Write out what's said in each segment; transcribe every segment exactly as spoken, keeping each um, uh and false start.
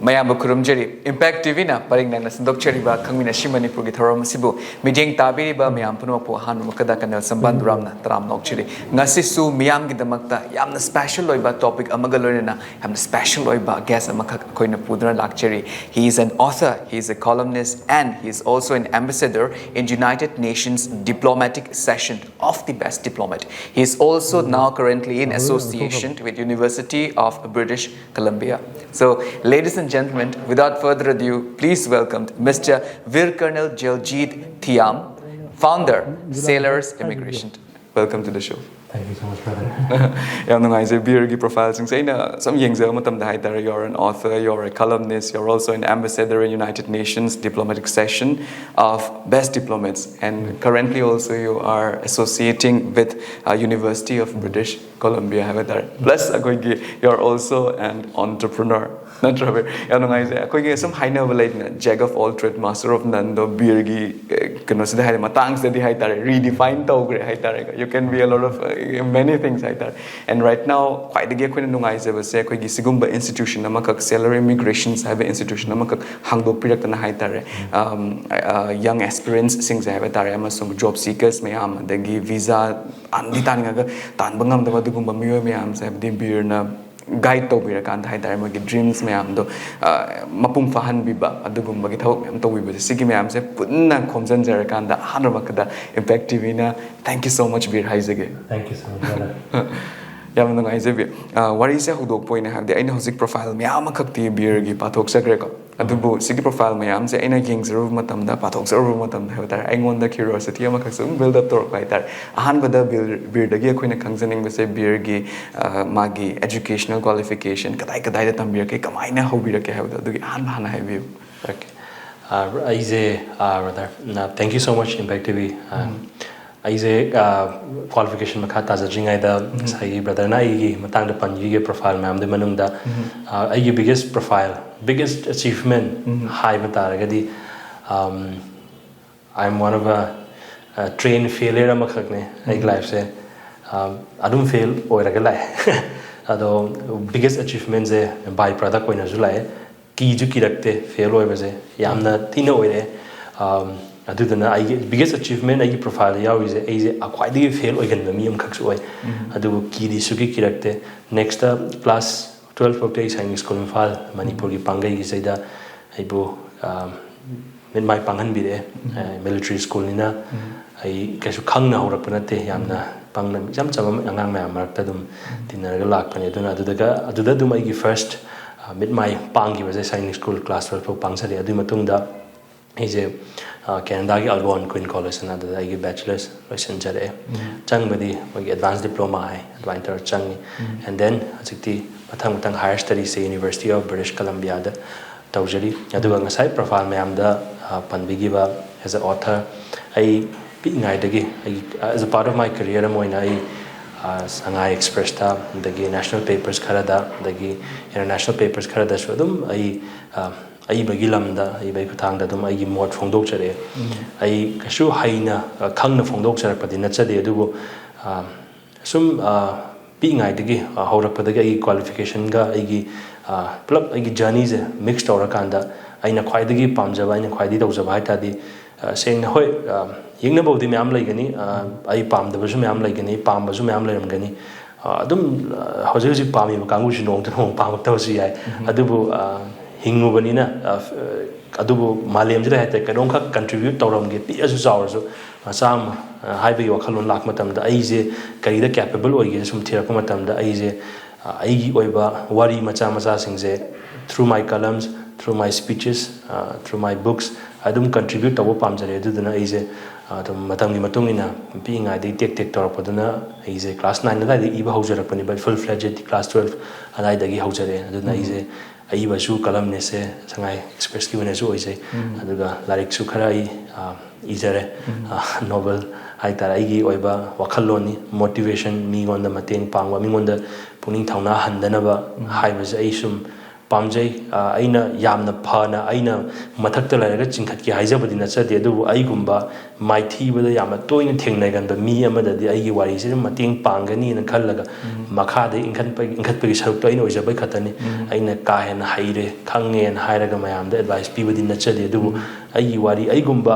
ꯃꯌꯥꯝꯕꯨ ꯈꯨꯔꯨꯝꯖꯔꯤ꯫ Impact ꯇꯤ ꯚꯤꯅ ꯄꯔꯤꯡ ꯅꯪꯅ ꯁꯟꯗꯣꯛꯆꯔꯤꯕ ꯈꯪꯃꯤꯟꯅꯁꯤ ꯃꯅꯤꯄꯨꯔꯒꯤ ꯊꯧꯔꯝ ꯑꯁꯤꯕꯨ ꯃꯤꯠꯌꯦꯡ ꯇꯥꯕꯤꯔꯤꯕ ꯃꯌꯥꯝ ꯄꯨꯝꯅꯃꯛꯄꯨ ꯑꯍꯥꯟꯕ ꯃꯛꯇꯗ ꯀꯔꯅꯦꯜ ꯁꯝꯕꯥꯟ ꯗꯨꯔꯥꯝꯅ ꯇꯔꯥꯝꯅ ꯑꯣꯛꯆꯔꯤ꯫ ꯉꯁꯤꯁꯨ ꯃꯤꯌꯥꯝꯒꯤꯗꯃꯛꯇ ꯌꯥꯝꯅ special ꯑꯣꯏꯕ topic ꯑꯃꯒ ꯂꯣꯏꯅꯅ ꯌꯥꯝꯅ special ꯑꯣꯏꯕ guest ꯑꯃꯈꯛ ꯑꯩꯈꯣꯏꯅ ꯄꯨꯗꯨꯅ ꯂꯥꯛꯆꯔꯤ꯫ He is an author, he is a columnist, and he is also an ambassador in United Nations diplomatic session of the best diplomat. He is also now currently in association with University of British Columbia. So, ladies and gentlemen, without further ado, please welcome Mister Veer Colonel Jaljit Thiam, founder, Sailors Immigration. Welcome to the show. Thank you so much, brother. ꯌꯥꯝ ꯅꯨꯡꯉꯥꯏꯖꯩ꯫ ꯕꯤꯔꯒꯤ profile ꯁꯤꯡꯁꯦ ꯑꯩꯅ ꯁꯨꯝ ꯌꯦꯡꯖꯕ ꯃꯇꯝꯗ ꯍꯥꯏꯇꯥꯔꯦ, you're an author, you're a columnist, you're also an ambassador in United Nations diplomatic session of best diplomats, and currently also you are associating with uh, University of British Columbia ꯍꯥꯏꯕ ꯇꯥꯔꯦ꯫ Plus ꯑꯩꯈꯣꯏꯒꯤ you're also an entrepreneur. ꯅꯠꯇ꯭ꯔ ꯕꯤꯔ? ꯌꯥꯝ ꯅꯨꯡꯉꯥꯏꯖꯩ꯫ ꯑꯩꯈꯣꯏꯒꯤ ꯁꯨꯝ ꯍꯥꯏꯅꯕ ꯂꯩꯗꯅ, Jack of all trade, master of none ꯗꯣ ꯕꯤꯔꯒꯤ ꯑ, ꯀꯩꯅꯣꯁꯤꯗ ꯍꯥꯏꯗꯤ ꯃꯇꯥꯡꯁꯤꯗꯗꯤ ꯍꯥꯏꯇꯥꯔꯦ, redefine ꯇꯧꯈ꯭ꯔꯦ ꯍꯥꯏꯇꯥꯔꯦ꯫ You can be a lot of uh, many things ꯍꯥꯏꯇꯥꯔꯦ꯫ And right now ꯈ꯭ꯋꯥꯏꯗꯒꯤ ꯑꯩꯈꯣꯏꯅ ꯅꯨꯡꯉꯥꯏꯖꯕꯁꯦ ꯑꯩꯈꯣꯏꯒꯤ ꯁꯤꯒꯨꯝꯕ institution ꯑꯃꯈꯛ, Sailor Immigrations ꯍꯥꯏꯕ institution ꯑꯃꯈꯛ ꯍꯥꯡꯗꯣꯛꯄꯤꯔꯛꯇꯅ ꯍꯥꯏꯇꯥꯔꯦ꯫ Um, uh, young aspirants ꯁꯤꯡꯁꯦ ꯍꯥꯏꯕ ꯇꯥꯔꯦ, ꯑꯃꯁꯨꯡ job seekers ꯃꯌꯥꯝ, ꯑꯗꯒꯤ visa ꯇꯥꯟꯗꯤ ꯇꯥꯅꯤꯡꯉꯒ ꯇꯥꯟꯕ ꯉꯝꯗꯕ ꯑꯗꯨꯒꯨꯝꯕ ꯃꯤꯑꯣꯏ ꯃꯌꯥꯝꯁꯦ ꯍꯥꯏꯕꯗꯤ ꯕꯤꯔꯅ guide ꯇꯧꯕꯤꯔꯀꯥꯟꯗ ꯍꯥꯏꯇꯥꯔꯦ, ꯃꯣꯏꯒꯤ dreams ꯃꯌꯥꯝꯗꯣ ꯑ, ꯃꯄꯨꯡ ꯐꯥꯍꯟꯕꯤꯕ, ꯑꯗꯨꯒꯨꯝꯕꯒꯤ ꯊꯕꯛ ꯃꯌꯥꯝ ꯇꯧꯕꯤꯕꯁꯦ, ꯁꯤꯒꯤ ꯃꯌꯥꯝꯁꯦ ꯄꯨꯟꯅ ꯈꯣꯝꯖꯤꯟꯖꯔꯀꯥꯟꯗ ꯑꯍꯥꯟꯕꯃꯛꯇꯗ Impact ꯇꯤ ꯚꯤꯅ thank you so much ꯕꯤꯔ ꯍꯥꯏꯖꯒꯦ꯫ Thank you so much, brother. ꯌꯥꯝꯅ ꯅꯨꯡꯉꯥꯏꯖꯩ ꯕꯤꯔ꯫ ꯑ, ꯋꯥꯔꯤꯁꯦ ꯍꯧꯗꯣꯛꯄ ꯑꯣꯏꯅ ꯍꯥꯏꯕꯗꯤ ꯑꯩꯅ ꯍꯧꯖꯤꯛ profile ꯃꯌꯥꯝ ꯑꯃꯈꯛꯇꯤ ꯕꯤꯔꯒꯤ ꯄꯥꯊꯣꯛꯆꯈ꯭ꯔꯦꯀꯣ, ꯑꯗꯨꯕꯨ ꯁꯤꯒꯤ profile ꯃꯌꯥꯝꯁꯦ ꯑꯩꯅ ꯌꯦꯡꯖꯔꯨꯕ ꯃꯇꯝꯗ, ꯄꯥꯊꯣꯛꯆꯔꯨꯕ ꯃꯇꯝꯗ ꯍꯥꯏꯕ ꯇꯥꯔꯦ, ꯑꯩꯉꯣꯟꯗ curiosity ꯑꯃꯈꯛ ꯁꯨꯝ build up ꯇꯧꯔꯛꯄ ꯍꯥꯏ ꯇꯥꯔꯦ꯫ ꯑꯍꯥꯟꯕꯗ ꯕꯤꯔ, ꯕꯤꯔꯗꯒꯤ ꯑꯩꯈꯣꯏꯅ ꯈꯪꯖꯅꯤꯡꯕꯁꯦ ꯕꯤꯔꯒꯤ ꯑ, ꯃꯥꯒꯤ educational qualification ꯀꯗꯥꯏ ꯀꯗꯥꯏꯗ ꯇꯝꯕꯤꯔꯛꯀꯦ, ꯀꯃꯥꯏꯅ ꯍꯧꯕꯤꯔꯛꯀꯦ ꯍꯥꯏꯕꯗꯣ ꯑꯗꯨꯒꯤ ꯑꯍꯥꯟꯕ ꯍꯥꯟꯅ ꯍꯥꯏꯕꯤꯌꯨ꯫ Okay. ꯑ, ꯑꯩꯁꯦ, ꯑ, brother, ꯅ, thank you so much Impact T V. ꯑ, ꯑꯩꯁꯦ, ꯑ, qualification ꯃꯈꯥ ꯇꯥꯖꯗ꯭ꯔꯤꯉꯩꯗ ꯉꯁꯥꯏꯒꯤ brotherꯅ ꯑꯩꯒꯤ ꯃꯇꯥꯡꯗ ꯄꯟꯕꯤꯈꯤꯕ profile ꯃꯌꯥꯝꯗꯨꯒꯤ ꯃꯅꯨꯡꯗ, ꯑ, ꯑꯩꯒꯤ biggest profile, biggest achievement ꯍꯥꯏꯕ ꯇꯥꯔꯒꯗꯤ, um, I am one of a, a train failure ꯑꯃꯈꯛꯅꯦ ꯑꯩꯒꯤ lifeꯁꯦ꯫ Um, ꯑꯗꯨꯝ fail ꯑꯣꯏꯔꯒ ꯂꯥꯛꯑꯦ꯫ ꯑꯗꯣ biggest achievementꯁꯦ by product ꯑꯣꯏꯅꯁꯨ ꯂꯥꯛꯑꯦ꯫ ꯀꯤꯁꯨ ꯀꯤꯔꯛꯇꯦ ꯐꯦꯜ ꯑꯣꯏꯕꯁꯦ, ꯌꯥꯝꯅ ꯊꯤꯅ ꯑꯣꯏꯔꯛꯑꯦ꯫ ꯑꯗꯨꯗꯨꯅ ꯑꯩꯒꯤ biggest achievement ꯑꯩꯒꯤ profile ꯗ ꯌꯥꯎꯔꯤꯁꯦ, ꯑꯩꯁꯦ ꯈ꯭ꯋꯥꯏꯗꯒꯤ ꯐꯦꯜ ꯑꯣꯏꯒꯟꯕ ꯃꯤ ꯑꯃꯈꯛꯁꯨ ꯑꯣꯏ꯫ ꯑꯗꯨꯕꯨ ꯀꯤꯗꯤ ꯁꯨꯀꯤ ꯀꯤꯔꯛꯇꯦ꯫ Next ꯇ class twelve ꯐꯥꯎꯗꯤ ꯑꯩ ꯁꯥꯏꯅꯤꯛ ꯁ꯭ꯀꯨꯜ ꯏꯝꯐꯥꯜ, ꯃꯅꯤꯄꯨꯔꯒꯤ ꯄꯥꯡꯒꯩꯒꯤꯁꯤꯗ ꯑꯩꯕꯨ ꯃꯤꯠ ꯃꯥꯏ ꯄꯥꯡꯍꯟꯕꯤꯔꯛꯑꯦ꯫ Military ꯁ꯭ꯀꯨꯜꯅꯤꯅ ꯑꯩ ꯀꯩꯁꯨ ꯈꯪꯅ ꯍꯧꯔꯛꯄ ꯅꯠꯇꯦ, ꯌꯥꯝꯅ ꯄꯪꯅ ꯏꯆꯝ ꯆꯝꯕ ꯑꯉꯥꯡ ꯃꯌꯥꯝ ꯃꯔꯛꯇ ꯑꯗꯨꯝ ꯇꯤꯟꯅꯔꯒ ꯂꯥꯛꯄꯅꯦ꯫ ꯑꯗꯨꯅ ꯑꯗꯨꯗꯒ ꯑꯗꯨꯗ ꯑꯗꯨꯝ ꯑꯩꯒꯤ first ꯃꯤꯠ ꯃꯥꯏ ꯄꯥꯡꯈꯤꯕꯁꯦ ꯁꯥꯏꯅꯤꯛ ꯁ꯭ꯀꯨꯜ class twelve ꯐꯥꯎ ꯄꯥꯡꯖꯔꯦ꯫ ꯑꯗꯨꯒꯤ ꯃꯇꯨꯡꯗ ꯑꯩꯁꯦ ꯀꯦꯅꯦꯗꯥꯒꯤ Algonquin College ꯍꯥꯏꯅ ꯑꯗꯨꯗ ꯑꯩꯒꯤ bachelor's ꯂꯣꯏꯁꯤꯟꯖꯔꯛꯑꯦ꯫ ꯆꯪꯕꯗꯤ ꯃꯣꯏꯒꯤ advanced diploma ꯍꯥꯏ, ꯑꯗꯨꯃꯥꯏꯅ ꯇꯧꯔ ꯆꯪꯉꯤ꯫ And then ꯍꯧꯖꯤꯛꯇꯤ ꯃꯊꯪ ꯃꯊꯪ higher studies say University of British Columbia ꯗ ꯇꯧꯖꯔꯤ꯫ ꯑꯗꯨꯒ ꯉꯁꯥꯏ profile ꯃꯌꯥꯝꯗ ꯄꯟꯕꯤꯈꯤꯕ as a author, ꯑꯩ ꯄꯤꯛꯏꯉꯩꯗꯒꯤ ꯑꯩ as a part of my career ꯑꯃ ꯑꯣꯏꯅ ꯑꯩ ꯁꯉꯥꯏ Express ꯇ, ꯑꯗꯒꯤ national papers ꯈꯔꯗ, ꯑꯗꯒꯤ international papers ꯈꯔꯗꯁꯨ ꯑꯗꯨꯝ ꯑꯩ ꯑꯏꯕꯒꯤ ꯂꯝꯗ, ꯑꯏꯕꯒꯤ ꯈꯨꯠꯊꯥꯡꯗ ꯑꯗꯨꯝ ꯑꯩꯒꯤ ꯃꯣꯠ ꯐꯣꯡꯗꯣꯛꯆꯔꯛꯑꯦ꯫ ꯑꯩ ꯀꯩꯁꯨ ꯍꯩꯅ ꯈꯪꯅ ꯐꯣꯡꯗꯣꯛꯆꯔꯛꯄꯗꯤ ꯅꯠꯆꯗꯦ, ꯑꯗꯨꯕꯨ ꯁꯨꯝ ꯄꯤꯛꯏꯉꯩꯗꯒꯤ ꯍꯧꯔꯛꯄꯗꯒꯤ ꯑꯩꯒꯤ qualification ꯒ ꯑꯩꯒꯤ ꯄꯨꯂꯞ ꯑꯩꯒꯤ journey ꯁꯦ mix ꯇꯧꯔꯀꯥꯟꯗ ꯑꯩꯅ ꯈ꯭ꯋꯥꯏꯗꯒꯤ ꯄꯥꯝꯖꯕ, ꯑꯩꯅ ꯈ꯭ꯋꯥꯏꯗꯒꯤ ꯇꯧꯖꯕ ꯍꯥꯏ ꯇꯥꯔꯗꯤ, ꯁꯦꯡꯅ ꯍꯣꯏ, ꯌꯦꯛꯅꯕꯕꯨꯗꯤ ꯃꯌꯥꯝ ꯂꯩꯒꯅꯤ, ꯑꯩ ꯄꯥꯝꯗꯕꯁꯨ ꯃꯌꯥꯝ ꯂꯩꯒꯅꯤ, ꯄꯥꯝꯕꯁꯨ ꯃꯌꯥꯝ ꯂꯩꯔꯝꯒꯅꯤ꯫ ꯑꯗꯨꯝ ꯍꯧꯖꯤꯛ ꯍꯧꯖꯤꯛ ꯄꯥꯝꯃꯤꯕ ꯀꯥꯡꯕꯨꯁꯤ ꯅꯣꯡꯃꯇ ꯅꯣꯡꯃ ꯄꯥꯝꯃꯛꯇꯕꯁꯨ ꯌꯥꯏ꯫ ꯑꯗꯨꯕꯨ ꯍꯤꯡꯉꯨꯕꯅꯤꯅ, ꯑꯗꯨꯕꯨ ꯃꯥꯂꯦꯝꯁꯤꯗ ꯍꯥꯏꯇꯥꯔꯦ, ꯀꯩꯅꯣꯝꯈꯛ contribute ꯇꯧꯔꯝꯒꯦ, ꯄꯤꯛꯑꯁꯨ ꯆꯥꯎꯔꯁꯨ, ꯃꯆꯥ ꯑꯃ ꯍꯥꯏꯕꯒꯤ ꯋꯥꯈꯜꯂꯣꯟ ꯂꯥꯛꯄ ꯃꯇꯝꯗ ꯑꯩꯁꯦ ꯀꯔꯤꯗ capable ꯑꯣꯏꯒꯦ ꯁꯨꯝ ꯊꯤꯔꯛꯄ ꯃꯇꯝꯗ ꯑꯩꯁꯦ ꯑꯩꯒꯤ ꯑꯣꯏꯕ ꯋꯥꯔꯤ ꯃꯆꯥ ꯃꯆꯥꯁꯤꯡꯁꯦ through my columns, through my speeches, through my books ꯑꯗꯨꯝ contribute ꯇꯧꯕ ꯄꯥꯝꯖꯔꯦ꯫ ꯑꯗꯨꯗꯨꯅ ꯑꯩꯁꯦ ꯑꯗꯨꯝ ꯃꯇꯝꯒꯤ ꯃꯇꯨꯡ ꯏꯟꯅ ꯄꯤꯛꯏꯉꯩꯗꯒꯤ ꯇꯦꯛ ꯇꯦꯛ ꯇꯧꯔꯛꯄꯗꯨꯅ ꯑꯩꯁꯦ class nine ꯑꯗꯨꯋꯥꯏꯗꯒꯤ ꯏꯕ ꯍꯧꯖꯔꯛꯄꯅꯤ, but full fledged class twelve ꯑꯗꯨꯋꯥꯏꯗꯒꯤ ꯍꯧꯖꯔꯛꯑꯦ꯫ ꯑꯗꯨꯅ ꯑꯩꯁꯦ ꯑꯏꯕꯁꯨ, columnist ꯁꯦ ꯁꯉꯥꯏ Express ꯀꯤ ꯑꯣꯏꯅꯁꯨ ꯑꯣꯏꯖꯩ꯫ ꯑꯗꯨꯒ ꯂꯥꯏꯔꯤꯛꯁꯨ ꯈꯔ ꯑꯩ ꯏꯖꯔꯦ꯫ Novel ꯍꯥꯏꯇꯥꯔꯦ, ꯑꯩꯒꯤ ꯑꯣꯏꯕ ꯋꯥꯈꯜꯂꯣꯟꯅꯤ, motivation, ꯃꯤꯉꯣꯟꯗ ꯃꯇꯦꯡ ꯄꯥꯡꯕ, ꯃꯤꯉꯣꯟꯗ ꯄꯨꯛꯅꯤꯡ ꯊꯧꯅꯥ ꯍꯟꯗꯅꯕ ꯍꯥꯏꯕꯁꯦ ꯑꯩ ꯁꯨꯝ ꯄꯥꯝꯖꯩ꯫ ꯑꯩꯅ ꯌꯥꯝꯅ ꯐꯅ ꯑꯩꯅ ꯃꯊꯛꯇ ꯂꯩꯔꯒ ꯆꯤꯡꯈꯠꯀꯦ ꯍꯥꯏꯖꯕꯗꯤ ꯅꯠꯆꯗꯦ, ꯑꯗꯨꯕꯨ ꯑꯩꯒꯨꯝꯕ ꯃꯥꯏꯊꯤꯕꯗ ꯌꯥꯝꯅ ꯇꯣꯏꯅ ꯊꯦꯡꯅꯒꯟꯕ ꯃꯤ ꯑꯃꯗꯗꯤ ꯑꯩꯒꯤ ꯋꯥꯔꯤꯁꯤ ꯑꯗꯨꯝ ꯃꯇꯦꯡ ꯄꯥꯡꯒꯅꯤꯅ ꯈꯜꯂꯒ ꯃꯈꯥꯗ ꯏꯟꯈꯠꯄ ꯏꯟꯈꯠꯄꯒꯤ ꯁꯔꯨꯛꯇꯣ ꯑꯩꯅ ꯑꯣꯏꯖꯕꯩ ꯈꯛꯇꯅꯤ꯫ ꯑꯩꯅ ꯀꯥ ꯍꯦꯟꯅ ꯍꯩꯔꯦ, ꯈꯪꯉꯦꯅ ꯍꯥꯏꯔꯒ ꯃꯌꯥꯝꯗ ꯑꯦꯗꯚꯥꯏꯁ ꯄꯤꯕꯗꯤ ꯅꯠꯆꯗꯦ, ꯑꯗꯨꯕꯨ ꯑꯩꯒꯤ ꯋꯥꯔꯤ, ꯑꯩꯒꯨꯝꯕ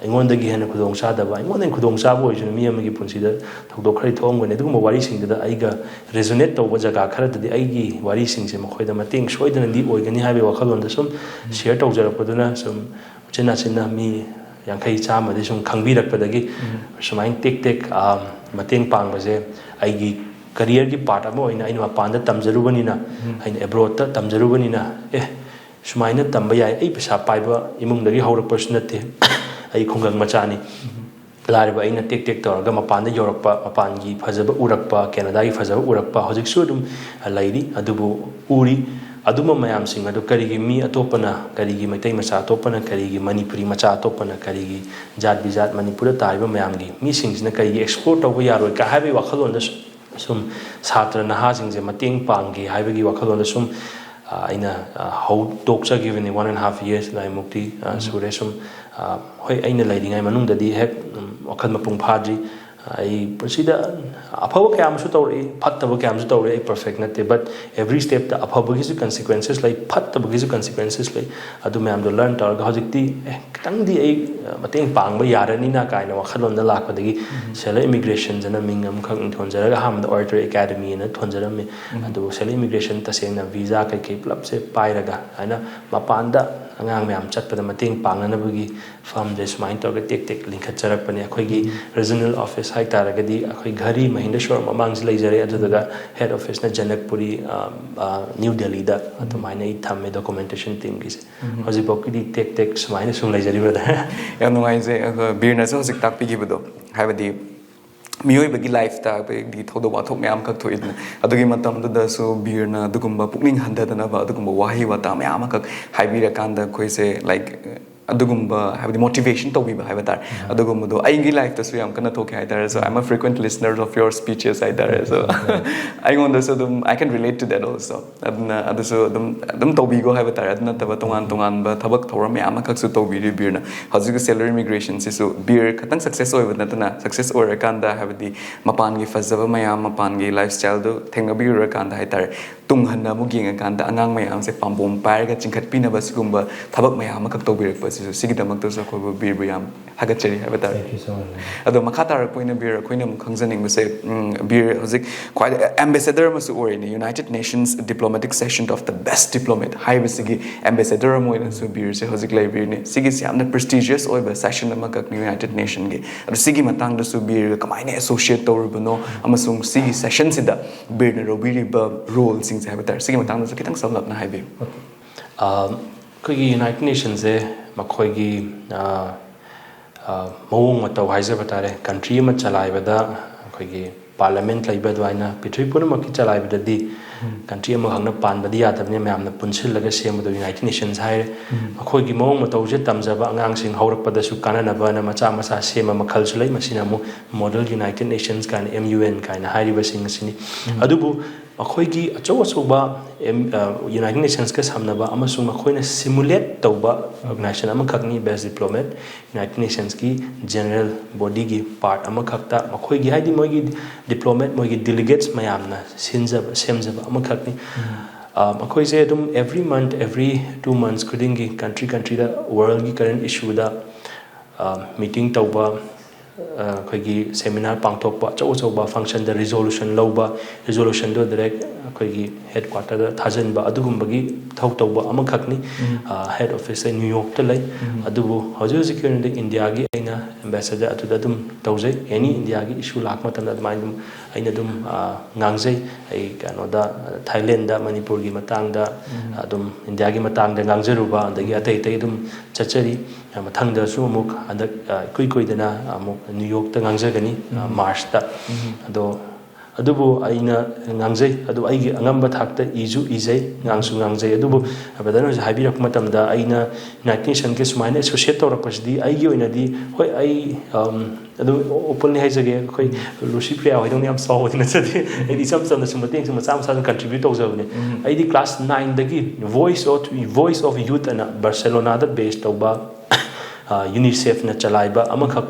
ꯑꯩꯉꯣꯟꯗꯒꯤ ꯍꯦꯟꯅ ꯈꯨꯗꯣꯡ ꯆꯥꯗꯕ, ꯑꯩꯉꯣꯟꯗ ꯍꯦꯟꯅ ꯈꯨꯗꯣꯡ ꯆꯥꯕ ꯑꯣꯏꯔꯁꯨ ꯃꯤ ꯑꯃꯒꯤ ꯄꯨꯟꯁꯤꯗ ꯊꯧꯗꯣꯛ ꯈꯔꯗꯤ ꯊꯣꯛꯑꯝꯒꯅꯤ꯫ ꯑꯗꯨꯒꯨꯝꯕ ꯋꯥꯔꯤꯁꯤꯡꯗꯨꯗ ꯑꯩꯒ ꯔꯦꯖꯣꯅꯦꯠ ꯇꯧꯕ ꯖꯒꯥ ꯈꯔꯗꯗꯤ ꯑꯩꯒꯤ ꯋꯥꯔꯤꯁꯤꯡꯁꯦ ꯃꯈꯣꯏꯗ ꯃꯇꯦꯡ ꯁꯣꯏꯗꯅꯗꯤ ꯑꯣꯏꯒꯅꯤ ꯍꯥꯏꯕꯒꯤ ꯋꯥꯈꯜꯂꯣꯟꯗ ꯁꯨꯝ ꯁꯤꯌꯔ ꯇꯧꯖꯔꯛꯄꯗꯨꯅ ꯁꯨꯝ ꯎꯆꯤꯟ ꯅꯥꯆꯤꯟꯅ ꯃꯤ ꯌꯥꯡꯈꯩ ꯆꯥꯝꯃꯗꯤ ꯁꯨꯝ ꯈꯪꯕꯤꯔꯛꯄꯗꯒꯤ ꯁꯨꯃꯥꯏꯅ ꯇꯦꯛ ꯇꯦꯛ, ꯑ, ꯃꯇꯦꯡ ꯄꯥꯡꯕꯁꯦ ꯑꯩꯒꯤ ꯀꯔꯤꯌꯔꯒꯤ ꯄꯥꯔꯠ ꯑꯃ ꯑꯣꯏꯅ ꯑꯩꯅ ꯃꯄꯥꯟꯗ ꯇꯝꯖꯔꯨꯕꯅꯤꯅ, ꯑꯩꯅ ꯑꯦꯕ꯭ꯔꯣꯗꯇ ꯇꯝꯖꯔꯨꯕꯅꯤꯅ, ꯑꯦ, ꯁꯨꯃꯥꯏꯅ ꯇꯝꯕ ꯌꯥꯏ꯫ ꯑꯩ ꯄꯩꯁꯥ ꯄꯥꯏꯕ ꯏꯃꯨꯡꯗꯒꯤ ꯍꯧꯔꯛꯄꯁꯨ ꯅꯠꯇꯦ꯫ ꯑꯩ ꯈꯨꯡꯒꯪ ꯃꯆꯥꯅꯤ꯫ ꯂꯥꯏꯔꯕ ꯑꯩꯅ ꯇꯦꯛ ꯇꯦꯛ ꯇꯧꯔꯒ ꯃꯄꯥꯟꯗ ꯌꯧꯔꯛꯄ, ꯃꯄꯥꯟꯒꯤ ꯐꯖꯕ ꯎꯔꯛꯄ, ꯀꯦꯅꯗꯥꯒꯤ ꯐꯖꯕ ꯎꯔꯛꯄ ꯍꯧꯖꯤꯛꯁꯨ ꯑꯗꯨꯝ ꯂꯩꯔꯤ꯫ ꯑꯗꯨꯕꯨ ꯎꯔꯤ꯫ ꯑꯗꯨꯝꯕ ꯃꯌꯥꯝꯁꯤꯡ ꯑꯗꯨ ꯀꯔꯤꯒꯤ ꯃꯤ ꯑꯇꯣꯞꯄꯅ, ꯀꯔꯤꯒꯤ ꯃꯩꯇꯩ ꯃꯆꯥ ꯑꯇꯣꯞꯄꯅ, ꯀꯔꯤꯒꯤ ꯃꯅꯤꯄꯨꯔꯤ ꯃꯆꯥ ꯑꯇꯣꯞꯄꯅ, ꯀꯔꯤꯒꯤ ꯖꯥꯠ ꯕꯤꯖꯥꯠ ꯃꯅꯤꯄꯨꯔꯗ ꯇꯥꯔꯤꯕ ꯃꯌꯥꯝꯒꯤ ꯃꯤꯁꯤꯡꯁꯤꯅ ꯀꯔꯤꯒꯤ ꯑꯦꯛꯁꯄ꯭ꯂꯣꯔ ꯇꯧꯕ ꯌꯥꯔꯣꯏ ꯀ ꯍꯥꯏꯕꯒꯤ ꯋꯥꯈꯜꯂꯣꯟꯗ ꯁꯨꯝ ꯁꯥꯇ꯭ꯔ ꯅꯍꯥꯁꯤꯡꯁꯦ ꯃꯇꯦꯡ ꯄꯥꯡꯒꯦ ꯍꯥꯏꯕꯒꯤ ꯋꯥꯈꯜꯂꯣꯟꯗ ꯁꯨꯝ, ꯑ, ꯑꯩꯅ, ꯑ, ꯍꯧꯗꯣꯛꯆꯈꯤꯕꯅꯤ꯫ One and half years ꯑꯗꯨꯃꯥꯏꯃꯨꯛꯇꯤ, ꯑ, ꯁꯨꯔꯦ꯫ ꯁꯨꯝ, ꯑ, ꯍꯣꯏ, ꯑꯩꯅ ꯂꯩꯔꯤꯉꯩ ꯃꯅꯨꯡꯗꯗꯤ ꯍꯦꯛ, ꯎꯝ, ꯋꯥꯈꯜ ꯃꯄꯨꯡ ꯐꯥꯗ꯭ꯔꯤ꯫ ꯑꯩ ꯄꯨꯟꯁꯤꯗ ꯑꯐꯕ ꯀꯌꯥ ꯑꯃꯁꯨ ꯇꯧꯔꯛꯏ, ꯐꯠꯇꯕ ꯀꯌꯥ ꯑꯃꯁꯨ ꯇꯧꯔꯛꯏ꯫ ꯑꯩ ꯄꯔꯐꯦꯛ ꯅꯠꯇꯦ, but every stepꯇ ꯑꯐꯕꯒꯤꯁꯨ consequences ꯂꯩ, ꯐꯠꯇꯕꯒꯤꯁꯨ consequences ꯂꯩ꯫ ꯑꯗꯨ ꯃꯌꯥꯝꯗꯣ ꯂꯔꯟ ꯇꯧꯔꯒ ꯍꯧꯖꯤꯛꯇꯤ, ꯑꯦ, ꯈꯤꯇꯪꯗꯤ ꯑꯩ, ꯑ, ꯃꯇꯦꯡ ꯄꯥꯡꯕ ꯌꯥꯔꯅꯤꯅ ꯀꯥꯏꯅ ꯋꯥꯈꯜꯂꯣꯟꯗ ꯂꯥꯛꯄꯗꯒꯤ ꯁꯦꯂꯔ ꯏꯃꯤꯒ꯭ꯔꯦꯁꯟꯁꯤꯅ ꯃꯤꯡ ꯑꯃꯈꯛ ꯊꯣꯟꯖꯔꯒ ꯑꯍꯥꯟꯕꯗ Oratory Academyꯑꯅ ꯊꯣꯟꯖꯔꯝꯃꯤ꯫ ꯑꯗꯨꯕꯨ ꯁꯦꯂꯔ ꯏꯃꯤꯒ꯭ꯔꯦꯁꯟ ꯇꯁꯦꯡꯅ ꯚꯤꯖꯥ ꯀꯩꯀꯩ ꯄꯨꯂꯞꯁꯦ ꯄꯥꯏꯔꯒ ꯍꯥꯏꯅ ꯃꯄꯥꯟꯗ ꯑꯉꯥꯡ ꯃꯌꯥꯝ ꯆꯠꯄꯗ ꯃꯇꯦꯡ ꯄꯥꯡꯅꯅꯕꯒꯤ ꯐꯝꯁꯦ ꯁꯨꯃꯥꯏꯅ ꯇꯧꯔꯒ ꯇꯦꯛ ꯇꯦꯛ ꯂꯤꯡꯈꯠꯆꯔꯛꯄꯅꯦ꯫ ꯑꯩꯈꯣꯏꯒꯤ ꯔꯤꯖꯅꯦꯜ ꯑꯣꯐꯤꯁ ꯍꯥꯏꯇꯥꯔꯒꯗꯤ ꯑꯩꯈꯣꯏ ꯘꯔꯤ ꯃꯍꯤꯟꯗ꯭ꯔ ꯁꯣꯔꯨꯝ ꯃꯃꯥꯡꯁꯤ ꯂꯩꯖꯔꯦ, ꯑꯗꯨꯗꯨꯒ ꯍꯦꯗ ꯑꯣꯐꯤꯁꯅ ꯖꯅꯛꯄꯨꯔꯤ, ꯑ, ꯑ, ꯅ꯭ꯌꯨ ꯗꯦꯜꯂꯤꯗ ꯑꯗꯨꯃꯥꯏꯅ ꯑꯩ ꯊꯝꯃꯦ ꯗꯣꯀꯨꯃꯦꯟꯇꯦꯁꯟ ꯇꯤꯝꯒꯤꯁꯦ꯫ ꯍꯧꯖꯤꯛꯐꯥꯎꯒꯤꯗꯤ ꯇꯦꯛ ꯇꯦꯛ ꯁꯨꯃꯥꯏꯅ ꯁꯨꯝ ꯂꯩꯖꯔꯤ, ꯕ꯭ꯔꯗꯔ꯫ ꯌꯥꯝ ꯅꯨꯡꯉꯥꯏꯖꯩ꯫ ꯑꯩꯈꯣꯏ ꯕꯤꯔꯅꯁꯨ ꯍꯧꯖꯤꯛ ꯇꯥꯛꯄꯤꯈꯤꯕꯗꯣ, ꯍꯥꯏꯕꯗꯤ ꯃꯤꯑꯣꯏꯕꯒꯤ ꯂꯥꯏꯐꯇ ꯑꯩꯈꯣꯏꯒꯤ ꯊꯧꯗꯣꯛ ꯋꯥꯊꯣꯛ ꯃꯌꯥꯝ ꯑꯃꯈꯛ ꯊꯣꯛꯏꯗꯅ, ꯑꯗꯨꯒꯤ ꯃꯇꯝꯗꯨꯗꯁꯨ ꯕꯤꯔꯅ ꯑꯗꯨꯒꯨꯝꯕ ꯄꯨꯛꯅꯤꯡ ꯍꯟꯊꯗꯅꯕ ꯑꯗꯨꯒꯨꯝꯕ ꯋꯥꯍꯩ ꯋꯥꯇꯥ ꯃꯌꯥꯝ ꯑꯃꯈꯛ ꯍꯥꯏꯕꯤꯔꯀꯥꯟꯗ ꯑꯩꯈꯣꯏꯁꯦ, ꯂꯥꯏꯛ, ꯑꯗꯨꯒꯨꯝꯕ ꯍꯥꯏꯕꯗꯤ ꯃꯣꯇꯤꯚꯦꯁꯟ ꯇꯧꯕꯤꯕ ꯍꯥꯏꯕ ꯇꯥꯔꯦ, ꯑꯗꯨꯒꯨꯝꯕꯗꯣ ꯑꯩꯒꯤ ꯂꯥꯏꯐꯇꯁꯨ ꯌꯥꯝ ꯀꯟꯅ ꯊꯣꯛꯈꯤ ꯍꯥꯏ ꯇꯥꯔꯦ. So I'm a frequent listener of your speeches ꯍꯥꯏ ꯇꯥꯔꯦ. So ꯑꯩꯉꯣꯟꯗꯁꯨ ꯑꯗꯨꯝ I can relate to that also. ꯑꯗꯨꯅ ꯑꯗꯨꯁꯨ ꯑꯗꯨꯝ ꯑꯗꯨꯝ ꯇꯧꯕꯤꯈꯣ ꯍꯥꯏꯕ ꯇꯥꯔꯦ. ꯑꯗꯨ ꯅꯠꯇꯕ ꯇꯣꯉꯥꯟ ꯇꯣꯉꯥꯟꯕ ꯊꯕꯛ ꯊꯧꯔꯝ ꯃꯌꯥꯝ ꯑꯃꯈꯛꯁꯨ ꯇꯧꯕꯤꯔꯤ ꯕꯤꯔꯅ. ꯍꯧꯖꯤꯛꯀꯤ ꯁꯦꯂꯔꯤ ꯃꯤꯒ꯭ꯔꯦꯁꯟꯁꯤꯁꯨ ꯕꯤꯔ ꯈꯛꯇꯪ ꯁꯛꯁꯦꯁ ꯑꯣꯏꯕ ꯅꯠꯇꯅ, ꯁꯛꯁꯦꯁ ꯑꯣꯏꯔꯀꯥꯟꯗ ꯍꯥꯏꯕꯗꯤ ꯃꯄꯥꯟꯒꯤ ꯐꯖꯕ ꯃꯌꯥꯝ, ꯃꯄꯥꯟꯒꯤ ꯂꯥꯏꯐ ꯁ꯭ꯇꯥꯏꯜꯗꯣ ꯊꯦꯡꯅꯕꯤꯔꯨꯔꯀꯥꯟꯗ ꯍꯥꯏ ꯇꯥꯔꯦ, ꯇꯨꯡ ꯍꯟꯅ ꯑꯃꯨꯛ ꯌꯦꯡꯉꯀꯥꯟꯗ ꯑꯉꯥꯡ ꯃꯌꯥꯝꯁꯦ ꯄꯥꯝꯕꯣꯝ ꯄꯥꯏꯔꯒ ꯆꯤꯡꯈꯠꯄꯤꯅꯕ ꯁꯤꯒꯨꯝꯕ ꯊꯕꯛ ꯃꯌꯥꯝ ꯑꯃꯈꯛ ꯇꯧꯕꯤꯔꯛꯄ ꯑꯁꯤꯁꯨ, ꯁꯤꯒꯤꯗꯃꯛꯇꯁꯨ ꯑꯩꯈꯣꯏꯕꯨ ꯕꯤꯔꯕꯨ ꯌꯥꯝ ꯊꯥꯒꯠꯆꯔꯤ ꯍꯥꯏꯕ ꯇꯥꯔꯦ. Thank you so much. ꯑꯗꯣ ꯃꯈꯥ ꯇꯥꯔꯛꯄ ꯑꯣꯏꯅ ꯕꯤꯔ, ꯑꯩꯈꯣꯏꯅ ꯑꯃꯨꯛ ꯈꯪꯖꯅꯤꯡꯕꯁꯦ, ꯎꯝ, ꯕꯤꯔ ꯍꯧꯖꯤꯛ ꯈ꯭ꯋꯥꯏꯗ ꯑꯦꯝꯕꯦꯁꯦꯗꯔ ꯑꯃꯁꯨ ꯑꯣꯏꯔꯤꯅꯦ, United Nations Diplomatic Session of the Best Diplomat ꯍꯥꯏꯕꯁꯤꯒꯤ ꯑꯦꯝꯕꯦꯁꯦꯗꯔ ꯑꯃ ꯑꯣꯏꯅꯁꯨ ꯕꯤꯔꯁꯦ ꯍꯧꯖꯤꯛ ꯂꯩꯕꯤꯔꯤꯅꯤ. ꯁꯤꯒꯤꯁꯤ ꯌꯥꯝꯅ ꯄ꯭ꯔꯦꯁꯇꯤꯖꯤꯌꯁ ꯑꯣꯏꯕ ꯁꯦꯁꯟ ꯑꯃꯈꯛꯅꯤ ꯌꯨꯅꯥꯏꯇꯦꯠ ꯅꯦꯁꯟꯒꯤ. ꯑꯗꯣ ꯁꯤꯒꯤ ꯃꯇꯥꯡꯗꯁꯨ ꯕꯤꯔꯒ ꯀꯃꯥꯏꯅ ꯑꯦꯁꯣꯁꯤꯌꯦꯠ ꯇꯧꯔꯤꯕꯅꯣ ꯑꯃꯁꯨꯡ ꯁꯤꯒꯤ ꯁꯦꯁꯟꯁꯤꯗ ꯕꯤꯔꯅ ꯂꯧꯕꯤꯔꯤꯕ ꯔꯣꯜꯁꯤꯡꯁꯦ ꯍꯥꯏꯕ ꯇꯥꯔꯦ, ꯁꯤꯒꯤ ꯃꯇꯥꯡꯗꯁꯨ ꯈꯤꯇꯪ ꯁꯝꯂꯞꯅ ꯍꯥꯏꯕꯤꯌꯨ. ꯑ, ꯑꯩꯈꯣꯏꯒꯤ ꯌꯨꯅꯥꯏꯇꯦꯠ ꯅꯦꯁꯟꯁꯦ ꯃꯈꯣꯏꯒꯤ, ꯑ, ꯑ, ꯃꯑꯣꯡ ꯃꯇꯧ ꯍꯥꯏꯖꯕ ꯇꯥꯔꯦ, ꯀꯟꯇ꯭ꯔꯤ ꯑꯃ ꯆꯂꯥꯏꯕꯗ ꯑꯩꯈꯣꯏꯒꯤ ꯄꯥꯔꯂꯤꯌꯥꯃꯦꯟꯠ ꯂꯩꯕ ꯑꯗꯨꯃꯥꯏꯅ ꯄ꯭ꯔꯤꯊꯤꯕꯤ ꯄꯨꯝꯅꯃꯛꯀꯤ ꯆꯂꯥꯏꯕꯗꯗꯤ ꯀꯟꯇ꯭ꯔꯤ ꯑꯃꯈꯛꯅ ꯄꯥꯟꯕꯗꯤ ꯌꯥꯗꯕꯅꯤꯅ ꯃꯌꯥꯝꯅ ꯄꯨꯟꯁꯤꯜꯂꯒ ꯁꯦꯝꯕꯗꯣ ꯌꯨꯅꯥꯏꯇꯦꯠ ꯅꯦꯁꯟꯁ ꯍꯥꯏꯔꯦ. ꯃꯈꯣꯏꯒꯤ ꯃꯑꯣꯡ ꯃꯇꯧꯁꯦ ꯇꯝꯖꯕ, ꯑꯉꯥꯡꯁꯤꯡ ꯍꯧꯔꯛꯄꯗꯁꯨ ꯀꯥꯟꯅꯅꯕꯅ ꯃꯆꯥ ꯃꯆꯥ ꯁꯦꯝꯕ ꯃꯈꯜꯁꯨ ꯂꯩ. ꯃꯁꯤꯅ ꯑꯃꯨꯛ ꯃꯣꯗꯦꯜ ꯌꯨꯅꯥꯏꯇꯦꯠ ꯅꯦꯁꯟꯁ ꯀꯥꯏꯅ, ꯑꯦꯝ ꯌꯨ ꯑꯦꯟ ꯀꯥꯏꯅ ꯍꯥꯏꯔꯤꯕꯁꯤꯡ ꯑꯁꯤꯅꯤ. ꯑꯗꯨꯕꯨ ꯃꯈꯣꯏꯒꯤ ꯑꯆꯧ ꯑꯆꯧꯕ ꯑꯦꯝ-, ꯑ, ꯌꯨꯅꯥꯏꯇꯦꯠ ꯅꯦꯁꯟꯁꯀ ꯁꯝꯅꯕ ꯑꯃꯁꯨꯡ ꯃꯈꯣꯏꯅ ꯁꯤꯃꯨꯂꯦꯠ ꯇꯧꯕ ꯑꯣꯔꯒꯅꯥꯏꯖꯦꯁꯟ ꯑꯃꯈꯛꯅꯤ ꯕꯦꯁ ꯗꯤꯄ꯭ꯂꯣꯃꯦꯠ. ꯌꯨꯅꯥꯏꯇꯦꯠ ꯅꯦꯁꯟꯁꯀꯤ ꯖꯦꯅꯔꯦꯜ ꯕꯣꯗꯤꯒꯤ ꯄꯥꯔꯠ ꯑꯃꯈꯛꯇ ꯃꯈꯣꯏꯒꯤ, ꯍꯥꯏꯗꯤ ꯃꯣꯏꯒꯤ ꯗꯤꯄ꯭ꯂꯣꯃꯦꯠ, ꯃꯣꯏꯒꯤ ꯗꯤꯂꯤꯒꯦꯠꯁ ꯃꯌꯥꯝꯅ ꯁꯤꯟꯖꯕ, ꯁꯦꯝꯖꯕ ꯑꯃꯈꯛꯅꯤ. ꯑ, ꯃꯈꯣꯏꯁꯦ ꯑꯗꯨꯝ every month, every two months ꯈꯨꯗꯤꯡꯒꯤ ꯀꯟꯇ꯭ꯔꯤ ꯀꯟꯇ꯭ꯔꯤꯗ ꯋꯥꯔꯜꯒꯤ ꯀꯔꯦꯟ ꯏꯁꯨꯗ, ꯑ, ꯃꯤꯇꯤꯡ ꯇꯧꯕ, ꯑ, ꯑꯩꯈꯣꯏꯒꯤ ꯁꯦꯃꯤꯅꯥꯔ ꯄꯥꯡꯊꯣꯛꯄ, ꯑꯆꯧ ꯑꯆꯧꯕ ꯐꯪꯁꯟꯗ ꯔꯤꯖꯣꯂꯨꯁꯟ ꯂꯧꯕ, ꯔꯤꯖꯣꯂꯨꯁꯟꯗꯣ ꯗꯥꯏꯔꯦꯛ ꯑꯩꯈꯣꯏꯒꯤ ꯍꯦꯗ ꯀ꯭ꯋꯥꯇꯔꯗ ꯊꯥꯖꯤꯟꯕ, ꯑꯗꯨꯒꯨꯝꯕꯒꯤ ꯊꯧ ꯇꯧꯕ ꯑꯃꯈꯛꯅꯤ. ꯍꯦꯗ ꯑꯣꯐꯤꯁꯁꯦ ꯅ꯭ꯌꯨ ꯌꯣꯔꯛꯇ ꯂꯩ. ꯑꯗꯨꯕꯨ ꯍꯧꯖꯤꯛ ꯍꯧꯖꯤꯛꯀꯤ ꯑꯣꯏꯅꯗꯤ ꯏꯟꯗꯤꯌꯥꯒꯤ ꯑꯩꯅ ꯑꯦꯝꯕꯦꯁꯦꯗꯔ ꯑꯗꯨꯗ ꯑꯗꯨꯝ ꯇꯧꯖꯩ. ꯑꯦꯅꯤ ꯏꯟꯗꯤꯌꯥꯒꯤ ꯏꯁꯨ ꯂꯥꯛꯄ ꯃꯇꯝꯗ ꯑꯗꯨꯃꯥꯏꯅ ꯑꯗꯨꯝ ꯑꯩꯅ ꯑꯗꯨꯝ, ꯑ, ꯉꯥꯡꯖꯩ. ꯑꯩ ꯀꯩꯅꯣꯗ, ꯊꯥꯏꯂꯦꯟꯗ, ꯃꯅꯤꯄꯨꯔꯒꯤ ꯃꯇꯥꯡꯗ, ꯑꯗꯨꯝ ꯏꯟꯗꯤꯌꯥꯒꯤ ꯃꯇꯥꯡꯗ ꯉꯥꯡꯖꯔꯨꯕ, ꯑꯗꯒꯤ ꯑꯇꯩ ꯑꯇꯩ ꯑꯗꯨꯝ ꯆꯠꯆꯔꯤ. ꯃꯊꯪꯗꯁꯨ ꯑꯃꯨꯛ ꯍꯟꯗꯛ, ꯑ, ꯏꯀꯨꯏ ꯀꯨꯏꯗꯅ ꯑꯃꯨꯛ ꯅ꯭ꯌꯨ ꯌꯣꯔꯛꯇ ꯉꯥꯡꯖꯒꯅꯤ, ꯑ, ꯃꯥꯔꯆꯇ. ꯑꯗꯣ, ꯑꯗꯨꯕꯨ ꯑꯩꯅ ꯉꯥꯡꯖꯩ, ꯑꯗꯨ ꯑꯩꯒꯤ ꯑꯉꯝꯕ ꯊꯥꯛꯇ ꯏꯁꯨ ꯏꯖꯩ, ꯉꯥꯡꯁꯨ ꯉꯥꯡꯖꯩ꯫ ꯑꯗꯨꯕꯨ brotherꯅ ꯍꯧꯖꯤꯛ ꯍꯥꯏꯕꯤꯔꯛꯄ ꯃꯇꯝꯗ ꯑꯩꯅ United Nationꯒꯤ ꯁꯨꯃꯥꯏꯅ associate ꯇꯧꯔꯛꯄꯁꯤꯗꯤ ꯑꯩꯒꯤ ꯑꯣꯏꯅꯗꯤ, ꯍꯣꯏ, ꯑꯩ, ꯑꯝ, ꯑꯗꯨꯝ openly ꯍꯥꯏꯖꯒꯦ, ꯑꯩꯈꯣꯏ ꯂꯨꯁꯤ ꯄ꯭ꯔꯤꯌꯥ ꯍꯣꯏꯗꯧꯅ ꯌꯥꯝ ꯆꯥꯎꯕꯗꯤ ꯅꯠꯆꯗꯦ꯫ ꯑꯩꯗꯤ ꯏꯆꯝ ꯆꯝꯅ ꯁꯨꯝ ꯃꯇꯦꯡ ꯁꯨꯝ ꯃꯆꯥ ꯃꯆꯥ ꯁꯨꯝ contribute ꯇꯧꯖꯕꯅꯦ꯫ ꯑꯩꯗꯤ class nineꯗꯒꯤ Voice of, Voice of Youth ꯑꯅ Barcelonaꯗ base ꯇꯧꯕ, ꯑ, UNICEFꯅ ꯆꯂꯥꯏꯕ ꯑꯃꯈꯛ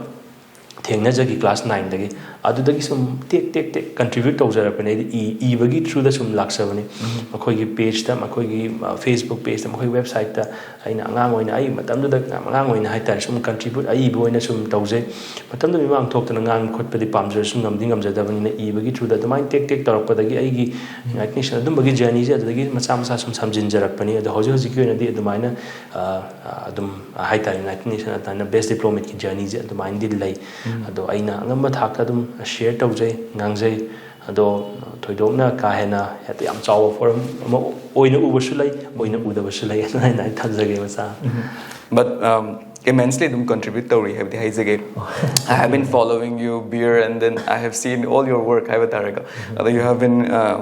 ꯊꯦꯡꯅꯖꯈꯤ class nineꯗꯒꯤ꯫ ꯑꯗꯨꯗꯒꯤ ꯁꯨꯝ ꯇꯦꯛ ꯇꯦꯛ ꯇꯦꯛ contribute ꯇꯧꯖꯔꯛꯄꯅꯦ꯫ ꯑꯩꯗꯤ ꯏ-, ꯏꯕꯒꯤ throughꯗ ꯁꯨꯝ ꯂꯥꯛꯆꯕꯅꯤ꯫ ꯃꯈꯣꯏꯒꯤ pageꯇ, ꯃꯈꯣꯏꯒꯤ, ꯑ, Facebook pageꯇ, ꯃꯈꯣꯏꯒꯤ websiteꯇ ꯑꯩꯅ ꯑꯉꯥꯡ ꯑꯣꯏꯅ, ꯑꯩ ꯃꯇꯝꯗꯨꯗ ꯌꯥꯝ ꯑꯉꯥꯡ ꯑꯣꯏꯅ ꯍꯥꯏꯇꯥꯔꯦ, ꯁꯨꯝ contribute ꯑꯏꯕ ꯑꯣꯏꯅ ꯁꯨꯝ ꯇꯧꯖꯩ꯫ ꯃꯇꯝꯗꯨꯗ ꯃꯤꯃꯥꯡ ꯊꯣꯛꯇꯅ ꯉꯥꯡ ꯈꯣꯠꯄꯗꯤ ꯄꯥꯝꯖꯔꯁꯨ ꯉꯝꯗꯤ ꯉꯝꯖꯗꯕꯅꯤꯅ ꯏꯕꯒꯤ throughꯗ ꯑꯗꯨꯃꯥꯏꯅ ꯇꯦꯛ ꯇꯦꯛ ꯇꯧꯔꯛꯄꯗꯒꯤ ꯑꯩꯒꯤ United Nation ꯑꯗꯨꯝꯕꯒꯤ journeyꯁꯦ ꯑꯗꯨꯗꯒꯤ ꯃꯆꯥ ꯃꯆꯥ ꯁꯨꯝ ꯁꯝꯖꯤꯟꯖꯔꯛꯄꯅꯤ꯫ ꯑꯗꯣ ꯍꯧꯖꯤꯛ ꯍꯧꯖꯤꯛꯀꯤ ꯑꯣꯏꯅꯗꯤ ꯑꯗꯨꯃꯥꯏꯅ, ꯑ, ꯑ, ꯑꯗꯨꯝ ꯍꯥꯏꯇꯥꯔꯦ, United Nation ꯑꯗꯨꯃꯥꯏꯅ best diplomatꯀꯤ journeyꯁꯦ ꯑꯗꯨꯃꯥꯏꯅꯗꯤ ꯂꯩ꯫ ꯑꯗꯣ ꯑꯩꯅ ꯑꯉꯝꯕ ꯊꯥꯛꯇ ꯑꯗꯨꯝ share ꯇꯧꯖꯩ, ꯉꯥꯡꯖꯩ꯫ ꯑꯗꯣ ꯊꯣꯏꯗꯣꯛꯅ ꯀꯥ ꯍꯦꯟꯅ ꯍꯦꯛꯇ ꯌꯥꯝ ꯆꯥꯎꯕ forum ꯑꯃ ꯑꯣꯏꯅ ꯎꯕꯁꯨ ꯂꯩ, ꯑꯣꯏꯅ ꯎꯗꯕꯁꯨ ꯂꯩ꯫ ꯑꯗꯨꯃꯥꯏꯅ ꯑꯩ ꯊꯝꯖꯒꯦ, ꯃꯆꯥ꯫ But, um, immensely ꯑꯗꯨꯝ contribute ꯇꯧꯔꯤ ꯍꯥꯏꯕꯗꯤ ꯍꯥꯏꯖꯒꯦ꯫ I have been following you, Beer, and then I have seen all your work ꯍꯥꯏꯕ ꯇꯥꯔꯦꯀꯣ꯫ ꯑꯗꯣ you have been, uh,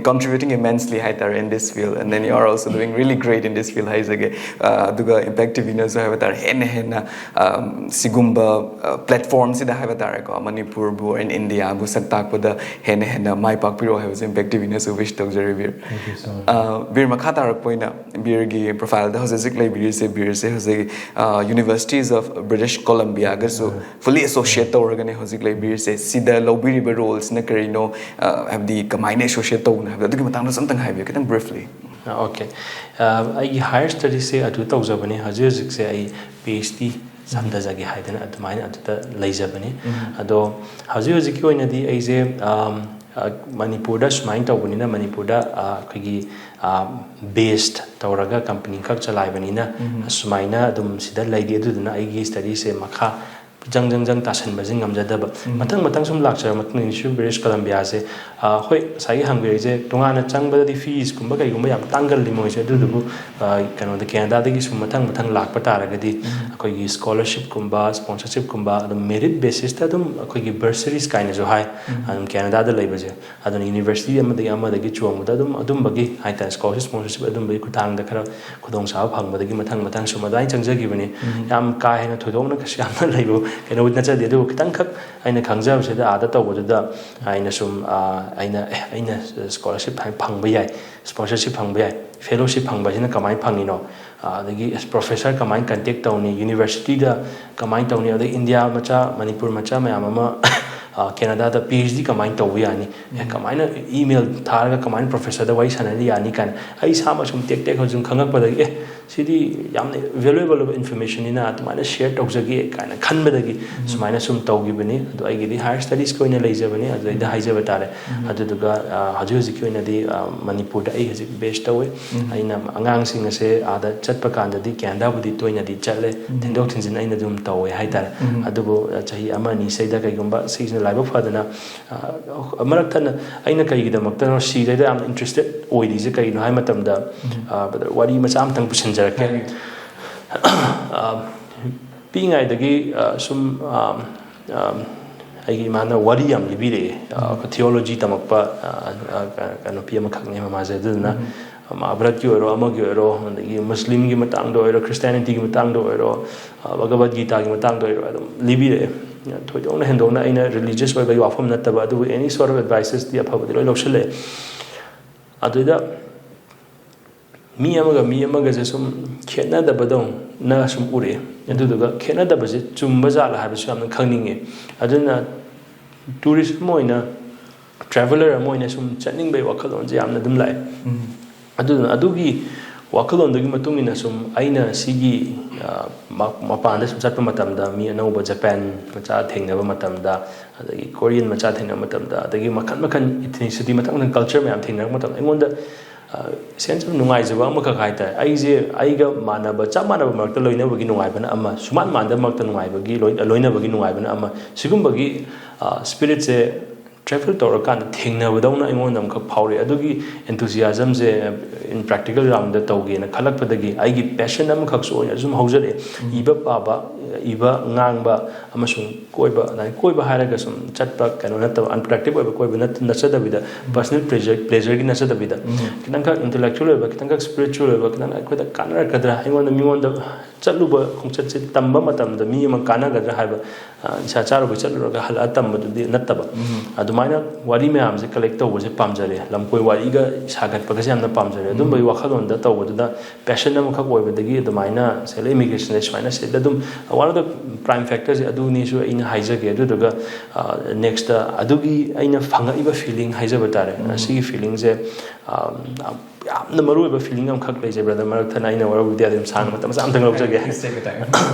contributing immensely ꯍꯥꯏꯇꯥꯔꯦ in this field, and then you are also doing really great in this field ꯍꯥꯏꯖꯒꯦ꯫ Uh, ꯑꯗꯨꯒ Impact TVꯅꯁꯨ ꯍꯥꯏꯕ ꯇꯥꯔꯦ, ꯍꯦꯟꯅ ꯍꯦꯟꯅ, um, ꯁꯤꯒꯨꯝꯕ, uh, platformꯁꯤꯗ ꯍꯥꯏꯕ ꯇꯥꯔꯦꯀꯣ, ꯃꯅꯤꯄꯨꯔꯕꯨ and Indiaꯕꯨ ꯁꯛ ꯇꯥꯛꯄꯗ ꯍꯦꯟꯅ ꯍꯦꯟꯅ ꯃꯥꯏ ꯄꯥꯛꯄꯤꯔꯣ ꯍꯥꯏꯕꯁꯦ Impact TVꯅꯁꯨ wish ꯇꯧꯖꯔꯤ, Beer꯫ Thank you so much. Uh, Beer, ꯃꯈꯥ ꯇꯥꯔꯛꯄ ꯑꯣꯏꯅ Beerꯒꯤ profileꯗ ꯍꯧꯖꯤꯛ ꯍꯧꯖꯤꯛ ꯂꯩꯕꯤꯔꯤꯁꯦ, Beerꯁꯦ ꯍꯧꯖꯤꯛ, uh, Universities of British Columbiaꯒꯁꯨ fully associate ꯇꯧꯔꯒꯅꯦ ꯍꯧꯖꯤꯛ ꯂꯩꯕꯤꯔꯤꯁꯦ꯫ ꯁꯤꯗ ꯂꯧꯕꯤꯔꯤꯕ roleꯁꯤꯅ ꯀꯔꯤꯅꯣ, uh, ꯍꯥꯏꯕꯗꯤ ꯀꯃꯥꯏꯅ associate ꯇꯧꯕꯅꯣ ꯍꯥꯏꯕꯗꯣ, ꯑꯗꯨꯒꯤ ꯃꯇꯥꯡꯗꯁꯨ ꯑꯝꯇꯪ ꯍꯥꯏꯕꯤꯌꯨ, ꯈꯤꯇꯪ briefly꯫ ꯑ, okay꯫ ꯑ, ꯑꯩꯒꯤ higher studiesꯁꯦ ꯑꯗꯨ ꯇꯧꯖꯕꯅꯦ꯫ ꯍꯧꯖꯤꯛ ꯍꯧꯖꯤꯛꯁꯦ ꯑꯩ PhD ꯁꯝꯊꯖꯒꯦ ꯍꯥꯏꯗꯅ ꯑꯗꯨꯃꯥꯏꯅ ꯑꯗꯨꯗ ꯂꯩꯖꯕꯅꯤ꯫ ꯑꯗꯣ ꯍꯧꯖꯤꯛ ꯍꯧꯖꯤꯛꯀꯤ ꯑꯣꯏꯅꯗꯤ ꯑꯩꯁꯦ, ꯑꯝ, ꯑ, ꯃꯅꯤꯄꯨꯔꯗ ꯁꯨꯃꯥꯏꯅ ꯇꯧꯕꯅꯤꯅ, ꯃꯅꯤꯄꯨꯔꯗ, ꯑ, ꯑꯩꯈꯣꯏꯒꯤ, ꯑ, based ꯇꯧꯔꯒ company ꯈꯛ ꯆꯂꯥꯏꯕꯅꯤꯅ, ꯁꯨꯃꯥꯏꯅ ꯑꯗꯨꯝ ꯁꯤꯗ ꯂꯩꯔꯤ꯫ ꯑꯗꯨꯗꯨꯅ ꯑꯩꯒꯤ studiesꯁꯦ ꯃꯈꯥ ꯖꯪ ꯖꯪ ꯖꯪ ꯇꯥꯁꯟꯕꯁꯦ ꯉꯝꯖꯗꯕ꯫ ꯎꯝ꯫ ꯃꯊꯪ ꯃꯊꯪ ꯁꯨꯝ ꯂꯥꯛꯆꯔ ꯃꯇꯨꯡꯗ University of British Columbia ꯁꯦ, ꯑ, ꯍꯣꯏ, ꯉꯁꯥꯏꯒꯤ ꯍꯪꯕꯤꯔꯛꯏꯁꯦ, ꯇꯣꯉꯥꯟꯅ ꯆꯪꯕꯗꯗꯤ fees ꯀꯨꯝꯕ ꯀꯩꯒꯨꯝꯕ ꯌꯥꯝ ꯇꯥꯡꯒꯜꯂꯤ ꯃꯣꯏꯁꯦ, ꯑꯗꯨꯗꯨꯕꯨ, ꯑ, ꯀꯩꯅꯣꯗ, Canada ꯗꯒꯤ ꯁꯨꯝ ꯃꯊꯪ ꯃꯊꯪ ꯂꯥꯛꯄ ꯇꯥꯔꯒꯗꯤ, ꯎꯝ꯫ ꯑꯩꯈꯣꯏꯒꯤ scholarship ꯀꯨꯝꯕ, sponsorship ꯀꯨꯝꯕ, ꯑꯗꯨꯝ merit basis ꯇ ꯑꯗꯨꯝ ꯑꯩꯈꯣꯏꯒꯤ bursaries ꯀꯥꯏꯅꯁꯨ ꯍꯥꯏ, ꯎꯝ꯫ ꯑꯗꯨꯝ Canada ꯗ ꯂꯩꯕꯁꯦ꯫ ꯑꯗꯨꯅ university ꯑꯃꯗꯒꯤ ꯑꯃꯗꯒꯤ ꯆꯣꯡꯕꯗ ꯑꯗꯨꯝ ꯑꯗꯨꯝꯕꯒꯤ ꯍꯥꯏꯇꯥꯔꯦ, scholarship, sponsorship ꯑꯗꯨꯝꯕꯒꯤ ꯈꯨꯠꯊꯥꯡꯗ ꯈꯔ ꯈꯨꯗꯣꯡꯆꯥꯕ ꯐꯪꯕꯗꯒꯤ ꯃꯊꯪ ꯃꯊꯪ ꯁꯨꯝ ꯑꯗꯨꯃꯥꯏꯅ ꯆꯪꯖꯈꯤꯕꯅꯤ꯫ ꯎꯝ꯫ ꯌꯥꯝ ꯀꯥ ꯍꯦꯟꯅ ꯊꯣꯏꯗꯣꯛꯅ ꯀꯩꯁꯨ ꯌꯥꯝꯅ ꯂꯩꯕ ꯀꯩꯅꯣ ꯅꯠꯆꯗꯦ, ꯑꯗꯨꯕꯨ ꯈꯤꯇꯪꯈꯛ ꯑꯩꯅ ꯈꯪꯖꯕꯁꯤꯗ, ꯑꯥꯗ ꯇꯧꯕꯗꯨꯗ ꯑꯩꯅ ꯁꯨꯝ, ꯑ, ꯑꯩꯅ, "ꯑꯦ, ꯑꯩꯅ scholarship ꯍꯥꯏ ꯐꯪꯕ ꯌꯥꯏ, sponsorship ꯐꯪꯕ ꯌꯥꯏ, fellowship ꯐꯪꯕꯁꯤꯅ ꯀꯃꯥꯏꯅ ꯐꯪꯉꯤꯅꯣ? ꯑ, ꯑꯗꯒꯤ professor ꯀꯃꯥꯏꯅ contact ꯇꯧꯅꯤ? University ꯗ ꯀꯃꯥꯏꯅ ꯇꯧꯅꯤ? ꯑꯗꯩ ꯏꯟꯗꯤꯌꯥ ꯃꯆꯥ, ꯃꯅꯤꯄꯨꯔ ꯃꯆꯥ ꯃꯌꯥꯝ ꯑꯃ, ꯑ, Canada ꯗ PhD ꯀꯃꯥꯏꯅ ꯇꯧꯕ ꯌꯥꯅꯤ? ꯑꯦ, ꯎꯝ꯫ ꯀꯃꯥꯏꯅ email ꯊꯥꯔꯒ ꯀꯃꯥꯏꯅ professor ꯗ ꯋꯥꯔꯤ ꯁꯥꯟꯅꯔ ꯌꯥꯅꯤ?" ꯀꯥꯏꯅ ꯑꯩ ꯏꯁꯥꯃꯛ ꯁꯨꯝ ꯇꯦꯛ ꯇꯦꯛ ꯁꯨꯝ ꯈꯪꯉꯛꯄꯗꯒꯤ, "ꯑꯦ, ꯁꯤꯗꯤ ꯌꯥꯝꯅ valuable ꯑꯣꯏꯕ information ꯅꯤꯅ, ꯑꯗꯨꯃꯥꯏꯅ share ꯇꯧꯖꯒꯦ" ꯀꯥꯏꯅ ꯈꯟꯕꯗꯒꯤ ꯎꯝ꯫ ꯁꯨꯃꯥꯏꯅ ꯁꯨꯝ ꯇꯧꯈꯤꯕꯅꯤ꯫ ꯑꯗꯣ ꯑꯩꯒꯤꯗꯤ higher studies ꯀꯤ ꯑꯣꯏꯅ ꯂꯩꯖꯕꯅꯤ, ꯑꯗꯨꯗꯩꯗ ꯎꯝ꯫ ꯍꯥꯏꯖꯕ ꯇꯥꯔꯦ꯫ ꯎꯝ꯫ ꯑꯗꯨꯗꯨꯒ, ꯑ, ꯍꯧꯖꯤꯛ ꯍꯧꯖꯤꯛꯀꯤ ꯑꯣꯏꯅꯗꯤ, ꯑ, ꯃꯅꯤꯄꯨꯔꯗ ꯑꯩ ꯍꯧꯖꯤꯛ base ꯇꯧꯋꯤ꯫ ꯎꯝ꯫ ꯑꯩꯅ ꯑꯉꯥꯡꯁꯤꯡ ꯑꯁꯦ ꯑꯥꯗ ꯆꯠꯄ ꯀꯥꯟꯗꯗꯤ Canada ꯕꯨꯗꯤ ꯇꯣꯏꯅꯗꯤ ꯆꯠꯂꯦ, ꯎꯝ꯫ ꯊꯤꯟꯗꯣꯛ ꯊꯤꯟꯖꯤꯟ ꯑꯩꯅ ꯑꯗꯨꯝ ꯇꯧꯋꯦ ꯍꯥꯏꯇꯥꯔꯦ꯫ ꯎꯝ꯫ ꯑꯗꯨꯕꯨ, ꯑ, ꯆꯍꯤ ꯑꯃ ꯑꯅꯤ ꯁꯤꯗꯩꯗ ꯀꯩꯒꯨꯝꯕ ꯁꯤꯁꯤꯅ ꯂꯥꯏꯕꯛ ꯐꯗꯅ, ꯑ, ꯃꯔꯛ ꯊꯠꯅ ꯑꯩꯅ ꯀꯩꯒꯤꯗꯃꯛꯇꯅꯣ ꯁꯤꯗꯩꯗ ꯌꯥꯝꯅ interested ꯑꯣꯏꯔꯤꯁꯦ ꯀꯩꯒꯤꯅꯣ ꯍꯥꯏ ꯃꯇꯝꯗ, ꯎꯝ꯫ ꯑ, brother, ꯋꯥꯔꯤ ꯃꯆꯥ ꯑꯃꯇꯪ ꯄꯨꯁꯤꯟꯖꯔꯛꯀꯦ꯫ ꯍꯥꯏꯕꯤꯌꯨ꯫ ꯑ, ꯄꯤꯛꯏꯉꯩꯗꯒꯤ, ꯑ, ꯁꯨꯝ, ꯑ, ꯑ, ꯑꯩꯒꯤ ꯏꯃꯥꯅ ꯋꯥꯔꯤ ꯌꯥꯝ ꯂꯤꯕꯤꯔꯛꯑꯦ꯫ ꯑ, ꯎꯝ꯫ ꯑꯩꯈꯣꯏ theology ꯇꯝꯃꯛꯄ, ꯑ, ꯑ, ꯀ-, ꯀ-, ꯅꯨꯄꯤ ꯑꯃꯈꯛꯅꯦ ꯃꯃꯥꯁꯦ꯫ ꯑꯗꯨꯗꯨꯅ ꯎꯝ꯫ ꯃꯍꯥꯚꯥꯔꯠꯀꯤ ꯑꯣꯏꯔꯣ, ꯑꯃꯒꯤ ꯑꯣꯏꯔꯣ, ꯑꯗꯒꯤ ꯃꯨꯁꯂꯤꯝꯒꯤ ꯃꯇꯥꯡꯗ ꯑꯣꯏꯔꯣ, Christianity ꯒꯤ ꯃꯇꯥꯡꯗ ꯑꯣꯏꯔꯣ, ꯑ, ꯚꯒꯕꯗ ꯒꯤꯇꯥꯒꯤ ꯃꯇꯥꯡꯗ ꯑꯣꯏꯔꯣ, ꯑꯗꯨꯝ ꯂꯤꯕꯤꯔꯛꯑꯦ꯫ ꯊꯣꯏꯗꯣꯛꯅ ꯍꯦꯟꯗꯣꯛꯅ ꯑꯩꯅ religious ꯑꯣꯏꯕꯒꯤ ꯋꯥꯐꯝ ꯅꯠꯇꯕ, ꯑꯗꯨꯕꯨ any sort of advices ꯇꯤ ꯑꯐꯕꯗꯤ ꯂꯣꯏ ꯂꯧꯁꯤꯜꯂꯛꯑꯦ꯫ ꯑꯗꯨꯗ ꯃꯤ ꯑꯃꯒ ꯃꯤ ꯑꯃꯒꯁꯦ ꯁꯨꯝ ꯈꯦꯠꯅꯗꯕꯗꯧꯅ ꯁꯨꯝ ꯎꯔꯛꯑꯦ꯫ ꯑꯗꯨꯗꯨꯒ ꯈꯦꯠꯅꯗꯕꯁꯦ ꯆꯨꯝꯕ ꯖꯥꯠꯂ ꯍꯥꯏꯕꯁꯨ ꯌꯥꯝꯅ ꯈꯪꯅꯤꯡꯉꯦ꯫ ꯑꯗꯨꯅ tourist ꯑꯃ ꯑꯣꯏꯅ, traveller ꯑꯃ ꯑꯣꯏꯅ ꯁꯨꯝ ꯆꯠꯅꯤꯡꯕꯒꯤ ꯋꯥꯈꯜꯂꯣꯟꯁꯦ ꯌꯥꯝꯅ ꯑꯗꯨꯝ ꯂꯥꯛꯑꯦ꯫ ꯎꯝ꯫ ꯑꯗꯨꯗꯨꯅ ꯑꯗꯨꯒꯤ ꯋꯥꯈꯜꯂꯣꯟꯗꯨꯒꯤ ꯃꯇꯨꯡ ꯏꯟꯅ ꯁꯨꯝ ꯑꯩꯅ ꯁꯤꯒꯤ, ꯑ, ꯃ-, ꯃꯄꯥꯟꯗ ꯁꯨꯝ ꯆꯠꯄ ꯃꯇꯝꯗ ꯃꯤ ꯑꯅꯧꯕ Japan ꯃꯆꯥ ꯊꯦꯡꯅꯕ ꯃꯇꯝꯗ, ꯑꯗꯒꯤ Korean ꯃꯆꯥ ꯊꯦꯡꯅꯕ ꯃꯇꯝꯗ, ꯑꯗꯒꯤ ꯃꯈꯜ ꯃꯈꯜ ethnicity, ꯃꯈꯜ ꯃꯈꯜ culture ꯃꯌꯥꯝ ꯊꯦꯡꯅꯔꯛꯄ ꯃꯇꯝꯗ ꯑꯩꯉꯣꯟꯗ ꯁꯦꯟꯁ ꯑꯣꯐ ꯅꯨꯡꯉꯥꯏꯖꯕ ꯑꯃꯈꯛ ꯍꯥꯏꯇꯥꯔꯦ꯫ ꯑꯩꯁꯦ ꯑꯩꯒ ꯃꯥꯟꯅꯕ, ꯆꯞ ꯃꯥꯟꯅꯕ ꯃꯔꯛꯇ ꯂꯣꯏꯅꯕꯒꯤ ꯅꯨꯡꯉꯥꯏꯕꯅ ꯑꯃ, ꯁꯨꯃꯥꯟ ꯃꯥꯟꯗꯕ ꯃꯔꯛꯇ ꯅꯨꯡꯉꯥꯏꯕꯒꯤ ꯂꯣꯏ- ꯂꯣꯏꯅꯕꯒꯤ ꯅꯨꯡꯉꯥꯏꯕꯅ ꯑꯃ꯫ ꯁꯤꯒꯨꯝꯕꯒꯤ ꯁ꯭ꯄꯤꯔꯤꯠꯁꯦ ꯇ꯭ꯔꯦꯚꯦꯜ ꯇꯧꯔꯀꯥꯟꯗ ꯊꯦꯡꯅꯕꯗꯧꯅ ꯑꯩꯉꯣꯟꯗ ꯑꯃꯈꯛ ꯐꯥꯎꯔꯛꯑꯦ꯫ ꯑꯗꯨꯒꯤ ꯑꯦꯟꯊꯨꯖꯤꯌꯥꯖꯝꯁꯦ ꯏꯟ ꯄ꯭ꯔꯦꯛꯇꯤꯀꯦꯜ ꯔꯥꯎꯟꯗ ꯇꯧꯒꯦꯅ ꯈꯜꯂꯛꯄꯗꯒꯤ ꯑꯩꯒꯤ ꯄꯦꯁꯟ ꯑꯃꯈꯛꯁꯨ ꯑꯣꯏꯅ ꯁꯨꯝ ꯍꯧꯖꯔꯛꯑꯦ꯫ ꯏꯕ ꯄꯥꯕ, ꯏꯕ ꯉꯥꯡꯕ ꯑꯃꯁꯨꯡ ꯀꯣꯏꯕ, ꯑꯗꯨꯃꯥꯏꯅ ꯀꯣꯏꯕ ꯍꯥꯏꯔꯒ ꯁꯨꯝ ꯆꯠꯄ ꯀꯩꯅꯣ ꯅꯠꯇꯕ, ꯑꯟꯄ꯭ꯔꯗꯛꯇꯤꯞ ꯑꯣꯏꯕ ꯀꯣꯏꯕ ꯅꯠ- ꯅꯠꯆꯗꯕꯤꯗ, ꯄꯔꯁꯅꯦꯜ ꯄ꯭ꯂꯦꯖꯔ ꯄ꯭ꯂꯦꯖꯔꯒꯤ ꯅꯠꯆꯗꯕꯤꯗ, ꯈꯤꯇꯪꯈꯛ ꯏꯟꯇꯦꯂꯦꯛꯆꯨꯋꯦꯜ ꯑꯣꯏꯕ, ꯈꯤꯇꯪꯈꯛ ꯁ꯭ꯄꯤꯔꯤꯆꯨꯋꯦꯜ ꯑꯣꯏꯕ, ꯈꯤꯇꯪ ꯑꯩꯈꯣꯏꯗ ꯀꯥꯟꯅꯔꯛꯀꯗ꯭ꯔꯥ, ꯑꯩꯉꯣꯟꯗ, ꯃꯤꯉꯣꯟꯗ ꯆꯠꯂꯨꯕ ꯈꯣꯡꯆꯠꯁꯦ ꯇꯝꯕ ꯃꯇꯝꯗ ꯃꯤ ꯑꯃ ꯀꯥꯟꯅꯒꯗ꯭ꯔꯥ ꯍꯥꯏꯕ, ꯑ, ꯅꯤꯁꯥ ꯆꯥꯔꯨꯕ ꯆꯠꯂꯨꯔꯒ ꯍꯜꯂꯛꯑ ꯇꯝꯕꯗꯨꯗꯤ ꯅꯠꯇꯕ꯫ ꯑꯗꯨꯃꯥꯏꯅ ꯋꯥꯔꯤ ꯃꯌꯥꯝꯁꯦ ꯀꯂꯦꯛ ꯇꯧꯕꯁꯦ ꯄꯥꯝꯖꯔꯦ, ꯂꯝꯀꯣꯏ ꯋꯥꯔꯤꯒ ꯁꯥꯒꯠꯄꯒꯁꯦ ꯌꯥꯝꯅ ꯄꯥꯝꯖꯔꯦ꯫ ꯑꯗꯨꯝꯕꯒꯤ ꯋꯥꯈꯜꯂꯣꯟꯗ ꯇꯧꯕꯗꯨꯗ ꯄꯦꯁꯟ ꯑꯃꯈꯛ ꯑꯣꯏꯕꯗꯒꯤ ꯑꯗꯨꯃꯥꯏꯅ ꯁꯦꯜꯐ ꯏꯃꯤꯒ꯭ꯔꯦꯁꯟꯁꯦ ꯁꯨꯃꯥꯏꯅ ꯁꯤꯗ ꯑꯗꯨꯝ, ꯋꯥꯟ ꯑꯣꯐ ꯗ ꯄ꯭ꯔꯥꯏꯝ ꯐꯦꯛꯇꯔꯁꯦ ꯑꯗꯨꯅꯤꯁꯨ ꯑꯩꯅ ꯍꯥꯏꯖꯒꯦ꯫ ꯑꯗꯨꯗꯨꯒ ꯅꯦꯛꯁꯇ ꯑꯗꯨꯒꯤ ꯑꯩꯅ ꯐꯪꯉꯛꯏꯕ ꯐꯤꯂꯤꯡ ꯍꯥꯏꯖꯕ ꯇꯥꯔꯦ꯫ ꯁꯤꯒꯤ ꯐꯤꯂꯤꯡꯁꯦ ꯌꯥꯝꯅ ꯃꯔꯨꯑꯣꯏꯕ ꯐꯤꯂꯤꯡ ꯑꯃꯈꯛ ꯂꯩꯖꯩ, ꯕ꯭ꯔꯗꯔ꯫ ꯃꯔꯛ ꯊꯠꯅ ꯑꯩꯅ ꯋꯥꯔꯧꯕꯤꯗꯦ, ꯑꯗꯨꯝ ꯁꯥꯡꯅ ꯃꯇꯝ ꯃꯆꯥ ꯑꯃꯇꯪ ꯂꯧꯖꯒꯦ꯫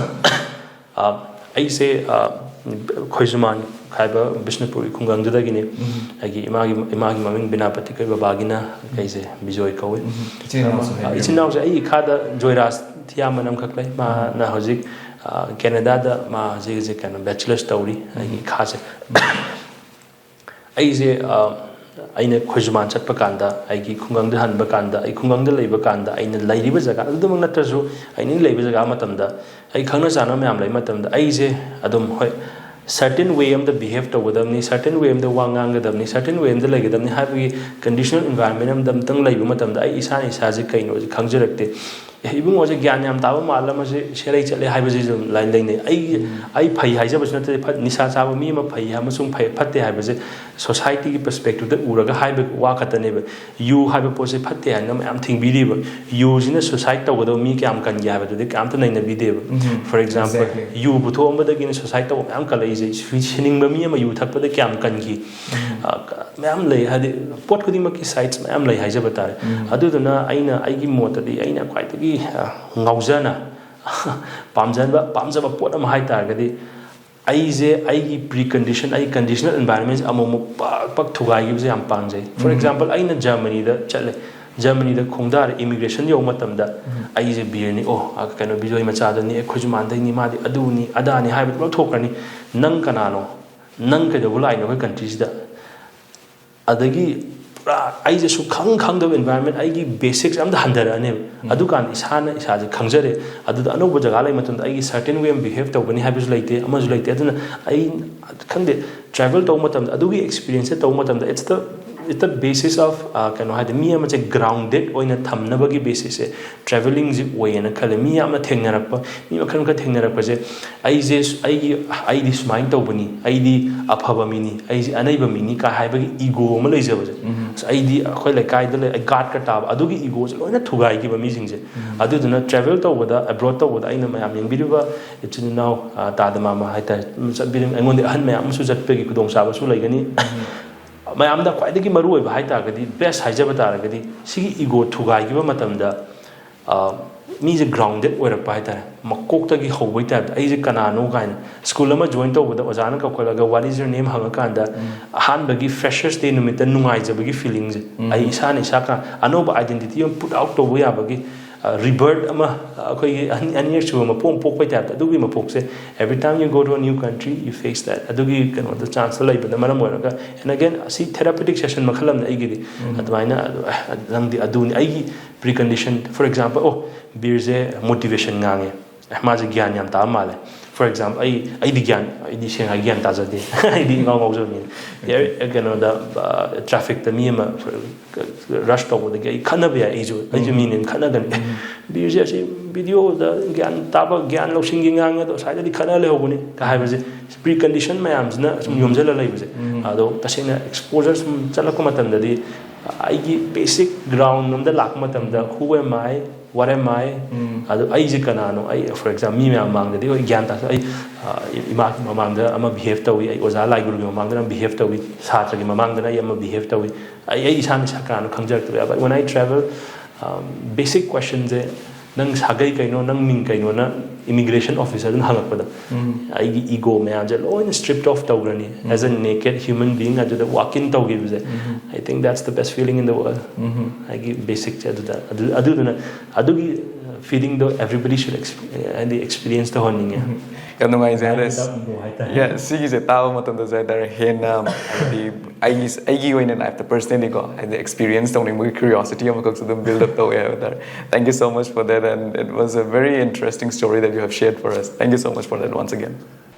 ꯑ, ꯑꯩꯁꯦ, ꯑ, ꯈꯣꯏꯖꯨꯃꯥꯟ ꯍꯥꯏꯕ ꯕꯤꯁꯅꯨꯄꯨꯔꯒꯤ ꯈꯨꯡꯒꯪꯗꯨꯗꯒꯤꯅꯤ꯫ ꯑꯩꯒꯤ ꯏꯃꯥꯒꯤ, ꯏꯃꯥꯒꯤ ꯃꯃꯤꯡ ꯕꯤꯅꯥꯄꯇꯤ ꯀꯧꯏ, ꯕꯕꯥꯒꯤ ꯀꯧꯏ, ꯕꯕꯥꯒꯤꯅ ꯑꯩꯁꯦ ꯕꯤꯖꯣꯏ ꯀꯧꯏ꯫ ꯏꯆꯤꯟ ꯏꯅꯥꯎꯁꯨ ꯑ, ꯂꯩꯕꯤꯕ꯭ꯔꯥ? ꯏꯆꯤꯟ ꯏꯅꯥꯎꯁꯦ ꯑꯩꯒꯤ ꯏꯈꯥꯗ ꯖꯣꯏꯔꯥꯖ ꯊꯤꯌꯥꯝꯕꯅ ꯑꯃꯈꯛ ꯂꯩ꯫ ꯃꯥꯅ ꯍꯧꯖꯤꯛ, ꯑ, ꯀꯦꯅꯦꯗꯥꯗ ꯃꯥ ꯍꯧꯖꯤꯛ ꯍꯧꯖꯤꯛ ꯀꯩꯅꯣ ꯕꯦꯆꯤꯂꯔꯁ ꯇꯧꯔꯤ, ꯑꯩꯒꯤ ꯏꯈꯥꯁꯦ꯫ ꯑꯩꯁꯦ, ꯑ, ꯑꯩꯅ ꯈꯣꯏꯖꯨꯃꯥꯟ ꯆꯠꯄ ꯀꯥꯟꯗ, ꯑꯩꯒꯤ ꯈꯨꯡꯒꯪꯗ ꯍꯟꯕ ꯀꯥꯟꯗ, ꯑꯩ ꯈꯨꯡꯒꯪꯗ ꯂꯩꯕ ꯀꯥꯟꯗ, ꯑꯩꯅ ꯂꯩꯔꯤꯕ ꯖꯒꯥ ꯑꯗꯨꯃꯛ ꯅꯠꯇ꯭ꯔꯁꯨ, ꯑꯩꯅ ꯂꯩꯕ ꯖꯒꯥ ꯃꯇꯝꯗ, ꯑꯩ ꯈꯪꯅ ꯆꯥꯟꯅꯕ ꯃꯌꯥꯝ ꯂꯩꯕ ꯃꯇꯝꯗ, ꯑꯩꯁꯦ ꯑꯗꯨꯝ, ꯍꯣꯏ, ꯁꯔꯇꯦꯟ ꯋꯦ ꯑꯃꯗ ꯕꯤꯍꯦꯕ ꯇꯧꯒꯗꯕꯅꯤ, ꯁꯔꯇꯦꯟ ꯋꯦ ꯑꯃꯗ ꯋꯥ ꯉꯥꯡꯒꯗꯕꯅꯤ, ꯁꯔꯇꯦꯟ ꯋꯦ ꯑꯃꯗ ꯂꯩꯒꯗꯕꯅꯤ ꯍꯥꯏꯕꯒꯤ ꯀꯟꯗꯤꯁꯅꯦꯜ ꯏꯟꯚꯥꯏꯔꯣꯟꯃꯦꯟ ꯑꯃꯗ ꯑꯃꯨꯛꯇꯪ ꯂꯩꯕ ꯃꯇꯝꯗ, ꯑꯩ ꯏꯁꯥꯅ ꯏꯁꯥꯁꯦ ꯀꯩꯅꯣꯁꯦ ꯈꯪꯖꯔꯛꯇꯦ꯫ ꯑꯦ, ꯏꯕꯨꯡꯉꯣꯁꯦ ꯒ꯭ꯌꯥꯟ ꯌꯥꯝ ꯇꯥꯕ ꯃꯥꯜꯂ, ꯃꯁꯤ ꯁꯦꯔꯩ ꯆꯠꯂꯦ ꯍꯥꯏꯕꯁꯤꯁꯨ ꯑꯗꯨꯝ ꯂꯥꯏꯟ ꯂꯩꯅꯩ꯫ ꯑꯩ, ꯑꯩ ꯐꯩ ꯍꯥꯏꯖꯕꯁꯨ ꯅꯠꯇꯦ, ꯐꯠ-, ꯅꯤꯁꯥ ꯆꯥꯕ ꯃꯤ ꯑꯃ ꯐꯩ ꯑꯃꯁꯨꯡ ꯐꯩ, ꯐꯠꯇꯦ ꯍꯥꯏꯕꯁꯦ ꯁꯣꯁꯥꯏꯇꯤꯒꯤ ꯄꯔꯁꯄꯦꯛꯇꯤꯞꯇ ꯎꯔꯒ ꯍꯥꯏꯕ ꯋꯥ ꯈꯛꯇꯅꯦꯕ꯫ ꯌꯨ ꯍꯥꯏꯕ ꯄꯣꯠꯁꯦ ꯐꯠꯇꯦ ꯍꯥꯏꯅ ꯃꯌꯥꯝ ꯊꯤꯡꯕꯤꯔꯤꯕ꯫ ꯌꯨꯁꯤꯅ ꯁꯨꯁꯥꯏꯠ ꯇꯧꯒꯗꯕ ꯃꯤ ꯀꯌꯥꯝ ꯀꯟꯒꯦ ꯍꯥꯏꯕꯗꯨꯗꯤ ꯀꯌꯥꯝꯇ ꯅꯩꯅꯕꯤꯗꯦꯕ꯫ Um, For example, exactly. ꯌꯨ ꯄꯨꯊꯣꯛꯑꯝꯕꯗꯒꯤꯅ ꯁꯨꯁꯥꯏꯠ ꯇꯧꯕ ꯃꯌꯥꯝ ꯀꯜꯂꯛꯏꯁꯦ꯫ ꯁꯤ-, ꯁꯤꯅꯤꯡꯕ ꯃꯤ ꯑꯃ ꯌꯨ ꯊꯛꯄꯗ ꯀꯌꯥꯝ ꯀꯟꯈꯤ? ꯎꯝ. ꯑ, ꯀ-, ꯃꯌꯥꯝ ꯂꯩ, ꯍꯥꯏꯗꯤ ꯄꯣꯠ ꯈꯨꯗꯤꯡꯃꯛꯀꯤ ꯁꯥꯏꯠꯁ ꯃꯌꯥꯝ ꯂꯩ ꯍꯥꯏꯖꯕ ꯇꯥꯔꯦ꯫ ꯎꯝ. ꯑꯗꯨꯗꯨꯅ ꯑꯩꯅ, ꯑꯩꯒꯤ ꯃꯣꯠꯇꯗꯤ ꯑꯩꯅ ꯈ꯭ꯋꯥꯏꯗꯒꯤ, ꯑ, ꯉꯥꯎꯖꯅ ꯄꯥꯝꯖꯕ, ꯄꯥꯝꯖꯕ ꯄꯣꯠ ꯑꯃ ꯍꯥꯏ ꯇꯥꯔꯒꯗꯤ, ꯑꯩꯁꯦ ꯑꯩꯒꯤ ꯄ꯭ꯔꯤ ꯀꯟꯗꯤꯁꯟ, ꯑꯩ ꯀꯟꯗꯤꯁꯅꯦꯜ ꯏꯟꯚꯥꯏꯔꯣꯟꯃꯦꯟꯁꯦ ꯑꯃꯨꯛ ꯑꯃꯨꯛ ꯄꯛ ꯄꯛ ꯊꯨꯒꯥꯏꯈꯤꯕꯁꯦ ꯌꯥꯝ ꯄꯥꯝꯖꯩ꯫ For um. Example, ꯑꯩꯅ ꯖꯔꯃꯅꯤꯗ ꯆꯠꯂꯦ꯫ ꯖꯔꯃꯅꯤꯗ ꯈꯣꯡꯗꯥꯔꯦ, ꯏꯃꯤꯒ꯭ꯔꯦꯁꯟ ꯌꯧꯕ ꯃꯇꯝꯗ ꯑꯩꯁꯦ ꯕꯤꯔꯅꯤ, ꯑꯣ, ꯑ, ꯀꯩꯅꯣ, ꯕꯤꯖꯣꯏ ꯃꯆꯥꯗꯨꯅꯤ, ꯑꯩꯈꯣꯏꯁꯨ ꯃꯥꯟꯗꯩꯅꯤ, ꯃꯥꯗꯤ ꯑꯗꯨꯅꯤ ꯑꯗꯥꯅꯤ ꯍꯥꯏꯕꯗꯨ ꯂꯣꯏ ꯊꯣꯛꯈ꯭ꯔꯅꯤ꯫ ꯅꯪ ꯀꯅꯥꯅꯣ? ꯅꯪ ꯀꯩꯗꯧꯕ ꯂꯥꯛꯏꯅꯣ ꯑꯩꯈꯣꯏ ꯀꯟꯇ꯭ꯔꯤꯁꯤꯗ? ꯑꯗꯒꯤ ꯄꯨꯔꯥ ꯑꯩꯁꯦ ꯁꯨꯈꯪ ꯈꯪꯗꯕ ꯏꯟꯚꯥꯏꯔꯣꯟꯃꯦꯟ, ꯑꯩꯒꯤ ꯕꯦꯁꯤꯛꯁ ꯑꯝꯇ ꯍꯟꯊꯔꯛꯑꯅꯦꯕ꯫ ꯑꯗꯨꯀꯥꯟꯗ ꯏꯁꯥꯅ ꯏꯁꯥꯁꯦ ꯈꯪꯖꯔꯦ꯫ ꯑꯗꯨꯗ ꯑꯅꯧꯕ ꯖꯒꯥ ꯂꯩꯕ ꯃꯇꯝꯗ ꯑꯩꯒꯤ ꯁꯔꯇꯦꯟ ꯋꯦ ꯑꯃ ꯕꯤꯍꯦꯕ ꯇꯧꯒꯅꯤ ꯍꯥꯏꯕꯁꯨ ꯂꯩꯇꯦ, ꯑꯃꯁꯨ ꯂꯩꯇꯦ꯫ ꯑꯗꯨꯅ ꯑꯩ ꯈꯪꯗꯦ, ꯇ꯭ꯔꯦꯚꯦꯜ ꯇꯧꯕ ꯃꯇꯝꯗ, ꯑꯗꯨꯒꯤ ꯑꯦꯛꯁꯄꯤꯔꯤꯌꯦꯟꯁꯁꯦ ꯇꯧꯕ ꯃꯇꯝꯗ, it's the, it's the basis of, ꯑ, ꯀꯩꯅꯣ ꯍꯥꯏꯗꯤ, ꯃꯤ ꯑꯃꯁꯦ ꯒ꯭ꯔꯥꯎꯟꯗꯦꯠ ꯑꯣꯏꯅ ꯊꯝꯅꯕꯒꯤ ꯕꯦꯁꯤꯁꯁꯦ ꯇ꯭ꯔꯦꯚꯦꯂꯤꯡꯁꯦ ꯑꯣꯏꯌꯦꯅ ꯈꯜꯂꯦ꯫ ꯃꯤ ꯌꯥꯝꯅ ꯊꯦꯡꯅꯔꯛꯄ, ꯃꯤ ꯃꯈꯜ ꯃꯈꯜ ꯊꯦꯡꯅꯔꯛꯄꯁꯦ, ꯑꯩꯁꯦ, ꯑꯩꯒꯤ, ꯑꯩꯗꯤ ꯁꯨꯃꯥꯏꯅ ꯇꯧꯕꯅꯤ, ꯑꯩꯗꯤ ꯑꯐꯕ ꯃꯤꯅꯤ, ꯑꯩꯁꯦ ꯑꯅꯩꯕ ꯃꯤꯅꯤ ꯀꯥ ꯍꯥꯏꯕꯒꯤ ꯏꯒꯣ ꯑꯃ ꯂꯩꯖꯕꯁꯦ꯫ ꯑꯁ, ꯑꯩꯗꯤ ꯑꯩꯈꯣꯏ ꯂꯩꯀꯥꯏꯗ ꯂꯩ, ꯑꯩ ꯒꯥꯔꯗꯀ ꯇꯥꯕ, ꯑꯗꯨꯒꯤ ꯏꯒꯣꯁꯦ ꯂꯣꯏꯅ ꯊꯨꯒꯥꯏꯈꯤꯕ ꯃꯤꯁꯤꯡꯁꯦ꯫ ꯑꯗꯨꯗꯨꯅ ꯇ꯭ꯔꯦꯚꯦꯜ ꯇꯧꯕꯗ, ꯑꯦꯕ꯭ꯔꯣꯗ ꯇꯧꯕꯗ ꯑꯩꯅ ꯃꯌꯥꯝ ꯌꯦꯡꯕꯤꯔꯤꯕ ꯏꯆꯤꯟ ꯏꯅꯥꯎ, ꯑ, ꯇꯥꯗ ꯃꯥꯃ ꯍꯥꯏꯇꯥꯔꯦ, ꯆꯠꯄꯤꯔꯤꯕ, ꯑꯩꯉꯣꯟꯗ ꯑꯍꯟ ꯃꯌꯥꯝ ꯑꯃꯁꯨ ꯆꯠꯄꯒꯤ ꯈꯨꯗꯣꯡꯆꯥꯕꯁꯨ ꯂꯩꯒꯅꯤ꯫ ꯃꯌꯥꯝꯗ ꯈ꯭ꯋꯥꯏꯗꯒꯤ ꯃꯔꯨ ꯑꯣꯏꯕ ꯍꯥꯏ ꯇꯥꯔꯒꯗꯤ, ꯕꯦꯁ ꯍꯥꯏꯖꯕ ꯇꯥꯔꯒꯗꯤ, ꯁꯤꯒꯤ ꯏꯒꯣ ꯊꯨꯒꯥꯏꯈꯤꯕ ꯃꯇꯝꯗ, ꯑ, ꯃꯤꯁꯦ ꯒ꯭ꯔꯥꯎꯟꯗꯦꯠ ꯑꯣꯏꯔꯛꯄ ꯍꯥꯏ ꯇꯥꯔꯦ꯫ ꯃꯀꯣꯛꯇꯒꯤ ꯍꯧꯕꯩ ꯇꯥꯏꯞꯇ, "ꯑꯩꯁꯦ ꯀꯅꯥꯅꯣ?" ꯀꯥꯏꯅ꯫ ꯁ꯭ꯀꯨꯜ ꯑꯃ ꯖꯣꯏꯟ ꯇꯧꯕꯗ ꯑꯣꯖꯥꯅ ꯀꯧꯈꯠꯂꯒ, "What is your name?" ꯍꯪꯉꯀꯥꯟꯗ, ꯑꯍꯥꯟꯕꯒꯤ Freshers Day ꯅꯨꯃꯤꯠꯇ ꯅꯨꯡꯉꯥꯏꯖꯕꯒꯤ ꯐꯤꯂꯤꯡꯁꯦ, ꯑꯩ ꯏꯁꯥꯅ ꯏꯁꯥ ꯀ-, ꯑꯅꯧꯕ ꯑꯥꯏꯗꯦꯟꯇꯤꯇꯤ ꯑꯃ ꯄꯨꯠ ꯑꯥꯎꯠ ꯇꯧꯕ ꯌꯥꯕꯒꯤ, ꯑ, ꯔꯤꯕꯔꯠ ꯑꯃ, ꯑ, ꯑꯩꯈꯣꯏꯒꯤ ꯑꯅꯤ-, ꯑꯅꯤꯔꯛ ꯁꯨꯕ ꯃꯄꯣꯛ ꯑꯃ ꯄꯣꯛꯄꯩ ꯇꯥꯏꯞꯇ, ꯑꯗꯨꯒꯤ ꯃꯄꯣꯛꯁꯦ, every time you go to a new country, you face that. ꯑꯗꯨꯒꯤ ꯀꯩꯅꯣꯗꯣ, ꯆꯥꯟꯁꯇꯣ ꯂꯩꯕꯅ ꯃꯔꯝ ꯑꯣꯏꯔꯒ, and again, ꯑꯁꯤ ꯊꯦꯔꯥꯄꯤꯇꯤꯛ ꯁꯦꯁꯟ ꯃꯈꯜ ꯑꯃꯅꯤ ꯑꯩꯒꯤꯗꯤ꯫ ꯑꯗꯨꯃꯥꯏꯅ, ꯑꯗꯨ, ꯑ, ꯅꯪꯗꯤ ꯑꯗꯨꯅꯤ꯫ ꯑꯩꯒꯤ ꯄ꯭ꯔꯤ ꯀꯟꯗꯤꯁꯟ, for example, ꯑꯣ, ꯕꯤꯔꯁꯦ ꯃꯣꯇꯤꯚꯦꯁꯟ ꯉꯥꯡꯉꯦ, ꯑꯦ, ꯃꯥꯁꯦ ꯒ꯭ꯌꯥꯟ ꯌꯥꯝ ꯇꯥꯕ ꯃꯥꯜꯂꯦ꯫ For example, ꯑꯩ, ꯑꯩꯗꯤ ꯒ꯭ꯌꯥꯟ, ꯑꯩꯗꯤ ꯁꯦꯡꯅ ꯍꯥꯏ ꯒ꯭ꯌꯥꯟ ꯇꯥꯖꯗꯦ꯫ ꯑꯩꯗꯤ ꯏꯉꯥꯎ ꯉꯥꯎꯖꯕ ꯃꯤꯅꯤ꯫ ꯑꯦ, ꯀꯩꯅꯣꯗ, ꯑ, ꯇ꯭ꯔꯥꯐꯤꯛꯇ ꯃꯤ ꯑꯃ ꯔꯁ ꯇꯧꯕꯗꯒꯤ ꯑꯩ ꯈꯠꯅꯕ ꯌꯥꯏ, ꯑꯩꯁꯨ, ꯑꯩꯁꯨ ꯃꯤꯅꯤ, ꯈꯠꯅꯒꯅꯤ꯫ ꯕꯤꯔꯁꯦ ꯑꯁꯤ ꯚꯤꯗꯤꯑꯣꯗ ꯒ꯭ꯌꯥꯟ ꯇꯥꯕ, ꯒ꯭ꯌꯥꯟ ꯂꯧꯁꯤꯡꯒꯤ ꯉꯥꯡꯉꯦ, ꯑꯗꯣ ꯁ꯭ꯋꯥꯏꯗꯗꯤ ꯈꯠꯅ ꯂꯩꯍꯧꯕꯅꯤ ꯀ ꯍꯥꯏꯕꯁꯦ, ꯄ꯭ꯔꯤ ꯀꯟꯗꯤꯁꯟ ꯃꯌꯥꯝꯁꯤꯅ ꯁꯨꯝ ꯌꯣꯝꯁꯤꯜꯂ ꯂꯩꯕꯁꯦ꯫ ꯑꯗꯣ ꯇꯁꯦꯡꯅ ꯑꯦꯛꯁꯄꯣꯖꯔ ꯁꯨꯝ ꯆꯠꯂꯛꯄ ꯃꯇꯝꯗꯗꯤ, ꯑꯩꯒꯤ ꯕꯦꯁꯤꯛ ꯒ꯭ꯔꯥꯎꯟ ꯑꯝꯗ ꯂꯥꯛꯄ ꯃꯇꯝꯗ, who am I, what am I? ꯑꯗꯣ ꯑꯩꯁꯦ ꯀꯅꯥꯅꯣ? ꯑꯩ, for example, ꯃꯤ ꯃꯌꯥꯝ ꯃꯃꯥꯡꯗꯗꯤ ꯍꯣꯏ ꯒ꯭ꯌꯥꯟ ꯇꯥ-, ꯑꯩ, ꯑ, ꯏꯃꯥꯒꯤ ꯃꯃꯥꯡꯗ ꯑꯃ ꯕꯤꯍꯦꯕ ꯇꯧꯏ, ꯑꯩ ꯑꯣꯖꯥ ꯂꯥꯏ ꯒꯨꯔꯨꯒꯤ ꯃꯃꯥꯡꯗꯅ ꯑꯃ ꯕꯤꯍꯦꯕ ꯇꯧꯏ, ꯁꯥꯇ꯭ꯔꯒꯤ ꯃꯃꯥꯡꯗꯅ ꯑꯩ ꯑꯃ ꯕꯤꯍꯦꯕ ꯇꯧꯏ꯫ ꯑꯩ, ꯑꯩ ꯏꯁꯥꯅ ꯏꯁꯥ ꯀꯅꯥꯅꯣ ꯈꯪꯖꯔꯛꯇꯕ ꯌꯥꯏ꯫ But when I travel, um, basic questionꯁꯦ, "ꯅꯪ ꯁꯥꯒꯩ ꯀꯩꯅꯣ? ꯅꯪ ꯃꯤꯡ ꯀꯩꯅꯣꯅ?" Immigration officer ꯑꯗꯨꯅ ꯍꯪꯉꯛꯄꯗ ꯑꯩꯒꯤ ego ꯃꯌꯥꯝꯁꯦ ꯂꯣꯏꯅ stripped off ꯇꯧꯈ꯭ꯔꯅꯤ, as a naked human being ꯑꯗꯨꯗ walk in ꯇꯧꯈꯤꯕꯁꯦ. I think that's the best feeling in the world. ꯑꯩꯒꯤ basic ꯁꯦ ꯑꯗꯨꯗ ꯑꯗꯨ ꯑꯗꯨꯗꯨꯅ ꯑꯗꯨꯒꯤ feeling ꯗꯣ everybody should exp- ꯍꯥꯏꯗꯤ experience ꯇꯧꯍꯟꯅꯤꯡꯉꯦ. ꯌꯥꯝ ꯅꯨꯡꯉꯥꯏꯖꯩ That ꯑꯗ without ego ꯍꯥꯏꯇꯥꯔꯦ. Yeah, ꯁꯤꯒꯤꯁꯦ ꯇꯥꯕ ꯃꯇꯝꯗꯁꯨ ꯍꯥꯏꯇꯥꯔꯦ ꯍꯦꯟꯅ ꯍꯥꯏꯗꯤ ꯑꯩꯒꯤ ꯑꯩꯒꯤ ꯑꯣꯏꯅ ꯂꯥꯏꯐꯇ personally ꯀꯣ ꯍꯥꯏꯗꯤ experience ꯇꯧꯅꯤꯡꯕꯒꯤ curiosity ꯑꯃꯈꯛꯁꯨ ꯑꯗꯨꯝ build up ꯇꯧꯋꯦ ꯍꯥꯏꯕ ꯇꯥꯔꯦ. Thank you so much for that, and it was a very interesting story that you have shared for us. Thank you so much for that once again.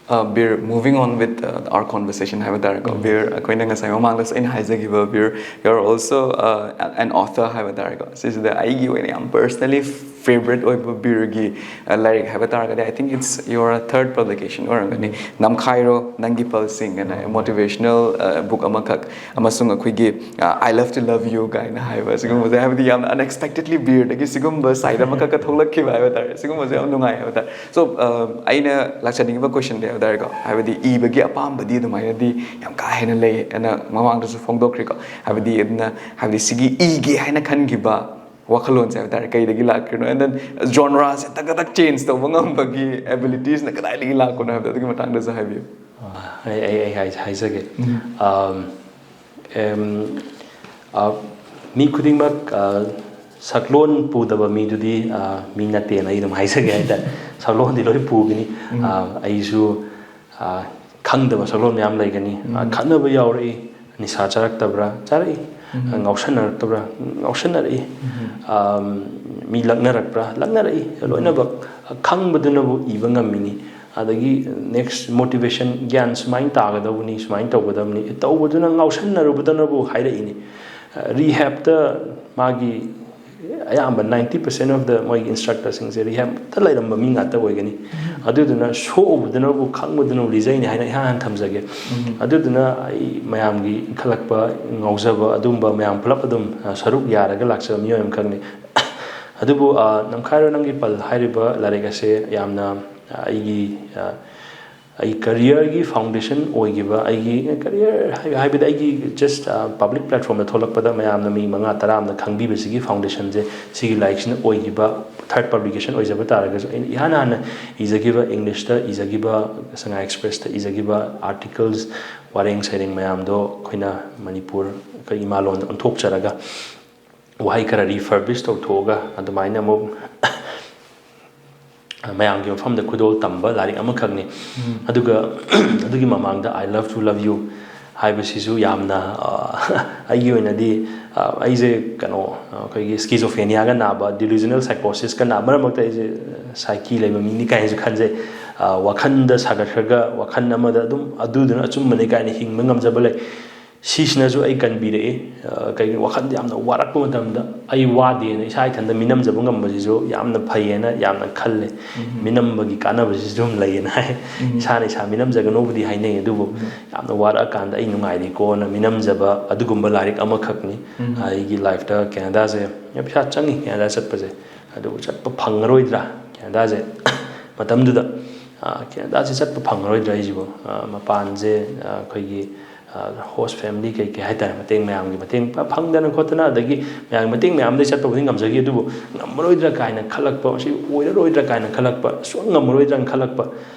Uh, Beer, moving on with uh, our conversation ꯍꯥꯏꯕ ꯇꯥꯔꯦꯀꯣ. Beer, ꯑꯩꯈꯣꯏꯅ ꯉꯁꯥꯏ ꯃꯃꯥꯡꯗꯁꯨ ꯑꯩꯅ ꯍꯥꯏꯖꯈꯤꯕ, Beer, you are also uh, an author ꯍꯥꯏꯕ ꯇꯥꯔꯦꯀꯣ. ꯁꯤꯁꯤꯗ ꯑꯩꯒꯤ ꯑꯣꯏꯅ ꯌꯥꯝ personally favourite ꯑꯣꯏꯕ Beer ꯒꯤ uh, ꯂꯥꯏꯔꯤꯛ ꯍꯥꯏꯕ ꯇꯥꯔꯒꯗꯤ, I think it's your third publication ꯑꯣꯏꯔꯝꯒꯅꯤ, ꯅꯝꯈꯥꯏꯔꯣ ꯅꯪꯒꯤ ꯄꯜꯁꯤꯡ ꯑꯅ motivational uh, book ꯑꯃꯈꯛ, ꯑꯃꯁꯨꯡ ꯑꯩꯈꯣꯏꯒꯤ uh, I love to love you ꯀꯥꯏꯅ ꯍꯥꯏꯕ ꯁꯤꯒꯨꯝꯕꯁꯦ, ꯍꯥꯏꯕꯗꯤ ꯌꯥꯝꯅ unexpectedly Beer ꯗꯒꯤ ꯁꯤꯒꯨꯝꯕ side ꯑꯃꯈꯛꯀ ꯊꯣꯛꯂꯛꯈꯤꯕ ꯍꯥꯏꯕ ꯇꯥꯔꯦ. ꯁꯤꯒꯨꯝꯕꯁꯦ ꯌꯥꯝ ꯅꯨꯡꯉꯥꯏ ꯍꯥꯏꯕ ꯇꯥꯔꯦ. So ꯑꯩꯅ ꯂꯥꯛꯆꯅꯤꯡꯉꯤꯕ question ꯗꯤ ꯍꯥꯏꯕ ꯇꯥꯔꯦꯀꯣ, ꯍꯥꯏꯕꯗꯤ ꯏꯕꯒꯤ ꯑꯄꯥꯝꯕꯗꯤ ꯑꯗꯨꯃꯥꯏꯅꯗꯤ ꯌꯥꯝ ꯀꯥ ꯍꯦꯟꯅ ꯂꯩ ꯑꯅ ꯃꯃꯥꯡꯗꯁꯨ ꯐꯣꯡꯗꯣꯛꯈ꯭ꯔꯦꯀꯣ. ꯍꯥꯏꯕꯗꯤ ꯑꯗꯨꯅ ꯍꯥꯏꯕꯗꯤ ꯁꯤꯒꯤ ꯏꯒꯦ ꯍꯥꯏꯅ ꯈꯟꯈꯤꯕ ꯋꯥꯈꯜꯂꯣꯟꯁꯦ ꯍꯥꯏꯕ ꯇꯥꯔꯦ ꯀꯩꯗꯒꯤ ꯂꯥꯛꯈ꯭ꯔꯤꯅꯣ, and then genre say tug tug change ꯇꯧꯕ ꯉꯝꯕꯒꯤ abilities ꯅ ꯀꯗꯥꯏꯗꯒꯤ ꯂꯥꯛꯄꯅꯣ ꯍꯥꯏꯕꯗꯣ ꯑꯗꯨꯒꯤ ꯃꯇꯥꯡꯗꯁꯨ ꯍꯥꯏꯕꯤꯌꯨ. ꯑꯩ ꯑꯩ ꯑꯩ ꯍꯥꯏꯖꯒꯦ. ꯃꯤ ꯈꯨꯗꯤꯡꯃꯛ ꯁꯛꯂꯣꯟ ꯄꯨꯗꯕ ꯃꯤꯗꯨꯗꯤ ꯃꯤ ꯅꯠꯇꯦꯅ ꯑꯩ ꯑꯗꯨꯝ ꯍꯥꯏꯖꯒꯦ ꯍꯥꯏꯇꯥꯔꯦ. ꯁꯛꯂꯣꯟꯗꯤ ꯂꯣꯏ ꯄꯨꯒꯅꯤ. ꯑꯩꯁꯨ ꯈꯪꯗꯕ ꯁꯛꯂꯣꯟ ꯃꯌꯥꯝ ꯂꯩꯒꯅꯤ. ꯈꯠꯅꯕ ꯌꯥꯎꯔꯛꯏ. ꯅꯤꯁꯥ ꯆꯥꯔꯛꯇꯕ꯭ꯔꯥ? ꯆꯥꯔꯛꯏ. ꯉꯥꯎꯁꯟꯅꯔꯛꯇꯕ꯭ꯔꯥ? ꯉꯥꯎꯁꯟꯅꯔꯛꯏ. ꯃꯤ ꯂꯛꯅꯔꯛꯄ꯭ꯔꯥ? ꯂꯛꯅꯔꯛꯏ. ꯂꯣꯏꯅꯃꯛ ꯈꯪꯕꯗꯨꯅꯕꯨ ꯏꯕ ꯉꯝꯃꯤꯅꯤ. ꯑꯗꯒꯤ next motivation, ꯒ꯭ꯌꯥꯟ ꯁꯨꯃꯥꯏꯅ ꯇꯥꯒꯗꯧꯕꯅꯤ, ꯁꯨꯃꯥꯏꯅ ꯇꯧꯒꯗꯕꯅꯤ, ꯇꯧꯕꯗꯨꯅ ꯉꯥꯎꯁꯟꯅꯔꯨꯕꯗꯨꯅꯕꯨ ꯍꯥꯏꯔꯛꯏꯅꯤ. ꯔꯤꯍꯦꯞꯇ ꯃꯥꯒꯤ ꯑꯌꯥꯝꯕ ninety percent of the ꯃꯣꯏꯒꯤ instructor ꯁꯤꯡꯁꯦ ꯔꯤꯍꯦꯞꯇ ꯂꯩꯔꯝꯕ ꯃꯤ ꯉꯥꯛꯇ ꯑꯣꯏꯒꯅꯤ. ꯑꯗꯨꯗꯨꯅ ꯁꯣꯛꯎꯕꯗꯨꯅꯕꯨ ꯈꯪꯕꯗꯨꯅꯕꯨ ꯂꯤꯖꯩꯅꯤ ꯍꯥꯏꯅ ꯏꯍꯥꯟ ꯍꯥꯟꯅ ꯊꯝꯖꯒꯦ. ꯑꯗꯨꯗꯨꯅ ꯑꯩ ꯃꯌꯥꯝꯒꯤ ꯏꯟꯈꯠꯂꯛꯄ, ꯉꯥꯎꯖꯕ ꯑꯗꯨꯝꯕ ꯃꯌꯥꯝ ꯄꯨꯂꯞ ꯑꯗꯨꯝ ꯁꯔꯨꯛ ꯌꯥꯔꯒ ꯂꯥꯛꯆꯕ ꯃꯤꯑꯣꯏ ꯑꯃꯈꯛꯅꯤ. ꯑꯗꯨꯕꯨ ꯅꯝꯈꯥꯏꯔꯣ ꯅꯪꯒꯤ ꯄꯜ ꯍꯥꯏꯔꯤꯕ ꯂꯥꯏꯔꯤꯛ ꯑꯁꯦ ꯌꯥꯝꯅ ꯑꯩꯒꯤ ꯑꯩ ꯀꯔꯤꯌꯔꯒꯤ ꯐꯥꯎꯟꯗꯦꯁꯟ ꯑꯣꯏꯈꯤꯕ, ꯑꯩꯒꯤ ꯀꯔꯤꯌꯔ ꯍꯥꯏꯕꯗꯤ ꯑꯩꯒꯤ ꯖꯁ ꯄꯕ꯭ꯂꯤꯛ ꯄ꯭ꯂꯦꯠꯐꯣꯔꯝꯗ ꯊꯣꯛꯂꯛꯄꯗ ꯃꯌꯥꯝꯅ ꯃꯤ ꯃꯉꯥ ꯇꯔꯥ ꯑꯃꯅ ꯈꯪꯕꯤꯕꯁꯤꯒꯤ ꯐꯥꯎꯟꯗꯦꯁꯟꯁꯦ, ꯁꯤꯒꯤ ꯂꯥꯏꯔꯤꯛꯁꯤꯅ ꯑꯣꯏꯈꯤꯕ, ꯊꯥꯔꯠ ꯄꯕ꯭ꯂꯤꯀꯦꯁꯟ ꯑꯣꯏꯖꯕ ꯇꯥꯔꯒꯁꯨ, ꯑꯩꯅ ꯏꯍꯥꯟ ꯍꯥꯟꯅ ꯏꯖꯈꯤꯕ, ꯏꯪꯂꯤꯁꯇ ꯏꯖꯈꯤꯕ, ꯁꯉꯥꯏ ꯑꯦꯛꯁꯄ꯭ꯔꯦꯁꯇ ꯏꯖꯈꯤꯕ ꯑꯥꯔꯇꯤꯀꯜꯁ, ꯋꯥꯔꯦꯡ ꯁꯩꯔꯦꯡ ꯃꯌꯥꯝꯗꯣ ꯑꯩꯈꯣꯏꯅ ꯃꯅꯤꯄꯨꯔ, ꯑꯩꯈꯣꯏ ꯏꯃꯥꯂꯣꯟꯗ ꯑꯣꯟꯊꯣꯛꯆꯔꯒ, ꯋꯥꯍꯩ ꯈꯔ ꯔꯤꯐꯔꯕꯤꯁ ꯇꯧꯊꯣꯛꯑꯒ ꯑꯗꯨꯃꯥꯏꯅ ꯑꯃꯨꯛ ꯃꯌꯥꯝꯒꯤ ꯃꯐꯝꯗ ꯈꯨꯗꯣꯜ ꯇꯝꯕ ꯂꯥꯏꯔꯤꯛ ꯑꯃꯈꯛꯅꯤ꯫ ꯑꯗꯨꯒ ꯑꯗꯨꯒꯤ ꯃꯃꯥꯡꯗ I Love to Love You ꯍꯥꯏꯕꯁꯤꯁꯨ ꯌꯥꯝꯅ, ꯑ, ꯑꯩꯒꯤ ꯑꯣꯏꯅꯗꯤ, ꯑ, ꯑꯩꯁꯦ ꯀꯩꯅꯣ, ꯑꯩꯈꯣꯏꯒꯤ ꯁ꯭ꯀꯤꯖꯣꯐ꯭ꯔꯦꯅꯤꯌꯥꯒ ꯅꯥꯕ, ꯗꯤꯂꯨꯖꯅꯦꯜ ꯁꯥꯏꯀꯣꯁꯤꯁꯀ ꯅꯥꯕ, ꯃꯔꯛ ꯃꯔꯛꯇ ꯑꯩꯁꯦ ꯁꯥꯏꯀꯤ ꯂꯩꯕ ꯃꯤꯅꯤ ꯀꯥꯏꯅꯁꯨ ꯈꯟꯖꯩ꯫ ꯑ, ꯋꯥꯈꯜꯗ ꯁꯥꯒꯠꯈ꯭ꯔꯒ ꯋꯥꯈꯜ ꯑꯃꯗ ꯑꯗꯨꯝ ꯑꯗꯨꯗꯨꯅ ꯑꯆꯨꯝꯕꯅꯤ ꯀꯥꯏꯅ ꯍꯤꯡꯕ ꯉꯝꯖꯕ ꯂꯩ꯫ ꯁꯤꯁꯤꯅꯁꯨ ꯑꯩ ꯀꯟꯕꯤꯔꯛꯏ꯫ ꯑ, ꯀꯩꯒꯤꯅꯣ, ꯋꯥꯈꯜꯗ ꯌꯥꯝꯅ ꯋꯥꯔꯛꯄ ꯃꯇꯝꯗ ꯑꯩ ꯋꯥꯗꯦꯅ ꯏꯁꯥ ꯏꯊꯟꯇ ꯃꯤꯅꯝꯖꯕ ꯉꯝꯕꯁꯤꯁꯨ ꯌꯥꯝꯅ ꯐꯩꯌꯦꯅ ꯌꯥꯝꯅ ꯈꯜꯂꯦ꯫ ꯃꯤꯅꯝꯕꯒꯤ ꯀꯥꯟꯅꯕꯁꯤꯁꯨ ꯑꯗꯨꯝ ꯂꯩꯌꯦꯅ ꯍꯥꯏ꯫ ꯏꯁꯥꯅ ꯏꯁꯥ ꯃꯤꯅꯝꯖꯒꯅꯣꯕꯨꯗꯤ ꯍꯥꯏꯅꯩ, ꯑꯗꯨꯕꯨ ꯌꯥꯝꯅ ꯋꯥꯔꯛꯑꯀꯥꯟꯗ ꯑꯩ ꯅꯨꯡꯉꯥꯏꯔꯤꯀꯣꯅ ꯃꯤꯅꯝꯖꯕ ꯑꯗꯨꯒꯨꯝꯕ ꯂꯥꯏꯔꯤꯛ ꯑꯃꯈꯛꯅꯤ꯫ ꯑꯩꯒꯤ ꯂꯥꯏꯐꯇ ꯀꯦꯅꯗꯥꯁꯦ ꯌꯥꯝ ꯄꯩꯁꯥ ꯆꯪꯉꯤ, ꯀꯦꯅꯗꯥ ꯆꯠꯄꯁꯦ꯫ ꯑꯗꯨꯕꯨ ꯆꯠꯄ ꯐꯪꯉꯔꯣꯏꯗ꯭ꯔꯥ ꯀꯦꯅꯗꯥꯁꯦ? ꯃꯇꯝꯗꯨꯗ, ꯑ, ꯀꯦꯅꯗꯥꯁꯦ ꯆꯠꯄ ꯐꯪꯉꯔꯣꯏꯗ꯭ꯔꯥ ꯑꯩꯁꯤꯕꯨ? ꯑ, ꯃꯄꯥꯟꯁꯦ, ꯑ, ꯑꯩꯈꯣꯏꯒꯤ, ꯑ, ꯍꯣꯁ ꯐꯦꯃꯤꯂꯤ ꯀꯩ ꯀꯩ ꯍꯥꯏꯇꯥꯔꯦ, ꯃꯇꯦꯡ, ꯃꯌꯥꯝꯒꯤ ꯃꯇꯦꯡ ꯐ-, ꯐꯪꯗꯅ ꯈꯣꯠꯇꯅ, ꯑꯗꯒꯤ ꯃꯌꯥꯝꯒꯤ ꯃꯇꯦꯡ ꯃꯌꯥꯝꯗꯒꯤ ꯆꯠꯄꯕꯨꯗꯤ ꯉꯝꯖꯈꯤ, ꯑꯗꯨꯕꯨ ꯉꯝꯃꯔꯣꯏꯗ꯭ꯔꯥ ꯀꯥꯏꯅ ꯈꯜꯂꯛꯄ, ꯃꯁꯤ ꯑꯣꯏꯔꯔꯣꯏꯗ꯭ꯔꯥ ꯀꯥꯏꯅ ꯈꯜꯂꯛꯄ, ꯁꯨꯡꯉꯝ ꯉꯝꯃꯔꯣꯏꯗ꯭ꯔꯥꯅ ꯈꯜꯂꯛꯄ꯫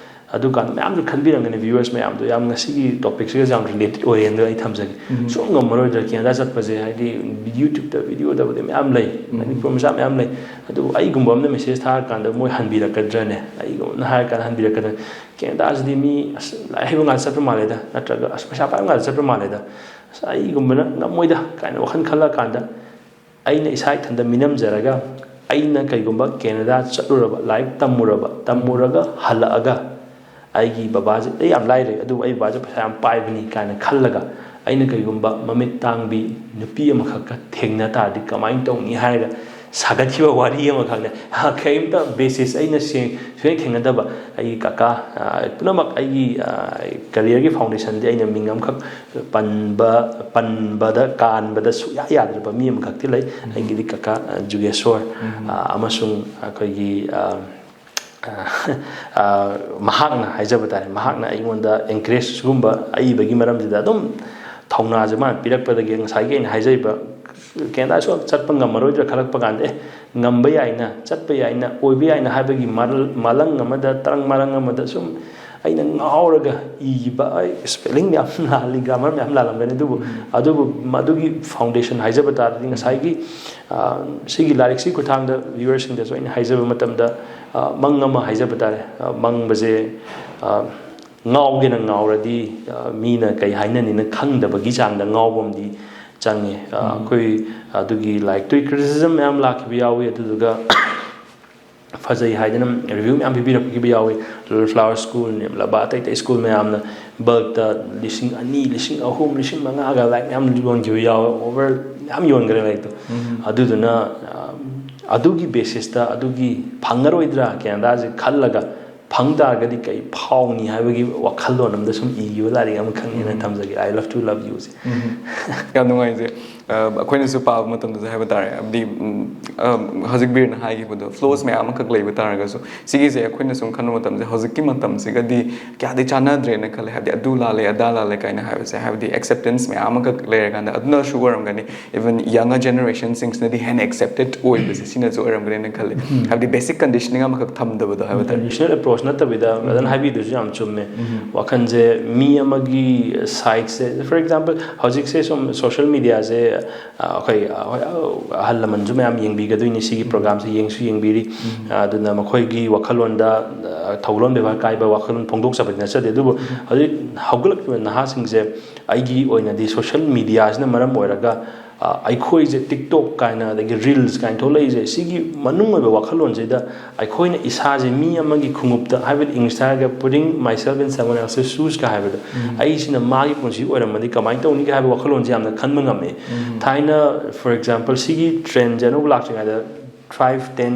ꯑꯗꯨꯀꯥꯟꯗ ꯃꯌꯥꯝꯁꯨ ꯈꯟꯕꯤꯔꯝꯒꯅꯤ, viewers ꯃꯌꯥꯝꯗꯣ, ꯌꯥꯝ ꯉꯁꯤꯒꯤ topic ꯁꯤꯒ ꯌꯥꯝ related ꯑꯣꯏꯌꯦꯅ ꯑꯩ ꯊꯝꯖꯒꯦ꯫ ꯁꯨꯡꯉꯝ ꯉꯝꯃꯔꯣꯏꯗ꯭ꯔꯥ ꯀꯦꯅꯗꯥ ꯆꯠꯄꯁꯦ, ꯍꯥꯏꯗꯤ YouTube ꯇ video ꯗꯕꯨꯗꯤ ꯃꯌꯥꯝ ꯂꯩ, ꯃꯅꯤꯄꯨꯔ ꯃꯆꯥ ꯃꯌꯥꯝ ꯂꯩ, ꯑꯗꯨꯕꯨ ꯑꯩꯒꯨꯝꯕ ꯑꯃꯅ message ꯊꯥꯔꯀꯥꯟꯗ ꯃꯣꯏ ꯍꯟꯕꯤꯔꯛꯀꯗ꯭ꯔꯅꯦ? ꯑꯩꯒꯨꯝꯕꯅ ꯍꯥꯏꯔꯀꯥꯟꯗ ꯍꯟꯕꯤꯔꯛꯀꯗ꯭ꯔꯅꯦ? ꯀꯦꯅꯗꯥꯁꯤꯗꯤ ꯃꯤ ꯑꯁ ꯂꯥꯏꯔꯤꯛ ꯍꯩꯕ ꯉꯥꯛꯇ ꯆꯠꯄ ꯃꯥꯜꯂꯦꯗ, ꯅꯠꯇ꯭ꯔꯒ ꯑꯁ ꯄꯩꯁꯥ ꯄꯥꯏꯕ ꯉꯥꯛꯇ ꯆꯠꯄ ꯃꯥꯜꯂꯦꯗ, ꯑꯁ ꯑꯩꯒꯨꯝꯕꯅ ꯉꯝꯃꯣꯏꯗ ꯀꯥꯏꯅ ꯋꯥꯈꯜ ꯈꯜꯂꯀꯥꯟꯗ, ꯑꯩꯅ ꯏꯁꯥ ꯏꯊꯟꯇ ꯃꯤꯅꯝꯖꯔꯒ, ꯑꯩꯅ ꯀꯩꯒꯨꯝꯕ ꯀꯦꯅꯗꯥ ꯆꯠꯂꯨꯔꯕ, ꯂꯥꯏꯔꯤꯛ ꯇꯝꯃꯨꯔꯕ, ꯇꯝꯃꯨꯔꯒ ꯍꯜꯂꯛꯑꯒ ꯑꯩꯒꯤ ꯕꯕꯥꯁꯦ, ꯑꯩ ꯌꯥꯝ ꯂꯥꯏꯔꯩ, ꯑꯗꯨꯕꯨ ꯑꯩ ꯕꯕꯥꯁꯦ ꯄꯩꯁꯥ ꯌꯥꯝ ꯄꯥꯏꯕꯅꯤ ꯀꯥꯏꯅ ꯈꯜꯂꯒ, ꯑꯩꯅ ꯀꯩꯒꯨꯝꯕ ꯃꯃꯤꯠ ꯇꯥꯡꯕꯤ ꯅꯨꯄꯤ ꯑꯃꯈꯛꯀ ꯊꯦꯡꯅ ꯇꯥꯔꯗꯤ ꯀꯃꯥꯏꯅ ꯇꯧꯅꯤ ꯍꯥꯏꯔꯒ ꯁꯥꯒꯠꯈꯤꯕ ꯋꯥꯔꯤ ꯑꯃꯈꯛꯅꯦ꯫ ꯀꯔꯤꯝꯇ basis ꯑꯩꯅ ꯁꯦꯡ-, ꯁꯨꯡꯊꯦꯡ ꯊꯦꯡꯅꯗꯕ ꯑꯩꯒꯤ ꯀꯀꯥ, ꯑ, ꯄꯨꯝꯅꯃꯛ ꯑꯩꯒꯤ, ꯑ, career ꯒꯤ foundation ꯗꯤ ꯑꯩꯅ ꯃꯤꯡ ꯑꯃꯈꯛ ꯄꯟꯕ, ꯄꯟꯕꯗ, ꯀꯥꯟꯕꯗ ꯁꯨꯡꯌꯥ ꯌꯥꯗ꯭ꯔꯕ ꯃꯤ ꯑꯃꯈꯛꯇꯤ ꯂꯩ꯫ ꯑꯩꯒꯤꯗꯤ ꯀꯀꯥ, ꯑ, ꯖꯨꯒꯦꯁꯣꯔ, ꯑ, ꯑꯃꯁꯨꯡ ꯑꯩꯈꯣꯏꯒꯤ, ꯑ, ꯑ, ꯃꯍꯥꯛꯅ ꯍꯥꯏꯖꯕ ꯇꯥꯔꯦ, ꯃꯍꯥꯛꯅ ꯑꯩꯉꯣꯟꯗ encourage, ꯁꯤꯒꯨꯝꯕ ꯑꯏꯕꯒꯤ ꯃꯔꯝꯁꯤꯗ ꯑꯗꯨꯝ ꯊꯧꯅꯥꯁꯦ ꯃꯥꯅ ꯄꯤꯔꯛꯄꯗꯒꯤ, ꯉꯁꯥꯏꯒꯤ ꯑꯩꯅ ꯍꯥꯏꯖꯔꯤꯕ ꯀꯦꯅꯗꯥꯁꯨ ꯆꯠꯄ ꯉꯝꯃꯔꯣꯏꯗ꯭ꯔꯥ ꯈꯜꯂꯛꯄ ꯀꯥꯟꯗ, ꯑꯦ, ꯉꯝꯕ ꯌꯥꯏꯅ, ꯆꯠꯄ ꯌꯥꯏꯅ, ꯑꯣꯏꯕ ꯌꯥꯏꯅ ꯍꯥꯏꯕꯒꯤ ꯃꯔꯜ-, ꯃꯥꯂꯪ ꯑꯃꯗ, ꯇꯔꯪ ꯃꯔꯪ ꯑꯃꯗ ꯁꯨꯝ ꯑꯩꯅ ꯉꯥꯎꯔꯒ ꯏꯈꯤꯕ, ꯑꯩ spelling ꯃꯌꯥꯝ ꯂꯥꯜꯂꯤ, grammar ꯃꯌꯥꯝ ꯂꯥꯜꯂꯝꯒꯅꯤ, ꯑꯗꯨꯕꯨ, ꯑꯗꯨꯕꯨ ꯃꯗꯨꯒꯤ foundation ꯍꯥꯏꯖꯕ ꯇꯥꯔꯗꯤ, ꯉꯁꯥꯏꯒꯤ, ꯑ, ꯁꯤꯒꯤ ꯂꯥꯏꯔꯤꯛꯁꯤ ꯈꯨꯠꯊꯥꯡꯗ viewerꯁꯤꯡꯗꯁꯨ ꯑꯩꯅ ꯍꯥꯏꯖꯕ ꯃꯇꯝꯗ, ꯑ, ꯃꯪ ꯑꯃ ꯍꯥꯏꯖꯕ ꯇꯥꯔꯦ꯫ ꯑ, ꯃꯪꯕꯁꯦ, ꯑ, ꯉꯥꯎꯒꯦꯅ ꯉꯥꯎꯔꯗꯤ, ꯑ, ꯃꯤꯅ ꯀꯩ ꯍꯥꯏꯅꯅꯤꯅ ꯈꯪꯗꯕꯒꯤ ꯆꯥꯡꯗ ꯉꯥꯎꯕ ꯑꯃꯗꯤ ꯆꯪꯉꯦ꯫ ꯑ, ꯑꯩꯈꯣꯏ ꯑꯗꯨꯒꯤ ꯂꯥꯏꯔꯤꯛꯇꯨꯒꯤ criticism ꯃꯌꯥꯝ ꯂꯥꯛꯈꯤꯕ ꯌꯥꯎꯏ, ꯑꯗꯨꯗꯨꯒ ꯐꯖꯩ ꯍꯥꯏꯗꯅ review ꯃꯌꯥꯝ ꯄꯤꯕꯤꯔꯛꯈꯤꯕ ꯌꯥꯎꯏ꯫ Flower School, ꯅꯤꯔꯃꯂꯥ, ꯑꯇꯩ ꯑꯇꯩ school ꯃꯌꯥꯝꯅ bulkꯇ ꯂꯤꯁꯤꯡ ꯑꯅꯤ, ꯂꯤꯁꯤꯡ ꯑꯍꯨꯝ, ꯂꯤꯁꯤꯡ ꯃꯉꯥꯒ ꯂꯥꯏꯔꯤꯛ ꯃꯌꯥꯝ ꯌꯣꯟꯈꯤꯕ ꯌꯥꯎꯋꯦ, over ꯃꯌꯥꯝ ꯌꯣꯟꯈ꯭ꯔꯦ ꯂꯥꯏꯔꯤꯛꯇꯣ꯫ ꯑꯗꯨꯗꯨꯅ, ꯑ, ꯑꯗꯨꯒꯤ basisꯇ, ꯑꯗꯨꯒꯤ ꯐꯪꯉꯔꯣꯏꯗ꯭ꯔꯥ ꯀꯦꯅꯗꯥꯁꯦ ꯈꯜꯂꯒ, ꯐꯪ ꯇꯥꯔꯒꯗꯤ ꯀꯩ ꯐꯥꯎꯅꯤ ꯍꯥꯏꯕꯒꯤ ꯋꯥꯈꯜꯂꯣꯟ ꯑꯃꯗ ꯁꯨꯝ ꯏꯈꯤꯕ ꯂꯥꯏꯔꯤꯛ ꯑꯃꯈꯛꯅꯦꯅ ꯊꯝꯖꯒꯦ, I Love to Love Youꯁꯦ꯫ ꯌꯥꯝ ꯅꯨꯡꯉꯥꯏꯖꯩ꯫ ꯑ, ꯑꯩꯈꯣꯏꯅꯁꯨ ꯄꯥꯕ ꯃꯇꯝꯗꯁꯨ ꯍꯥꯏꯕ ꯇꯥꯔꯦ, ꯍꯥꯏꯕꯗꯤ, ꯎꯝ, ꯑ, ꯍꯧꯖꯤꯛ ꯕꯤꯔꯅ ꯍꯥꯏꯈꯤꯕꯗꯣ, flaws ꯃꯌꯥꯝ ꯑꯃꯈꯛ ꯂꯩꯕ ꯇꯥꯔꯒꯁꯨ, ꯁꯤꯒꯤꯁꯦ ꯑꯩꯈꯣꯏꯅ ꯁꯨꯝ ꯈꯟꯕ ꯃꯇꯝꯗ ꯍꯧꯖꯤꯛꯀꯤ ꯃꯇꯝꯁꯤꯒꯗꯤ ꯀꯌꯥꯗꯤ ꯆꯥꯟꯅꯗ꯭ꯔꯦꯅ ꯈꯜꯂꯦ꯫ ꯍꯥꯏꯕꯗꯤ ꯑꯗꯨ ꯂꯥꯜꯂꯦ, ꯑꯗꯥ ꯂꯥꯜꯂꯦ ꯀꯥꯏꯅ ꯍꯥꯏꯕꯁꯦ, ꯍꯥꯏꯕꯗꯤ acceptance ꯃꯌꯥꯝ ꯑꯃꯈꯛ ꯂꯩꯔꯀꯥꯟꯗ, ꯑꯗꯨꯅꯁꯨ ꯑꯣꯏꯔꯝꯒꯅꯤ, even younger generationꯁꯤꯡꯁꯤꯅꯗꯤ ꯍꯦꯟꯅ accepted ꯑꯣꯏꯕꯁꯦ ꯁꯤꯅꯁꯨ ꯑꯣꯏꯔꯝꯒꯅꯤꯅ ꯈꯜꯂꯦ꯫ ꯍꯥꯏꯕꯗꯤ basic conditioning ꯑꯃꯈꯛ ꯊꯝꯗꯕꯗꯣ ꯍꯥꯏꯕ ꯇꯥꯔꯦ꯫ Conditional approach ꯅꯠꯇꯕꯤꯗ, ꯕ꯭ꯔꯗꯔꯅ ꯍꯥꯏꯕꯤꯗꯨꯁꯨ ꯌꯥꯝ ꯆꯨꯝꯃꯦ꯫ ꯋꯥꯈꯜꯁꯦ ꯃꯤ ꯑꯃꯒꯤ sideꯁꯦ, for example, ꯍꯧꯖꯤꯛꯁꯦ ꯁꯨꯝ social mediaꯁꯦ, ꯑ, ꯑꯩꯈꯣꯏ, ꯑ, ꯍꯣꯏ, ꯑ, ꯑꯍꯜ ꯂꯃꯟꯁꯨ ꯃꯌꯥꯝ ꯌꯦꯡꯕꯤꯒꯗꯣꯏꯅꯤ ꯁꯤꯒꯤ programꯁꯦ, ꯌꯦꯡꯁꯨ ꯌꯦꯡꯕꯤꯔꯤ꯫ ꯑ, ꯑꯗꯨꯅ ꯃꯈꯣꯏꯒꯤ ꯋꯥꯈꯜꯂꯣꯟꯗ, ꯑ, ꯊꯧꯒꯜꯂꯣꯟ ꯕꯦꯕꯥꯔ ꯀꯥꯏꯕ ꯋꯥꯈꯜꯂꯣꯟ ꯐꯣꯡꯗꯣꯛꯆꯕꯗꯤ ꯅꯠꯆꯗꯦ, ꯑꯗꯨꯕꯨ ꯍꯧꯖꯤꯛ ꯍꯧꯒꯠꯂꯛꯂꯤꯕ ꯅꯍꯥꯁꯤꯡꯁꯦ, ꯑꯩꯒꯤ ꯑꯣꯏꯅꯗꯤ social mediaꯁꯤꯅ ꯃꯔꯝ ꯑꯣꯏꯔꯒ, ꯑ, ꯑꯩꯈꯣꯏꯁꯦ TikTok ꯀꯥꯏꯅ, ꯑꯗꯒꯤ reels ꯀꯥꯏꯅ ꯊꯣꯛꯂꯛꯏꯁꯦ, ꯁꯤꯒꯤ ꯃꯅꯨꯡ ꯑꯣꯏꯕ ꯋꯥꯈꯜꯂꯣꯟꯁꯤꯗ ꯑꯩꯈꯣꯏꯅ ꯏꯁꯥꯁꯦ ꯃꯤ ꯑꯃꯒꯤ ꯈꯣꯡꯎꯞꯇ, ꯍꯥꯏꯕꯗꯤ Englishꯇ ꯍꯥꯏꯔꯒ putting myself in someone else's shoesꯀ ꯍꯥꯏꯕꯗꯣ, ꯑꯩꯁꯤꯅ ꯃꯥꯒꯤ ꯄꯨꯟꯁꯤ ꯑꯣꯏꯔꯝꯃꯗꯤ ꯀꯃꯥꯏꯅ ꯇꯧꯅꯤꯒꯦ ꯍꯥꯏꯕ ꯋꯥꯈꯜꯂꯣꯟꯁꯦ ꯌꯥꯝꯅ ꯈꯟꯕ ꯉꯝꯃꯦ꯫ ꯊꯥꯏꯅ, for example, ꯁꯤꯒꯤ trendꯁꯦ ꯑꯅꯧꯕ ꯂꯥꯛꯇ꯭ꯔꯤꯉꯩꯗ, five, ten,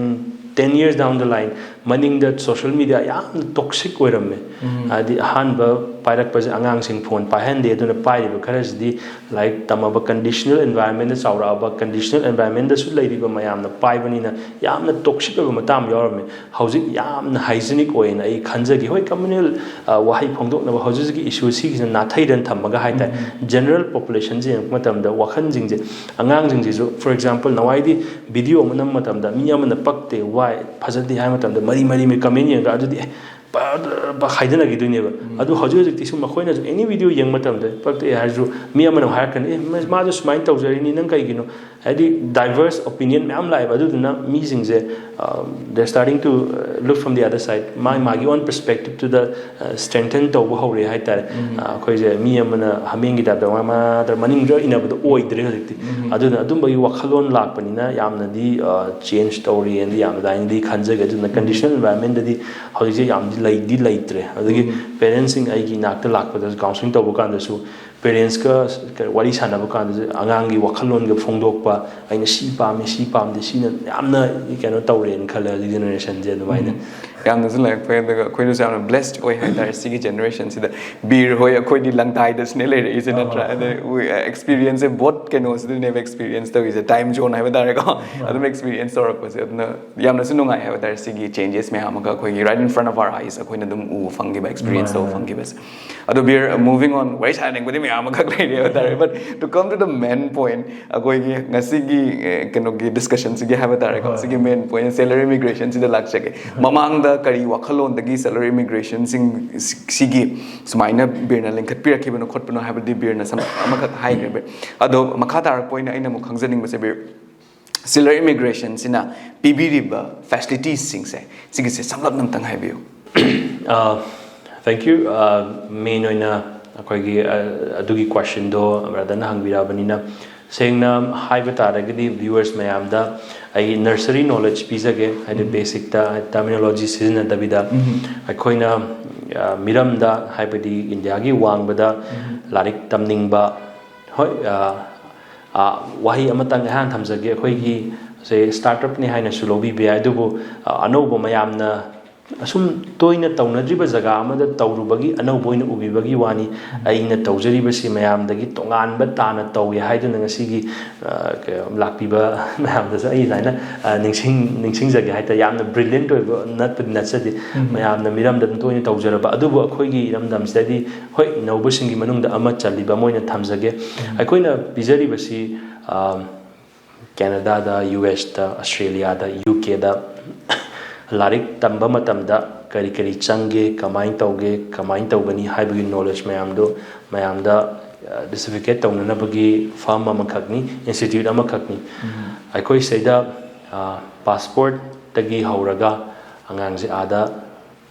ten years down the line, ꯃꯅꯤꯡꯗ social media ꯌꯥꯝꯅ toxic ꯑꯣꯏꯔꯝꯃꯦ꯫ ꯍꯥꯏꯗꯤ ꯑꯍꯥꯟꯕ ꯄꯥꯏꯔꯛꯄꯁꯦ ꯑꯉꯥꯡꯁꯤꯡ ꯐꯣꯟ ꯄꯥꯏꯍꯟꯗꯦ꯫ ꯑꯗꯨꯅ ꯄꯥꯏꯔꯤꯕ ꯈꯔꯁꯤꯗꯤ ꯂꯥꯏꯔꯤꯛ ꯇꯝꯃꯕ, ꯀꯟꯗꯤꯁꯅꯦꯜ ꯑꯦꯟꯚꯥꯏꯔꯟꯃꯦꯟꯗ ꯆꯥꯎꯔꯛꯑꯕ, ꯀꯟꯗꯤꯁꯅꯦꯜ ꯑꯦꯟꯚꯥꯏꯔꯟꯃꯦꯟꯗꯁꯨ ꯂꯩꯔꯤꯕ ꯃꯌꯥꯝꯅ ꯄꯥꯏꯕꯅꯤꯅ ꯌꯥꯝꯅ ꯇꯣꯛꯁꯤꯛ ꯑꯣꯏꯕ ꯃꯇꯥꯡ ꯌꯥꯎꯔꯝꯃꯤ꯫ ꯍꯧꯖꯤꯛ ꯌꯥꯝꯅ ꯍꯥꯏꯖꯤꯅꯤꯛ ꯑꯣꯏꯅ ꯑꯩ ꯈꯟꯖꯈꯤ꯫ ꯍꯣꯏ, ꯀꯝꯃ꯭ꯌꯨꯅꯦꯜ ꯋꯥꯍꯩ ꯐꯣꯡꯗꯣꯛꯅꯕ ꯍꯧꯖꯤꯛ ꯍꯧꯖꯤꯛꯀꯤ ꯏꯁꯨ ꯁꯤꯒꯤꯁꯤꯅ ꯅꯥꯊꯩꯔꯅ ꯊꯝꯃꯒ ꯍꯥꯏꯇꯥꯔꯦ, ꯖꯦꯅꯔꯦꯜ ꯄꯣꯄꯨꯂꯦꯁꯟꯁꯦ ꯌꯦꯡꯉꯛꯄ ꯃꯇꯝꯗ ꯋꯥꯈꯜꯁꯤꯡꯁꯦ, ꯑꯉꯥꯡꯁꯤꯡꯁꯤꯁꯨ, ꯐꯣꯔ ꯑꯦꯛꯖꯥꯝꯄꯜ, ꯅꯋꯥꯏꯗꯤ ꯚꯤꯗꯤꯑꯣ ꯑꯃ ꯅꯝꯕ ꯃꯇꯝꯗ ꯃꯤ ꯑꯃꯅ ꯄꯛꯇꯦ, ꯋꯥꯏ, ꯐꯖꯗꯦ ꯍꯥꯏꯕ ꯃꯇꯝꯗ ꯃꯔꯤ ꯃꯔꯤ ꯃꯔꯤ ꯀꯃꯦꯟ ꯌꯦꯡꯉꯒ ꯑꯗꯨꯗꯤ ꯑꯦ ꯄ-, ꯄ-, ꯍꯥꯏꯗꯅꯈꯤꯗꯣꯏꯅꯦꯕ꯫ ꯑꯗꯨ ꯍꯧꯖꯤꯛ ꯍꯧꯖꯤꯛꯇꯤ ꯁꯨꯝ ꯑꯩꯈꯣꯏꯅꯁꯨ ꯑꯦꯅꯤ ꯚꯤꯗꯤꯑꯣ ꯌꯦꯡꯕ ꯃꯇꯝꯗ ꯄꯛꯇꯦ ꯍꯥꯏꯔꯁꯨ ꯃꯤ ꯑꯃꯅ ꯑꯃꯨꯛ ꯍꯥꯏꯔꯛꯀꯅꯤ, "ꯑꯦ, ꯃꯥ-, ꯃꯥꯁꯨ ꯁꯨꯃꯥꯏꯅ ꯇꯧꯖꯔꯤꯅꯤ, ꯅꯪ ꯀꯩꯒꯤꯅꯣ?" ꯍꯥꯏꯗꯤ ꯗꯥꯏꯚꯔꯁ ꯑꯣꯄꯤꯅꯤꯌꯟ ꯃꯌꯥꯝ ꯂꯥꯛꯑꯦꯕ꯫ ꯑꯗꯨꯗꯨꯅ ꯃꯤꯁꯤꯡꯁꯦ, they're starting to look from the other side, ꯃꯥꯒꯤ ꯃꯥꯒꯤ own perspective ꯇꯨꯗ ꯁ꯭ꯇ꯭ꯔꯦꯡꯊꯟ ꯇꯧꯕ ꯍꯧꯔꯦ ꯍꯥꯏꯇꯥꯔꯦ꯫ ꯑꯩꯈꯣꯏꯁꯦ ꯃꯤ ꯑꯃꯅ ꯍꯥꯃꯦꯡꯒꯤ ꯇꯥꯏꯞꯇ ꯃꯥ-, ꯃꯥꯗ ꯃꯅꯤꯡꯗ ꯏꯟꯅꯕꯗꯣ ꯑꯣꯏꯗ꯭ꯔꯦ ꯍꯧꯖꯤꯛꯇꯤ꯫ ꯑꯗꯨꯅ ꯑꯗꯨꯝꯕꯒꯤ ꯋꯥꯈꯜꯂꯣꯟ ꯂꯥꯛꯄꯅꯤꯅ ꯌꯥꯝꯅꯗꯤ ꯆꯦꯟꯖ ꯇꯧꯔꯤꯑꯅꯗꯤ ꯌꯥꯝꯅ ꯑꯗꯨꯃꯥꯏꯅꯗꯤ ꯈꯟꯖꯒꯦ꯫ ꯑꯗꯨꯅ ꯀꯟꯗꯤꯁꯅꯦꯜ ꯑꯦꯟꯚꯥꯏꯔꯟꯃꯦꯟꯗꯗꯤ ꯍꯧꯖꯤꯛꯁꯦ ꯌꯥꯝꯗꯤ ꯂꯩꯗꯤ ꯂꯩꯇ꯭ꯔꯦ꯫ ꯑꯗꯒꯤ ꯄꯦꯔꯦꯟꯁꯁꯤꯡ ꯑꯩꯒꯤ ꯏꯅꯥꯛꯇ ꯂꯥꯛꯄꯗꯁꯨ, ꯀꯥꯎꯟꯁꯤꯂꯤꯡ ꯇꯧꯕ ꯀꯥꯟꯗꯁꯨ ꯄꯦꯔꯦꯟꯁꯀ ꯋꯥꯔꯤ ꯁꯥꯟꯅꯕ ꯀꯥꯟꯗꯁꯨ ꯑꯉꯥꯡꯒꯤ ꯋꯥꯈꯜꯂꯣꯟꯒ ꯐꯣꯡꯗꯣꯛꯄ, "ꯑꯩꯅ ꯁꯤ ꯄꯥꯝꯃꯤ, ꯁꯤ ꯄꯥꯝꯗꯦ", ꯁꯤꯅ ꯌꯥꯝꯅ ꯀꯩꯅꯣ ꯇꯧꯔꯦꯅ ꯈꯜꯂꯦ ꯍꯧꯖꯤꯛ ꯖꯦꯅꯦꯔꯦꯁꯟꯁꯦ ꯑꯗꯨꯃꯥꯏꯅ꯫ ꯌꯥꯝꯅꯁꯨ ꯂꯥꯏꯔꯤꯛ ꯐꯩ, ꯑꯗꯨꯒ ꯑꯩꯈꯣꯏꯅꯁꯨ ꯌꯥꯝꯅ ꯕ꯭ꯂꯦꯁ ꯑꯣꯏ ꯍꯥꯏꯇꯥꯔꯦ ꯁꯤꯒꯤ ꯖꯦꯅꯦꯔꯦꯁꯟꯁꯤꯗ꯫ ꯕꯤꯔ ꯍꯣꯏ ꯑꯩꯈꯣꯏꯗꯤ ꯂꯪꯗꯥꯏꯗꯁꯨꯅꯦ ꯂꯩꯔꯛꯏꯁꯦ, ꯅꯠꯇ꯭ꯔꯥ? ꯑꯗꯩ ꯑꯦꯛꯁꯄꯤꯔꯤꯌꯦꯟꯁꯁꯦ ꯕꯣꯠ ꯀꯩꯅꯣꯁꯤꯗꯅꯦꯕ ꯑꯦꯛꯁꯄꯤꯔꯤꯌꯦꯟꯁ ꯇꯧꯔꯤꯁꯦ, ꯇꯥꯏꯝ ꯖꯣꯟ ꯍꯥꯏꯕ ꯇꯥꯔꯦꯀꯣ꯫ ꯑꯗꯨꯝ ꯑꯦꯛꯁꯄꯤꯔꯤꯌꯦꯟꯁ ꯇꯧꯔꯛꯄꯁꯦ꯫ ꯑꯗꯨꯅ ꯌꯥꯝꯅꯁꯨ ꯅꯨꯡꯉꯥꯏ ꯍꯥꯏꯕ ꯇꯥꯔꯦ ꯁꯤꯒꯤ ꯆꯦꯟꯖꯦꯁ ꯃꯌꯥꯝ ꯑꯃꯒ ꯑꯩꯈꯣꯏꯒꯤ right in front of our eyes ꯑꯩꯈꯣꯏꯅ ꯑꯗꯨꯝ ꯎꯕ ꯐꯪꯈꯤꯕ, ꯑꯦꯛꯁꯄꯤꯔꯤꯌꯦꯟꯁ ꯇꯧꯕ ꯐꯪꯈꯤꯕꯁꯦ꯫ ꯑꯗꯣ ꯕꯤꯌꯔ, moving on, ꯋꯥꯔꯤ ꯁꯥꯟꯅꯅꯤꯡꯕꯗꯤ ꯃꯌꯥꯝ ꯑꯃꯈꯛ ꯂꯩꯔꯤ ꯍꯥꯏꯕ ꯇꯥꯔꯦ, but to come to the main point, ꯑꯩꯈꯣꯏꯒꯤ ꯉꯁꯤꯒꯤ, ꯑꯦ, ꯀꯩꯅꯣꯒꯤ ꯗꯤꯁꯀꯁꯟꯁꯤꯒꯤ ꯍꯥꯏꯕ ꯇꯥꯔꯦꯀꯣ, ꯁꯤꯒꯤ ꯃꯦꯟ ꯄꯣꯏꯟ ꯁꯦꯂꯔꯤ ꯏꯃꯤꯒ꯭ꯔꯦꯁꯟꯁꯤꯗ ꯂꯥꯛꯆꯒꯦ꯫ ꯃꯃꯥꯡꯗ ꯀꯔꯤ ꯋꯥꯈꯜꯂꯣꯟꯗꯒꯤ ꯁꯦꯂꯔꯤ ꯏꯃꯤꯒ꯭ꯔꯦꯁꯟꯁꯤꯡ ꯁꯤꯒꯤ ꯁꯨꯃꯥꯏꯅ ꯕꯤꯌꯔꯅ ꯂꯤꯡꯈꯠꯄꯤꯔꯛꯈꯤꯕꯅꯣ ꯈꯣꯠꯄꯅꯣ ꯍꯥꯏꯕꯗꯤ ꯕꯤꯌꯔꯅ ꯁꯝꯂꯞ ꯑꯃꯈꯛ ꯍꯥꯏꯈ꯭ꯔꯦ꯫ ꯑꯗꯣ ꯃꯈꯥ ꯇꯥꯔꯛꯄ ꯑꯣꯏꯅ ꯑꯩꯅ ꯑꯃꯨꯛ ꯈꯪꯖꯅꯤꯡꯕꯁꯦ, ꯕꯤꯌꯔ, ꯁꯦꯂꯔꯤ ꯏꯃꯤꯒ꯭ꯔꯦꯁꯟꯁꯤꯅ ꯄꯤꯕꯤꯔꯤꯕ ꯐꯦꯁꯤꯂꯤꯇꯤꯁꯁꯤꯡꯁꯦ, ꯁꯤꯒꯤꯁꯦ ꯁꯝꯂꯞꯅ ꯑꯝꯇꯪ ꯍꯥꯏꯕꯤꯌꯨ꯫ Thank you. ꯃꯦꯟ ꯑꯣꯏꯅ ꯑꯩꯈꯣꯏꯒꯤ, ꯑ, ꯑꯗꯨꯒꯤ ꯀꯣꯏꯁꯟꯗꯣ ꯕ꯭ꯔꯗꯔꯅ ꯍꯪꯕꯤꯔꯛꯑꯕꯅꯤꯅ, ꯁꯦꯡꯅ ꯍꯥꯏꯕ ꯇꯥꯔꯒꯗꯤ ꯚ꯭ꯌꯨꯋꯔꯁ ꯃꯌꯥꯝꯗ ꯑꯩ ꯅꯔꯁꯔꯤ ꯅꯣꯂꯦꯖ ꯄꯤꯖꯒꯦ, ꯍꯥꯏꯗꯤ ꯕꯦꯁꯤꯛꯇ ꯇꯔꯃꯤꯅꯣꯂꯣꯖꯤ ꯁꯤꯖꯤꯟꯅꯗꯕꯤꯗ꯫ ꯑꯩꯈꯣꯏꯅ, ꯑ, ꯃꯤꯔꯝꯗ, ꯍꯥꯏꯕꯗꯤ ꯏꯟꯗꯤꯌꯥꯒꯤ ꯋꯥꯡꯃꯗ ꯂꯥꯏꯔꯤꯛ ꯇꯝꯅꯤꯡꯕ, ꯍꯣꯏ, ꯑ, ꯑ, ꯋꯥꯍꯩ ꯑꯃꯇꯪ ꯑꯩꯍꯥꯛꯅ ꯊꯝꯖꯒꯦ, ꯑꯩꯈꯣꯏꯒꯤ ꯁꯦ ꯁ꯭ꯇꯥꯔꯠ ꯑꯞꯅꯤ ꯍꯥꯏꯅꯁꯨ ꯂꯧꯕꯤꯕ ꯌꯥꯏ, ꯑꯗꯨꯕꯨ, ꯑ, ꯑꯅꯧꯕ ꯃꯌꯥꯝꯅ ꯑꯁꯨꯝ ꯇꯣꯏꯅ ꯇꯧꯅꯗ꯭ꯔꯤꯕ ꯖꯒꯥ ꯑꯃꯗ ꯇꯧꯔꯨꯕꯒꯤ ꯑꯅꯧꯕ ꯑꯣꯏꯅ ꯎꯕꯤꯕꯒꯤ ꯋꯥꯅꯤ꯫ ꯑꯩꯅ ꯇꯧꯖꯔꯤꯕꯁꯤ ꯃꯌꯥꯝꯗꯒꯤ ꯇꯣꯉꯥꯟꯕ ꯇꯥꯅ ꯇꯧꯏ ꯍꯥꯏꯗꯨꯅ ꯉꯁꯤꯒꯤ, ꯑ, ꯀ-, ꯂꯥꯛꯄꯤꯕ ꯃꯌꯥꯝꯗꯁꯨ ꯑꯩ ꯑꯗꯨꯃꯥꯏꯅ, ꯑ, ꯅꯤꯡꯁꯤꯡ-, ꯅꯤꯡꯁꯤꯡꯖꯒꯦ ꯍꯥꯏꯇꯥꯔꯦ꯫ ꯌꯥꯝꯅ brilliant ꯑꯣꯏꯕ ꯅꯠꯄꯗꯤ ꯅꯠꯆꯗꯦ꯫ ꯎꯝ꯫ ꯃꯌꯥꯝꯅ ꯃꯤꯔꯝꯗ ꯑꯗꯨꯝ ꯇꯣꯏꯅ ꯇꯧꯖꯔꯕ, ꯑꯗꯨꯕꯨ ꯑꯩꯈꯣꯏꯒꯤ ꯏꯔꯝꯗꯝꯁꯤꯗꯗꯤ ꯍꯣꯏ, ꯅꯧꯕꯁꯤꯡꯒꯤ ꯃꯅꯨꯡꯗ ꯑꯃ ꯆꯜꯂꯤꯕ ꯑꯃ ꯑꯣꯏꯅ ꯊꯝꯖꯒꯦ꯫ ꯎꯝ꯫ ꯑꯩꯈꯣꯏꯅ ꯄꯤꯖꯔꯤꯕꯁꯤ, ꯑ, ꯀꯦꯅꯗꯥꯗ, ꯌꯨ ꯑꯦꯁꯇ, ꯑꯁꯇ꯭ꯔꯦꯂꯤꯌꯥꯗ, ꯌꯨ ꯀꯦꯗ ꯂꯥꯏꯔꯤꯛ ꯇꯝꯕ ꯃꯇꯝꯗ ꯀꯔꯤ ꯀꯔꯤ ꯆꯪꯒꯦ, ꯀꯃꯥꯏꯅ ꯇꯧꯒꯦ, ꯀꯃꯥꯏꯅ ꯇꯧꯒꯅꯤ ꯍꯥꯏꯕꯒꯤ knowledge ꯃꯌꯥꯝꯗꯨ ꯃꯌꯥꯝꯗ, ꯑ, disseminate ꯇꯧꯅꯅꯕꯒꯤ firm ꯑꯃꯈꯛꯅꯤ, institute ꯑꯃꯈꯛꯅꯤ꯫ ꯎꯝ꯫ ꯑꯩꯈꯣꯏ ꯁꯤꯗ, ꯑ, passportꯇꯒꯤ ꯍꯧꯔꯒ ꯑꯉꯥꯡꯁꯦ ꯑꯥꯗ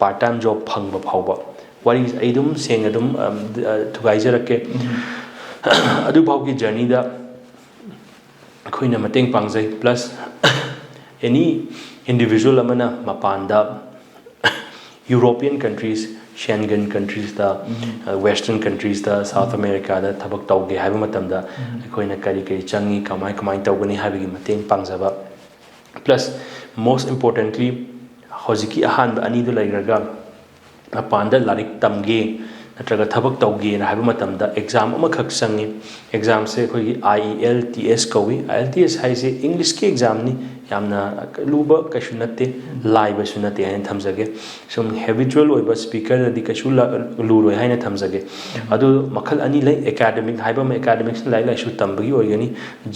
part time job ꯐꯪꯕ ꯐꯥꯎꯕ꯫ ꯋꯥꯔꯤ ꯑꯩ ꯑꯗꯨꯝ ꯁꯦꯡꯅ ꯑꯗꯨꯝ, ꯑꯝ, ꯑ, ꯊꯨꯒꯥꯏꯖꯔꯛꯀꯦ꯫ ꯎꯝ꯫ ꯑꯗꯨꯐꯥꯎꯒꯤ journeyꯗ ꯑꯩꯈꯣꯏꯅ ꯃꯇꯦꯡ ꯄꯥꯡꯖꯩ꯫ Plus, any individual ꯑꯃꯅ ꯃꯄꯥꯟꯗ, European countries, Schengen countriesꯇ, ꯎꯝ꯫ ꯑ, Western countriesꯇ, South ꯎꯝ꯫ Americaꯗ ꯊꯕꯛ ꯇꯧꯒꯦ ꯍꯥꯏꯕ ꯃꯇꯝꯗ, ꯎꯝ꯫ ꯑꯩꯈꯣꯏꯅ ꯀꯔꯤ ꯀꯔꯤ ꯆꯪꯉꯤ, ꯀꯃꯥꯏ ꯀꯃꯥꯏ ꯇꯧꯒꯅꯤ ꯍꯥꯏꯕꯒꯤ ꯃꯇꯦꯡ ꯄꯥꯡꯖꯕ꯫ Plus, most importantly, ꯍꯧꯖꯤꯛꯀꯤ ꯑꯍꯥꯟꯕ ꯑꯅꯤꯗꯨ ꯂꯩꯈ꯭ꯔꯒ, ꯃꯄꯥꯟꯗ ꯂꯥꯏꯔꯤꯛ ꯇꯝꯒꯦ ꯅꯠꯇ꯭ꯔꯒ ꯊꯕꯛ ꯇꯧꯒꯦꯅ ꯍꯥꯏꯕ ꯃꯇꯝꯗ exam ꯑꯃꯈꯛ ꯆꯪꯉꯤ꯫ Examꯁꯦ ꯑꯩꯈꯣꯏꯒꯤ I E L T S ꯀꯧꯏ꯫ I E L T S ꯍꯥꯏꯁꯦ Englishꯀꯤ examꯅꯤ, ꯌꯥꯝꯅ ꯂꯨꯕ ꯀꯩꯁꯨ ꯅꯠꯇꯦ, ꯂꯥꯏꯕꯁꯨ ꯅꯠꯇꯦ ꯍꯥꯏꯅ ꯊꯝꯖꯒꯦ꯫ ꯁꯨꯝ habitual ꯑꯣꯏꯕ speakerꯗꯗꯤ ꯀꯩꯁꯨ ꯂ-, ꯂꯨꯔꯣꯏ ꯍꯥꯏꯅ ꯊꯝꯖꯒꯦ꯫ ꯑꯗꯨ ꯃꯈꯜ ꯑꯅꯤ ꯂꯩ, academic ꯍꯥꯏꯕ ꯑꯃ, academicꯁꯤꯅ ꯂꯥꯏꯔꯤꯛ ꯂꯥꯏꯁꯨ ꯇꯝꯕꯒꯤ ꯑꯣꯏꯒꯅꯤ,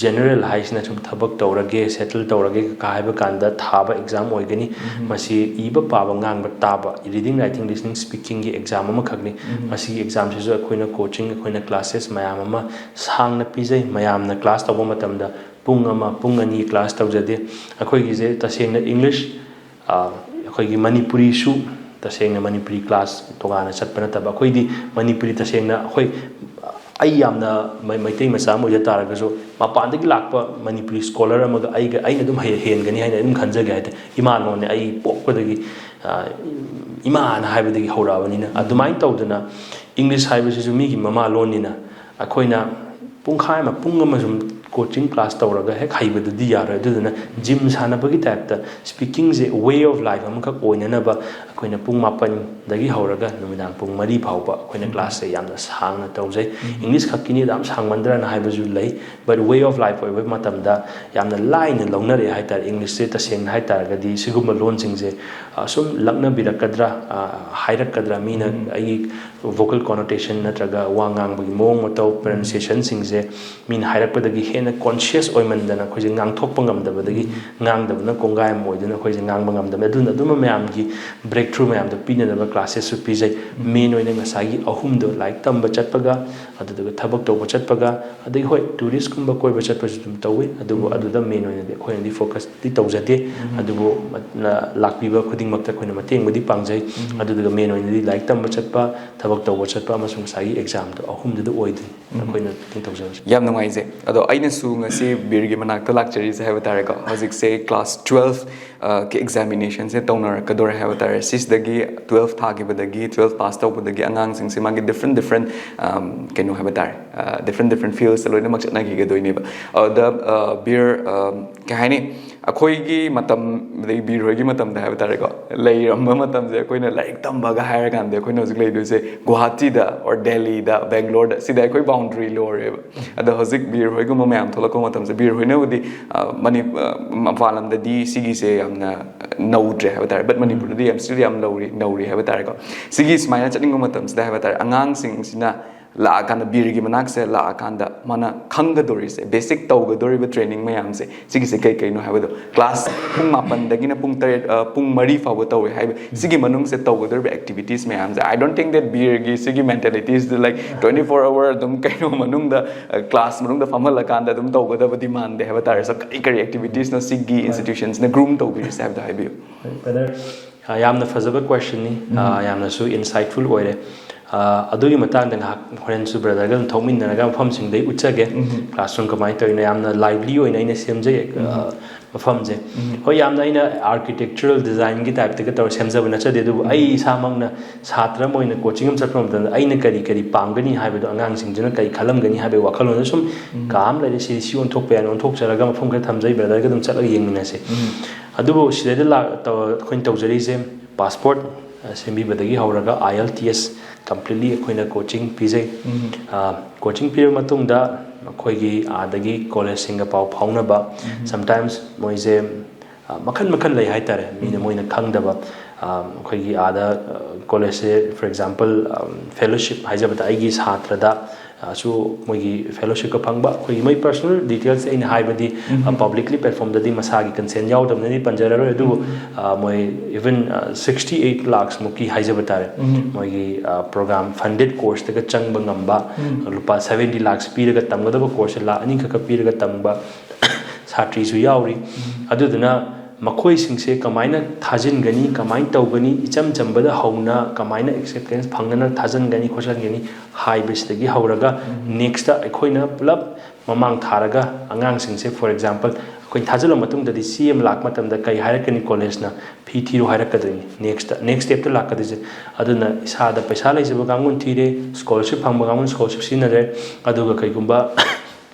general ꯍꯥꯏꯁꯤꯅ ꯁꯨꯝ ꯊꯕꯛ ꯇꯧꯔꯒꯦ, settle ꯇꯧꯔꯒꯦ ꯀꯀꯥ ꯍꯥꯏꯕ ꯀꯥꯟꯗ ꯊꯥꯕ exam ꯑꯣꯏꯒꯅꯤ꯫ ꯎꯝ꯫ ꯃꯁꯤ ꯏꯕ ꯄꯥꯕ ꯉꯥꯡꯕ ꯇꯥꯕ, reading writing listening speakingꯒꯤ exam ꯑꯃꯈꯛꯅꯤ꯫ ꯎꯝ꯫ ꯃꯁꯤꯒꯤ examꯁꯤꯁꯨ ꯑꯩꯈꯣꯏꯅ coaching, ꯑꯩꯈꯣꯏꯅ classes ꯃꯌꯥꯝ ꯑꯃ ꯁꯥꯡꯅ ꯄꯤꯖꯩ꯫ ꯃꯌꯥꯝꯅ class ꯇꯧꯕ ꯃꯇꯝꯗ ꯄꯨꯡ ꯑꯃ, ꯄꯨꯡ ꯑꯅꯤ class ꯇꯧꯖꯗꯦ꯫ ꯑꯩꯈꯣꯏꯒꯤꯁꯦ ꯇꯁꯦꯡꯅ English, ꯑ, ꯑꯩꯈꯣꯏꯒꯤ ꯃꯅꯤꯄꯨꯔꯤꯁꯨ ꯇꯁꯦꯡꯅ ꯃꯅꯤꯄꯨꯔꯤ class ꯇꯣꯉꯥꯟꯅ ꯆꯠꯄ ꯅꯠꯇꯕ, ꯑꯩꯈꯣꯏꯗꯤ ꯃꯅꯤꯄꯨꯔꯤ ꯇꯁꯦꯡꯅ ꯑꯩꯈꯣꯏ, ꯑꯩ ꯌꯥꯝꯅ ꯃꯩ-, ꯃꯩꯇꯩ ꯃꯆꯥ ꯑꯃ ꯑꯣꯏꯖ ꯇꯥꯔꯒꯁꯨ, ꯃꯄꯥꯟꯗꯒꯤ ꯂꯥꯛꯄ ꯃꯅꯤꯄꯨꯔꯤ scholar ꯑꯃꯒ ꯑꯩꯒ, ꯑꯩꯅ ꯑꯗꯨꯝ ꯍꯩ-, ꯍꯦꯟꯒꯅꯤ ꯍꯥꯏꯅ ꯑꯗꯨꯝ ꯈꯟꯖꯒꯦ ꯍꯥꯏꯇꯥꯔꯦ꯫ ꯏꯃꯥ ꯂꯣꯟꯅꯦ, ꯑꯩ ꯄꯣꯛꯄꯗꯒꯤ, ꯑ, ꯏꯃꯥꯅ ꯍꯥꯏꯕꯗꯒꯤ ꯍꯧꯔꯛꯑꯕꯅꯤꯅ꯫ ꯑꯗꯨꯃꯥꯏꯅ ꯇꯧꯗꯅ English ꯍꯥꯏꯕꯁꯤꯁꯨ ꯃꯤꯒꯤ ꯃꯃꯥ ꯂꯣꯟꯅꯤꯅ, ꯑꯩꯈꯣꯏꯅ ꯄꯨꯡꯈꯥꯏ ꯑꯃ, ꯄꯨꯡ ꯑꯃ ꯁꯨꯝ ꯀꯣꯆꯤꯡ ꯀ꯭ꯂꯥꯁ ꯇꯧꯔꯒ ꯍꯦꯛ ꯍꯩꯕꯗꯨꯗꯤ ꯌꯥꯔꯣꯏ꯫ ꯑꯗꯨꯗꯨꯅ ꯖꯤꯝ ꯁꯥꯟꯅꯕꯒꯤ ꯇꯥꯏꯞꯇ ꯁ꯭ꯄꯤꯀꯤꯡꯁꯦ ꯋꯦ ꯑꯣꯐ ꯂꯥꯏꯐ ꯑꯃꯈꯛ ꯑꯣꯏꯅꯅꯕ ꯑꯩꯈꯣꯏꯅ ꯄꯨꯡ ꯃꯥꯄꯟꯗꯒꯤ ꯍꯧꯔꯒ ꯅꯨꯃꯤꯗꯥꯡ ꯄꯨꯡ ꯃꯔꯤ ꯐꯥꯎꯕ ꯑꯩꯈꯣꯏꯅ ꯀ꯭ꯂꯥꯁꯁꯦ ꯌꯥꯝꯅ ꯁꯥꯡꯅ ꯇꯧꯖꯩ꯫ ꯏꯪꯂꯤꯁ ꯈꯛꯀꯤꯅꯤ, ꯌꯥꯝ ꯁꯥꯡꯃꯟꯗ꯭ꯔꯅ ꯍꯥꯏꯕꯁꯨ ꯂꯩ꯫ But way of life ꯑꯣꯏꯕ ꯃꯇꯝꯗ ꯌꯥꯝꯅ ꯂꯥꯏꯅ ꯂꯧꯅꯔꯛꯑꯦ ꯍꯥꯏꯇꯥꯔꯦ꯫ ꯏꯪꯂꯤꯁꯁꯦ ꯇꯁꯦꯡꯅ ꯍꯥꯏꯇꯥꯔꯒꯗꯤ ꯁꯤꯒꯨꯝꯕ ꯂꯣꯟꯁꯤꯡꯁꯦ ꯑ, ꯁꯨꯝ ꯂꯛꯅꯕꯤꯔꯛꯀꯗ꯭ꯔꯥ, ꯑ, ꯍꯥꯏꯔꯛꯀꯗ꯭ꯔꯥ, ꯃꯤꯅ ꯑꯩꯒꯤ ꯚꯣꯀꯦꯜ ꯀꯣꯅꯣꯇꯦꯁꯟ ꯅꯠꯇ꯭ꯔꯒ ꯋꯥ ꯉꯥꯡꯕꯒꯤ ꯃꯑꯣꯡ ꯃꯇꯧ, ꯄ꯭ꯔꯅꯟꯁꯤꯌꯦꯁꯟꯁꯤꯡꯁꯦ ꯃꯤꯅ ꯍꯥꯏꯔꯛꯄꯗꯒꯤ ꯍꯦꯟꯅ ꯀꯣꯟꯁꯤꯌꯁ ꯑꯣꯏꯃꯟꯗꯅ ꯑꯩꯈꯣꯏꯁꯦ ꯉꯥꯡꯊꯣꯛꯄ ꯉꯝꯗꯕꯗꯒꯤ ꯉꯥꯡꯗꯕꯅ ꯀꯣꯡꯒꯥꯏ ꯑꯃ ꯑꯣꯏꯗꯨꯅ ꯑꯩꯈꯣꯏꯁꯦ ꯉꯥꯡꯕ ꯉꯝꯗꯕꯅꯤ꯫ ꯑꯗꯨꯅ ꯑꯗꯨꯝꯕ ꯃꯌꯥꯝꯒꯤ ꯕ꯭ꯔꯦꯛ ꯊ꯭ꯔꯨ ꯃꯌꯥꯝꯗꯣ ꯄꯤꯅꯅꯕ ꯀ꯭ꯂꯥꯁꯦꯁꯁꯨ ꯄꯤꯖꯩ꯫ ꯃꯦꯟ ꯑꯣꯏꯅ ꯉꯁꯥꯏꯒꯤ ꯑꯍꯨꯝꯗꯣ, ꯂꯥꯏꯔꯤꯛ ꯇꯝꯕ ꯆꯠꯄꯒ, ꯑꯗꯨꯗꯨꯒ ꯊꯕꯛ ꯇꯧꯕ ꯆꯠꯄꯒ, ꯑꯗꯒꯤ ꯍꯣꯏ, ꯇꯨꯔꯤꯁꯀꯨꯝꯕ ꯀꯣꯏꯕ ꯆꯠꯄꯁꯨ ꯑꯗꯨꯝ ꯇꯧꯋꯤ, ꯑꯗꯨꯕꯨ ꯑꯗꯨꯗ ꯃꯦꯟ ꯑꯣꯏꯅꯗꯤ ꯑꯩꯈꯣꯏꯅꯗꯤ ꯐꯣꯀꯁꯇꯤ ꯇꯧꯖꯗꯦ꯫ ꯑꯗꯨꯕꯨ ꯂꯥꯛꯄꯤꯕ ꯈꯨꯗꯤꯡꯃꯛꯇ ꯑꯩꯈꯣꯏꯅ ꯃꯇꯦꯡꯕꯨꯗꯤ ꯄꯥꯡꯖꯩ꯫ ꯑꯗꯨꯗꯨꯒ ꯃꯦꯟ ꯑꯣꯏꯅꯗꯤ ꯂꯥꯏꯔꯤꯛ ꯇꯝꯕ ꯆꯠꯄ, ꯊꯕꯛ ꯇꯧꯕ ꯆꯠꯄ ꯑꯃꯁꯨꯡ ꯉꯁꯥꯏꯒꯤ ꯑꯦꯛꯖꯥꯝꯗꯣ, ꯑꯍꯨꯝꯗꯨꯗ ꯑꯣꯏꯗꯣꯏꯅꯤ ꯑꯩꯈꯣꯏꯅ ꯃꯇꯦꯡ ꯇꯧꯖꯕꯁꯦ꯫ ꯌꯥꯝ ꯅꯨꯡꯉꯥꯏꯖꯩ꯫ ꯑꯗꯣ ꯑꯩꯅꯁꯨ ꯉꯁꯤ ꯕꯤꯔꯒꯤ ꯃꯅꯥꯛꯇ ꯂꯥꯛꯆꯔꯤꯁꯦ ꯍꯥꯏꯕ ꯇꯥꯔꯦꯀꯣ, ꯍꯧꯖꯤꯛꯁꯦ ꯀ꯭ꯂꯥꯁ ꯇꯨꯋꯦꯜꯐ ꯀꯤ ꯑꯦꯛꯖꯥꯃꯤꯅꯦꯁꯟꯁꯦ ꯇꯧꯅꯔꯛꯀꯗꯣꯔꯦ ꯍꯥꯏꯕ ꯇꯥꯔꯦ꯫ ꯁꯤꯁꯤꯗꯒꯤ ꯇꯨꯋꯦꯜꯐ ꯊꯥꯈꯤꯕꯗꯒꯤ, ꯇꯨꯋꯦꯜꯐ ꯄꯥꯁ ꯇꯧꯕꯗꯒꯤ ꯑꯉꯥꯡꯁꯤꯡꯁꯦ ꯃꯥꯒꯤ ꯗꯤꯐ꯭ꯔꯦꯟ ꯗꯤꯐ꯭ꯔꯦꯟ, ꯀꯩꯅꯣ ꯍꯥꯏꯕ ꯇꯥꯔꯦ, ꯗꯤꯐ꯭ꯔꯦꯟ ꯗꯤꯐ꯭ꯔꯦꯟ ꯐꯤꯜꯁꯇ ꯂꯣꯏꯅꯃꯛ ꯆꯠꯅꯈꯤꯒꯗꯣꯏꯅꯦꯕ꯫ ꯑꯗ ꯕꯤꯔ, ꯀꯩ ꯍꯥꯏꯅꯤ, ꯑꯩꯈꯣꯏꯒꯤ ꯃꯇꯝ, ꯑꯗꯩ ꯕꯤꯔ ꯍꯣꯏꯒꯤ ꯃꯇꯝꯗ ꯍꯥꯏꯕ ꯇꯥꯔꯦꯀꯣ, ꯂꯩꯔꯝꯕ ꯃꯇꯝꯁꯦ ꯑꯩꯈꯣꯏꯅ ꯂꯥꯏꯔꯤꯛ ꯇꯝꯕꯒ ꯍꯥꯏꯔꯀꯥꯟꯗ ꯑꯩꯈꯣꯏꯅ ꯍꯧꯖꯤꯛ ꯂꯩꯗꯣꯏꯁꯦ ꯒꯨꯋꯥꯍꯥꯇꯤꯗ or ꯗꯦꯜꯂꯤꯗ, ꯕꯦꯡꯒ꯭ꯂꯣꯔꯗ, ꯁꯤꯗ ꯑꯩꯈꯣꯏ ꯕꯥꯎꯟꯗꯔꯤ ꯂꯣꯏꯔꯦꯕ꯫ ꯑꯗꯣ ꯍꯧꯖꯤꯛ ꯕꯤꯔ ꯍꯣꯏꯒꯨꯝꯕ ꯃꯌꯥꯝ ꯊꯣꯛꯂꯛꯄ ꯃꯇꯝꯁꯦ, ꯕꯤꯔ ꯍꯣꯏꯅꯕꯨꯗꯤ, ꯑ, ꯃꯅꯤ-, ꯑ, ꯃꯄꯥꯟ ꯂꯝꯗꯗꯤ ꯁꯤꯒꯤꯁꯦ ꯌꯥꯝꯅ ꯅꯧꯗ꯭ꯔꯦ ꯍꯥꯏꯕ ꯇꯥꯔꯦ, but ꯃꯅꯤꯄꯨꯔꯗꯗꯤ ꯌꯥꯝ still ꯌꯥꯝ ꯂꯧꯔꯤ, ꯅꯧꯔꯤ ꯍꯥꯏꯕ ꯇꯥꯔꯦꯀꯣ꯫ ꯁꯤꯒꯤ ꯁꯨꯃꯥꯏꯅ ꯆꯠꯅꯤꯡꯕ ꯃꯇꯝꯁꯤꯗ ꯍꯥꯏꯕ ꯇꯥꯔꯦ, ꯑꯉꯥꯡꯁꯤꯡꯁꯤꯅ ꯂꯥꯛꯑꯀꯥꯟꯗ, ꯕꯤꯔꯒꯤ ꯃꯅꯥꯛꯁꯦ ꯂꯥꯛꯑꯀꯥꯟꯗ ꯃꯥꯅ ꯈꯪꯒꯗꯧꯔꯤꯁꯦ, ꯕꯦꯁꯤꯛ ꯇꯧꯒꯗꯧꯔꯤꯕ ꯇ꯭ꯔꯦꯅꯤꯡ ꯃꯌꯥꯝꯁꯦ, ꯁꯤꯒꯤꯁꯦ ꯀꯩ ꯀꯩꯅꯣ ꯍꯥꯏꯕꯗꯣ, ꯀ꯭ꯂꯥꯁ ꯄꯨꯡ ꯃꯥꯄꯟꯗꯒꯤꯅ ꯄꯨꯡ ꯇꯔꯦꯠ, ꯑ, ꯄꯨꯡ ꯃꯔꯤ ꯐꯥꯎꯕ ꯇꯧꯋꯦ ꯍꯥꯏꯕ, ꯁꯤꯒꯤ ꯃꯅꯨꯡꯁꯦ ꯇꯧꯒꯗꯧꯔꯤꯕ activities ꯃꯌꯥꯝꯁꯦ, I don't think that ꯕꯤꯔꯒꯤ ꯁꯤꯒꯤ mentalities ꯗ, like, twenty four hour ꯑꯗꯨꯝ ꯀꯩꯅꯣ ꯃꯅꯨꯡꯗ, ꯑ, ꯀ꯭ꯂꯥꯁ ꯃꯅꯨꯡꯗ ꯐꯝꯍꯜꯂꯀꯥꯟꯗ ꯑꯗꯨꯝ ꯇꯧꯒꯗꯕꯗꯤ ꯃꯥꯟꯗꯦ ꯍꯥꯏꯕ ꯇꯥꯔꯦ꯫ So ꯀꯔꯤ ꯀꯔꯤ activities ꯅꯣ ꯁꯤꯒꯤ institutions ꯅ groom ꯇꯧꯕꯤꯔꯤꯁꯦ ꯍꯥꯏꯕꯗꯣ ꯍꯥꯏꯕꯤꯌꯨ꯫ ꯕ꯭ꯔꯗꯔ, ꯑ, ꯌꯥꯝꯅ ꯐꯖꯕ question ꯅꯤ꯫ ꯑ, ꯌꯥꯝꯅꯁꯨ insightful ꯑꯣꯏꯔꯦ꯫ ꯑ, ꯑꯗꯨꯒꯤ ꯃꯇꯥꯡꯗ ꯉꯥꯏꯍꯥꯛ ꯍꯣꯔꯦꯟꯁꯨ ꯕ꯭ꯔꯗꯔꯒ ꯑꯗꯨꯝ ꯊꯣꯛꯃꯤꯟꯅꯔꯒ ꯃꯐꯝꯁꯤꯡꯗꯩ ꯎꯠꯆꯒꯦ꯫ ꯀ꯭ꯂꯥꯁꯔꯨꯝ ꯀꯃꯥꯏꯅ ꯇꯧꯔꯤꯅꯣ, ꯌꯥꯝꯅ lively ꯑꯣꯏꯅ ꯑꯩꯅ ꯁꯦꯝꯖꯩ꯫ ꯑ, ꯃꯐꯝꯁꯦ꯫ ꯍꯣꯏ, ꯌꯥꯝꯅ ꯑꯩꯅ architectural designꯒꯤ typeꯇꯒ ꯇꯧꯔ ꯁꯦꯝꯖꯕ ꯅꯠꯆꯗꯦ, ꯑꯗꯨꯕꯨ ꯑꯩ ꯏꯁꯥꯃꯛꯅ ꯁꯥꯇ꯭ꯔ ꯑꯃ ꯑꯣꯏꯅ coaching ꯑꯃ ꯆꯠꯄ ꯃꯇꯝꯗ ꯑꯩꯅ ꯀꯔꯤ ꯀꯔꯤ ꯄꯥꯝꯒꯅꯤ ꯍꯥꯏꯕꯗꯣ, ꯑꯉꯥꯡꯁꯤꯡꯗꯨꯅ ꯀꯔꯤ ꯈꯜꯂꯝꯒꯅꯤ ꯍꯥꯏꯕꯒꯤ ꯋꯥꯈꯜꯂꯣꯟꯗ ꯁꯨꯝ ꯀꯥ ꯑꯃ ꯂꯩꯔꯦ, ꯁꯤꯗꯤ ꯁꯤ ꯑꯣꯟꯊꯣꯛꯄ ꯌꯥꯅꯤ, ꯑꯣꯟꯊꯣꯛꯆꯔꯒ ꯃꯐꯝ ꯈꯔ ꯊꯝꯖꯩ, brotherꯒ ꯑꯗꯨꯝ ꯆꯠꯂꯒ ꯌꯦꯡꯃꯤꯟꯅꯁꯦ꯫ ꯑꯗꯨꯕꯨ ꯁꯤꯗꯩꯗ ꯂꯥꯛ-, ꯇꯧ-, ꯑꯩꯈꯣꯏꯅ ꯇꯧꯖꯔꯤꯁꯦ passport, ꯑ, ꯁꯦꯝꯕꯤꯕꯗꯒꯤ ꯍꯧꯔꯒ I E L T S completely ꯑꯩꯈꯣꯏꯅ coaching ꯄꯤꯖꯩ꯫ Coaching ꯄꯤꯔꯕ ꯃꯇꯨꯡꯗ ꯑꯩꯈꯣꯏꯒꯤ ꯑꯥꯗꯒꯤ collegeꯁꯤꯡꯒ ꯄꯥꯎ ꯐꯥꯎꯅꯕ, sometimes ꯃꯣꯏꯁꯦ, ꯑ, ꯃꯈꯜ ꯃꯈꯜ ꯂꯩ ꯍꯥꯏꯇꯥꯔꯦ, ꯃꯤꯅ ꯃꯣꯏꯅ ꯈꯪꯗꯕ꯫ ꯑ, ꯑꯩꯈꯣꯏꯒꯤ ꯑꯥꯗ, ꯑ, collegeꯁꯦ, for example, ꯑ, fellowship ꯍꯥꯏꯖꯕꯗ ꯑꯩꯒꯤ ꯁꯥꯇ꯭ꯔꯗ, ꯑ, ꯁꯨ ꯃꯣꯏꯒꯤ fellowshipꯀ ꯐꯪꯕ, ꯑꯩꯈꯣꯏꯒꯤ ꯃꯣꯏ personal details ꯑꯩꯅ ꯍꯥꯏꯕꯗꯤ, ꯑ, publicly platformꯗꯗꯤ ꯃꯁꯥꯒꯤ consent ꯌꯥꯎꯗꯕꯅꯗꯤ ꯄꯟꯖꯔꯔꯣꯏ, ꯑꯗꯨꯕꯨ, ꯑ, ꯃꯣꯏ even, ꯑ, sixty eight lakhsꯃꯨꯛꯀꯤ ꯍꯥꯏꯖꯕ ꯇꯥꯔꯦ, ꯃꯣꯏꯒꯤ, ꯑ, program funded courseꯇꯒ ꯆꯪꯕ ꯉꯝꯕ, ꯂꯨꯄꯥ seventy lakhs ꯄꯤꯔꯒ ꯇꯝꯒꯗꯕ courseꯁꯦ ꯂꯥꯈ ꯑꯅꯤ ꯈꯛꯀ ꯄꯤꯔꯒ ꯇꯝꯕ ꯁꯥꯇ꯭ꯔꯤꯁꯨ ꯌꯥꯎꯔꯤ꯫ ꯑꯗꯨꯗꯨꯅ ꯃꯈꯣꯏꯁꯤꯡꯁꯦ ꯀꯃꯥꯏꯅ ꯊꯥꯖꯤꯟꯒꯅꯤ, ꯀꯃꯥꯏꯅ ꯇꯧꯒꯅꯤ, ꯏꯆꯝ ꯆꯝꯕꯗ ꯍꯧꯅ ꯀꯃꯥꯏꯅ acceptance ꯐꯪꯅꯅ ꯊꯥꯖꯤꯟꯒꯅꯤ ꯈꯣꯠꯆꯟꯒꯅꯤ ꯍꯥꯏꯕꯁꯤꯗꯒꯤ ꯍꯧꯔꯒ nextꯇ ꯑꯩꯈꯣꯏꯅ ꯄꯨꯂꯞ ꯃꯃꯥꯡ ꯊꯥꯔꯒ ꯑꯉꯥꯡꯁꯤꯡꯁꯦ, for example, ꯑꯩꯈꯣꯏ ꯊꯥꯖꯤꯜꯂ ꯃꯇꯨꯡꯗꯗꯤ ꯆꯦ ꯑꯃ ꯂꯥꯛꯄ ꯃꯇꯝꯗ ꯀꯩ ꯍꯥꯏꯔꯛꯀꯅꯤ? Collegeꯅ ꯐꯤ ꯊꯤꯔꯣ ꯍꯥꯏꯔꯛꯀꯗꯣꯏꯅꯤ꯫ Nextꯇ, next stepꯇ ꯂꯥꯛꯀꯗꯣꯏꯁꯦ꯫ ꯑꯗꯨꯅ ꯏꯁꯥꯗ ꯄꯩꯁꯥ ꯂꯩꯖꯕ ꯀꯥꯡꯕꯨꯅ ꯊꯤꯔꯦ, scholarship ꯐꯪꯕ ꯀꯥꯡꯕꯨꯅ scholarship ꯁꯤꯖꯤꯟꯅꯔꯦ, ꯑꯗꯨꯒ ꯀꯩꯒꯨꯝꯕ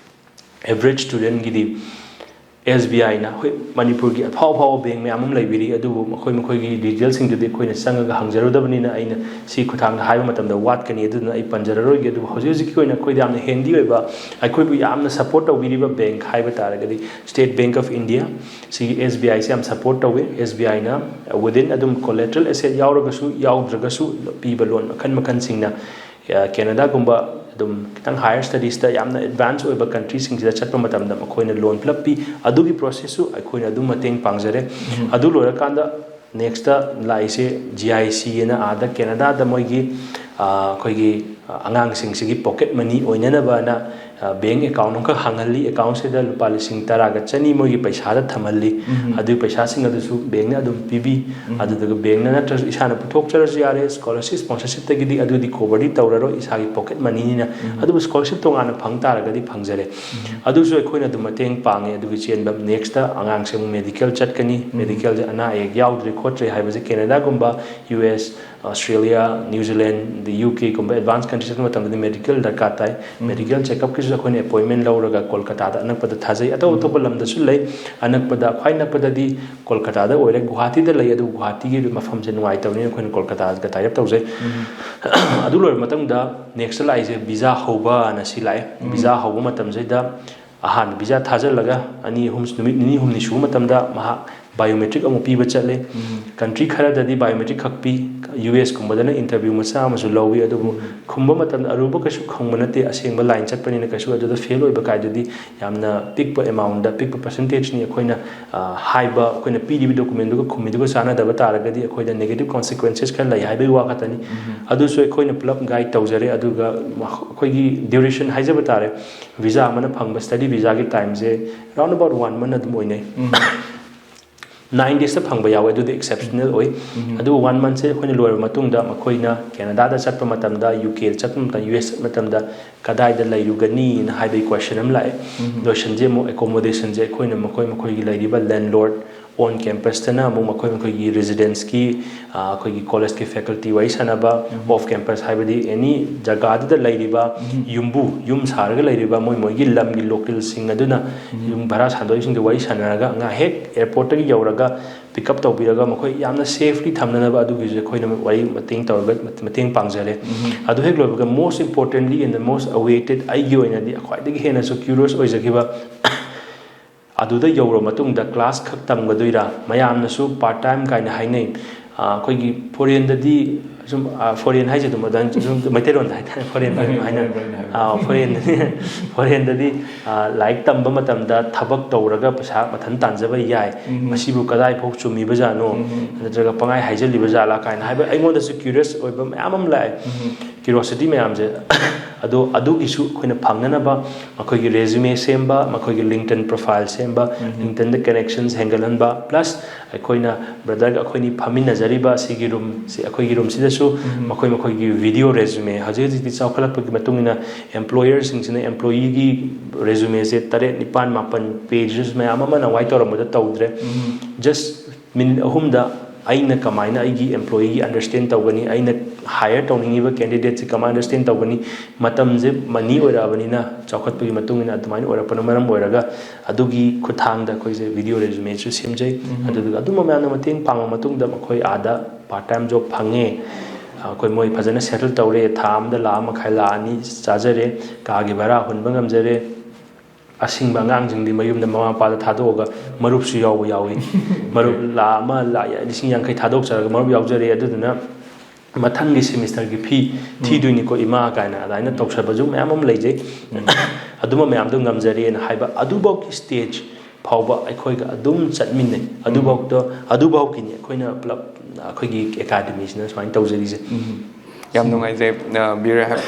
average studentꯒꯤꯗꯤ S B Iꯅ, ꯍꯣꯏ, ꯃꯅꯤꯄꯨꯔꯒꯤ ꯑꯐꯥꯎ ꯑꯐꯥꯎꯕ bank ꯃꯌꯥꯝ ꯑꯃ ꯂꯩꯕꯤꯔꯤ, ꯑꯗꯨꯕꯨ ꯃꯈꯣꯏ ꯃꯈꯣꯏꯒꯤ detailꯁꯤꯡꯗꯨꯗꯤ ꯑꯩꯈꯣꯏꯅ ꯆꯪꯉꯒ ꯍꯪꯖꯔꯨꯗꯕꯅꯤꯅ ꯑꯩꯅ ꯁꯤ ꯈꯨꯠꯊꯥꯡꯗ ꯍꯥꯏꯕ ꯃꯇꯝꯗ ꯋꯥꯠꯀꯅꯤ, ꯑꯗꯨꯅ ꯑꯩ ꯄꯟꯖꯔꯔꯣꯏꯒꯦ꯫ ꯑꯗꯨꯕꯨ ꯍꯧꯖꯤꯛ ꯍꯧꯖꯤꯛꯀꯤ ꯑꯣꯏꯅ ꯑꯩꯈꯣꯏꯗ ꯌꯥꯝꯅ handy ꯑꯣꯏꯕ, ꯑꯩꯈꯣꯏꯕꯨ ꯌꯥꯝꯅ support ꯇꯧꯕꯤꯔꯤꯕ bank ꯍꯥꯏꯕ ꯇꯥꯔꯒꯗꯤ State Bank of India, ꯁꯤꯒꯤ S B Iꯁꯦ ꯌꯥꯝ support ꯇꯧꯋꯤ꯫ S B Iꯅ within ꯑꯗꯨꯝ collateral asset ꯌꯥꯎꯔꯒꯁꯨ ꯌꯥꯎꯗ꯭ꯔꯒꯁꯨ ꯄꯤꯕ loan ꯃꯈꯜ ꯃꯈꯜꯁꯤꯡꯅ, ꯑ, Canadaꯒꯨꯝꯕ ꯑꯗꯨꯝ ꯈꯤꯇꯪ higher studiesꯇ ꯌꯥꯝꯅ advance ꯑꯣꯏꯕ countryꯁꯤꯡꯁꯤꯗ ꯆꯠꯄ ꯃꯇꯝꯗ ꯃꯈꯣꯏꯅ loan ꯄꯨꯂꯞ ꯄꯤ꯫ ꯑꯗꯨꯒꯤ processꯁꯨ ꯑꯩꯈꯣꯏꯅ ꯑꯗꯨꯝ ꯃꯇꯦꯡ ꯄꯥꯡꯖꯔꯦ꯫ ꯑꯗꯨ ꯂꯣꯏꯔꯀꯥꯟꯗ nextꯇ ꯂꯥꯛꯏꯁꯦ G I C ꯑꯅ ꯑꯥꯗ Canadaꯗ ꯃꯣꯏꯒꯤ, ꯑ, ꯑꯩꯈꯣꯏꯒꯤ, ꯑ, ꯑꯉꯥꯡꯁꯤꯡꯁꯤꯒꯤ pocket money ꯑꯣꯏꯅꯅꯕꯅ ꯕꯦꯡ ꯑꯦꯀꯥꯎꯟ ꯑꯃꯈꯛ ꯍꯥꯡꯍꯜꯂꯤ꯫ ꯑꯦꯀꯥꯎꯟꯁꯤꯗ ꯂꯨꯄꯥ ꯂꯤꯁꯤꯡ ꯇꯔꯥꯒ ꯆꯅꯤ ꯃꯣꯏꯒꯤ ꯄꯩꯁꯥꯗ ꯊꯝꯍꯜꯂꯤ꯫ ꯑꯗꯨꯒꯤ ꯄꯩꯁꯥꯁꯤꯡ ꯑꯗꯨꯁꯨ ꯕꯦꯡꯅ ꯑꯗꯨꯝ ꯄꯤꯕꯤ꯫ ꯑꯗꯨꯗꯨꯒ ꯕꯦꯡꯅ ꯅꯠꯇ꯭ꯔꯁꯨ ꯏꯁꯥꯅ ꯄꯨꯊꯣꯛꯆꯔꯁꯨ ꯌꯥꯔꯦ꯫ ꯁ꯭ꯀꯣꯂꯔꯁꯤꯞ ꯁ꯭ꯄꯣꯟꯁꯔꯁꯤꯞꯇꯒꯤꯗꯤ ꯑꯗꯨꯗꯤ ꯀꯣꯚꯔꯗꯤ ꯇꯧꯔꯔꯣꯏ, ꯏꯁꯥꯒꯤ ꯄꯣꯀꯦꯠ ꯃꯅꯤꯅꯤꯅ꯫ ꯑꯗꯨꯕꯨ ꯁ꯭ꯀꯣꯂꯔꯁꯤꯞ ꯇꯣꯉꯥꯟꯅ ꯐꯪ ꯇꯥꯔꯒꯗꯤ ꯐꯪꯖꯔꯦ꯫ ꯑꯗꯨꯁꯨ ꯑꯩꯈꯣꯏꯅ ꯑꯗꯨꯝ ꯃꯇꯦꯡ ꯄꯥꯡꯉꯦ꯫ ꯑꯗꯨꯒꯤ ꯆꯦꯟꯕ ꯅꯦꯛꯁꯇ ꯑꯉꯥꯡꯁꯦ ꯑꯃꯨꯛ ꯃꯦꯗꯤꯀꯦꯜ ꯆꯠꯀꯅꯤ꯫ ꯃꯦꯗꯤꯀꯦꯜꯁꯦ ꯑꯅꯥ ꯑꯌꯦꯛ ꯌꯥꯎꯗ꯭ꯔꯦ ꯈꯣꯠꯇ꯭ꯔꯦ ꯍꯥꯏꯕꯁꯦ ꯀꯦꯅꯦꯗꯥꯒꯨꯝꯕ, U S, Australia, New Zealand, ꯑꯗꯩ ꯌꯨ ꯀꯦꯒꯨꯝꯕ ꯑꯦꯗꯚꯥꯟꯁ ꯀꯟꯇ꯭ꯔꯤ ꯆꯠꯄ ꯃꯇꯝꯗꯗꯤ ꯃꯦꯗꯤꯀꯦꯜ ꯗꯔꯀꯥꯔ ꯇꯥꯏ꯫ ꯃꯦꯗꯤꯀꯦꯜ ꯆꯦꯛꯑꯞꯀꯤꯁꯨ ꯑꯩꯈꯣꯏꯅ ꯑꯦꯄꯣꯏꯟꯃꯦꯟ ꯂꯧꯔꯒ ꯀꯣꯜꯀꯇꯥꯗ ꯑꯅꯛꯄꯗ ꯊꯥꯖꯩ꯫ ꯑꯇꯣꯞ ꯑꯇꯣꯞꯄ ꯂꯝꯗꯁꯨ ꯂꯩ꯫ ꯑꯅꯛꯄꯗ, ꯈ꯭ꯋꯥꯏ ꯅꯛꯄꯗꯗꯤ ꯀꯣꯜꯀꯇꯥꯗ ꯑꯣꯏꯔꯦ, ꯒꯨꯍꯥꯇꯤꯗ ꯂꯩ꯫ ꯑꯗꯨꯕꯨ ꯒꯨꯍꯥꯇꯤꯒꯤ ꯃꯐꯝꯁꯦ ꯅꯨꯡꯉꯥꯏꯇꯕꯅꯤꯅ ꯑꯩꯈꯣꯏꯅ ꯀꯣꯜꯀꯇꯥꯗ ꯇꯥꯏ ꯑꯞ ꯇꯧꯖꯩ꯫ ꯑꯗꯨ ꯂꯣꯏꯔꯕ ꯃꯇꯨꯡꯗ ꯅꯦꯛꯁꯇ ꯂꯥꯛꯏꯁꯦ ꯚꯤꯖꯥ ꯍꯧꯕꯅ ꯁꯤ ꯂꯥꯛꯑꯦ꯫ ꯚꯤꯖꯥ ꯍꯧꯕ ꯃꯇꯝꯁꯤꯗ ꯑꯍꯥꯟꯕ ꯚꯤꯖꯥ ꯊꯥꯖꯤꯜꯂꯒ ꯑꯅꯤ ꯑꯍꯨꯝ, ꯅꯨꯃꯤꯠ ꯅꯤꯅꯤ ꯍꯨꯝꯅꯤ ꯁꯨꯕ ꯃꯇꯝꯗ ꯃꯍꯥꯛ ꯕꯥꯏꯑꯣꯃꯦꯇ꯭ꯔꯤꯛ ꯑꯃꯨꯛ ꯄꯤꯕ ꯆꯠꯂꯤ꯫ ꯀꯟꯇ꯭ꯔꯤ ꯈꯔꯗꯗꯤ ꯕꯥꯏꯑꯣꯃꯦꯇ꯭ꯔꯤꯛ ꯈꯛ ꯄꯤ꯫ ꯌꯨ ꯑꯦꯁ ꯀꯨꯝꯕꯗꯅ ꯏꯟꯇꯔꯚ꯭ꯌꯨ ꯃꯆꯥ ꯑꯃꯁꯨ ꯂꯧꯏ꯫ ꯑꯗꯨꯕꯨ ꯈꯨꯝꯕ ꯃꯇꯝꯗ ꯑꯔꯨꯕ ꯀꯩꯁꯨ ꯈꯪꯕ ꯅꯠꯇꯦ, ꯑꯁꯦꯡꯕ ꯂꯥꯏꯟ ꯆꯠꯄꯅꯤꯅ꯫ ꯀꯩꯁꯨ ꯑꯗꯨꯗ ꯐꯦꯜ ꯑꯣꯏꯕ ꯀꯥꯏꯗꯨꯗꯤ ꯌꯥꯝꯅ ꯄꯤꯛꯄ ꯑꯦꯃꯥꯎꯟꯗ, ꯄꯤꯛꯄ ꯄꯔꯁꯦꯟꯇꯦꯖꯅꯤ꯫ ꯑꯩꯈꯣꯏꯅ, ꯑ, ꯍꯥꯏꯕ, ꯑꯩꯈꯣꯏꯅ ꯄꯤꯔꯤꯕ ꯗꯣꯀꯨꯃꯦꯟꯗꯨꯒ ꯈꯨꯝꯃꯤꯗꯨꯒ ꯆꯥꯟꯅꯗꯕ ꯇꯥꯔꯒꯗꯤ ꯑꯩꯈꯣꯏꯗ ꯅꯦꯒꯦꯇꯤꯚ ꯀꯣꯟꯁꯤꯀ꯭ꯋꯦꯟꯁꯦꯁ ꯈꯔ ꯂꯩ ꯍꯥꯏꯕꯒꯤ ꯋꯥ ꯈꯛꯇꯅꯤ꯫ ꯑꯗꯨꯁꯨ ꯑꯩꯈꯣꯏꯅ ꯄꯨꯂꯞ ꯒꯥꯏꯗ ꯇꯧꯖꯔꯦ꯫ ꯑꯗꯨꯒ ꯑꯩꯈꯣꯏꯒꯤ ꯗ꯭ꯌꯨꯔꯦꯁꯟ ꯍꯥꯏꯖꯕ ꯇꯥꯔꯦ, ꯚꯤꯖꯥ ꯑꯃꯅ ꯐꯪꯕ study ꯚꯤꯖꯥꯒꯤ ꯇꯥꯏꯝꯁꯦ round about one month ꯑꯗꯨꯝ ꯑꯣꯏꯅꯩ꯫ ꯅꯥꯏꯟ ꯗꯦꯖꯇ ꯐꯪꯕ ꯌꯥꯎꯋꯦ, ꯑꯗꯨꯗꯤ ꯑꯦꯛꯁꯦꯞꯁꯅꯦꯜ ꯑꯣꯏ꯫ ꯑꯗꯨꯕꯨ ꯋꯥꯟ ꯃꯟꯊꯁꯦ ꯑꯩꯈꯣꯏꯅ ꯂꯣꯏꯔꯕ ꯃꯇꯨꯡꯗ ꯃꯈꯣꯏꯅ ꯀꯦꯅꯗꯥꯗ ꯆꯠꯄ ꯃꯇꯝꯗ, ꯌꯨ ꯀꯦꯗ ꯆꯠꯄ ꯃꯇꯝꯗ, ꯌꯨ ꯑꯦꯁ ꯆꯠꯄ ꯃꯇꯝꯗ ꯀꯗꯥꯏꯗ ꯂꯩꯔꯨꯒꯅꯤꯅ ꯍꯥꯏꯕꯒꯤ ꯀꯣꯏꯁꯟ ꯑꯃ ꯂꯥꯛꯑꯦ꯫ ꯂꯣꯏꯁꯟꯁꯦ ꯑꯃꯨꯛ ꯑꯦꯀꯣꯃꯣꯗꯦꯁꯟꯁꯦ ꯑꯩꯈꯣꯏꯅ ꯃꯈꯣꯏ ꯃꯈꯣꯏꯒꯤ ꯂꯩꯔꯤꯕ ꯂꯦꯟꯂꯣꯔꯗ ꯑꯣꯟ ꯀꯦꯝꯄꯁꯇꯅ ꯑꯃꯨꯛ ꯃꯈꯣꯏ ꯃꯈꯣꯏꯒꯤ ꯔꯦꯁꯤꯗꯦꯟꯁꯀꯤ, ꯑ, ꯑꯩꯈꯣꯏꯒꯤ ꯀꯣꯂꯦꯖꯀꯤ ꯐꯦꯀꯜꯇꯤ ꯋꯥꯔꯤ ꯁꯥꯟꯅꯕ, ꯑꯣꯐ ꯀꯦꯝꯄꯁ ꯍꯥꯏꯕꯗꯤ ꯑꯦꯅꯤ ꯖꯒꯥꯗꯨꯗ ꯂꯩꯔꯤꯕ ꯌꯨꯝꯕꯨ, ꯌꯨꯝ ꯁꯥꯔꯒ ꯂꯩꯔꯤꯕ ꯃꯣꯏ ꯃꯣꯏꯒꯤ ꯂꯝꯒꯤ ꯂꯣꯀꯦꯜꯁꯤꯡ ꯑꯗꯨꯅ, ꯌꯨꯝ ꯚꯔꯥ ꯁꯥꯟꯗꯣꯛꯏꯁꯤꯡꯗꯨ ꯋꯥꯔꯤ ꯁꯥꯟꯅꯔꯒ ꯉꯥꯏꯍꯥꯛ ꯑꯦꯌꯥꯔꯄꯣꯔꯠꯇꯒꯤ ꯌꯧꯔꯒ ꯄꯤꯛ ꯑꯞ ꯇꯧꯕꯤꯔꯒ ꯃꯈꯣꯏ ꯌꯥꯝꯅ ꯁꯦꯐꯂꯤ ꯊꯝꯅꯅꯕ ꯑꯗꯨꯒꯤꯁꯨ ꯑꯩꯈꯣꯏꯅ ꯋꯥꯔꯤ ꯃꯇꯦꯡ ꯇꯧꯔꯒ, ꯃꯇꯦꯡ ꯄꯥꯡꯖꯔꯦ꯫ ꯑꯗꯨ ꯍꯦꯛ ꯂꯣꯏꯕꯒ most importantly and the most awaited, ꯑꯩꯒꯤ ꯑꯣꯏꯅꯗꯤ ꯈ꯭ꯋꯥꯏꯗꯒꯤ ꯍꯦꯟꯅꯁꯨ ꯀ꯭ꯌꯨꯔꯤꯌꯁ ꯑꯣꯏꯖꯈꯤꯕ, ꯑꯗꯨꯗ ꯌꯧꯔꯕ ꯃꯇꯨꯡꯗ ꯀ꯭ꯂꯥꯁ ꯈꯛ ꯇꯝꯒꯗꯣꯏꯔꯥ? ꯃꯌꯥꯝꯅꯁꯨ ꯄꯥꯔꯠ ꯇꯥꯏꯝ ꯀꯥꯏꯅ ꯍꯥꯏꯅꯩ꯫ ꯑ, ꯑꯩꯈꯣꯏꯒꯤ ꯐꯣꯔꯦꯟꯗꯗꯤ ꯁꯨꯝ, ꯑ, ꯐꯣꯔꯦꯟ ꯍꯥꯏꯁꯦ ꯑꯗꯨꯝ ꯑꯗꯨꯃꯥꯏꯅ ꯁꯨꯝ ꯃꯩꯇꯩꯂꯣꯟꯗ ꯍꯥꯏꯇꯥꯔꯦ, ꯐꯣꯔꯦꯟ ꯍꯥꯏꯅ, ꯐꯣꯔꯦꯟ ꯍꯥꯏꯅ꯫ ꯑ, ꯐꯣꯔꯦꯟꯗꯗꯤ, ꯐꯣꯔꯦꯟꯗꯗꯤ, ꯑ, ꯂꯥꯏꯔꯤꯛ ꯇꯝꯕ ꯃꯇꯝꯗ ꯊꯕꯛ ꯇꯧꯔꯒ ꯄꯩꯁꯥ ꯃꯊꯟ ꯇꯥꯟꯖꯕ ꯌꯥꯏ꯫ ꯃꯁꯤꯕꯨ ꯀꯗꯥꯏꯐꯥꯎ ꯆꯨꯝꯃꯤꯕꯖꯥꯠꯅꯣ? ꯅꯠꯇ꯭ꯔꯒ ꯄꯪꯍꯥꯏ ꯍꯥꯏꯖꯜꯂꯤꯕ ꯖꯥꯠꯂꯥ ꯀꯥꯏꯅ ꯍꯥꯏꯕ ꯑꯩꯉꯣꯟꯗꯁꯨ ꯀ꯭ꯌꯨꯔꯤꯌꯁ ꯑꯣꯏꯕ ꯃꯌꯥꯝ ꯑꯃ ꯂꯥꯛꯑꯦ꯫ ꯀ꯭ꯌꯨꯔꯣꯁꯤꯇꯤ ꯃꯌꯥꯝꯁꯦ ꯑꯗꯣ ꯑꯗꯨꯒꯤꯁꯨ ꯑꯩꯈꯣꯏꯅ ꯐꯪꯅꯅꯕ ꯃꯈꯣꯏꯒꯤ resume ꯁꯦꯝꯕ, ꯃꯈꯣꯏꯒꯤ LinkedIn profile ꯁꯦꯝꯕ, LinkedInꯗ connections ꯍꯦꯟꯒꯠꯍꯟꯕ, plus ꯑꯩꯈꯣꯏꯅ brotherꯒ ꯑꯩꯈꯣꯏꯅꯤ ꯐꯝꯃꯤꯟꯅꯖꯔꯤꯕ ꯑꯁꯤꯒꯤ roomꯁꯤ, ꯑꯩꯈꯣꯏꯒꯤ roomꯁꯤꯗꯁꯨ ꯃꯈꯣꯏ ꯃꯈꯣꯏꯒꯤ video resume, ꯍꯧꯖꯤꯛ ꯍꯧꯖꯤꯛꯇꯤ ꯆꯥꯎꯈꯠꯂꯛꯄꯒꯤ ꯃꯇꯨꯡ ꯏꯟꯅ employerꯁꯤꯡꯁꯤꯅ employeeꯒꯤ resumeꯁꯦ ꯇꯔꯦꯠ, ꯅꯤꯄꯥꯟ, ꯃꯥꯄꯟ pages ꯃꯌꯥꯝ ꯑꯃ ꯅꯋꯥꯏ ꯇꯧꯔꯝꯕꯗ ꯇꯧꯗ꯭ꯔꯦ꯫ Just minute ꯑꯍꯨꯝꯗ ꯑꯩꯅ ꯀꯃꯥꯏꯅ ꯑꯩꯒꯤ employeeꯒꯤ understand ꯇꯧꯒꯅꯤ, ꯑꯩꯅ hire ꯇꯧꯅꯤꯡꯉꯤꯕ candidateꯁꯤ ꯀꯃꯥꯏꯅ understand ꯇꯧꯒꯅꯤ, ꯃꯇꯝꯁꯦ money ꯑꯣꯏꯔꯛꯑꯕꯅꯤꯅ, ꯆꯥꯎꯈꯠꯄꯒꯤ ꯃꯇꯨꯡ ꯏꯟꯅ ꯑꯗꯨꯃꯥꯏꯅ ꯑꯣꯏꯔꯛꯄꯅ ꯃꯔꯝ ꯑꯣꯏꯔꯒ ꯑꯗꯨꯒꯤ ꯈꯨꯠꯊꯥꯡꯗ ꯑꯩꯈꯣꯏꯁꯦ video resumeꯁꯨ ꯁꯦꯝꯖꯩ꯫ ꯑꯗꯨꯗꯨꯒ ꯑꯗꯨꯝꯕ ꯃꯌꯥꯝꯗꯣ ꯃꯇꯦꯡ ꯄꯥꯡꯉ ꯃꯇꯨꯡꯗ ꯃꯈꯣꯏ ꯑꯥꯗ part time job ꯐꯪꯉꯦ, ꯑꯩꯈꯣꯏ ꯃꯣꯏ ꯐꯖꯅ settle ꯇꯧꯔꯦ, ꯊꯥ ꯑꯃꯗ ꯂꯥꯈ ꯑꯃ ꯃꯈꯥꯏ, ꯂꯥꯈ ꯑꯅꯤ ꯆꯥꯖꯔꯦ, ꯀꯥꯒꯤ ꯚꯔꯥ ꯍꯨꯟꯕ ꯉꯝꯖꯔꯦ꯫ ꯑꯁꯤꯡꯕ ꯑꯉꯥꯡꯁꯤꯡꯗꯤ ꯃꯌꯨꯝꯗ ꯃꯃꯥ ꯃꯄꯥꯗ ꯊꯥꯗꯣꯛꯑꯒ ꯃꯔꯨꯞꯁꯨ ꯌꯥꯎꯕ ꯌꯥꯎꯏ꯫ ꯃꯔꯨꯞ ꯂꯥꯈ ꯑꯃ, ꯂꯥꯈ ꯂꯤꯁꯤꯡ ꯌꯥꯡꯈꯩ ꯊꯥꯗꯣꯛꯆꯔꯒ ꯃꯔꯨꯞ ꯌꯥꯎꯖꯔꯦ꯫ ꯑꯗꯨꯗꯨꯅ ꯃꯊꯪꯒꯤ semesterꯒꯤ fee ꯊꯤꯗꯣꯏꯅꯤꯀꯣ ꯏꯃꯥ ꯀꯥꯏꯅ ꯑꯗꯨꯃꯥꯏꯅ ꯇꯧꯁꯕꯁꯨ ꯃꯌꯥꯝ ꯑꯃ ꯂꯩꯖꯩ꯫ ꯑꯗꯨꯝꯕ ꯃꯌꯥꯝꯗꯣ ꯉꯝꯖꯔꯦꯅ ꯍꯥꯏꯕ ꯑꯗꯨꯐꯥꯎꯒꯤ stage ꯐꯥꯎꯕ ꯑꯩꯈꯣꯏꯒ ꯑꯗꯨꯝ ꯆꯠꯃꯤꯟꯅꯩ꯫ ꯑꯗꯨꯐꯥꯎꯗ, ꯑꯗꯨꯐꯥꯎꯒꯤꯅꯤ ꯑꯩꯈꯣꯏꯅ ꯄꯨꯂꯞ ꯑꯩꯈꯣꯏꯒꯤ academyꯁꯤꯅ ꯁꯨꯃꯥꯏꯅ ꯇꯧꯖꯔꯤꯁꯦ꯫ ꯌꯥꯝ ꯅꯨꯡꯉꯥꯏꯖꯩ꯫ ꯑ, ꯕꯤꯔ ꯍꯥꯏ-,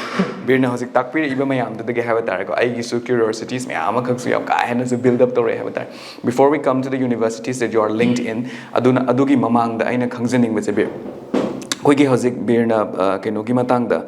ꯕꯤꯔꯅ ꯍꯧꯖꯤꯛ ꯇꯥꯛꯄꯤꯔꯛꯏꯕ ꯃꯌꯥꯝꯗꯨꯗꯒꯤ ꯍꯥꯏꯕ ꯇꯥꯔꯦꯀꯣ, ꯑꯩꯒꯤꯁꯨ curiosities ꯃꯌꯥꯝ ꯑꯃꯈꯛꯁꯨ ꯌꯥꯝ ꯀꯥ ꯍꯦꯟꯅꯁꯨ build up ꯇꯧꯔꯛꯑꯦ ꯍꯥꯏꯕ ꯇꯥꯔꯦ꯫ Before we come to the universities that you are linked in, ꯑꯗꯨꯅ, ꯑꯗꯨꯒꯤ ꯃꯃꯥꯡꯗ ꯑꯩꯅ ꯈꯪꯖꯅꯤꯡꯕꯁꯦ ꯕꯤꯔ, ꯑꯩꯈꯣꯏꯒꯤ ꯍꯧꯖꯤꯛ ꯕꯤꯔꯅ, ꯑ, ꯀꯩꯅꯣꯒꯤ ꯃꯇꯥꯡꯗ,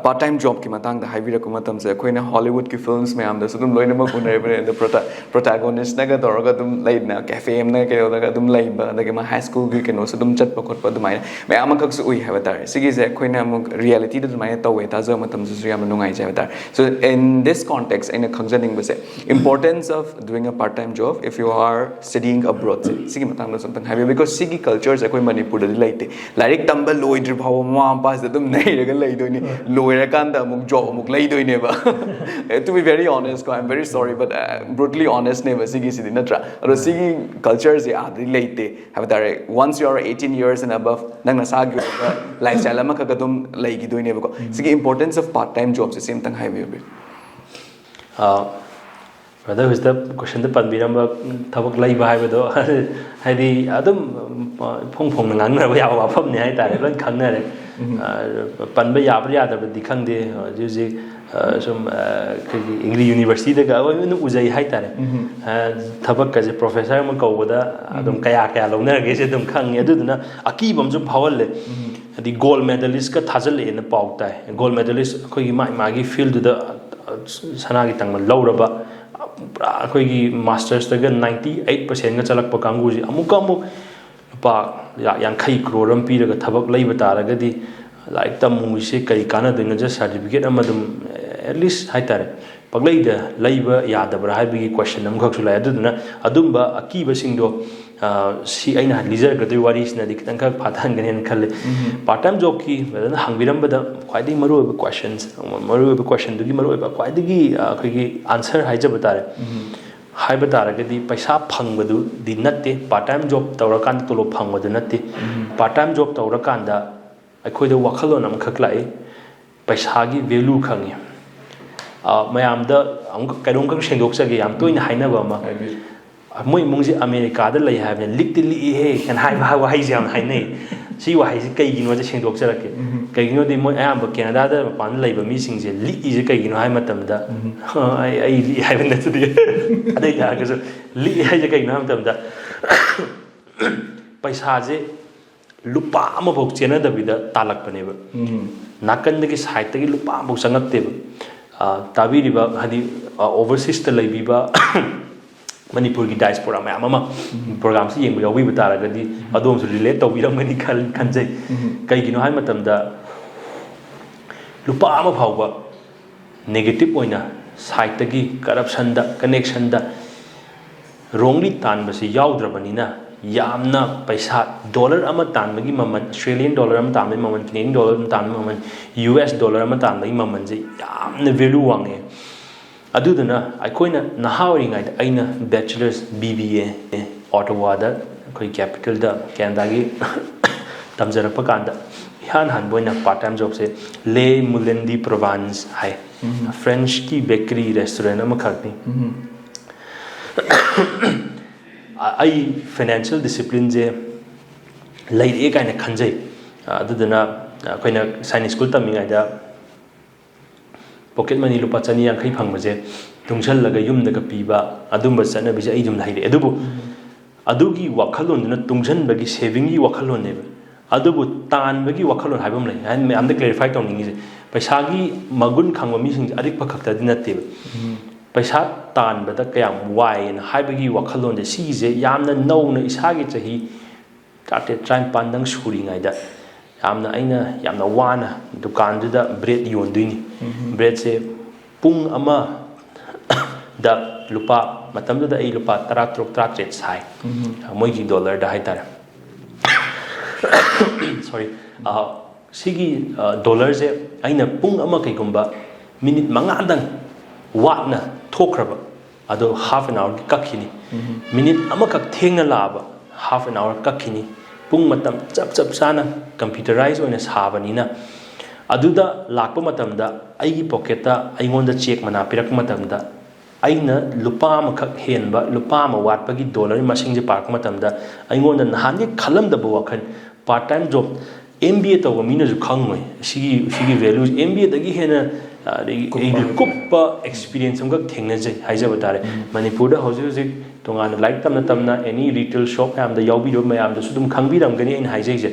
part time jobꯀꯤ ꯃꯇꯥꯡꯗ ꯍꯥꯏꯕꯤꯔꯛꯄ ꯃꯇꯝꯁꯦ, ꯑꯩꯈꯣꯏꯅ Hollywoodꯀꯤ filmꯁ ꯃꯌꯥꯝꯗꯁꯨ ꯑꯗꯨꯝ ꯂꯣꯏꯅꯃꯛ ꯎꯅꯔꯤꯕꯅꯦ꯫ ꯑꯗ prota-, protagonistꯅꯒ ꯇꯧꯔꯒ ꯑꯗꯨꯝ ꯂꯩꯗꯅ, cafeꯅ ꯀꯩꯗꯧꯔꯒ ꯑꯗꯨꯝ ꯂꯩꯕ, ꯑꯗꯒꯤ ꯃꯥ high schoolꯒꯤ ꯀꯩꯅꯣꯁꯨ ꯑꯗꯨꯝ ꯆꯠꯄ ꯈꯣꯠꯄ ꯑꯗꯨꯃꯥꯏꯅ ꯃꯌꯥꯝ ꯑꯃꯈꯛꯁꯨ ꯎꯏ ꯍꯥꯏꯕ ꯇꯥꯔꯦ꯫ ꯁꯤꯒꯤꯁꯦ ꯑꯩꯈꯣꯏꯅ ꯑꯃꯨꯛ realityꯗ ꯑꯗꯨꯃꯥꯏꯅ ꯇꯧꯋꯦ ꯇꯥꯖꯕ ꯃꯇꯝꯗꯁꯨ ꯌꯥꯝꯅ ꯅꯨꯡꯉꯥꯏꯖꯩ ꯍꯥꯏꯕ ꯇꯥꯔꯦ꯫ So in this context, ꯑꯩꯅ ꯈꯪꯖꯅꯤꯡꯕꯁꯦ, importance of doing a part time job if you are studying abroad ꯁꯦ, ꯁꯤꯒꯤ ꯃꯇꯥꯡꯗꯁꯨ ꯑꯝꯇꯪ ꯍꯥꯏꯕꯤꯌꯨ, because ꯁꯤꯒꯤ cultureꯁꯦ ꯑꯩꯈꯣꯏ ꯃꯅꯤꯄꯨꯔꯗꯗꯤ ꯂꯩꯇꯦ꯫ ꯂꯥꯏꯔꯤꯛ ꯇꯝꯕ ꯂꯣꯏꯗ꯭ꯔꯤ ꯐꯥꯎꯕ ꯃꯃꯥ ꯃꯄꯥꯁꯤꯗ ꯑꯗꯨꯝ ꯅꯩꯔꯒ ꯂꯩꯗꯣꯏꯅꯤ, ꯂꯣꯏꯔꯀꯥꯟꯗ ꯑꯃꯨꯛ job ꯑꯃꯨꯛ ꯂꯩꯗꯣꯏꯅꯦꯕ꯫ To be very honest ꯀꯣ, I'm very sorry, but, uh, brutally honestꯅꯦꯕ ꯁꯤꯒꯤꯁꯤꯗꯤ, ꯅꯠꯇ꯭ꯔꯥ? ꯑꯗꯣ ꯁꯤꯒꯤ cultureꯁꯦ ꯑꯥꯗꯗꯤ ꯂꯩꯇꯦ ꯍꯥꯏꯕ ꯇꯥꯔꯦ꯫ Once you are eighteen years and above, ꯅꯪ ꯅꯁꯥꯒꯤ ꯑꯣꯏꯕ lifestyle ꯑꯃꯈꯛ ꯑꯗꯨꯝ ꯂꯩꯈꯤꯗꯣꯏꯅꯦꯕꯀꯣ꯫ ꯁꯤꯒꯤ importance of part time jobꯁꯦ ꯁꯤ ꯑꯝꯇꯪ ꯍꯥꯏꯕꯤꯌꯨ꯫ Brother ꯍꯧꯖꯤꯛꯇ questionꯗ ꯄꯟꯕꯤꯔꯝꯕ ꯊꯕꯛ ꯂꯩꯕ ꯍꯥꯏꯕꯗꯣ, ꯍꯥꯏꯗꯤ ꯑꯗꯨꯝ ꯐꯣꯡ ꯐꯣꯡꯅ ꯉꯥꯡꯅꯔꯕ ꯌꯥꯕ ꯋꯥꯐꯝꯅꯤ ꯍꯥꯏꯇꯥꯔꯦ, ꯂꯣꯏ ꯈꯪꯅꯔꯦ꯫ ꯄꯟꯕ ꯌꯥꯕ꯭ꯔꯥ ꯌꯥꯗꯕ꯭ꯔꯗꯤ ꯈꯪꯗꯦ꯫ ꯍꯧꯖꯤꯛ ꯍꯧꯖꯤꯛ ꯁꯨꯝ ꯑꯩꯈꯣꯏꯒꯤ ꯏꯪꯂꯤ ꯌꯨꯅꯤꯚꯔꯁꯤꯇꯤꯗꯒ ꯑꯩꯈꯣꯏ ꯑꯗꯨꯝ ꯎꯖꯩ ꯍꯥꯏꯇꯥꯔꯦ꯫ ꯊꯕꯛꯀꯁꯦ ꯄ꯭ꯔꯣꯐꯦꯁꯔ ꯑꯃ ꯀꯧꯕꯗ ꯑꯗꯨꯝ ꯀꯌꯥ ꯀꯌꯥ ꯂꯧꯅꯔꯒꯦꯁꯦ ꯑꯗꯨꯝ ꯈꯪꯉꯦ꯫ ꯑꯗꯨꯗꯨꯅ ꯑꯀꯤꯕ ꯑꯃꯁꯨ ꯐꯥꯎꯍꯜꯂꯦ꯫ ꯍꯥꯏꯗꯤ ꯒꯣꯜ ꯃꯦꯗꯂꯤꯁꯀ ꯊꯥꯖꯤꯜꯂꯛꯑꯦꯅ ꯄꯥꯎ ꯇꯥꯏ꯫ ꯒꯣꯜ ꯃꯦꯗꯂꯤꯁ ꯑꯩꯈꯣꯏꯒꯤ ꯃꯥꯒꯤ ꯃꯥꯒꯤ ꯐꯤꯜꯗꯨꯗ ꯁꯅꯥꯒꯤ ꯇꯪꯕ ꯂꯧꯔꯕ, ꯄꯨꯔꯥ ꯑꯩꯈꯣꯏꯒꯤ ꯃꯥꯁꯇꯔꯁꯇꯒ ꯅꯥꯏꯟꯇꯤ ꯑꯩꯠ ꯄꯥꯔꯁꯦꯟꯒ ꯆꯠꯂꯛꯄ ꯀꯥꯡꯕꯨꯁꯦ ꯑꯃꯨꯛꯀ ꯑꯃꯨꯛ ꯂꯨꯄꯥ ꯂꯥꯛ ꯌꯥꯡꯈꯩ ꯀ꯭ꯔꯣꯔ ꯑꯃ ꯄꯤꯔꯒ ꯊꯕꯛ ꯂꯩꯕ ꯇꯥꯔꯒꯗꯤ ꯂꯥꯏꯔꯤꯛ ꯇꯝꯃꯨꯁꯦ ꯀꯔꯤ ꯀꯥꯟꯅꯗꯣꯏꯅꯣ? Just certificate ꯑꯃ ꯑꯗꯨꯝ, at least ꯍꯥꯏꯇꯥꯔꯦ, ꯄꯪꯂꯩꯗ ꯂꯩꯕ ꯌꯥꯗꯕ꯭ꯔꯥ ꯍꯥꯏꯕꯒꯤ ꯀꯣꯏꯁꯟ ꯑꯃꯈꯛꯁꯨ ꯂꯥꯛꯑꯦ꯫ ꯑꯗꯨꯗꯨꯅ ꯑꯗꯨꯝꯕ ꯑꯀꯤꯕꯁꯤꯡꯗꯣ, ꯑ, ꯁꯤ ꯑꯩꯅ ꯂꯤꯖꯒꯗꯣꯏ ꯋꯥꯔꯤꯁꯤꯅꯗꯤ ꯈꯤꯇꯪꯈꯛ ꯐꯥꯊꯍꯟꯒꯅꯤ ꯍꯥꯏꯅ ꯈꯜꯂꯤ꯫ ꯄꯥꯔꯠ ꯇꯥꯏꯝ ꯖꯣꯕꯀꯤ ꯕ꯭ꯔꯗꯔꯅ ꯍꯪꯕꯤꯔꯝꯕꯗ ꯈ꯭ꯋꯥꯏꯗꯒꯤ ꯃꯔꯨꯑꯣꯏꯕ ꯀꯣꯏꯁꯟ, ꯃꯔꯨꯑꯣꯏꯕ ꯀꯣꯏꯁꯟꯗꯨꯒꯤ ꯃꯔꯨꯑꯣꯏꯕ ꯈ꯭ꯋꯥꯏꯗꯒꯤ, ꯑ, ꯑꯩꯈꯣꯏꯒꯤ ꯑꯟꯁꯔ ꯍꯥꯏꯖꯕ ꯇꯥꯔꯦ꯫ ꯍꯥꯏꯕ ꯇꯥꯔꯒꯗꯤ ꯄꯩꯁꯥ ꯐꯪꯕꯗꯨꯗꯤ ꯅꯠꯇꯦ꯫ ꯄꯥꯔꯠ ꯇꯥꯏꯝ ꯖꯣꯕ ꯇꯧꯔꯀꯥꯟꯗ ꯇꯣꯂꯣꯞ ꯐꯪꯕꯗꯨ ꯅꯠꯇꯦ꯫ ꯄꯥꯔꯠ ꯇꯥꯏꯝ ꯖꯣꯕ ꯇꯧꯔꯀꯥꯟꯗ ꯑꯩꯈꯣꯏꯗ ꯋꯥꯈꯜꯂꯣꯟ ꯑꯃꯈꯛ ꯂꯥꯛꯏ, ꯄꯩꯁꯥꯒꯤ ꯚꯦꯂꯨ ꯈꯪꯉꯤ꯫ ꯑ, ꯃꯌꯥꯝꯗ ꯑꯃꯨꯛ ꯀꯩꯅꯣꯝꯈꯛ ꯁꯦꯡꯗꯣꯛꯆꯒꯦ, ꯌꯥꯝ ꯇꯣꯏꯅ ꯍꯥꯏꯅꯕ ꯑꯃ, ꯍꯥꯏꯕꯤꯌꯨ꯫ "ꯃꯣꯏ ꯏꯃꯨꯡꯁꯦ ꯑꯃꯦꯔꯤꯀꯥꯗ ꯂꯩ ꯍꯥꯏꯕꯅꯤ, ꯂꯤꯛꯇꯤ ꯂꯤꯛꯏꯍꯦ" ꯀꯅ ꯍꯥꯏꯕ ꯋꯥꯍꯩꯁꯦ ꯌꯥꯝ ꯍꯥꯏꯅꯩ꯫ ꯁꯤ ꯋꯥꯍꯩꯁꯦ ꯀꯩꯒꯤꯅꯣꯁꯦ ꯁꯦꯡꯗꯣꯛꯆꯔꯛꯀꯦ꯫ ꯀꯩꯒꯤꯅꯣꯗꯤ ꯃꯣꯏ ꯑꯌꯥꯝꯕ ꯀꯦꯅꯥꯗꯥꯗ ꯃꯄꯥꯟꯗ ꯂꯩꯕ ꯃꯤꯁꯤꯡꯁꯦ ꯂꯤꯛꯏꯁꯦ ꯀꯩꯒꯤꯅꯣ ꯍꯥꯏꯕ ꯃꯇꯝꯗ, ꯑ, ꯑꯩ, ꯑꯩ ꯂꯤꯛꯏ ꯍꯥꯏꯕ ꯅꯠꯇꯗꯤ, ꯑꯗꯨ ꯑꯣꯏ ꯇꯥꯔꯒꯁꯨ ꯂꯤꯛꯏ ꯍꯥꯏꯁꯦ ꯀꯩꯒꯤꯅꯣ ꯍꯥꯏꯕ ꯃꯇꯝꯗ, ꯄꯩꯁꯥꯁꯦ ꯂꯨꯄꯥ ꯑꯃꯐꯥꯎ ꯆꯦꯟꯅꯗꯕꯤꯗ ꯇꯥꯜꯂꯛꯄꯅꯦꯕ꯫ ꯅꯥꯀꯟꯗꯒꯤ ꯁꯥꯏꯠꯇꯒꯤ ꯂꯨꯄꯥ ꯑꯃꯐꯥꯎ ꯆꯪꯉꯛꯇꯦꯕ꯫ ꯑ, ꯇꯥꯕꯤꯔꯤꯕ, ꯍꯥꯏꯗꯤ, ꯑ, ꯑꯣꯚꯔꯁꯤꯁꯇ ꯂꯩꯕꯤꯕ ꯃꯅꯤꯄꯨꯔꯒꯤ ꯗꯥꯏꯁꯄꯣꯔꯥ ꯃꯌꯥꯝ ꯑꯃ ꯄ꯭ꯔꯣꯒꯥꯝꯁꯤ ꯌꯦꯡꯕ ꯌꯥꯎꯕꯤꯕ ꯇꯥꯔꯒꯗꯤ ꯑꯗꯣꯝꯁꯨ ꯔꯤꯂꯦꯠ ꯇꯧꯕꯤꯔꯝꯒꯅꯤ ꯈꯜ-, ꯈꯟꯖꯩ꯫ ꯀꯩꯒꯤꯅꯣ ꯍꯥꯏꯕ ꯃꯇꯝꯗ ꯂꯨꯄꯥ ꯑꯃ ꯐꯥꯎꯕ ꯅꯦꯒꯦꯇꯤꯞ ꯑꯣꯏꯅ ꯁꯥꯏꯠꯇꯒꯤ ꯀꯔꯞꯁꯟꯗ, ꯀꯅꯦꯛꯁꯟꯗ, ꯔꯣꯡꯂꯤ ꯇꯥꯟꯕꯁꯤ ꯌꯥꯎꯗ꯭ꯔꯕꯅꯤꯅ ꯌꯥꯝꯅ ꯄꯩꯁꯥ, ꯗꯣꯂꯔ ꯑꯃ ꯇꯥꯟꯕꯒꯤ ꯃꯃꯜ, ꯑꯣꯁꯇ꯭ꯔꯦꯂꯤꯌꯟ ꯗꯣꯂꯔ ꯑꯃ ꯇꯥꯟꯕꯒꯤ ꯃꯃꯜ, ꯀꯦꯅꯦꯗꯤꯌꯟ ꯗꯣꯂꯔ ꯑꯃ ꯇꯥꯟꯕꯒꯤ ꯃꯃꯜ, ꯌꯨ ꯑꯦꯁ ꯗꯣꯂꯔ ꯑꯃ ꯇꯥꯟꯕꯒꯤ ꯃꯃꯜꯁꯦ ꯌꯥꯝꯅ ꯚꯦꯂꯨ ꯋꯥꯡꯉꯦ꯫ ꯑꯗꯨꯗꯨꯅ ꯑꯩꯈꯣꯏꯅ ꯅꯍꯥ ꯑꯣꯏꯔꯤꯉꯩꯗ, ꯑꯩꯅ ꯕꯦꯆꯂꯔꯁ ꯕꯤ ꯕꯤ ꯑꯦ ꯑꯣꯇꯣꯋꯥꯗ, ꯑꯩꯈꯣꯏ ꯀꯦꯄꯤꯇꯦꯜꯗ, ꯀꯦꯅꯗꯥꯒꯤ ꯇꯝꯖꯔꯛꯄ ꯀꯥꯟꯗ ꯏꯍꯥꯟ ꯍꯥꯟꯕ ꯑꯣꯏꯅ ꯄꯥꯔꯠ ꯇꯥꯏꯝ ꯖꯣꯕꯁꯦ ꯂꯦ ꯃꯨꯂꯦꯟ ꯗꯤ ꯄ꯭ꯔꯣꯚꯥꯟꯁ ꯍꯥꯏ, ꯐ꯭ꯔꯦꯟꯁꯀꯤ ꯕꯦꯀꯔꯤ ꯔꯦꯁꯇꯨꯔꯦꯟ ꯑꯃꯈꯛꯅꯤ꯫ ꯑ-, ꯑꯩ ꯐꯥꯏꯅꯥꯟꯁꯤꯌꯦꯜ ꯗꯤꯁꯤꯄ꯭ꯂꯤꯟꯁꯦ ꯂꯩꯔꯛꯑꯦ ꯀꯥꯏꯅ ꯈꯟꯖꯩ꯫ ꯑ, ꯑꯗꯨꯗꯨꯅ ꯑꯩꯈꯣꯏꯅ ꯁꯥꯏꯅꯤꯛ ꯁ꯭ꯀꯨꯜ ꯇꯝꯃꯤꯉꯩꯗ ꯄꯣꯀꯦꯠ ꯃꯅꯤ ꯂꯨꯄꯥ ꯆꯅꯤ ꯌꯥꯡꯈꯩ ꯐꯪꯕꯁꯦ ꯇꯨꯡꯁꯜꯂꯒ ꯌꯨꯝꯗꯒ ꯄꯤꯕ, ꯑꯗꯨꯝꯕ ꯆꯠꯅꯕꯤꯁꯦ ꯑꯩ ꯑꯗꯨꯝ ꯍꯩꯔꯛꯑꯦ꯫ ꯑꯗꯨꯕꯨ ꯑꯗꯨꯒꯤ ꯋꯥꯈꯜꯂꯣꯟꯗꯨꯅ ꯇꯨꯡꯁꯟꯕꯒꯤ, ꯁꯦꯚꯤꯡꯒꯤ ꯋꯥꯈꯜꯂꯣꯟꯅꯦꯕ꯫ ꯑꯗꯨꯕꯨ ꯇꯥꯟꯕꯒꯤ ꯋꯥꯈꯜꯂꯣꯟ ꯍꯥꯏꯕ ꯑꯃ ꯂꯩ꯫ ꯍꯥꯏꯅ ꯃꯌꯥꯝꯗ ꯀ꯭ꯂꯦꯔꯤꯐꯥꯏ ꯇꯧꯅꯤꯡꯉꯤꯁꯦ, ꯄꯩꯁꯥꯒꯤ ꯃꯒꯨꯟ ꯈꯪꯕ ꯃꯤꯁꯤꯡꯁꯦ ꯑꯔꯤꯛꯄ ꯈꯛꯇꯗꯤ ꯅꯠꯇꯦꯕ꯫ ꯄꯩꯁꯥ ꯇꯥꯟꯕꯗ ꯀꯌꯥꯝ ꯋꯥꯏꯅ ꯍꯥꯏꯕꯒꯤ ꯋꯥꯈꯜꯂꯣꯟꯁꯦ, ꯁꯤꯒꯤꯁꯦ ꯌꯥꯝꯅ ꯅꯧꯅ ꯏꯁꯥꯒꯤ ꯆꯍꯤ ꯇꯔꯥꯇꯔꯦꯠ, ꯇꯔꯥꯅꯤꯄꯥꯟꯗꯪ ꯁꯨꯔꯤꯉꯩꯗ ꯌꯥꯝꯅ, ꯑꯩꯅ ꯌꯥꯝꯅ ꯋꯥꯅ ꯗꯨꯀꯥꯟꯗꯨꯗ ꯕ꯭ꯔꯦꯗ ꯌꯣꯟꯗꯣꯏꯅꯤ꯫ ꯕ꯭ꯔꯦꯗꯁꯦ ꯄꯨꯡ ꯑꯃꯗ ꯂꯨꯄꯥ, ꯃꯇꯝꯗꯨꯗ ꯑꯩ ꯂꯨꯄꯥ ꯇꯔꯥꯇꯔꯨꯛ, ꯇꯔꯥꯇꯔꯦꯠ ꯁꯥꯏ, ꯃꯣꯏꯒꯤ ꯗꯣꯂꯔꯗ ꯍꯥꯏꯇꯥꯔꯦ꯫ ꯁꯣꯔꯤ꯫ ꯁꯤꯒꯤ ꯗꯣꯂꯔꯁꯦ ꯑꯩꯅ ꯄꯨꯡ ꯑꯃ ꯀꯩꯒꯨꯝꯕ ꯃꯤꯅꯤꯠ ꯃꯉꯥꯗꯪ ꯋꯥꯠꯅ ꯊꯣꯛꯈ꯭ꯔꯕ, ꯑꯗꯣ half an hourꯒꯤ ꯀꯛꯈꯤꯅꯤ꯫ ꯃꯤꯅꯤꯠ ꯑꯃꯈꯛ ꯊꯦꯡꯅ ꯂꯥꯛꯑꯕ, half an hour ꯀꯛꯈꯤꯅꯤ꯫ ꯄꯨꯡ ꯃꯇꯝ ꯆꯞ ꯆꯞ ꯆꯥꯅ ꯀꯝꯄ꯭ꯌꯨꯇꯔꯥꯏꯁ ꯑꯣꯏꯅ ꯁꯥꯕꯅꯤꯅ, ꯑꯗꯨꯗ ꯂꯥꯛꯄ ꯃꯇꯝꯗ ꯑꯩꯒꯤ ꯄꯣꯀꯦꯠꯇ ꯑꯩꯉꯣꯟꯗ ꯆꯦꯛ ꯃꯅꯥ ꯄꯤꯔꯛꯄ ꯃꯇꯝꯗ, ꯑꯩꯅ ꯂꯨꯄꯥ ꯑꯃꯈꯛ ꯍꯦꯟꯕ, ꯂꯨꯄꯥ ꯑꯃ ꯋꯥꯠꯄꯒꯤ ꯗꯣꯂꯔ ꯃꯁꯤꯡꯁꯦ ꯄꯥꯔꯛꯄ ꯃꯇꯝꯗ, ꯑꯩꯉꯣꯟꯗ ꯅꯍꯥꯟꯒꯤ ꯈꯜꯂꯝꯗꯕ ꯋꯥꯈꯜ, part time job, M B A ꯇꯧꯕ ꯃꯤꯅꯁꯨ ꯈꯪꯉꯣꯏ ꯁꯤꯒꯤ, ꯁꯤꯒꯤ ꯚꯦꯂꯨꯁꯦ꯫ M B Aꯗꯒꯤ ꯍꯦꯟꯅ, ꯑꯗꯒꯤ ꯀꯨꯞꯄ ꯑꯩꯗꯤ ꯀꯨꯞꯄ ꯑꯦꯛꯁꯄꯤꯔꯤꯌꯦꯟꯁ ꯑꯃꯈꯛ ꯊꯦꯡꯅꯖꯩ ꯍꯥꯏꯖꯕ ꯇꯥꯔꯦ꯫ ꯃꯅꯤꯄꯨꯔꯗ ꯍꯧꯖꯤꯛ ꯍꯧꯖꯤꯛ ꯇꯣꯉꯥꯟꯅ ꯂꯥꯏꯔꯤꯛ ꯇꯝꯅ ꯇꯝꯅ any retail shop ꯃꯌꯥꯝꯗ ꯌꯥꯎꯕꯤꯔꯤꯕ ꯃꯌꯥꯝꯗꯁꯨ ꯑꯗꯨꯝ ꯈꯪꯕꯤꯔꯝꯒꯅꯤ ꯑꯩꯅ ꯍꯥꯏꯖꯩꯁꯦ꯫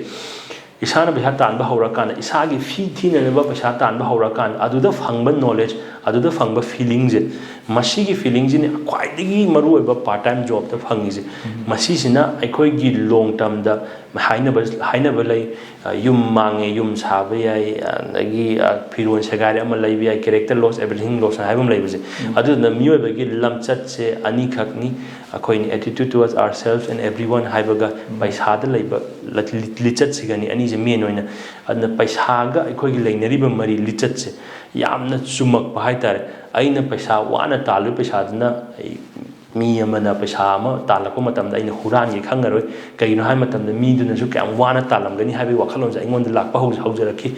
ꯏꯁꯥꯅ ꯄꯩꯁꯥ ꯇꯥꯟꯕ ꯍꯧꯔꯀꯥꯟꯗ, ꯏꯁꯥꯒꯤ ꯐꯤ ꯊꯤꯅꯅꯕ ꯄꯩꯁꯥ ꯇꯥꯟꯕ ꯍꯧꯔꯀꯥꯟꯗ, ꯑꯗꯨꯗ ꯐꯪꯕ ꯅꯣꯂꯦꯖ, ꯑꯗꯨꯗ ꯐꯪꯕ ꯐꯤꯂꯤꯡꯁꯦ, ꯃꯁꯤꯒꯤ ꯐꯤꯂꯤꯡꯁꯤꯅ ꯈ꯭ꯋꯥꯏꯗꯒꯤ ꯃꯔꯨꯑꯣꯏꯕ part time jobꯇ ꯐꯪꯉꯤꯁꯦ꯫ ꯃꯁꯤꯁꯤꯅ ꯑꯩꯈꯣꯏꯒꯤ ꯂꯣꯡ ꯇꯔꯝꯗ ꯍꯥꯏꯅꯕ, ꯍꯥꯏꯅꯕ ꯂꯩ, ꯑ, ꯌꯨꯝ ꯃꯥꯡꯉꯦ, ꯌꯨꯝ ꯁꯥꯕ ꯌꯥꯏ, ꯑꯗꯒꯤ, ꯑ, ꯐꯤꯔꯣꯜ ꯁꯦꯒꯥꯏꯔꯦ, ꯑꯃ ꯂꯩꯕ ꯌꯥꯏ, character loss, everything loss ꯍꯥꯏꯕ ꯑꯃ ꯂꯩꯕꯁꯦ꯫ ꯑꯗꯨꯗꯨꯅ ꯃꯤꯑꯣꯏꯕꯒꯤ ꯂꯝꯆꯠꯁꯦ ꯑꯅꯤꯈꯛꯅꯤ꯫ ꯑꯩꯈꯣꯏꯅ attitude towards ourselves and everyone ꯍꯥꯏꯕꯒ ꯄꯩꯁꯥꯗ ꯂꯩꯕ ꯂ-, ꯂꯤ-, ꯂꯤꯆꯠꯁꯤꯒꯅꯤ, ꯑꯅꯤꯁꯦ ꯃꯦꯟ ꯑꯣꯏꯅ꯫ ꯑꯗꯨꯅ ꯄꯩꯁꯥꯒ ꯑꯩꯈꯣꯏꯒꯤ ꯂꯩꯅꯔꯤꯕ ꯃꯔꯤ, ꯂꯤꯆꯠꯁꯦ ꯌꯥꯝꯅ ꯆꯨꯝꯃꯛꯄ ꯍꯥꯏꯇꯥꯔꯦ꯫ ꯑꯩꯅ ꯄꯩꯁꯥ ꯋꯥꯅ ꯇꯥꯜꯂꯨꯕ ꯄꯩꯁꯥꯗꯨꯅ ꯑꯩ, ꯃꯤ ꯑꯃꯅ ꯄꯩꯁꯥ ꯑꯃ ꯇꯥꯜꯂꯛꯄ ꯃꯇꯝꯗ ꯑꯩꯅ ꯍꯨꯔꯥꯟꯒꯦ ꯈꯪꯉꯔꯣꯏ꯫ ꯀꯩꯒꯤꯅꯣ ꯍꯥꯏꯕ ꯃꯇꯝꯗ ꯃꯤꯗꯨꯅꯁꯨ ꯀꯌꯥꯝ ꯋꯥꯅ ꯇꯥꯜꯂꯝꯒꯅꯤ ꯍꯥꯏꯕꯒꯤ ꯋꯥꯈꯜꯂꯣꯟꯁꯦ ꯑꯩꯉꯣꯟꯗ ꯂꯥꯛꯄ ꯍꯧ-, ꯍꯧꯖꯔꯛꯈꯤ꯫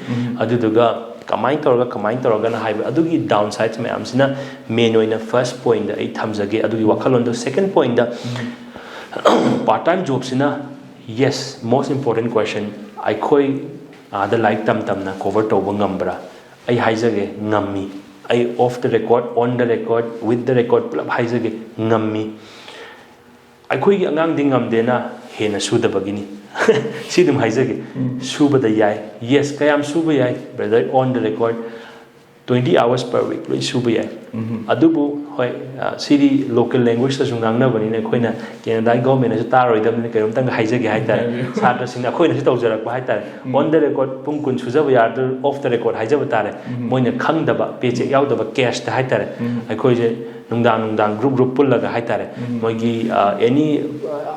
ꯑꯗꯨꯗꯨꯒ ꯀꯃꯥꯏꯅ ꯇꯧꯔꯒ, ꯀꯃꯥꯏꯅ ꯇꯧꯔꯒꯅ ꯍꯥꯏꯕ ꯑꯗꯨꯒꯤ downside ꯃꯌꯥꯝꯁꯤꯅ ꯃꯦꯟ ꯑꯣꯏꯅ first pointꯗ ꯑꯩ ꯊꯝꯖꯒꯦ꯫ ꯑꯗꯨꯒꯤ ꯋꯥꯈꯜꯂꯣꯟꯗꯣ second pointꯗ, part time jobꯁꯤꯅ, yes, most important question, ꯑꯩꯈꯣꯏ ꯑꯥꯗ ꯂꯥꯏꯔꯤꯛ ꯇꯝ ꯇꯝꯅ cover ꯇꯧꯕ ꯉꯝꯕ꯭ꯔꯥ? ꯑꯩ ꯍꯥꯏꯖꯒꯦ, ꯉꯝꯃꯤ꯫ ꯑꯩ off the record, on the record, with the record ꯄꯨꯂꯞ ꯍꯥꯏꯖꯒꯦ, ꯉꯝꯃꯤ꯫ ꯑꯩꯈꯣꯏꯒꯤ ꯑꯉꯥꯡꯗꯤ ꯉꯝꯗꯦꯅ ꯍꯦꯟꯅ ꯁꯨꯗꯕꯒꯤꯅꯤ꯫ ꯁꯤ ꯑꯗꯨꯝ ꯍꯥꯏꯖꯒꯦ꯫ ꯁꯨꯕꯗ ꯌꯥꯏ꯫ Yes, ꯀꯌꯥꯝ ꯁꯨꯕ ꯌꯥꯏ, brother? On the record, twenty hours per week ꯂꯣꯏ ꯁꯨꯕ ꯌꯥꯏ꯫ ꯑꯗꯨꯕꯨ ꯍꯣꯏ, ꯑ, ꯁꯤꯗꯤ local language ꯇꯁꯨ ꯉꯥꯡꯅꯕꯅꯤꯅ ꯑꯩꯈꯣꯏꯅ Canada ꯒꯤ government ꯅꯁꯨ ꯇꯥꯔꯣꯏꯗꯕꯅꯤꯅ ꯀꯩꯅꯣꯝꯇꯪꯒ ꯍꯥꯏꯖꯒꯦ ꯍꯥꯏꯇꯥꯔꯦ꯫ ꯍꯥꯏꯕꯤꯌꯨ꯫ ꯁꯥꯇ꯭ꯔꯁꯤꯡꯅ ꯑꯩꯈꯣꯏꯅꯁꯨ ꯇꯧꯖꯔꯛꯄ ꯍꯥꯏꯇꯥꯔꯦ꯫ On the record ꯄꯨꯡ ꯀꯨꯟ ꯁꯨꯖꯕ ꯌꯥꯔꯗꯤ off the record ꯍꯥꯏꯖꯕ ꯇꯥꯔꯦ꯫ ꯃꯣꯏꯅ ꯈꯪꯗꯕ, paycheck ꯌꯥꯎꯗꯕ cash ꯇ ꯍꯥꯏꯇꯥꯔꯦ꯫ ꯑꯩꯈꯣꯏꯁꯦ ꯅꯨꯡꯗꯥꯡ ꯅꯨꯡꯗꯥꯡ group group ꯄꯨꯜꯂꯒ ꯍꯥꯏꯇꯥꯔꯦ꯫ ꯃꯣꯏꯒꯤ, ꯑ, any,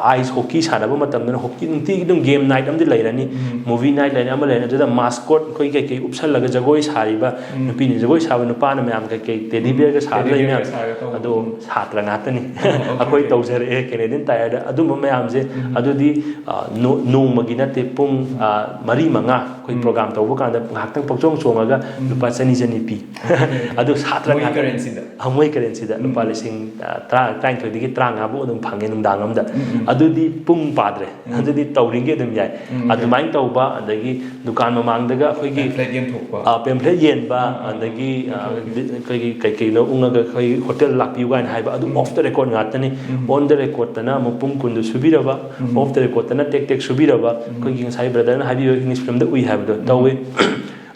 ꯑ, ice hockey ꯁꯥꯟꯅꯕ ꯃꯇꯝꯗꯅ hockey ꯅꯨꯡꯇꯤꯒꯤ ꯑꯗꯨꯝ game night ꯑꯃꯗꯤ ꯂꯩꯔꯅꯤ꯫ Movie night ꯂꯩꯔꯅꯤ, ꯑꯃ ꯂꯩꯔꯅꯤ꯫ ꯑꯗꯨꯗ mascot ꯑꯩꯈꯣꯏ ꯀꯩꯀꯩ ꯎꯞꯁꯜꯂꯒ ꯖꯒꯣꯏ ꯁꯥꯔꯤꯕ, ꯅꯨꯄꯤꯅ ꯖꯒꯣꯏ ꯁꯥꯕ, ꯅꯨꯄꯥꯅ ꯃꯌꯥꯝ ꯀꯩꯀꯩ teddy bear ꯒ ꯁꯥꯕ ꯂꯩ ꯃꯌꯥꯝ꯫ Teddy bear ꯒ ꯁꯥꯔꯒ ꯇꯧꯕ꯫ ꯑꯗꯣ ꯁꯥꯇ꯭ꯔ ꯉꯥꯛꯇꯅꯤ꯫ ꯑꯣ, okay, ꯑꯩꯈꯣꯏ okay꯫ ꯇꯧꯖꯔꯛꯑꯦ Canadian Tire ꯗ ꯑꯗꯨꯝꯕ ꯃꯌꯥꯝꯁꯦ꯫ ꯑꯗꯨꯗꯤ, ꯑ, ꯅꯣ-, ꯅꯣꯡꯃꯒꯤ ꯅꯠꯇꯦ, ꯄꯨꯡ, ꯑ, ꯃꯔꯤ ꯃꯉꯥ ꯑꯩꯈꯣꯏ program ꯇꯧꯕ ꯀꯥꯟꯗ ꯉꯥꯏꯍꯥꯛꯇꯪ ꯄꯪꯆꯣꯡ ꯆꯣꯡꯉꯒ ꯂꯨꯄꯥ ꯆꯅꯤ ꯆꯅꯤ ꯄꯤ꯫ ꯑꯗꯨ ꯁꯥꯇ꯭ꯔ ꯃꯣꯏꯒꯤ ꯉꯥꯛꯇ꯫ Currency ꯗ? ꯑ, ꯃꯣꯏ currency ꯗ ꯂꯨꯄꯥ ꯂꯤꯁꯤꯡ, ꯑ, ꯇꯔꯥ, ꯇꯔꯥꯅꯤꯊꯣꯏꯗꯒꯤ ꯇꯔꯥꯃꯉꯥ ꯐꯥꯎ ꯑꯗꯨꯝ ꯐꯪꯉꯦ ꯅꯨꯡꯗꯥꯡ ꯑꯃꯗ꯫ ꯑꯗꯨꯗꯤ ꯄꯨꯡ ꯄꯥꯗ꯭ꯔꯦ꯫ ꯑꯗꯨꯗꯤ ꯇꯧꯔꯤꯒꯩ ꯑꯗꯨꯝ ꯌꯥꯏ꯫ ꯎꯝ, okay꯫ ꯑꯗꯨꯃꯥꯏꯅ ꯇꯧꯕ, ꯑꯗꯒꯤ ꯗꯨꯀꯥꯟ ꯃꯃꯥꯡꯗꯒ ꯑꯩꯈꯣꯏꯒꯤ, pamphlet ꯌꯦꯟꯊꯣꯛꯄ꯫ ꯑ, pamphlet ꯌꯦꯟꯕ, ꯑꯗꯒꯤ, ꯑ, okay, okay꯫ ꯗꯤ-, ꯑꯩꯈꯣꯏꯒꯤ ꯀꯩ ꯀꯩꯅꯣ ꯎꯪꯉꯒ ꯑꯩꯈꯣꯏ hotel ꯂꯥꯛꯄꯤꯌꯨ ꯀꯥꯏꯅ ꯍꯥꯏꯕ, ꯑꯗꯨ off the record ꯉꯥꯛꯇꯅꯤ꯫ On the record ꯇꯅ ꯑꯃꯨꯛ ꯄꯨꯡ ꯀꯨꯟꯗꯨ ꯁꯨꯕꯤꯔꯕ, off the record ꯇꯅ ꯇꯦꯛ ꯇꯦꯛ ꯁꯨꯕꯤꯔꯕ, ꯑꯩꯈꯣꯏꯒꯤ ꯉꯁꯥꯏ brother ꯅ ꯍꯥꯏꯕꯤꯕ English film ꯗ ꯎꯏ ꯍꯥꯏꯕꯗꯣ ꯇꯧꯋꯤ꯫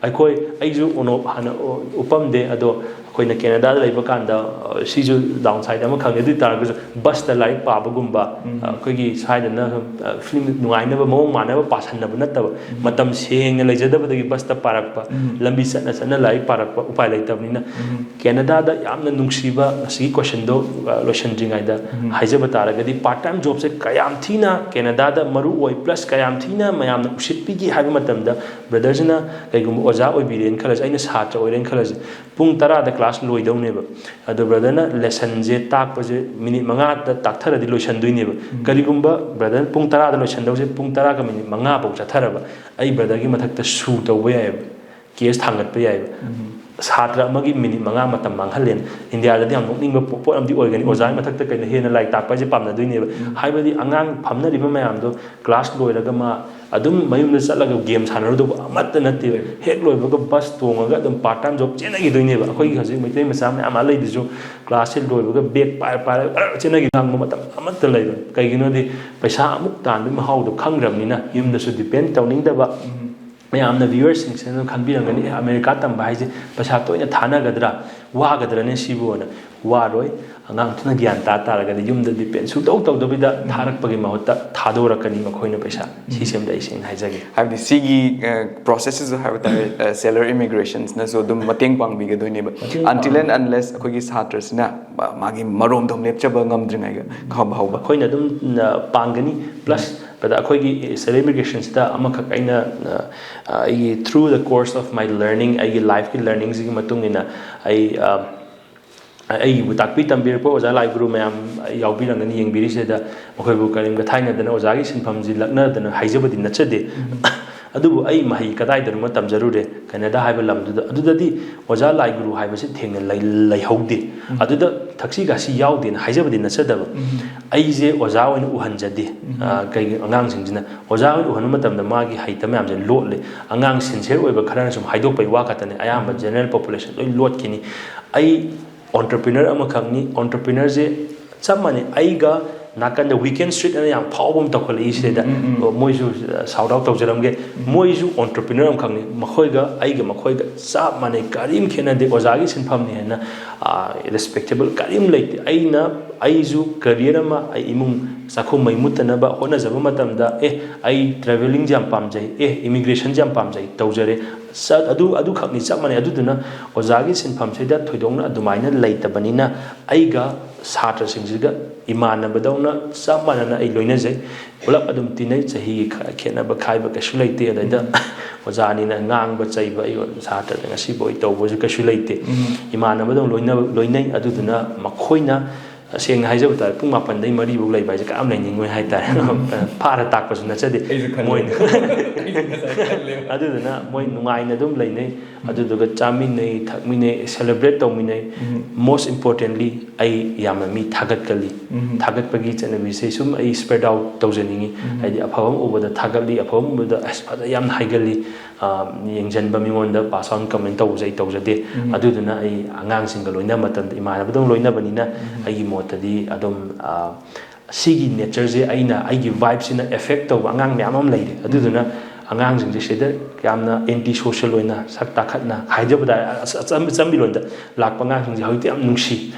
ꯑꯩꯈꯣꯏ, ꯑꯩꯁꯨ UNOP ꯍꯥꯟꯅ ꯎ-, ꯎꯞꯄꯝꯗꯦ, ꯑꯗꯣ ꯑꯩꯈꯣꯏꯅ Canada ꯗ ꯂꯩꯕ ꯀꯥꯟꯗ, ꯑ, ꯁꯤꯁꯨ downside ꯑꯃꯈꯛꯅꯤ꯫ ꯑꯗꯨ ꯑꯣꯏ ꯇꯥꯔꯒꯁꯨ bus ꯇ ꯂꯥꯏꯔꯤꯛ ꯄꯥꯕꯒꯨꯝꯕ, ꯑ, ꯑꯩꯈꯣꯏꯒꯤ ꯁ꯭ꯋꯥꯏꯗꯅ, ꯑ, film ꯅꯨꯡꯉꯥꯏꯅꯕ ꯃꯑꯣꯡ ꯃꯥꯟꯅꯕ ꯄꯥꯁꯟꯅꯕ ꯅꯠꯇꯕ, ꯃꯇꯝ ꯁꯦꯡꯅ ꯂꯩꯖꯗꯕꯗꯒꯤ bus ꯇ ꯄꯥꯔꯛꯄ, ꯂꯝꯕꯤ ꯆꯠꯅ ꯆꯠꯅ ꯂꯥꯏꯔꯤꯛ ꯄꯥꯔꯛꯄ ꯎꯄꯥꯏ ꯂꯩꯇꯕꯅꯤꯅ꯫ Canada ꯗ ꯌꯥꯝꯅ ꯅꯨꯡꯁꯤꯕ, ꯉꯁꯤꯒꯤ question ꯗꯣ, ꯑ, ꯂꯣꯏꯁꯤꯟꯗ꯭ꯔꯤꯉꯩꯗ ꯍꯥꯏꯖꯕ ꯇꯥꯔꯒꯗꯤ, part time job ꯁꯦ ꯀꯌꯥꯝ ꯊꯤꯅ Canada ꯗ ꯃꯔꯨ ꯑꯣꯏ, plus ꯀꯌꯥꯝ ꯊꯤꯅ ꯃꯌꯥꯝꯅ ꯎꯁꯤꯠꯄꯤꯒꯦ ꯍꯥꯏꯕ ꯃꯇꯝꯗ, brother ꯁꯤꯅ ꯀꯩꯒꯨꯝꯕ ꯑꯣꯖꯥ ꯑꯣꯏꯕꯤꯔꯦꯅ ꯈꯜꯂꯁꯤ, ꯑꯩꯅ ꯁꯥꯇ꯭ꯔ ꯑꯣꯏꯔꯦꯅ ꯈꯜꯂꯁꯤ, ꯄꯨꯡ ꯇꯔꯥꯗ class ꯂꯣꯏꯗꯧꯅꯦꯕ꯫ ꯑꯗꯣ brother ꯅ lesson ꯁꯦ ꯇꯥꯛꯄꯁꯦ minute ꯃꯉꯥꯗ ꯇꯥꯛꯊꯔꯗꯤ ꯂꯣꯏꯁꯟꯗꯣꯏꯅꯦꯕ꯫ ꯀꯔꯤꯒꯨꯝꯕ brother ꯅ ꯄꯨꯡ ꯇꯔꯥꯗ ꯂꯣꯏꯁꯟꯗꯧꯁꯦ ꯄꯨꯡ ꯇꯔꯥꯒ minute ꯃꯉꯥ ꯐꯥꯎ ꯆꯠꯊꯔꯕ, ꯑꯩ brother ꯒꯤ ꯃꯊꯛꯇ sue ꯇꯧꯕ ꯌꯥꯏꯑꯕ, case ꯊꯥꯡꯒꯠꯄ ꯌꯥꯏꯑꯕ꯫ ꯁꯥꯇ꯭ꯔ ꯑꯃꯒꯤ ꯃꯤꯅꯤꯠ ꯃꯉꯥ ꯃꯇꯝ ꯃꯥꯡꯍꯜꯂꯦꯅ꯫ ꯏꯟꯗꯤꯌꯥꯗꯗꯤ ꯌꯥꯝ ꯅꯣꯛꯅꯤꯡꯕ ꯄꯣ- ꯄꯣꯠ ꯑꯃꯗꯤ ꯑꯣꯏꯒꯅꯤ꯫ ꯑꯣꯖꯥꯒꯤ ꯃꯊꯛꯇ ꯀꯩꯅꯣ, ꯍꯦꯟꯅ ꯂꯥꯏꯔꯤꯛ ꯇꯥꯛꯄ ꯍꯥꯏꯁꯦ ꯄꯥꯝꯅꯗꯣꯏꯅꯦꯕ꯫ ꯍꯥꯏꯕꯗꯤ ꯑꯉꯥꯡ ꯐꯝꯅꯔꯤꯕ ꯃꯌꯥꯝꯗꯣ ꯀ꯭ꯂꯥꯁ ꯂꯣꯏꯔꯒ ꯃꯥ ꯑꯗꯨꯝ ꯃꯌꯨꯝꯗ ꯆꯠꯂꯒ ꯒꯦꯝ ꯁꯥꯟꯅꯔꯨꯗꯧꯕ ꯑꯃꯠꯇ ꯅꯠꯇꯦꯕ꯫ ꯍꯦꯛ ꯂꯣꯏꯕꯒ ꯕꯁ ꯇꯣꯡꯉꯒ ꯑꯗꯨꯝ ꯄꯥꯔꯠ ꯇꯥꯏꯝ ꯖꯣꯕ ꯆꯦꯟꯅꯈꯤꯗꯣꯏꯅꯦꯕ꯫ ꯑꯩꯈꯣꯏꯒꯤ ꯍꯧꯖꯤꯛ ꯃꯩꯇꯩ ꯃꯆꯥ ꯃꯌꯥꯝ ꯑꯃ ꯂꯩꯗꯨꯁꯨ ꯀ꯭ꯂꯥꯁꯁꯦ ꯂꯣꯏꯕꯒ ꯕꯦꯒ ꯄꯥꯏꯔ ꯄꯥꯏꯔꯒ ꯆꯦꯟꯅꯈꯤ꯫ ꯉꯥꯡꯕ ꯃꯇꯝ ꯑꯃꯠꯇ ꯂꯩꯔꯣꯏ꯫ ꯀꯩꯒꯤꯅꯣꯗꯤ ꯄꯩꯁꯥ ꯑꯃꯨꯛ ꯇꯥꯟꯕꯒꯤ ꯃꯍꯥꯎꯗꯣ ꯈꯪꯗ꯭ꯔꯕꯅꯤꯅ꯫ ꯌꯨꯝꯗꯁꯨ ꯗꯤꯄꯦꯟ ꯇꯧꯅꯤꯡꯗꯕ꯫ ꯃꯌꯥꯝꯅ, ꯚ꯭ꯌꯨꯋꯔꯁꯤꯡꯁꯤꯅ ꯑꯗꯨꯝ ꯈꯟꯕꯤꯔꯝꯒꯅꯤ, "ꯑꯦ, ꯑꯃꯦꯔꯤꯀꯥ ꯇꯝꯕ ꯍꯥꯏꯁꯦ ꯄꯩꯁꯥ ꯇꯣꯏꯅ ꯊꯥꯅꯒꯗ꯭ꯔꯥ, ꯋꯥꯒꯗ꯭ꯔꯅꯦ ꯁꯤꯕꯨ?" ꯑꯅ꯫ ꯋꯥꯔꯣꯏ꯫ ꯑꯉꯥꯡꯗꯨꯅ ꯒ꯭ꯌꯥꯟ ꯇꯥ ꯇꯥꯔꯒꯗꯤ ꯌꯨꯝꯗ ꯗꯤꯄꯦꯟ ꯁꯨꯡꯇꯧ ꯇꯧꯗꯕꯤꯗ ꯊꯥꯔꯛꯄꯒꯤ ꯃꯍꯨꯠꯇ ꯊꯥꯗꯣꯔꯛꯀꯅꯤ ꯃꯈꯣꯏꯅ ꯄꯩꯁꯥ꯫ ꯁꯤꯁꯤꯃꯗꯤ ꯑꯩ ꯁꯦꯡꯅ ꯍꯥꯏꯖꯒꯦ꯫ ꯍꯥꯏꯕꯗꯤ ꯁꯤꯒꯤ ꯄ꯭ꯔꯣꯁꯦꯁꯁꯤꯁꯨ ꯍꯥꯏꯕ ꯇꯥꯔꯦ, ꯁꯦꯂꯔ ꯏꯃꯤꯒ꯭ꯔꯦꯁꯟꯁꯤꯅꯁꯨ ꯑꯗꯨꯝ ꯃꯇꯦꯡ ꯄꯥꯡꯕꯤꯒꯗꯣꯏꯅꯦꯕ꯫ ꯃꯇꯦꯡ Until and ꯄꯥꯡ- unless ꯑꯩꯈꯣꯏꯒꯤ ꯁꯥꯇ꯭ꯔꯁꯤꯅ ꯃꯥꯒꯤ ꯃꯔꯣꯝꯗꯣꯝ ꯂꯦꯞꯆꯕ ꯉꯝꯗ꯭ꯔꯤꯉꯩꯒ ꯐꯥꯎꯕ꯫ ꯑꯩꯈꯣꯏꯅ ꯑꯗꯨꯝ ꯑ, ꯄꯥꯡꯒꯅꯤ꯫ ꯄ꯭ꯂꯁ ꯕ꯭ꯔꯗꯔ, ꯑꯩꯈꯣꯏꯒꯤ ꯁꯦꯂꯔ ꯏꯃꯤꯒ꯭ꯔꯦꯁꯟꯁꯤꯗ ꯑꯃꯈꯛ ꯑꯩꯅ, ꯑ, ꯑ, ꯑꯩꯒꯤ through the course of my learning, ꯑꯩꯒꯤ ꯂꯥꯏꯐꯀꯤ ꯂꯔꯅꯤꯡꯁꯤꯒꯤ ꯃꯇꯨꯡ ꯏꯟꯅ ꯑꯩ, ꯑ, ꯑꯩꯕꯨ ꯇꯥꯛꯄꯤ ꯇꯝꯕꯤꯔꯛꯄ ꯑꯣꯖꯥ ꯂꯥꯏ ꯒꯨꯔꯨ ꯃꯌꯥꯝ ꯌꯥꯎꯕꯤꯔꯝꯒꯅꯤ ꯌꯦꯡꯕꯤꯔꯤꯁꯤꯗ꯫ ꯃꯈꯣꯏꯕꯨ ꯀꯔꯤꯝꯇ ꯊꯥꯏꯅꯗꯅ ꯑꯣꯖꯥꯒꯤ ꯁꯤꯟꯐꯝꯁꯤ ꯂꯛꯅꯗꯅ ꯍꯥꯏꯖꯕꯗꯤ ꯅꯠꯆꯗꯦ꯫ ꯑꯗꯨꯕꯨ ꯑꯩ ꯃꯍꯩ ꯀꯗꯥꯏꯗꯅꯣꯃ ꯇꯝꯖꯔꯨꯔꯦ, ꯀꯦꯅꯦꯗꯥ ꯍꯥꯏꯕ ꯂꯝꯗꯨꯗ꯫ ꯑꯗꯨꯗꯗꯤ ꯑꯣꯖꯥ ꯂꯥꯏ ꯒꯨꯔꯨ ꯍꯥꯏꯕꯁꯤ ꯊꯦꯡꯅ ꯂꯩ-, ꯂꯩꯍꯧꯗꯦ꯫ ꯑꯗꯨꯗ ꯊꯛꯁꯤ ꯈꯥꯁꯤ ꯌꯥꯎꯗꯦꯅ ꯍꯥꯏꯖꯕꯗꯤ ꯅꯠꯆꯗꯕ꯫ ꯑꯩꯁꯦ ꯑꯣꯖꯥ ꯑꯣꯏꯅ ꯎꯍꯟꯖꯗꯦ꯫ ꯑ, ꯀꯩꯒꯤ ꯑꯉꯥꯡꯁꯤꯡꯁꯤꯅ ꯑꯣꯖꯥ ꯑꯣꯏꯅ ꯎꯍꯟꯕ ꯃꯇꯝꯗ ꯃꯥꯒꯤ ꯍꯩꯇꯕ ꯃꯌꯥꯝꯁꯦ ꯂꯣꯠꯂꯦ꯫ ꯑꯉꯥꯡ ꯁꯤꯟꯁꯤꯌꯔ ꯑꯣꯏꯕ ꯈꯔꯅ ꯁꯨꯝ ꯍꯥꯏꯗꯣꯛꯄꯒꯤ ꯋꯥ ꯈꯛꯇꯅꯦ꯫ ꯑꯌꯥꯝꯕ ꯖꯦꯅꯔꯦꯜ ꯄꯣꯄꯨꯂꯦꯁꯟ ꯂꯣꯏ ꯂꯣꯠꯈꯤꯅꯤ꯫ ꯑꯩ ꯑꯣꯟꯇꯔꯄ꯭ꯔꯤꯅꯔ ꯑꯃꯈꯛꯅꯤ꯫ ꯑꯣꯟꯇꯔꯄ꯭ꯔꯤꯅꯔꯁꯦ ꯆꯞ ꯃꯥꯟꯅꯩ꯫ ꯑꯩꯒ ꯅꯥꯀꯟꯗ ꯋꯤꯀꯦꯟ ꯁ꯭ꯇ꯭ꯔꯤꯠ ꯑꯅ ꯌꯥꯝ ꯐꯥꯎꯕ ꯑꯃ ꯇꯧꯈꯠꯂꯛꯏ ꯁꯤꯗꯩꯗ꯫ ꯃꯣꯏꯁꯨ ꯁꯥꯎꯠ ꯑꯥꯎꯠ ꯇꯧꯖꯔꯝꯒꯦ꯫ ꯃꯣꯏꯁꯨ ꯑꯣꯟꯇꯔꯄ꯭ꯔꯤꯅꯔ ꯑꯃꯈꯛꯅꯤ꯫ ꯃꯈꯣꯏꯒ ꯑꯩꯒ ꯃꯈꯣꯏꯒ ꯆꯞ ꯃꯥꯟꯅꯩ꯫ ꯀꯔꯤꯝ ꯈꯦꯠꯅꯗꯦ꯫ ꯑꯣꯖꯥꯒꯤ ꯁꯤꯟꯐꯝꯅꯤ ꯍꯥꯏꯅ, ꯑ, ꯔꯦꯁꯄꯦꯛꯇꯦꯕꯜ ꯀꯔꯤꯝ ꯂꯩꯇꯦ꯫ ꯑꯩꯅ, ꯑꯩꯁꯨ ꯀꯦꯔꯤꯌꯔ ꯑꯃ, ꯑꯩ ꯏꯃꯨꯡ ꯆꯥꯛꯈꯨꯝ ꯃꯩ ꯃꯨꯠꯇꯅꯕ ꯍꯣꯠꯅꯖꯕ ꯃꯇꯝꯗ, "ꯑꯦ, ꯑꯩ ꯇ꯭ꯔꯦꯚꯦꯂꯤꯡꯁꯦ ꯌꯥꯝ ꯄꯥꯝꯖꯩ, ꯑꯦ, ꯏꯃꯤꯒ꯭ꯔꯦꯁꯟꯁꯦ ꯌꯥꯝ ꯄꯥꯝꯖꯩ", ꯇꯧꯖꯔꯦ꯫ ꯆꯠ-, ꯑꯗꯨ, ꯑꯗꯨꯈꯛꯅꯤ, ꯆꯞ ꯃꯥꯟꯅꯩ꯫ ꯑꯗꯨꯗꯨꯅ ꯑꯣꯖꯥꯒꯤ ꯁꯤꯟꯐꯝꯁꯤꯗ ꯊꯣꯏꯗꯣꯛꯅ ꯑꯗꯨꯃꯥꯏꯅ ꯂꯩꯇꯕꯅꯤꯅ ꯑꯩꯒ ꯁꯥꯇ꯭ꯔꯁꯤꯡꯁꯤꯒ ꯏꯃꯥꯟꯅꯕꯗꯧꯅ ꯆꯞ ꯃꯥꯟꯅꯅ ꯑꯩ ꯂꯣꯏꯅꯖꯩ꯫ ꯄꯨꯂꯞ ꯑꯗꯨꯝ ꯇꯤꯟꯅꯩ꯫ ꯆꯍꯤꯒꯤ ꯈ-, ꯈꯦꯠꯅꯕ ꯈꯥꯏꯕ ꯀꯩꯁꯨ ꯂꯩꯇꯦ꯫ ꯑꯗꯩꯗ ꯑꯣꯖꯥꯅꯤꯅ ꯉꯥꯡꯕ ꯆꯩꯕ ꯑꯩ ꯁꯥꯇ꯭ꯔꯗ ꯉꯁꯤꯐꯥꯎ ꯑꯩ ꯇꯧꯕꯁꯨ ꯀꯩꯁꯨ ꯂꯩꯇꯦ꯫ ꯏꯃꯥꯟꯅꯕꯗꯧꯅ ꯂꯣꯏꯅ-, ꯂꯣꯏꯅꯩ꯫ ꯑꯗꯨꯗꯨꯅ ꯃꯈꯣꯏꯅ, ꯇꯁꯦꯡꯅ ꯍꯥꯏꯖꯕ ꯇꯥꯔꯦ, ꯄꯨꯡ ꯃꯥꯄꯟꯗꯩ ꯃꯔꯤꯐꯧ ꯂꯩꯕ ꯍꯥꯏꯁꯦ ꯀꯌꯥꯝ ꯂꯩꯅꯤꯡꯉꯣꯏ ꯍꯥꯏꯇꯥꯔꯦ꯫ ꯐꯥꯔ ꯇꯥꯛꯄꯁꯨ ꯅꯠꯆꯗꯦ꯫ ꯑꯩꯁꯨ ꯈꯜꯂꯦ꯫ ꯃꯣꯏꯅ ꯑꯩꯁꯨ ꯉꯁꯥꯏ ꯈꯜꯂꯦ꯫ ꯑꯗꯨꯗꯨꯅ ꯃꯣꯏ ꯅꯨꯡꯉꯥꯏꯅ ꯑꯗꯨꯝ ꯂꯩꯅꯩ꯫ ꯑꯗꯨꯗꯨꯒ ꯆꯥꯃꯤꯟꯅꯩ, ꯊꯛꯃꯤꯟꯅꯩ, celebrate ꯇꯧꯃꯤꯟꯅꯩ꯫ Most importantly, ꯑꯩ ꯌꯥꯝꯅ ꯃꯤ ꯊꯥꯒꯠꯀꯜꯂꯤ꯫ ꯊꯥꯒꯠꯄꯒꯤ ꯆꯠꯅꯕꯤꯁꯦ ꯁꯨꯝ ꯑꯩ spread out ꯇꯧꯖꯅꯤꯡꯉꯤ꯫ ꯍꯥꯏꯗꯤ ꯑꯐꯕ ꯑꯃ ꯎꯕꯗ ꯊꯥꯒꯠꯂꯤ, ꯑꯐꯕ ꯑꯃ ꯎꯕꯗ "ꯑꯁ, ꯐꯖ, ꯌꯥꯝꯅ ꯍꯩꯒꯜꯂꯤ", ꯑ, ꯌꯦꯡꯁꯤꯟꯕ ꯃꯤꯉꯣꯟꯗ pass on comment ꯇꯧꯕꯁꯦ ꯑꯩ ꯇꯧꯖꯗꯦ꯫ ꯑꯗꯨꯗꯨꯅ ꯑꯩ ꯑꯉꯥꯡꯁꯤꯡꯒ ꯂꯣꯏꯅꯕ ꯃꯇꯝꯗ, ꯏꯃꯥꯟꯅꯕꯗꯧꯅ ꯂꯣꯏꯅꯕꯅꯤꯅ, ꯑꯩꯒꯤ ꯃꯣꯠꯇꯗꯤ ꯑꯗꯨꯝ, ꯑ, ꯁꯤꯒꯤ natureꯁꯦ, ꯑꯩꯅ, ꯑꯩꯒꯤ vibeꯁꯤꯅ affect ꯇꯧꯕ ꯑꯉꯥꯡ ꯃꯌꯥꯝ ꯑꯃ ꯂꯩꯔꯦ꯫ ꯑꯗꯨꯗꯨꯅ ꯑꯉꯥꯡꯁꯤꯡꯁꯦ ꯁꯤꯗ ꯌꯥꯝꯅ anti social ꯑꯣꯏꯅ, ꯁꯛ ꯇꯥꯈꯠꯅ, ꯍꯥꯏꯖꯕ ꯇꯥꯔꯦ, ꯑꯆ-, ꯑꯆꯝ-, ꯑꯆꯝꯕꯤ ꯂꯣꯟꯗ ꯂꯥꯛꯄ ꯑꯉꯥꯡꯁꯤꯡꯁꯦ ꯍꯧꯖꯤꯛꯇꯤ ꯌꯥꯝ ꯅꯨꯡꯁꯤ꯫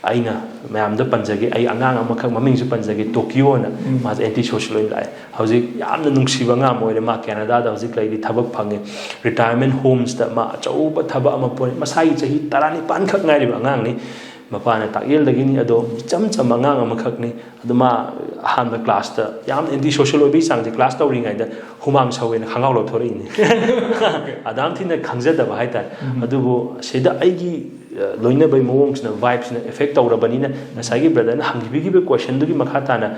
ꯑꯩꯅ ꯃꯌꯥꯝꯗ ꯄꯟꯖꯒꯦ, ꯑꯩ ꯑꯉꯥꯡ ꯑꯃꯈꯛ, ꯃꯃꯤꯡꯁꯨ ꯄꯟꯖꯒꯦ, ꯇꯣꯀꯤꯌꯣꯅ꯫ ꯃꯥꯁꯦ anti social ꯑꯣꯏꯅ ꯂꯥꯛꯑꯦ꯫ ꯍꯧꯖꯤꯛ ꯌꯥꯝꯅ ꯅꯨꯡꯁꯤꯕ ꯑꯉꯥꯡ ꯑꯃ ꯑꯣꯏꯔꯦ꯫ ꯃꯥ ꯀꯦꯅꯥꯗꯥꯗ ꯍꯧꯖꯤꯛ ꯂꯩꯔꯤ, ꯊꯕꯛ ꯐꯪꯉꯦ꯫ Retirement homesꯇ ꯃꯥ ꯑꯆꯧꯕ ꯊꯕꯛ ꯑꯃ ꯄꯨꯔꯦ꯫ ꯃꯁꯥꯒꯤ ꯆꯍꯤ ꯇꯔꯥꯅꯤꯄꯥꯟ ꯈꯛ ꯉꯥꯏꯔꯤꯕ ꯑꯉꯥꯡꯅꯤ꯫ ꯃꯄꯥꯅ ꯇꯥꯛꯌꯦꯜꯗꯒꯤꯅꯤ, ꯑꯗꯣ ꯏꯆꯝ ꯆꯝꯕ ꯑꯉꯥꯡ ꯑꯃꯈꯛꯅꯤ꯫ ꯑꯗꯨ ꯃꯥ ꯑꯍꯥꯟꯕ classꯇ ꯌꯥꯝ anti social ꯑꯣꯏꯕꯒꯤ ꯆꯥꯡꯁꯦ, class ꯇꯧꯔꯤꯉꯩꯗ ꯍꯨꯃꯥꯡ ꯁꯧꯋꯦꯅ ꯈꯪꯒꯥꯎ ꯂꯧꯊꯣꯔꯛꯏꯅꯤ꯫ ꯑꯗꯥꯝ ꯊꯤꯅ ꯈꯪꯖꯗꯕ ꯍꯥꯏꯇꯥꯔꯦ꯫ ꯑꯗꯨꯕꯨ ꯁꯤꯗ ꯑꯩꯒꯤ, ꯑ, ꯂꯣꯏꯅꯕꯒꯤ ꯃꯑꯣꯡꯁꯤꯅ, vibeꯁꯤꯅ affect ꯇꯧꯔꯕꯅꯤꯅ, ꯉꯁꯥꯏꯒꯤ brotherꯅ ꯍꯪꯕꯤꯈꯤꯕ questionꯗꯨꯒꯤ ꯃꯈꯥ ꯇꯥꯅ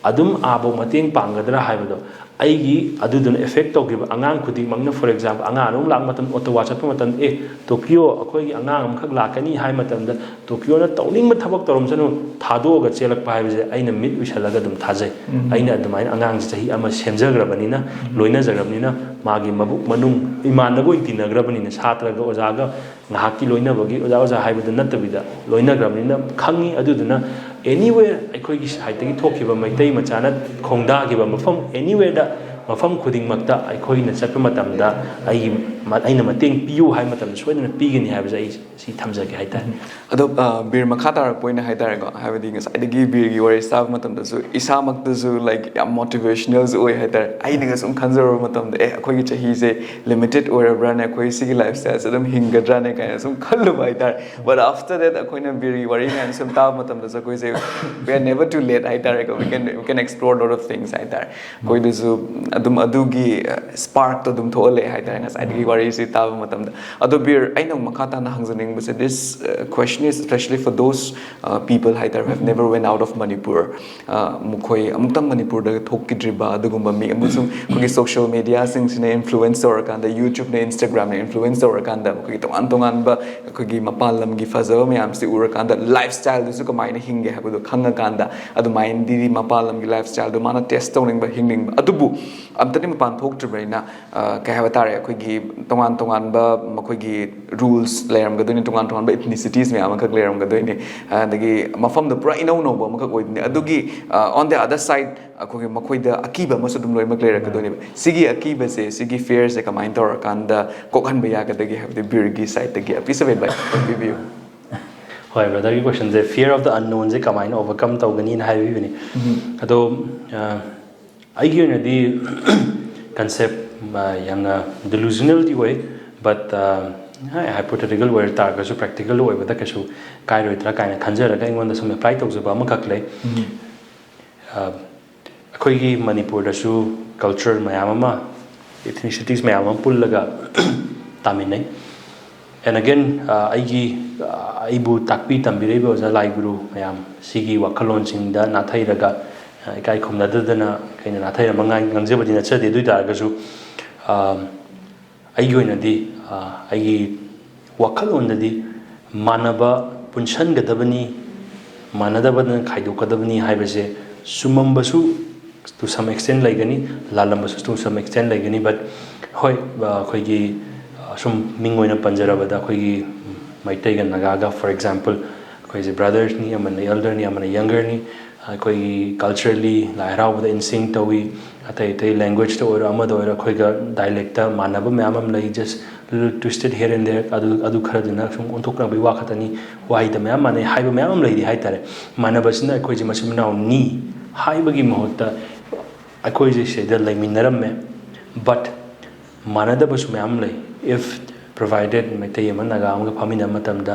ꯑꯗꯨꯝ ꯑꯥꯕꯧ ꯃꯇꯦꯡ ꯄꯥꯡꯒꯗ꯭ꯔꯥ ꯍꯥꯏꯕꯗꯣ, ꯑꯩꯒꯤ ꯑꯗꯨꯗꯨꯅ affect ꯇꯧꯈꯤꯕ ꯑꯉꯥꯡ ꯈꯨꯗꯤꯡꯃꯛꯅ, for example, ꯑꯉꯥꯡ ꯑꯃ ꯂꯥꯛꯄ ꯃꯇꯝꯗ, Ottawa ꯆꯠꯄ ꯃꯇꯝꯗ, "ꯑꯦ, ꯇꯣꯀꯤꯌꯣ, ꯑꯩꯈꯣꯏꯒꯤ ꯑꯉꯥꯡ ꯑꯃꯈꯛ ꯂꯥꯛꯀꯅꯤ" ꯍꯥꯏ ꯃꯇꯝꯗ, ꯇꯣꯀꯤꯌꯣꯅ ꯇꯧꯅꯤꯡꯕ ꯊꯕꯛ ꯇꯧꯔꯝꯁꯅꯨ, ꯊꯥꯗꯣꯛꯑꯒ ꯆꯦꯜꯂꯛꯄ ꯍꯥꯏꯕꯁꯦ ꯑꯩꯅ ꯃꯤꯠ ꯎꯏꯁꯜꯂꯒ ꯑꯗꯨꯝ ꯊꯥꯖꯩ꯫ ꯑꯩꯅ ꯑꯗꯨꯃꯥꯏꯅ ꯑꯉꯥꯡꯁꯦ ꯆꯍꯤ ꯑꯃ ꯁꯦꯝꯖꯈ꯭ꯔꯕꯅꯤꯅ, ꯂꯣꯏꯅꯖꯈ꯭ꯔꯕꯅꯤꯅ, ꯃꯥꯒꯤ ꯃꯕꯨꯛ ꯃꯅꯨꯡ ꯏꯃꯥꯟꯅꯕ ꯑꯣꯏꯅ ꯇꯤꯟꯅꯈ꯭ꯔꯕꯅꯤꯅ, ꯁꯥꯇ꯭ꯔꯒ ꯑꯣꯖꯥꯒ ꯉꯥꯏꯍꯥꯛꯀꯤ ꯂꯣꯏꯅꯕꯒꯤ, ꯑꯣꯖꯥ ꯑꯣꯖꯥ ꯍꯥꯏꯕꯗꯨ ꯅꯠꯇꯕꯤꯗ ꯂꯣꯏꯅꯈ꯭ꯔꯕꯅꯤꯅ ꯈꯪꯉꯤ꯫ ꯑꯗꯨꯗꯨꯅ anywhere ꯑꯩꯈꯣꯏꯒꯤ sideꯇꯒꯤ ꯊꯣꯛꯈꯤꯕ ꯃꯩꯇꯩ ꯃꯆꯥꯅ ꯈꯣꯡꯗꯥꯈꯤꯕ ꯃꯐꯝ, anywhereꯗ, ꯃꯐꯝ ꯈꯨꯗꯤꯡꯃꯛꯇ ꯑꯩꯈꯣꯏꯅ ꯆꯠꯄ ꯃꯇꯝꯗ ꯑꯩꯒꯤ, ꯑꯩꯅ ꯃꯇꯦꯡ ꯄꯤꯌꯨ ꯍꯥꯏꯕ ꯃꯇꯝꯗ ꯁꯣꯏꯗꯅ ꯄꯤꯒꯅꯤ ꯍꯥꯏꯕꯁꯦ ꯑꯩ ꯁꯤ ꯊꯝꯖꯒꯦ ꯍꯥꯏꯇꯥꯔꯦ꯫ ꯑꯗꯣ, ꯑ, ꯕꯤꯔ, ꯃꯈꯥ ꯇꯥꯔꯛꯄ ꯑꯣꯏꯅ ꯍꯥꯏꯇꯥꯔꯦꯀꯣ, ꯍꯥꯏꯕꯗꯤ ꯉꯁꯥꯏꯗꯒꯤ ꯕꯤꯔꯒꯤ ꯋꯥꯔꯤ ꯇꯥꯕ ꯃꯇꯝꯗꯁꯨ ꯏꯁꯥꯃꯛꯇꯁꯨ, like, ꯌꯥꯝ motivationalꯁꯨ ꯑꯣꯏ ꯍꯥꯏꯇꯥꯔꯦ꯫ ꯑꯩꯅꯒ ꯁꯨꯝ ꯈꯟꯖꯔꯨꯕ ꯃꯇꯝꯗ, "ꯑꯦ, ꯑꯩꯈꯣꯏꯒꯤ ꯆꯍꯤꯁꯦ limited ꯑꯣꯏꯔꯕ꯭ꯔꯥꯅꯦ, ꯑꯩꯈꯣꯏ ꯁꯤꯒꯤ lifestyleꯁꯦ ꯑꯗꯨꯝ ꯍꯤꯡꯒꯗ꯭ꯔꯥꯅꯦ?" ꯀꯥꯏꯅ ꯁꯨꯝ ꯈꯜꯂꯨꯕ ꯍꯥꯏꯇꯥꯔꯦ꯫ But after that, ꯑꯩꯈꯣꯏꯅ ꯕꯤꯔꯒꯤ ꯋꯥꯔꯤ ꯃꯌꯥꯝ ꯁꯨꯝ ꯇꯥꯕ ꯃꯇꯝꯗꯁꯨ, ꯑꯩꯈꯣꯏꯁꯦ, "We are never too late" ꯍꯥꯏꯇꯥꯔꯦꯀꯣ, "We can, we can explore lot of things" ꯍꯥꯏꯇꯥꯔꯦ꯫ ꯑꯩꯈꯣꯏꯗꯁꯨ ꯑꯗꯨꯝ ꯑꯗꯨꯒꯤ, ꯑ, sparkꯇꯣ ꯑꯗꯨꯝ ꯊꯣꯛꯍꯜꯂꯛꯑꯦ ꯍꯥꯏꯇꯥꯔꯦ ꯉꯁꯥꯏꯗꯒꯤ ꯋꯥꯔꯤꯁꯤ ꯇꯥꯕ ꯃꯇꯝꯗ꯫ ꯑꯗꯣ ꯕꯤꯔ, ꯑꯩꯅ ꯑꯃꯨꯛ ꯃꯈꯥ ꯇꯥꯅ ꯍꯪꯖꯅꯤꯡꯕꯁꯦ, this uh, question is especially for those uh, people ꯍꯥꯏꯇꯥꯔꯦ, who have never went out of Manipur. Uh, ꯃꯈꯣꯏ ꯑꯃꯨꯛꯇꯪ ꯃꯅꯤꯄꯨꯔꯗ ꯊꯣꯛꯈꯤꯗ꯭ꯔꯤꯕ ꯑꯗꯨꯒꯨꯝꯕ ꯃꯤ, ꯑꯃꯁꯨꯡ ꯑꯩꯈꯣꯏꯒꯤ social media ꯁꯤꯡꯁꯤꯅ influence ꯇꯧꯔꯀꯥꯟꯗ, YouTube ꯅ, Instagram ꯅ influence ꯇꯧꯔꯀꯥꯟꯗ, ꯑꯩꯈꯣꯏꯒꯤ ꯇꯣꯉꯥꯟ ꯇꯣꯉꯥꯟꯕ ꯑꯩꯈꯣꯏꯒꯤ ꯃꯄꯥꯟ ꯂꯝꯒꯤ ꯐꯖꯕ ꯃꯌꯥꯝꯁꯤ ꯎꯔꯀꯥꯟꯗ, lifestyle ꯗꯨꯁꯨ ꯀꯃꯥꯏꯅ ꯍꯤꯡꯒꯦ ꯍꯥꯏꯕꯗꯣ ꯈꯪꯉꯀꯥꯟꯗ, ꯑꯗꯨꯃꯥꯏꯅꯗꯤ ꯃꯄꯥꯟ ꯂꯝꯒꯤ lifestyle ꯗꯣ ꯃꯥꯅ test ꯇꯧꯅꯤꯡꯕ, ꯍꯤꯡꯅꯤꯡꯕ, ꯑꯗꯨꯕꯨ ꯑꯝꯇꯗꯤ ꯃꯄꯥꯟ ꯊꯣꯛꯇ꯭ꯔꯤꯕꯅꯤꯅ, ꯑ, ꯀꯩ ꯍꯥꯏꯕ ꯇꯥꯔꯦ, ꯑꯩꯈꯣꯏꯒꯤ ꯇꯣꯉꯥꯟ ꯇꯣꯉꯥꯟꯕ ꯃꯈꯣꯏꯒꯤ rules ꯂꯩꯔꯝꯒꯗꯣꯏꯅꯤ, ꯇꯣꯉꯥꯟ ꯇꯣꯉꯥꯟꯕ ethnicities ꯃꯌꯥꯝ ꯑꯃꯈꯛ ꯂꯩꯔꯝꯒꯗꯣꯏꯅꯤ, ꯑꯗꯒꯤ ꯃꯐꯝꯗꯣ ꯄꯨꯔꯥ ꯏꯅꯧ ꯅꯧꯕ ꯑꯃꯈꯛ ꯑꯣꯏꯗꯣꯏꯅꯤ꯫ ꯑꯗꯨꯒꯤ, ꯑ, on the other side, ꯑꯩꯈꯣꯏꯒꯤ ꯃꯈꯣꯏꯗ ꯑꯀꯤꯕ ꯑꯃꯁꯨ ꯑꯗꯨꯝ ꯂꯣꯏꯅꯃꯛ ꯂꯩꯔꯛꯀꯗꯣꯏꯅꯦꯕ꯫ ꯁꯤꯒꯤ ꯑꯀꯤꯕꯁꯦ, ꯁꯤꯒꯤ fear ꯁꯦ ꯀꯃꯥꯏꯅ ꯇꯧꯔꯀꯥꯟꯗ ꯀꯣꯛꯍꯟꯕ ꯌꯥꯒꯗꯒꯦ ꯍꯥꯏꯕꯗꯤ ꯕꯤꯔꯒꯤ side ꯇꯒꯤ a piece of advice ꯑꯃ ꯄꯤꯕꯤꯌꯨ꯫ ꯍꯣꯏ, brother ꯒꯤ question say, fear of the unknown ꯁꯦ ꯀꯃꯥꯏꯅ overcome ꯇꯧꯒꯅꯤꯅ ꯍꯥꯏꯕꯤꯕꯅꯤ꯫ ꯑꯗꯣ, ꯑ, ꯑꯩꯒꯤ ꯑꯣꯏꯅꯗꯤ concept, ꯑ, ꯌꯥꯝꯅ delusional ꯗꯤ ꯑꯣꯏ, but, ꯑ, hypothetical ꯑꯣꯏꯔ ꯇꯥꯔꯒꯁꯨ practical ꯑꯣꯏꯕꯗ ꯀꯩꯁꯨ ꯀꯥꯏꯔꯣꯏꯗ꯭ꯔꯥ ꯀꯥꯏꯅ ꯈꯟꯖꯔꯒ ꯑꯩꯉꯣꯟꯗ ꯁꯨꯝ apply ꯇꯧꯖꯕ ꯑꯃꯈꯛ ꯂꯩ꯫ ꯑ, ꯑꯩꯈꯣꯏꯒꯤ ꯃꯅꯤꯄꯨꯔꯗꯁꯨ culture ꯃꯌꯥꯝ ꯑꯃ, ethnicities ꯃꯌꯥꯝ ꯑꯃ ꯄꯨꯜꯂꯒ ꯇꯥꯃꯤꯟꯅꯩ꯫ And again, ꯑ, ꯑꯩꯒꯤ, ꯑ, ꯑꯩꯕꯨ ꯇꯥꯛꯄꯤ ꯇꯝꯕꯤꯔꯛꯏꯕ ꯑꯣꯖꯥ ꯂꯥꯏ ꯒꯨꯔꯨ ꯃꯌꯥꯝ ꯁꯤꯒꯤ ꯋꯥꯈꯜꯂꯣꯟꯁꯤꯡꯗ ꯅꯥꯊꯩꯔꯒ, ꯑ, ꯏꯀꯥꯏ ꯈꯨꯝꯅꯗꯗꯅ ꯑꯩꯅ ꯅꯥꯊꯩꯔꯝꯕ ꯉꯥꯡ-, ꯉꯥꯡꯖꯕꯗꯤ ꯅꯠꯆꯗꯦ꯫ ꯑꯗꯨ ꯑꯣꯏ ꯇꯥꯔꯒꯁꯨ, ꯑ, ꯑꯩꯒꯤ ꯑꯣꯏꯅꯗꯤ, ꯑ, ꯑꯩꯒꯤ ꯋꯥꯈꯜꯂꯣꯟꯗꯗꯤ ꯃꯥꯟꯅꯕ ꯄꯨꯟꯁꯟꯒꯗꯕꯅꯤ, ꯃꯥꯟꯅꯗꯕꯗꯅ ꯈꯥꯏꯗꯣꯛꯀꯗꯕꯅꯤ ꯍꯥꯏꯕꯁꯦ ꯆꯨꯝꯃꯝꯕꯁꯨ to some extent ꯂꯩꯒꯅꯤ, ꯂꯥꯜꯂꯝꯕꯁꯨ to some extent ꯂꯩꯒꯅꯤ꯫ But ꯍꯣꯏ, ꯑ, ꯑꯩꯈꯣꯏꯒꯤ, ꯑ, ꯁꯨꯝ ꯃꯤꯡ ꯑꯣꯏꯅ ꯄꯟꯖꯔꯕꯗ, ꯑꯩꯈꯣꯏꯒꯤ ꯃꯩꯇꯩꯒ ꯅꯥꯒꯥꯒ, for example, ꯑꯩꯈꯣꯏꯁꯦ brothers ꯅꯤ, ꯑꯃꯅ elder ꯅꯤ, ꯑꯃꯅ younger ꯅꯤ꯫ ꯑꯩꯈꯣꯏꯒꯤ culturally ꯂꯥꯏ ꯍꯔꯥꯎꯕꯗ in sync ꯇꯧꯏ꯫ ꯑꯇꯩ ꯑꯇꯩ language ꯇ ꯑꯣꯏꯔꯣ, ꯑꯃꯗ ꯑꯣꯏꯔꯣ, ꯑꯩꯈꯣꯏꯒ dialect ꯇ ꯃꯥꯟꯅꯕ ꯃꯌꯥꯝ ꯑꯃ ꯂꯩ, just little twisted here and there, ꯑꯗꯨ, ꯑꯗꯨ ꯈꯔꯗꯨꯅ ꯁꯨꯝ ꯑꯣꯟꯊꯣꯛꯅꯕꯒꯤ ꯋꯥ ꯈꯛꯇꯅꯤ, ꯋꯥꯍꯩꯗ ꯃꯌꯥꯝ ꯃꯥꯟꯅꯩ ꯍꯥꯏꯕ ꯃꯌꯥꯝ ꯑꯃ ꯂꯩꯔꯤ ꯍꯥꯏꯇꯥꯔꯦ꯫ ꯃꯥꯟꯅꯕꯁꯤꯅ ꯑꯩꯈꯣꯏꯁꯦ ꯃꯆꯤꯟ ꯃꯅꯥꯎꯅꯤ ꯍꯥꯏꯕꯒꯤ ꯃꯍꯨꯠꯇ ꯑꯩꯈꯣꯏꯁꯦ ꯁꯤꯗ ꯂꯩꯃꯤꯟꯅꯔꯝꯃꯦ, but ꯃꯥꯟꯅꯗꯕꯁꯨ ꯃꯌꯥꯝ ꯂꯩ꯫ If provided ꯃꯩꯇꯩ ꯑꯃ ꯅꯥꯒꯥ ꯑꯃꯒ ꯐꯝꯃꯤꯟꯅꯕ ꯃꯇꯝꯗ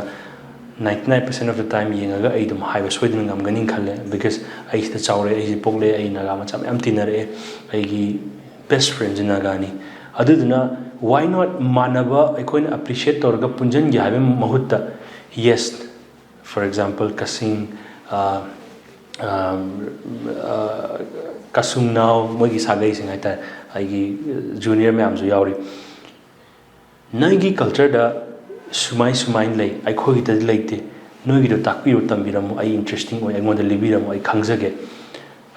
ninety nine percent of the time ꯌꯦꯡꯉꯒ ꯑꯩ ꯑꯗꯨꯝ ꯍꯥꯏꯕ ꯁꯣꯏꯗꯅ ꯉꯝꯒꯅꯤ ꯈꯜꯂꯦ, because ꯑꯩ ꯁꯤꯗ ꯆꯥꯎꯔꯛꯑꯦ, ꯑꯩ ꯁꯤꯗ ꯄꯣꯛꯂꯛꯑꯦ, ꯑꯩ ꯅꯥꯒꯥ ꯃꯆꯥ ꯃꯌꯥꯝ ꯇꯤꯟꯅꯔꯛꯑꯦ, ꯑꯩꯒꯤ best friend ꯁꯤ ꯅꯥꯒꯥꯅꯤ꯫ ꯑꯗꯨꯗꯨꯅ Why not ꯃꯥꯟꯅꯕ ꯑꯩꯈꯣꯏꯅ appreciate ꯇꯧꯔꯒ ꯄꯨꯟꯁꯤꯟꯒꯦ ꯍꯥꯏꯕꯒꯤ ꯃꯍꯨꯠꯇ, yes, for example, ꯀꯛꯆꯤꯡ, ꯑ, ꯑ, ꯑ, ꯀꯁꯨꯡꯅꯥꯎ, ꯃꯣꯏꯒꯤ ꯁꯥꯒꯩꯁꯤꯡ ꯍꯥꯏꯇꯥꯔꯦ, ꯑꯩꯒꯤ junior ꯃꯌꯥꯝꯁꯨ ꯌꯥꯎꯔꯤ꯫ ꯅꯣꯏꯒꯤ cultureꯗ ꯁꯨꯃꯥꯏ ꯁꯨꯃꯥꯏꯅ ꯂꯩ, ꯑꯩꯈꯣꯏꯒꯤꯗꯗꯤ ꯂꯩꯇꯦ, ꯅꯣꯏꯒꯤꯗꯣ ꯇꯥꯛꯄꯤꯔꯣ, ꯇꯝꯕꯤꯔꯝꯃꯣ, ꯑꯩ interesting ꯑꯣꯏ, ꯑꯩꯉꯣꯟꯗ ꯂꯤꯕꯤꯔꯝꯃꯣ, ꯑꯩ ꯈꯪꯖꯒꯦ꯫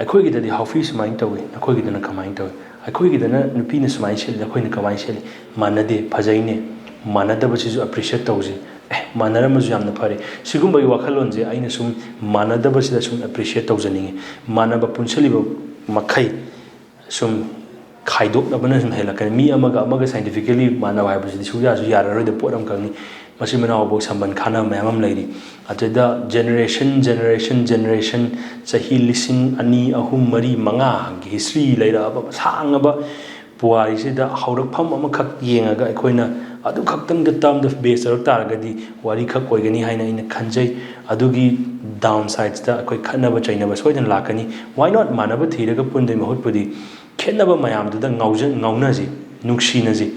ꯑꯩꯈꯣꯏꯒꯤꯗꯗꯤ ꯍꯥꯎꯐꯤ ꯁꯨꯃꯥꯏꯅ ꯇꯧꯏ, ꯅꯈꯣꯏꯒꯤꯗꯅ ꯀꯃꯥꯏꯅ ꯇꯧꯏ? ꯑꯩꯈꯣꯏꯒꯤꯗꯅ ꯅꯨꯄꯤꯅ ꯁꯨꯃꯥꯏꯅ ꯁꯦꯠꯂꯤ, ꯑꯩꯈꯣꯏꯅ ꯀꯃꯥꯏꯅ ꯁꯦꯠꯂꯤ? ꯃꯥꯟꯅꯗꯦ, ꯐꯖꯩꯅꯦ꯫ ꯃꯥꯟꯅꯗꯕꯁꯤꯁꯨ appreciate ꯇꯧꯁꯤ꯫ ꯑꯦ, ꯃꯥꯟꯅꯔꯝꯃꯁꯨ ꯌꯥꯝꯅ ꯐꯔꯦ꯫ ꯁꯤꯒꯨꯝꯕꯒꯤ ꯋꯥꯈꯜꯂꯣꯟꯁꯦ ꯑꯩꯅ ꯁꯨꯝ ꯃꯥꯟꯅꯗꯕꯁꯤꯗ ꯁꯨꯝ appreciate ꯇꯧꯖꯅꯤꯡꯉꯤ꯫ ꯃꯥꯟꯅꯕ ꯄꯨꯟꯁꯤꯜꯂꯤꯕ ꯃꯈꯩ ꯁꯨꯝ ꯈꯥꯏꯗꯣꯛꯅꯕꯅ ꯁꯨꯝ ꯍꯦꯜꯂꯛꯀꯅꯤ꯫ ꯃꯤ ꯑꯃꯒ ꯑꯃꯒ scientifically ꯃꯥꯟꯅꯕ ꯍꯥꯏꯕꯁꯤꯗꯤ ꯁꯨꯡꯌꯥꯁꯨ ꯌꯥꯔꯔꯣꯏꯗ ꯄꯣꯠ ꯑꯃꯈꯛꯅꯤ꯫ ꯃꯆꯤꯟ ꯃꯅꯥꯎꯐꯥꯎ ꯁꯝꯕꯟ ꯈꯥꯅꯕ ꯃꯌꯥꯝ ꯑꯃ ꯂꯩꯔꯤ꯫ ꯑꯗꯨꯗ generation, generation, generation, ꯆꯍꯤ ꯂꯤꯁꯤꯡ ꯑꯅꯤ, ꯑꯍꯨꯝ, ꯃꯔꯤ, ꯃꯉꯥꯒꯤ history ꯂꯩꯔꯛꯑꯕ ꯁꯥꯡꯉꯕ ꯄꯨꯋꯥꯔꯤꯁꯤꯗ ꯍꯧꯔꯛꯐꯝ ꯑꯃꯈꯛ ꯌꯦꯡꯉꯒ ꯑꯩꯈꯣꯏꯅ ꯑꯗꯨ ꯈꯛꯇꯪꯗ term ꯗ base ꯇꯧꯔꯛ ꯇꯥꯔꯒꯗꯤ ꯋꯥꯔꯤꯈꯛ ꯑꯣꯏꯒꯅꯤ ꯍꯥꯏꯅ ꯑꯩꯅ ꯈꯟꯖꯩ꯫ ꯑꯗꯨꯒꯤ downsides ꯇ ꯑꯩꯈꯣꯏ ꯈꯠꯅꯕ ꯆꯩꯅꯕ ꯁꯣꯏꯗꯅ ꯂꯥꯛꯀꯅꯤ꯫ Why not ꯃꯥꯟꯅꯕ ꯊꯤꯔꯒ ꯄꯨꯟꯗꯣꯏ ꯃꯍꯨꯠꯄꯨꯗꯤ ꯈꯦꯠꯅꯕ ꯃꯌꯥꯝꯗꯨꯗ ꯉꯥꯎꯖ-, ꯉꯥꯎꯅꯁꯤ, ꯅꯨꯡꯁꯤꯅꯁꯤ꯫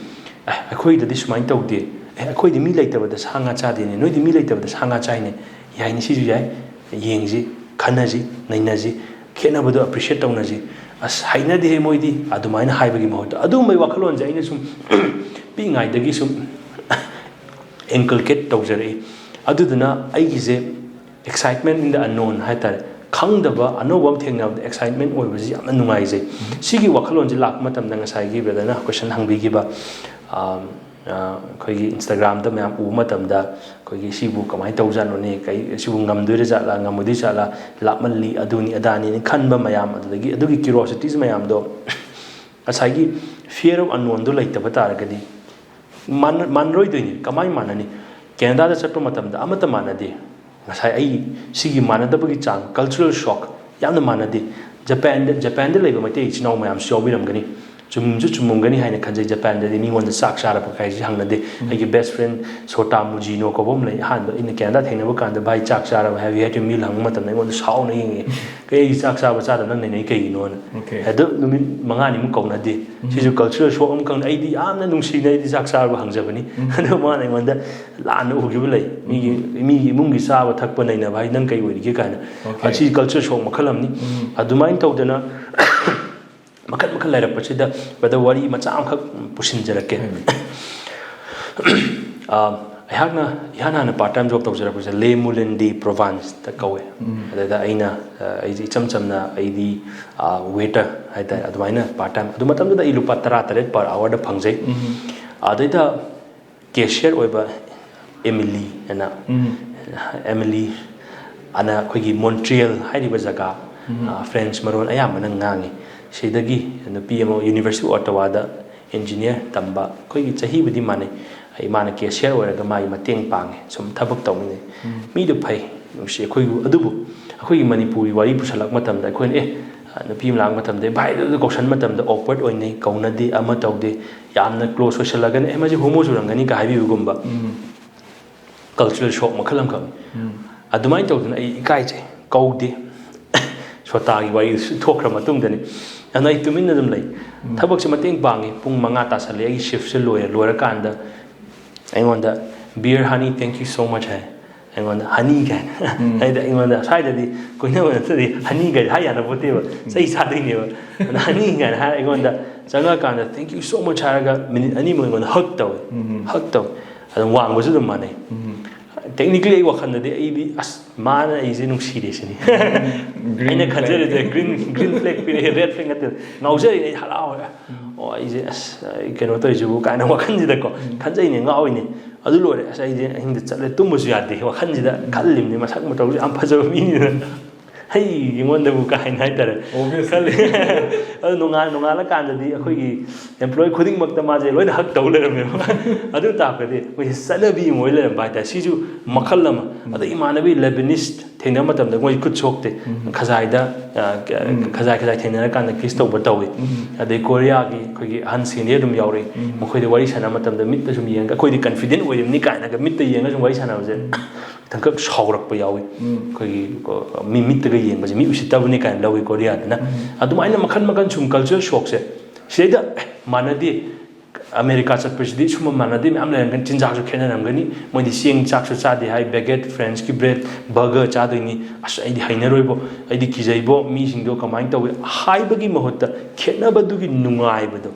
ꯑꯦ, ꯑꯩꯈꯣꯏꯗꯗꯤ ꯁꯨꯃꯥꯏꯅ ꯇꯧꯗꯦ, ꯑꯦ, ꯑꯩꯈꯣꯏꯗꯤ ꯃꯤ ꯂꯩꯇꯕꯗ ꯁꯥ ꯉꯥ ꯆꯥꯗꯦꯅꯦ, ꯅꯣꯏꯗꯤ ꯃꯤ ꯂꯩꯇꯕꯗ ꯁꯥ ꯉꯥ ꯆꯥꯏꯅꯦ, ꯌꯥꯏꯅꯦ, ꯁꯤꯁꯨ ꯌꯥꯏ, ꯌꯦꯡꯁꯤ, ꯈꯟꯅꯁꯤ, ꯅꯩꯅꯁꯤ, ꯈꯦꯠꯅꯕꯗꯣ appreciate ꯇꯧꯅꯁꯤ꯫ "ꯑꯁ, ꯍꯩꯅꯗꯦꯍꯦ ꯃꯣꯏꯗꯤ" ꯑꯗꯨꯃꯥꯏꯅ ꯍꯥꯏꯕꯒꯤ ꯃꯍꯨꯠꯇ, ꯑꯗꯨꯒꯨꯝꯕꯒꯤ ꯋꯥꯈꯜꯂꯣꯟꯁꯦ ꯑꯩꯅ ꯁꯨꯝ ꯄꯤꯛꯏꯉꯩꯗꯒꯤ ꯁꯨꯝ inculcate ꯇꯧꯖꯔꯛꯏ꯫ ꯑꯗꯨꯗꯨꯅ ꯑꯩꯒꯤꯁꯦ excitement in the unknown ꯍꯥꯏꯇꯥꯔꯦ, ꯈꯪꯗꯕ ꯑꯅꯧꯕ ꯑꯃ ꯊꯦꯡꯅꯕꯗ excitement ꯑꯣꯏꯕꯁꯤ ꯌꯥꯝꯅ ꯅꯨꯡꯉꯥꯏꯖꯩ꯫ ꯁꯤꯒꯤ ꯋꯥꯈꯜꯂꯣꯟꯁꯦ ꯂꯥꯛꯄ ꯃꯇꯝꯗ ꯉꯁꯥꯏꯒꯤ brother ꯅ question ꯍꯪꯕꯤꯈꯤꯕ, ꯑꯥꯝ, ꯑ, ꯑꯩꯈꯣꯏꯒꯤ Instagram ꯗ ꯃꯌꯥꯝ ꯎꯕ ꯃꯇꯝꯗ ꯑꯩꯈꯣꯏꯒꯤ "ꯁꯤꯕꯨ ꯀꯃꯥꯏꯅ ꯇꯧꯖꯥꯠꯅꯣꯅꯦ, ꯀꯩ, ꯁꯤꯕꯨ ꯉꯝꯗꯣꯏꯔ ꯖꯥꯠꯂꯥ, ꯉꯝꯃꯣꯏꯗꯣꯏ ꯖꯥꯠꯂꯥ, ꯂꯥꯞꯃꯜꯂꯤ, ꯑꯗꯨꯅꯤ ꯑꯗꯥꯅꯤꯅ" ꯈꯟꯕ ꯃꯌꯥꯝ, ꯑꯗꯨꯗꯒꯤ ꯑꯗꯨꯒꯤ curiosities ꯃꯌꯥꯝꯗꯣ, ꯉꯁꯥꯏꯒꯤ fear of unknown ꯗꯣ ꯂꯩꯇꯕ ꯇꯥꯔꯒꯗꯤ ꯃꯥꯟꯅ-, ꯃꯥꯟꯅꯔꯣꯏꯗꯣꯏꯅꯤ꯫ ꯀꯃꯥꯏꯅ ꯃꯥꯟꯅꯅꯤ? ꯀꯦꯅꯗꯥꯗ ꯆꯠꯄ ꯃꯇꯝꯗ ꯑꯃꯠꯇ ꯃꯥꯟꯅꯗꯦ꯫ ꯉꯁꯥꯏ ꯑꯩ ꯁꯤꯒꯤ ꯃꯥꯟꯅꯗꯕꯒꯤ ꯆꯥꯡ, cultural shock ꯌꯥꯝꯅ ꯃꯥꯟꯅꯗꯦ꯫ ꯖꯄꯥꯟꯗ, ꯖꯄꯥꯟꯗ ꯂꯩꯕ ꯃꯩꯇꯩ ꯏꯆꯤꯟ ꯏꯅꯥꯎ ꯃꯌꯥꯝꯁꯨ ꯌꯥꯎꯕꯤꯔꯝꯒꯅꯤ꯫ ꯆꯨꯝꯁꯨ ꯆꯨꯝꯃꯝꯒꯅꯤ ꯍꯥꯏꯅ ꯈꯟꯖꯩ꯫ ꯖꯄꯥꯟꯗꯗꯤ ꯃꯤꯉꯣꯟꯗ ꯆꯥꯛ ꯆꯥꯔꯕ ꯀꯥꯏꯁꯤ ꯍꯪꯅꯗꯦ꯫ ꯑꯩꯒꯤ ꯕꯦꯁ ꯐ꯭ꯔꯦꯟ ꯁꯣꯇꯥ ꯃꯨꯖꯤꯅꯣ ꯀꯧꯕ ꯑꯃ ꯂꯩ꯫ ꯑꯍꯥꯟꯕ ꯑꯩꯅ ꯀꯦꯅꯗꯥ ꯊꯦꯡꯅꯕ ꯀꯥꯟꯗ, "ꯚꯥꯏ, ꯆꯥꯛ ꯆꯥꯔꯕ?" ꯍꯥꯏꯕ ꯍꯦꯠ ꯃꯤꯜ ꯍꯪꯕ ꯃꯇꯝꯗ ꯑꯩꯉꯣꯟꯗ ꯁꯥꯎꯅ ꯌꯦꯡꯉꯦ꯫ "ꯀꯩ, ꯑꯩ ꯆꯥꯛ ꯆꯥꯕ ꯆꯥꯗꯕ ꯅꯪ ꯅꯩꯅꯩ ꯀꯩꯒꯤꯅꯣꯅ?" ꯑꯗꯨ ꯅꯨꯃꯤꯠ ꯃꯉꯥꯅꯤꯃꯨꯛ ꯀꯧꯅꯗꯦ꯫ ꯁꯤꯁꯨ ꯀꯜꯆꯔꯦꯜ ꯁꯣꯛ ꯑꯃꯈꯛꯅꯤ꯫ ꯑꯩꯗꯤ ꯌꯥꯝꯅ ꯅꯨꯡꯁꯤꯅ ꯑꯩꯗꯤ ꯆꯥꯛ ꯆꯥꯔꯕ ꯍꯪꯖꯕꯅꯤ꯫ ꯑꯗꯣ ꯃꯥꯅ ꯑꯩꯉꯣꯟꯗ ꯂꯥꯟꯅ ꯎꯈꯤꯕ ꯂꯩ꯫ ꯃꯤꯒꯤ, ꯃꯤꯒꯤ ꯏꯃꯨꯡꯒꯤ ꯆꯥꯕ ꯊꯛꯄ ꯅꯩꯅꯕ ꯍꯥꯏ ꯅꯪ ꯀꯩ ꯑꯣꯏꯔꯤꯒꯦ ꯀꯥꯏꯅ꯫ ꯑꯁꯤ ꯀꯜꯆꯔꯦꯜ ꯁꯣꯛ ꯃꯈꯜ ꯑꯃꯅꯤ꯫ ꯑꯗꯨꯃꯥꯏꯅ ꯇꯧꯗꯅ ꯃꯈꯜ ꯃꯈꯜ ꯂꯩꯔꯛꯄꯁꯤꯗ, ꯕ꯭ꯔꯗꯔ, ꯋꯥꯔꯤ ꯃꯆꯥ ꯑꯃꯈꯛ ꯄꯨꯁꯤꯟꯖꯔꯛꯀꯦ꯫ ꯑꯥ, ꯑꯩꯍꯥꯛꯅ ꯏꯍꯥꯟ ꯍꯥꯟꯅ ꯄꯥꯔꯠ ꯇꯥꯏꯝ ꯖꯣꯕ ꯇꯧꯖꯔꯛꯄꯁꯦ ꯂꯦ ꯃꯨꯂꯤꯟ ꯗꯤ ꯄ꯭ꯔꯣꯚꯥꯟꯁꯇ ꯀꯧꯋꯦ꯫ ꯑꯗꯨꯗ ꯑꯩꯅ, ꯑꯥ, ꯑꯩꯁꯦ ꯏꯆꯝ ꯆꯝꯅ ꯑꯩꯗꯤ, ꯑꯥ, ꯋꯦꯇꯔ ꯍꯥꯏꯇꯥꯔꯦ, ꯑꯗꯨꯃꯥꯏꯅ ꯄꯥꯔꯠ ꯇꯥꯏꯝ, ꯑꯗꯨ ꯃꯇꯝꯗꯨꯗ ꯑꯩ ꯂꯨꯄꯥ ꯇꯔꯥ ꯇꯔꯦꯠ ꯄꯔ ꯑꯋꯥꯔꯗ ꯐꯪꯖꯩ꯫ ꯑꯗꯩꯗ ꯀꯦꯁꯤꯌꯔ ꯑꯣꯏꯕ ꯑꯦꯃꯤꯂꯤ ꯑꯅ, ꯑꯦꯃꯤꯂꯤ ꯑꯅ ꯑꯩꯈꯣꯏꯒꯤ ꯃꯣꯟꯇ꯭ꯔꯤꯌꯦꯜ ꯍꯥꯏꯔꯤꯕ ꯖꯒꯥ, ꯑ, ꯐ꯭ꯔꯦꯟꯁ ꯃꯔꯣꯟ ꯑꯌꯥꯝꯕꯅ ꯉꯥꯡꯉꯤ꯫ ꯁꯤꯗꯒꯤ ꯅꯨꯄꯤ ꯑꯃ ꯌꯨꯅꯤꯚꯔꯁꯤꯇꯤ ꯑꯣꯐ ꯑꯣꯇꯋꯥꯗ ꯏꯟꯖꯤꯅꯤꯌꯔ ꯇꯝꯕ, ꯑꯩꯈꯣꯏꯒꯤ ꯆꯍꯤꯕꯨꯗꯤ ꯃꯥꯟꯅꯩ꯫ ꯏꯃꯥꯅ ꯀꯦꯁꯤꯌꯔ ꯑꯣꯏꯔꯒ ꯃꯥꯒꯤ ꯃꯇꯦꯡ ꯄꯥꯡꯉꯤ, ꯁꯨꯝ ꯊꯕꯛ ꯇꯧꯃꯤꯟꯅꯩ꯫ ꯃꯤꯗꯨ ꯐꯩ, ꯅꯨꯡꯁꯤ ꯑꯩꯈꯣꯏꯕꯨ꯫ ꯑꯗꯨꯕꯨ ꯑꯩꯈꯣꯏꯒꯤ ꯃꯅꯤꯄꯨꯔꯤ ꯋꯥꯔꯤ ꯄꯨꯁꯜꯂꯛꯄ ꯃꯇꯝꯗ ꯑꯩꯈꯣꯏꯅ, "ꯑꯦ, ꯅꯨꯄꯤ ꯑꯃ ꯂꯥꯛꯄ ꯃꯇꯝꯗ ꯚꯥꯏ" ꯑꯗꯨ ꯀꯧꯁꯟꯕ ꯃꯇꯝꯗ ꯑꯣꯛꯋꯥꯔꯗ ꯑꯣꯏꯅꯩ, ꯀꯧꯅꯗꯦ, ꯑꯃ ꯇꯧꯗꯦ, ꯌꯥꯝꯅ ꯀ꯭ꯂꯣꯁ ꯑꯣꯏꯁꯜꯂꯒꯅ "ꯑꯦ, ꯃꯁꯤ ꯍꯣꯃꯣ ꯆꯨꯔꯝꯒꯅꯤꯒ" ꯍꯥꯏꯕꯤꯕꯒꯨꯝꯕ꯫ ꯀꯜꯆꯔꯦꯜ ꯁꯣꯛ ꯃꯈꯜ ꯑꯃꯈꯛꯅꯤ꯫ ꯑꯗꯨꯃꯥꯏꯅ ꯇꯧꯗꯅ ꯑꯩ ꯏꯀꯥꯏꯖꯩ, ꯀꯧꯗꯦ꯫ ꯁꯣꯇꯥꯒꯤ ꯋꯥꯔꯤꯗꯨꯁꯨ ꯊꯣꯛꯈ꯭ꯔ ꯃꯇꯨꯡꯗꯅꯤ꯫ ꯑꯗꯨꯅ ꯑꯩ ꯇꯨꯃꯤꯟꯅ ꯑꯗꯨꯝ ꯂꯩ꯫ ꯊꯕꯛꯁꯦ ꯃꯇꯦꯡ ꯄꯥꯡꯉꯤ꯫ ꯄꯨꯡ ꯃꯉꯥ ꯇꯥꯁꯜꯂꯦ, ꯑꯩꯒꯤ ꯁꯤꯐꯁꯦ ꯂꯣꯏꯔꯦ꯫ ꯂꯣꯏꯔꯀꯥꯟꯗ ꯑꯩꯉꯣꯟꯗ, "Beer, honey, thank you so much" ꯍꯥꯏ꯫ ꯑꯩꯉꯣꯟꯗ "ꯍꯅꯤ" ꯀꯥꯏꯅ꯫ ꯍꯥꯏꯗꯤ ꯑꯩꯉꯣꯟꯗ ꯁ꯭ꯋꯥꯏꯗꯗꯤ ꯀꯣꯏꯅꯕ ꯅꯠꯇ꯭ꯔꯗꯤ "ꯍꯅꯤ" ꯀꯥꯏꯅ ꯍꯥꯏ ꯌꯥꯅꯕ ꯄꯣꯠꯇꯦꯕ꯫ ꯆꯩ ꯆꯥꯗꯣꯏꯅꯦꯕ꯫ ꯑꯗ "ꯍꯅꯤ" ꯀꯥꯏꯅ ꯍꯥꯏꯔ ꯑꯩꯉꯣꯟꯗ ꯆꯪꯉꯛꯀꯥꯟꯗ "Thank you so much" ꯍꯥꯏꯔꯒ ꯃꯤꯅꯤꯠ ꯑꯅꯤꯃꯨꯛ ꯑꯩꯉꯣꯟꯗ ꯍꯛ ꯇꯧꯋꯦ꯫ ꯍꯛ ꯇꯧꯋꯦ꯫ ꯑꯗꯨꯝ ꯋꯥꯡꯕꯁꯨ ꯑꯗꯨꯝ ꯃꯥꯟꯅꯩ꯫ ꯇꯦꯛꯅꯤꯀꯦꯜꯂꯤ ꯑꯩ ꯋꯥꯈꯜꯗꯗꯤ ꯑꯩꯗꯤ, "ꯑꯁ, ꯃꯥꯅ ꯑꯩꯁꯦ ꯅꯨꯡꯁꯤꯔꯦ" ꯁꯤꯅꯤ꯫ ꯑꯩꯅ ꯈꯟꯖꯔꯤꯁꯦ, "Green, green flag ꯄꯤꯔꯛꯑꯦ, red flag ꯅꯠꯇꯦ"꯫ ꯉꯥꯎꯖꯔꯤꯅꯦ ꯑꯩ, "ꯍꯔꯥꯎꯔꯦ꯫ ꯑꯣ, ꯑꯩꯁꯦ, ꯑꯁ, ꯑꯩ ꯀꯩꯅꯣ ꯇꯧꯔꯤꯁꯤꯕꯨ" ꯀꯥꯏꯅ ꯋꯥꯈꯜꯁꯤꯗꯀꯣ ꯈꯟꯖꯩꯅꯦ, ꯉꯥꯎꯏꯅꯦ꯫ ꯑꯗꯨ ꯂꯣꯏꯔꯦ, ꯑꯁ, ꯑꯩꯗꯤ ꯑꯍꯤꯡꯗ ꯆꯠꯂꯦ, ꯇꯨꯝꯕꯁꯨ ꯌꯥꯗꯦ꯫ ꯋꯥꯈꯜꯁꯤꯗ ꯈꯜꯂꯤꯕꯅꯤ, ꯃꯁꯛ ꯃꯇꯧꯁꯨ ꯌꯥꯝ ꯐꯖꯕ ꯃꯤꯅꯤꯅ꯫ ꯍꯩ, ꯑꯩꯉꯣꯟꯗꯕꯨ ꯀꯥꯏꯅ ꯍꯥꯏꯇꯥꯔꯦ꯫ Obviously. ꯈꯜꯂꯤ꯫ ꯑꯗꯨ ꯅꯣꯡꯉꯥꯜ ꯅꯣꯡꯉꯥꯜꯂꯀꯥꯟꯗꯗꯤ ꯑꯩꯈꯣꯏꯒꯤ employee ꯈꯨꯗꯤꯡꯃꯛꯇ ꯃꯥꯁꯦ ꯂꯣꯏꯅ hug ꯇꯧ ꯂꯩꯔꯝꯃꯦꯕ꯫ ꯑꯗꯨ ꯇꯥꯛꯄꯗꯤ ꯑꯩꯈꯣꯏꯁꯦ ꯆꯠꯅꯕꯤ ꯑꯃ ꯑꯣꯏ ꯂꯩꯔꯝꯕ ꯍꯥꯏꯇꯥꯔꯦ꯫ ꯁꯤꯁꯨ ꯃꯈꯜ ꯑꯃ꯫ ꯑꯗ ꯏꯃꯥꯟꯅꯕꯤ Lebanese ꯊꯦꯡꯅꯕ ꯃꯇꯝꯗ ꯃꯣꯏ ꯈꯨꯠ ꯁꯣꯛꯇꯦ꯫ ꯈꯖꯥꯏꯗ, ꯑ, ꯈꯖꯥꯏ ꯈꯖꯥꯏ ꯊꯦꯡꯅꯔꯀꯥꯟꯗ kiss ꯇꯧꯕ ꯇꯧꯏ꯫ ꯑꯗꯩ ꯀꯣꯔꯤꯌꯥꯒꯤ ꯑꯩꯈꯣꯏꯒꯤ ꯑꯍꯟꯁꯤꯡꯗꯤ ꯑꯗꯨꯝ ꯌꯥꯎꯔꯛꯏ꯫ ꯃꯈꯣꯏꯗ ꯋꯥꯔꯤ ꯁꯥꯟꯅꯕ ꯃꯇꯝꯗ ꯃꯤꯠꯇ ꯁꯨꯝ ꯌꯦꯡꯉꯒ ꯑꯩꯈꯣꯏꯗꯤ confident ꯑꯣꯏꯔꯤꯕꯅꯤ ꯀꯥꯏꯅꯒ ꯃꯤꯠꯇ ꯌꯦꯡꯉꯒ ꯁꯨꯝ ꯋꯥꯔꯤ ꯁꯥꯟꯅꯕꯁꯦ ꯈꯤꯇꯪꯈꯛ ꯁꯥꯎꯔꯛꯄ ꯌꯥꯎꯏ꯫ ꯑꯩꯈꯣꯏꯒꯤ, ꯑ, ꯃꯤ ꯃꯤꯠꯇꯒ ꯌꯦꯡꯕꯁꯦ ꯃꯤ ꯎꯁꯤꯠꯇꯕꯅꯤ ꯀꯥꯏꯅ ꯂꯧꯏ ꯀꯣꯔꯤꯌꯥꯗꯅ꯫ ꯑꯗꯨꯃꯥꯏꯅ ꯃꯈꯜ ꯃꯈꯜ ꯁꯨꯝ culture shockꯁꯦ ꯁꯤꯗꯩꯗ, ꯑꯦ, ꯃꯥꯟꯅꯗꯦ꯫ ꯑꯃꯦꯔꯤꯀꯥ ꯆꯠꯄꯁꯤꯗꯤ ꯁꯨꯝꯕ ꯃꯥꯟꯅꯗꯦ ꯃꯌꯥꯝ ꯂꯩꯔꯝꯒꯅꯤ, ꯆꯤꯟꯖꯥꯛꯁꯨ ꯈꯦꯠꯅꯔꯝꯒꯅꯤ꯫ ꯃꯣꯏꯗꯤ ꯆꯦꯡ ꯆꯥꯛꯁꯨ ꯆꯥꯗꯦ ꯍꯥꯏ, baguette, Frenchꯀꯤ bread, burger ꯆꯥꯗꯣꯏꯅꯤ꯫ "ꯑꯁ, ꯑꯩꯗꯤ ꯍꯩꯅꯔꯣꯏꯕꯣ, ꯑꯩꯗꯤ ꯀꯤꯖꯩꯕꯣ, ꯃꯤꯁꯤꯡꯗꯣ ꯀꯃꯥꯏꯅ ꯇꯧꯏ?" ꯍꯥꯏꯕꯒꯤ ꯃꯍꯨꯠꯇ ꯈꯦꯠꯅꯕꯗꯨꯒꯤ ꯅꯨꯡꯉꯥꯏꯕꯗꯣ,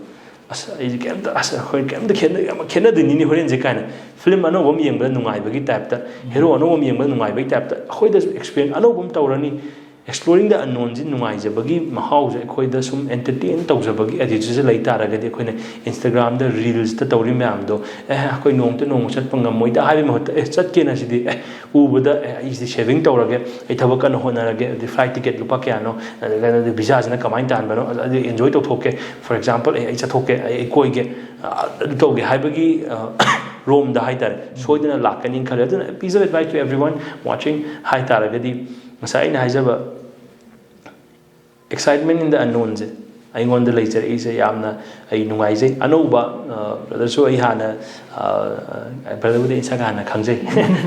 "ꯑꯁ, ꯑꯩꯗꯤ ꯀꯩꯝꯇ, ꯑꯁ, ꯑꯩꯈꯣꯏ ꯀꯩꯝꯇ ꯈꯦꯠꯅ-, ꯌꯥꯝ ꯈꯦꯠꯅꯗꯣꯏꯅꯤꯅꯦ ꯍꯣꯔꯦꯟꯁꯦ" ꯀꯥꯏꯅ film ꯑꯅꯧꯕ ꯑꯃ ꯌꯦꯡꯕꯗ ꯅꯨꯡꯉꯥꯏꯕꯒꯤ typeꯇ, hero ꯑꯅꯧꯕ ꯑꯃ ꯌꯦꯡꯕꯗ ꯅꯨꯡꯉꯥꯏꯕꯒꯤ typeꯇ ꯑꯩꯈꯣꯏꯗꯁꯨ experience ꯑꯅꯧꯕ ꯑꯃ ꯇꯧꯔꯅꯤ꯫ Exploring the unknownꯁꯤ ꯅꯨꯡꯉꯥꯏꯖꯕꯒꯤ ꯃꯍꯥꯎꯁꯦ ꯑꯩꯈꯣꯏꯗ ꯁꯨꯝ entertain ꯇꯧꯖꯕꯒꯤ attitudeꯁꯦ ꯂꯩ ꯇꯥꯔꯒꯗꯤ ꯑꯩꯈꯣꯏꯅ Instagramꯗ reelsꯇ ꯇꯧꯔꯤ ꯃꯌꯥꯝꯗꯣ, "ꯑꯦ, ꯑꯩꯈꯣꯏ ꯅꯣꯡꯃꯇ ꯅꯣꯡꯃ ꯆꯠꯄ ꯉꯝꯃꯣꯏꯗ" ꯍꯥꯏꯕꯒꯤ ꯃꯍꯨꯠꯇ, "ꯑꯦ, ꯆꯠꯀꯦꯅ ꯁꯤꯗꯤ, ꯑꯦ, ꯎꯕꯗ, ꯑꯦ, ꯑꯩꯁꯤꯗꯤ saving ꯇꯧꯔꯒꯦ, ꯑꯩ ꯊꯕꯛ ꯀꯟꯅ ꯍꯣꯠꯅꯔꯒꯦ, ꯑꯗꯩ flight ticket ꯂꯨꯄꯥ ꯀꯌꯥꯅꯣ, ꯑꯗꯨꯒ ꯑꯗꯨ visaꯁꯤꯅ ꯀꯃꯥꯏꯅ ꯇꯥꯟꯕꯅꯣ, ꯑꯗꯨ ꯑꯩ enjoy ꯇꯧꯊꯣꯛꯀꯦ, for example, ꯑꯦ, ꯑꯩ ꯆꯠꯊꯣꯛꯀꯦ, ꯑꯩ, ꯑꯩ ꯀꯣꯏꯒꯦ, ꯑ, ꯑꯗꯨ ꯇꯧꯒꯦ" ꯍꯥꯏꯕꯒꯤ, ꯑ, ꯔꯣꯝꯗ ꯍꯥꯏꯇꯥꯔꯦ, ꯁꯣꯏꯗꯅ ꯂꯥꯛꯀꯅꯤꯅ ꯈꯜꯂꯦ꯫ ꯑꯗꯨꯅ piece of advice to everyone watching ꯍꯥꯏ ꯇꯥꯔꯒꯗꯤ, ꯉꯁꯥꯏ ꯑꯩꯅ ꯍꯥꯏꯖꯕ excitement in the unknownꯁꯦ ꯑꯩꯉꯣꯟꯗ ꯂꯩꯖꯔꯛꯏꯁꯦ ꯌꯥꯝꯅ ꯑꯩ ꯅꯨꯡꯉꯥꯏꯖꯩ꯫ ꯑꯅꯧꯕ, ꯑ, brotherꯁꯨ ꯑꯩ ꯍꯥꯟꯅ, ꯑ, brotherꯕꯨꯗꯤ ꯑꯩ ꯁꯛ ꯍꯥꯟꯅ ꯈꯪꯖꯩ꯫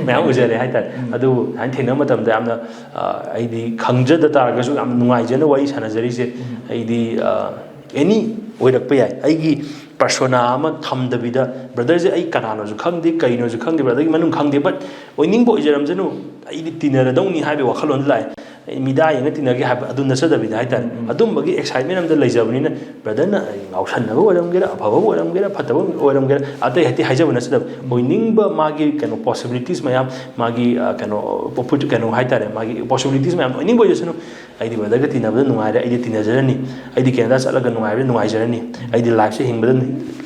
ꯃꯌꯥꯝ ꯎꯖꯔꯦ ꯍꯥꯏꯇꯥꯔꯦ꯫ ꯑꯗꯨꯕꯨ ꯍꯥꯏꯅ ꯊꯦꯡꯅꯕ ꯃꯇꯝꯗ ꯌꯥꯝꯅ, ꯑ, ꯑꯩꯗꯤ ꯈꯪꯖꯗ ꯇꯥꯔꯒꯁꯨ ꯌꯥꯝ ꯅꯨꯡꯉꯥꯏꯖꯅ ꯋꯥꯔꯤ ꯁꯥꯟꯅꯖꯔꯤꯁꯦ꯫ ꯑꯩꯗꯤ, ꯑ, any ꯑꯣꯏꯔꯛꯄ ꯌꯥꯏ꯫ ꯑꯩꯒꯤ persona ꯑꯃ ꯊꯝꯗꯕꯤꯗ, brotherꯁꯦ ꯑꯩ ꯀꯅꯥꯅꯣꯁꯨ ꯈꯪꯗꯦ, ꯀꯩꯅꯣꯁꯨ ꯈꯪꯗꯦ, brotherꯒꯤ ꯃꯅꯨꯡ ꯈꯪꯗꯦ, but ꯑꯣꯏꯅꯤꯡꯕ ꯑꯣꯏꯖꯔꯝꯖꯅꯨ, ꯑꯩꯗꯤ ꯇꯤꯟꯅꯔꯗꯧꯅꯤ ꯍꯥꯏꯕꯒꯤ ꯋꯥꯈꯜꯂꯣꯟꯗ ꯂꯥꯛꯑꯦ꯫ ꯑꯩ ꯃꯤꯗꯥ ꯌꯦꯡꯉ ꯇꯤꯟꯅꯒꯦ ꯍꯥꯏꯕ ꯑꯗꯨ ꯅꯠꯆꯗꯕꯤꯗ ꯍꯥꯏꯇꯥꯔꯦ꯫ ꯑꯗꯨꯝꯕꯒꯤ excitement ꯑꯃꯗ ꯂꯩꯖꯕꯅꯤꯅ, brotherꯅ ꯑꯩ ꯉꯥꯎꯁꯟꯅꯕ ꯑꯣꯏꯔꯝꯒꯦꯔꯥ, ꯑꯐꯕ ꯑꯣꯏꯔꯝꯒꯦꯔꯥ, ꯐꯠꯇꯕ ꯑꯣꯏꯔꯝꯒꯦꯔꯥ, ꯑꯇꯩ ꯍꯥꯏꯗꯤ ꯍꯥꯏꯖꯕ ꯅꯠꯆꯗꯕ, ꯑꯣꯏꯅꯤꯡꯕ ꯃꯥꯒꯤ ꯀꯩꯅꯣ possibilities ꯃꯌꯥꯝ, ꯃꯥꯒꯤ, ꯑ, ꯀꯩꯅꯣ, opportu-, ꯀꯩꯅꯣ ꯍꯥꯏꯇꯥꯔꯦ, ꯃꯥꯒꯤ possibilities ꯃꯌꯥꯝ ꯑꯣꯏꯅꯤꯡꯕ ꯑꯣꯏꯖꯁꯅꯨ꯫ ꯑꯩꯗꯤ ꯕ꯭ꯔꯗꯔꯒ ꯇꯤꯟꯅꯕꯗ ꯅꯨꯡꯉꯥꯏꯔꯦ, ꯑꯩꯗꯤ ꯇꯤꯟꯅꯖꯔꯅꯤ, ꯑꯩꯗꯤ ꯀꯦꯅꯗꯥ ꯆꯠꯂꯒ ꯅꯨꯡꯉꯥꯏꯕꯗ ꯅꯨꯡꯉꯥꯏꯖꯔꯅꯤ, ꯑꯩꯗꯤ ꯂꯥꯏꯐꯁꯦ ꯍꯤꯡꯕꯗ,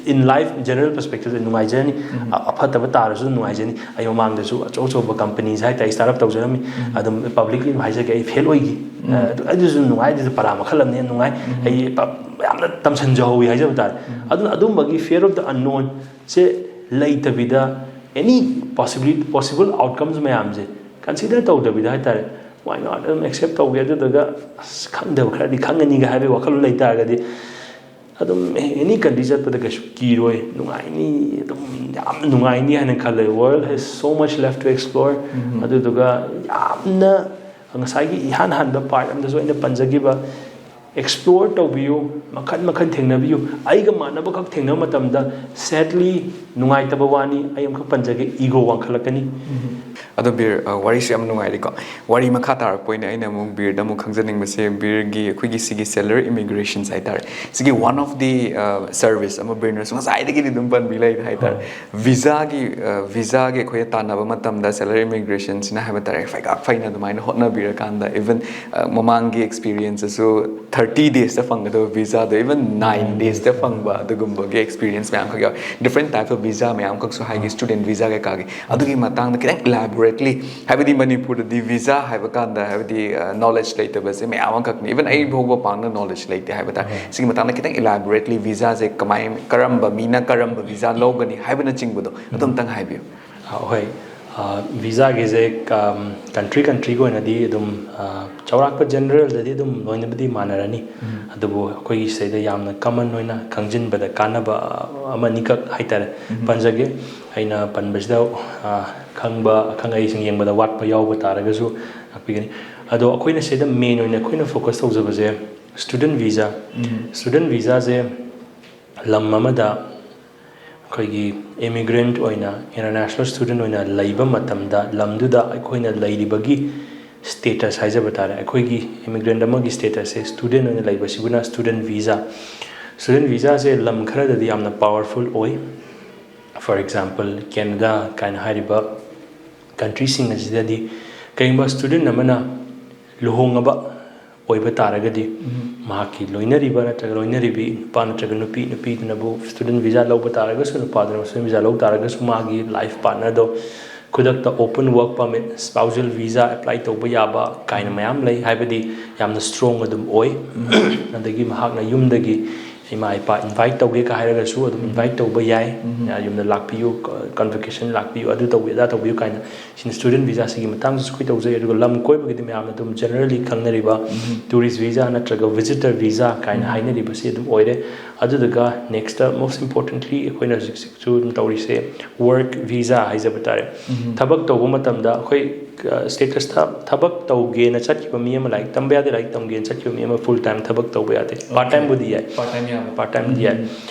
in life general perspective ꯅꯨꯡꯉꯥꯏꯖꯔꯅꯤ, ꯑ- ꯑꯐꯠꯇꯕ ꯇꯥꯔꯁꯨ ꯅꯨꯡꯉꯥꯏꯖꯅꯤ, ꯑꯩ ꯃꯃꯥꯡꯗꯁꯨ ꯑꯆꯧ ꯑꯆꯧꯕ ꯀꯝꯄꯅꯤꯁ ꯍꯥꯏꯇꯥꯔꯦ, ꯁ꯭ꯇꯥꯔꯠ ꯑꯞ ꯇꯧꯖꯔꯝꯃꯤ, ꯑꯗꯨꯝ ꯄꯕ꯭ꯂꯤꯛꯂꯤ ꯑꯗꯨꯝ ꯍꯥꯏꯖꯒꯦ, ꯑꯩ ꯐꯦꯜ ꯑꯣꯏꯈꯤ꯫ ꯑ, ꯑꯗꯨ- ꯑꯗꯨꯁꯨ ꯅꯨꯡꯉꯥꯏ, ꯑꯗꯨꯁꯨ ꯄꯔꯥ ꯃꯈꯜ ꯑꯃꯅꯤ, ꯌꯥꯝ ꯅꯨꯡꯉꯥꯏ꯫ ꯑꯩ ꯄ- ꯌꯥꯝꯅ ꯇꯝꯁꯟꯖꯍꯧꯋꯤ ꯍꯥꯏꯖꯕ ꯇꯥꯔꯦ꯫ ꯑꯗꯨꯅ ꯑꯗꯨꯝꯕꯒꯤ fear of the unknown say ꯂꯩꯇꯕꯤꯗ, any possibility, possible outcomes ꯃꯌꯥꯝꯁꯦ consider ꯇꯧꯗꯕꯤꯗ ꯍꯥꯏꯇꯥꯔꯦ, why not ꯑꯗꯨꯝ accept ꯇꯧꯒꯦ, ꯑꯗꯨꯗꯨꯒ ꯑꯁ, ꯈꯪꯗꯕ ꯈꯔꯗꯤ ꯈꯪꯒꯅꯤꯒ ꯍꯥꯏꯕꯒꯤ ꯋꯥꯈꯜꯂꯣꯟ ꯂꯩꯇꯥꯔꯒꯗꯤ, ꯑꯗꯨꯝ any country ꯆꯠꯄꯗ ꯀꯩꯁꯨ ꯀꯤꯔꯣꯏ, ꯅꯨꯡꯉꯥꯏꯅꯤ, ꯑꯗꯨꯝ ꯌꯥꯝ ꯅꯨꯡꯉꯥꯏꯅꯤ ꯍꯥꯏꯅ ꯈꯜꯂꯦ꯫ World has so much left to explore꯫ ꯑꯗꯨꯗꯨꯒ ꯌꯥꯝꯅ ꯉꯁꯥꯏꯒꯤ ꯏꯍꯥꯟ ꯍꯥꯟꯕ ꯄꯥꯔꯠ ꯑꯃꯗꯁꯨ ꯑꯩꯅ ꯄꯟꯖꯈꯤꯕ, ꯑꯦꯛꯁꯄ꯭ꯂꯣꯔ ꯇꯧꯕꯤꯌꯨ, ꯃꯈꯟ ꯃꯈꯟ ꯊꯦꯡꯅꯕꯤꯌꯨ꯫ ꯑꯩꯒ ꯃꯥꯟꯅꯕꯈꯛ ꯊꯦꯡꯅꯕ ꯃꯇꯝꯗ, sadly, ꯅꯨꯡꯉꯥꯏꯇꯕ ꯋꯥꯅꯤ, ꯑꯩ ꯑꯃꯈꯛ ꯄꯟꯖꯒꯦ, ego ꯋꯥꯡꯈꯠꯂꯛꯀꯅꯤ꯫ ꯑꯗꯣ ꯕꯤꯔ, ꯑ, ꯋꯥꯔꯤꯁꯦ ꯌꯥꯝ ꯅꯨꯡꯉꯥꯏꯔꯤꯀꯣ꯫ ꯋꯥꯔꯤ ꯃꯈꯥ ꯇꯥꯔꯛꯄ ꯑꯣꯏꯅ ꯑꯩꯅ ꯑꯃꯨꯛ ꯕꯤꯔꯗ ꯑꯃꯨꯛ ꯈꯪꯖꯅꯤꯡꯕꯁꯦ, ꯕꯤꯔꯒꯤ ꯑꯩꯈꯣꯏꯒꯤ ꯁꯤꯒꯤ seller immigrations ꯍꯥꯏꯇꯥꯔꯦ, ꯁꯤꯒꯤ one of the service ꯑꯃ ꯕꯤꯔꯅꯁꯨ ꯉꯁꯥꯏꯗꯒꯤꯗꯤ ꯑꯗꯨꯝ ꯄꯟꯕꯤ ꯂꯩꯔꯦ ꯍꯥꯏꯇꯥꯔꯦ꯫ ꯚꯤꯖꯥꯒꯤ, ꯑ, ꯚꯤꯖꯥꯒꯤ ꯑꯩꯈꯣꯏ ꯇꯥꯟꯅꯕ ꯃꯇꯝꯗ seller immigrationꯁꯤꯅ ꯍꯥꯏꯕ ꯇꯥꯔꯦ, ꯐꯩꯒꯥꯛ ꯐꯩꯅ ꯑꯗꯨꯃꯥꯏꯅ ꯍꯣꯠꯅꯕꯤꯔꯀꯥꯟꯗ, even, ꯑ, ꯃꯃꯥꯡꯒꯤ experienceꯇꯁꯨ thirty daysꯇ ꯐꯪꯒꯗꯕ ꯚꯤꯖꯥꯗꯣ even nine daysꯇ ꯐꯪꯕ, ꯑꯗꯨꯒꯨꯝꯕꯒꯤ experience ꯃꯌꯥꯝꯈꯛ ꯌꯥꯎꯋꯦ꯫ Different types of visa ꯃꯌꯥꯝꯈꯛꯁꯨ ꯍꯥꯏꯒꯤ, student visa ꯀꯩꯀꯥꯒꯤ꯫ ꯑꯗꯨꯒꯤ ꯃꯇꯥꯡꯗ ꯈꯤꯇꯪ elaborately, ꯍꯥꯏꯕꯗꯤ ꯃꯅꯤꯄꯨꯔꯗꯗꯤ ꯚꯤꯖꯥ ꯍꯥꯏꯕ ꯀꯥꯟꯗ, ꯍꯥꯏꯕꯗꯤ, ꯑ, knowledge ꯂꯩꯇꯕꯁꯦ ꯃꯌꯥꯝ ꯑꯃꯈꯛꯅꯤ꯫ Even ꯑꯩ ꯐꯥꯎꯕ ꯄꯥꯛꯅ knowledge ꯂꯩꯇꯦ ꯍꯥꯏꯕ ꯇꯥꯔꯦ꯫ ꯁꯤꯒꯤ ꯃꯇꯥꯡꯗ ꯈꯤꯇꯪ elaboratelyꯚꯤꯖꯥꯁꯦ ꯀꯃꯥꯏ, ꯀꯔꯝꯕ ꯃꯤꯅ ꯀꯔꯝꯕ ꯚꯤꯖꯥ ꯂꯧꯒꯅꯤ ꯍꯥꯏꯕꯅꯆꯤꯡꯕꯗꯣ ꯑꯗꯨꯝꯇꯪ ꯍꯥꯏꯕꯤꯌꯨ꯫ ꯑ, ꯍꯣꯏ꯫ ꯑ, ꯚꯤꯖꯥꯒꯤꯁꯦ, ꯑꯝ, country countryꯒꯤ ꯑꯣꯏꯅꯗꯤ ꯑꯗꯨꯝ, ꯑ, ꯆꯥꯎꯔꯥꯛꯄ generalꯗꯗꯤ ꯑꯗꯨꯝ ꯂꯣꯏꯅꯕꯨꯗꯤ ꯃꯥꯟꯅꯔꯅꯤ꯫ ꯑꯗꯨꯕꯨ ꯑꯩꯈꯣꯏꯒꯤ ꯁꯤꯗꯩꯗ ꯌꯥꯝꯅ common ꯑꯣꯏꯅ ꯈꯪꯖꯤꯟꯕꯗ ꯀꯥꯟꯅꯕ, ꯑ, ꯑꯃꯅꯤꯈꯛ ꯍꯥꯏꯇꯥꯔꯦ, ꯄꯟꯖꯒꯦ꯫ ꯑꯩꯅ ꯄꯟꯕꯁꯤꯗ, ꯑ, ꯈꯪꯕ ꯑꯈꯪ ꯑꯍꯩꯁꯤꯡ ꯌꯦꯡꯕꯗ ꯋꯥꯠꯄ ꯌꯥꯎꯕ ꯇꯥꯔꯒꯁꯨ ꯉꯥꯛꯄꯤꯒꯅꯤ꯫ ꯑꯗꯣ ꯑꯩꯈꯣꯏꯅ ꯁꯤꯗ main ꯑꯣꯏꯅ ꯑꯩꯈꯣꯏꯅ focus ꯇꯧꯖꯕꯁꯦ student visa꯫ Student visaꯁꯦ ꯂꯝ ꯑꯃꯗ ꯑꯩꯈꯣꯏꯒꯤ immigrant ꯑꯣꯏꯅ, international student ꯑꯣꯏꯅ ꯂꯩꯕ ꯃꯇꯝꯗ, ꯂꯝꯗꯨꯗ ꯑꯩꯈꯣꯏꯅ ꯂꯩꯔꯤꯕꯒꯤ status ꯍꯥꯏꯖꯕ ꯇꯥꯔꯦ, ꯑꯩꯈꯣꯏꯒꯤ immigrant ꯑꯃꯒꯤ statusꯁꯦ student ꯑꯣꯏꯅ ꯂꯩꯕꯁꯤꯕꯨꯅ student visa꯫ Student visaꯁꯦ ꯂꯝ ꯈꯔꯗꯗꯤ ꯌꯥꯝꯅ powerful ꯑꯣꯏ꯫ For example, Canada ꯀꯥꯏꯅ ꯍꯥꯏꯔꯤꯕ countryꯁꯤꯡ ꯑꯁꯤꯗꯗꯤ ꯀꯔꯤꯒꯨꯝꯕ student ꯑꯃꯅ ꯂꯨꯍꯣꯡꯉꯕ, ꯑꯣꯏꯕ ꯇꯥꯔꯒꯗꯤ, ꯃꯍꯥꯛꯀꯤ ꯂꯣꯏꯅꯔꯤꯕ ꯅꯠꯇ꯭ꯔꯒ ꯂꯣꯏꯅꯔꯤꯕꯤ, ꯅꯨꯄꯥ ꯅꯠꯇ꯭ꯔꯒ ꯅꯨꯄꯤ, ꯅꯨꯄꯤꯗꯨꯅꯕꯨ student visa ꯂꯧꯕ ꯇꯥꯔꯒꯁꯨ, ꯅꯨꯄꯥꯗꯨꯅ student visa ꯂꯧꯕ ꯇꯥꯔꯒꯁꯨ, ꯃꯥꯒꯤ life partnerꯗꯣ ꯈꯨꯗꯛꯇ open work permit, spousal visa apply ꯇꯧꯕ ꯌꯥꯕ ꯀꯥꯏꯅ ꯃꯌꯥꯝ ꯂꯩ꯫ ꯍꯥꯏꯕꯗꯤ ꯌꯥꯝꯅ strong ꯑꯗꯨꯝ ꯑꯣꯏ꯫ ꯑꯗꯒꯤ ꯃꯍꯥꯛꯅ ꯌꯨꯝꯗꯒꯤ ꯏꯃꯥ ꯏꯄꯥ invite ꯇꯧꯒꯦ ꯀ ꯍꯥꯏꯔꯒꯁꯨ ꯑꯗꯨꯝ invite ꯇꯧꯕ ꯌꯥꯏ꯫ ꯌꯨꯝꯗ ꯂꯥꯛꯄꯤꯌꯨ, convocation ꯂꯥꯛꯄꯤꯌꯨ, ꯑꯗꯨ ꯇꯧꯕꯤꯌꯨ, ꯑꯗꯥ ꯇꯧꯕꯤꯌꯨ ꯀꯥꯏꯅ꯫ ꯁꯤꯅ student visaꯁꯤꯒꯤ ꯃꯇꯥꯡꯗꯁꯨ ꯑꯩꯈꯣꯏ ꯇꯧꯖꯩ꯫ ꯑꯗꯨꯒ ꯂꯝ ꯀꯣꯏꯕꯒꯤꯗꯤ ꯃꯌꯥꯝꯅ ꯑꯗꯨꯝ generally ꯈꯪꯅꯔꯤꯕ tourist visa ꯅꯠꯇ꯭ꯔꯒ visitor visa ꯀꯥꯏꯅ ꯍꯥꯏꯅꯔꯤꯕꯁꯤ ꯑꯗꯨꯝ ꯑꯣꯏꯔꯦ꯫ ꯑꯗꯨꯗꯨꯒ next most importantly ꯑꯩꯈꯣꯏꯅ ꯍꯧꯖꯤꯛ ꯍꯧꯖꯤꯛꯁꯨ ꯑꯗꯨꯝ ꯇꯧꯔꯤꯁꯦ work visa ꯍꯥꯏꯖꯕ ꯇꯥꯔꯦ꯫ ꯊꯕꯛ ꯇꯧꯕ ꯃꯇꯝꯗ ꯑꯩꯈꯣꯏ status ꯊꯕꯛ ꯇꯧꯒꯦꯅ ꯆꯠꯈꯤꯕ ꯃꯤ ꯑꯃ, ꯂꯥꯏꯔꯤꯛ ꯇꯝꯕ ꯌꯥꯗꯦ, ꯂꯥꯏꯔꯤꯛ ꯇꯝꯒꯦꯅ ꯆꯠꯈꯤꯕ ꯃꯤ ꯑꯃ full time ꯊꯕꯛ ꯇꯧꯕ ꯌꯥꯗꯦ꯫ Part timeꯕꯨꯗꯤ ꯌꯥꯏ꯫ Part time ꯌꯥꯕ꯫ Part timeꯗꯤ ꯌꯥꯏ꯫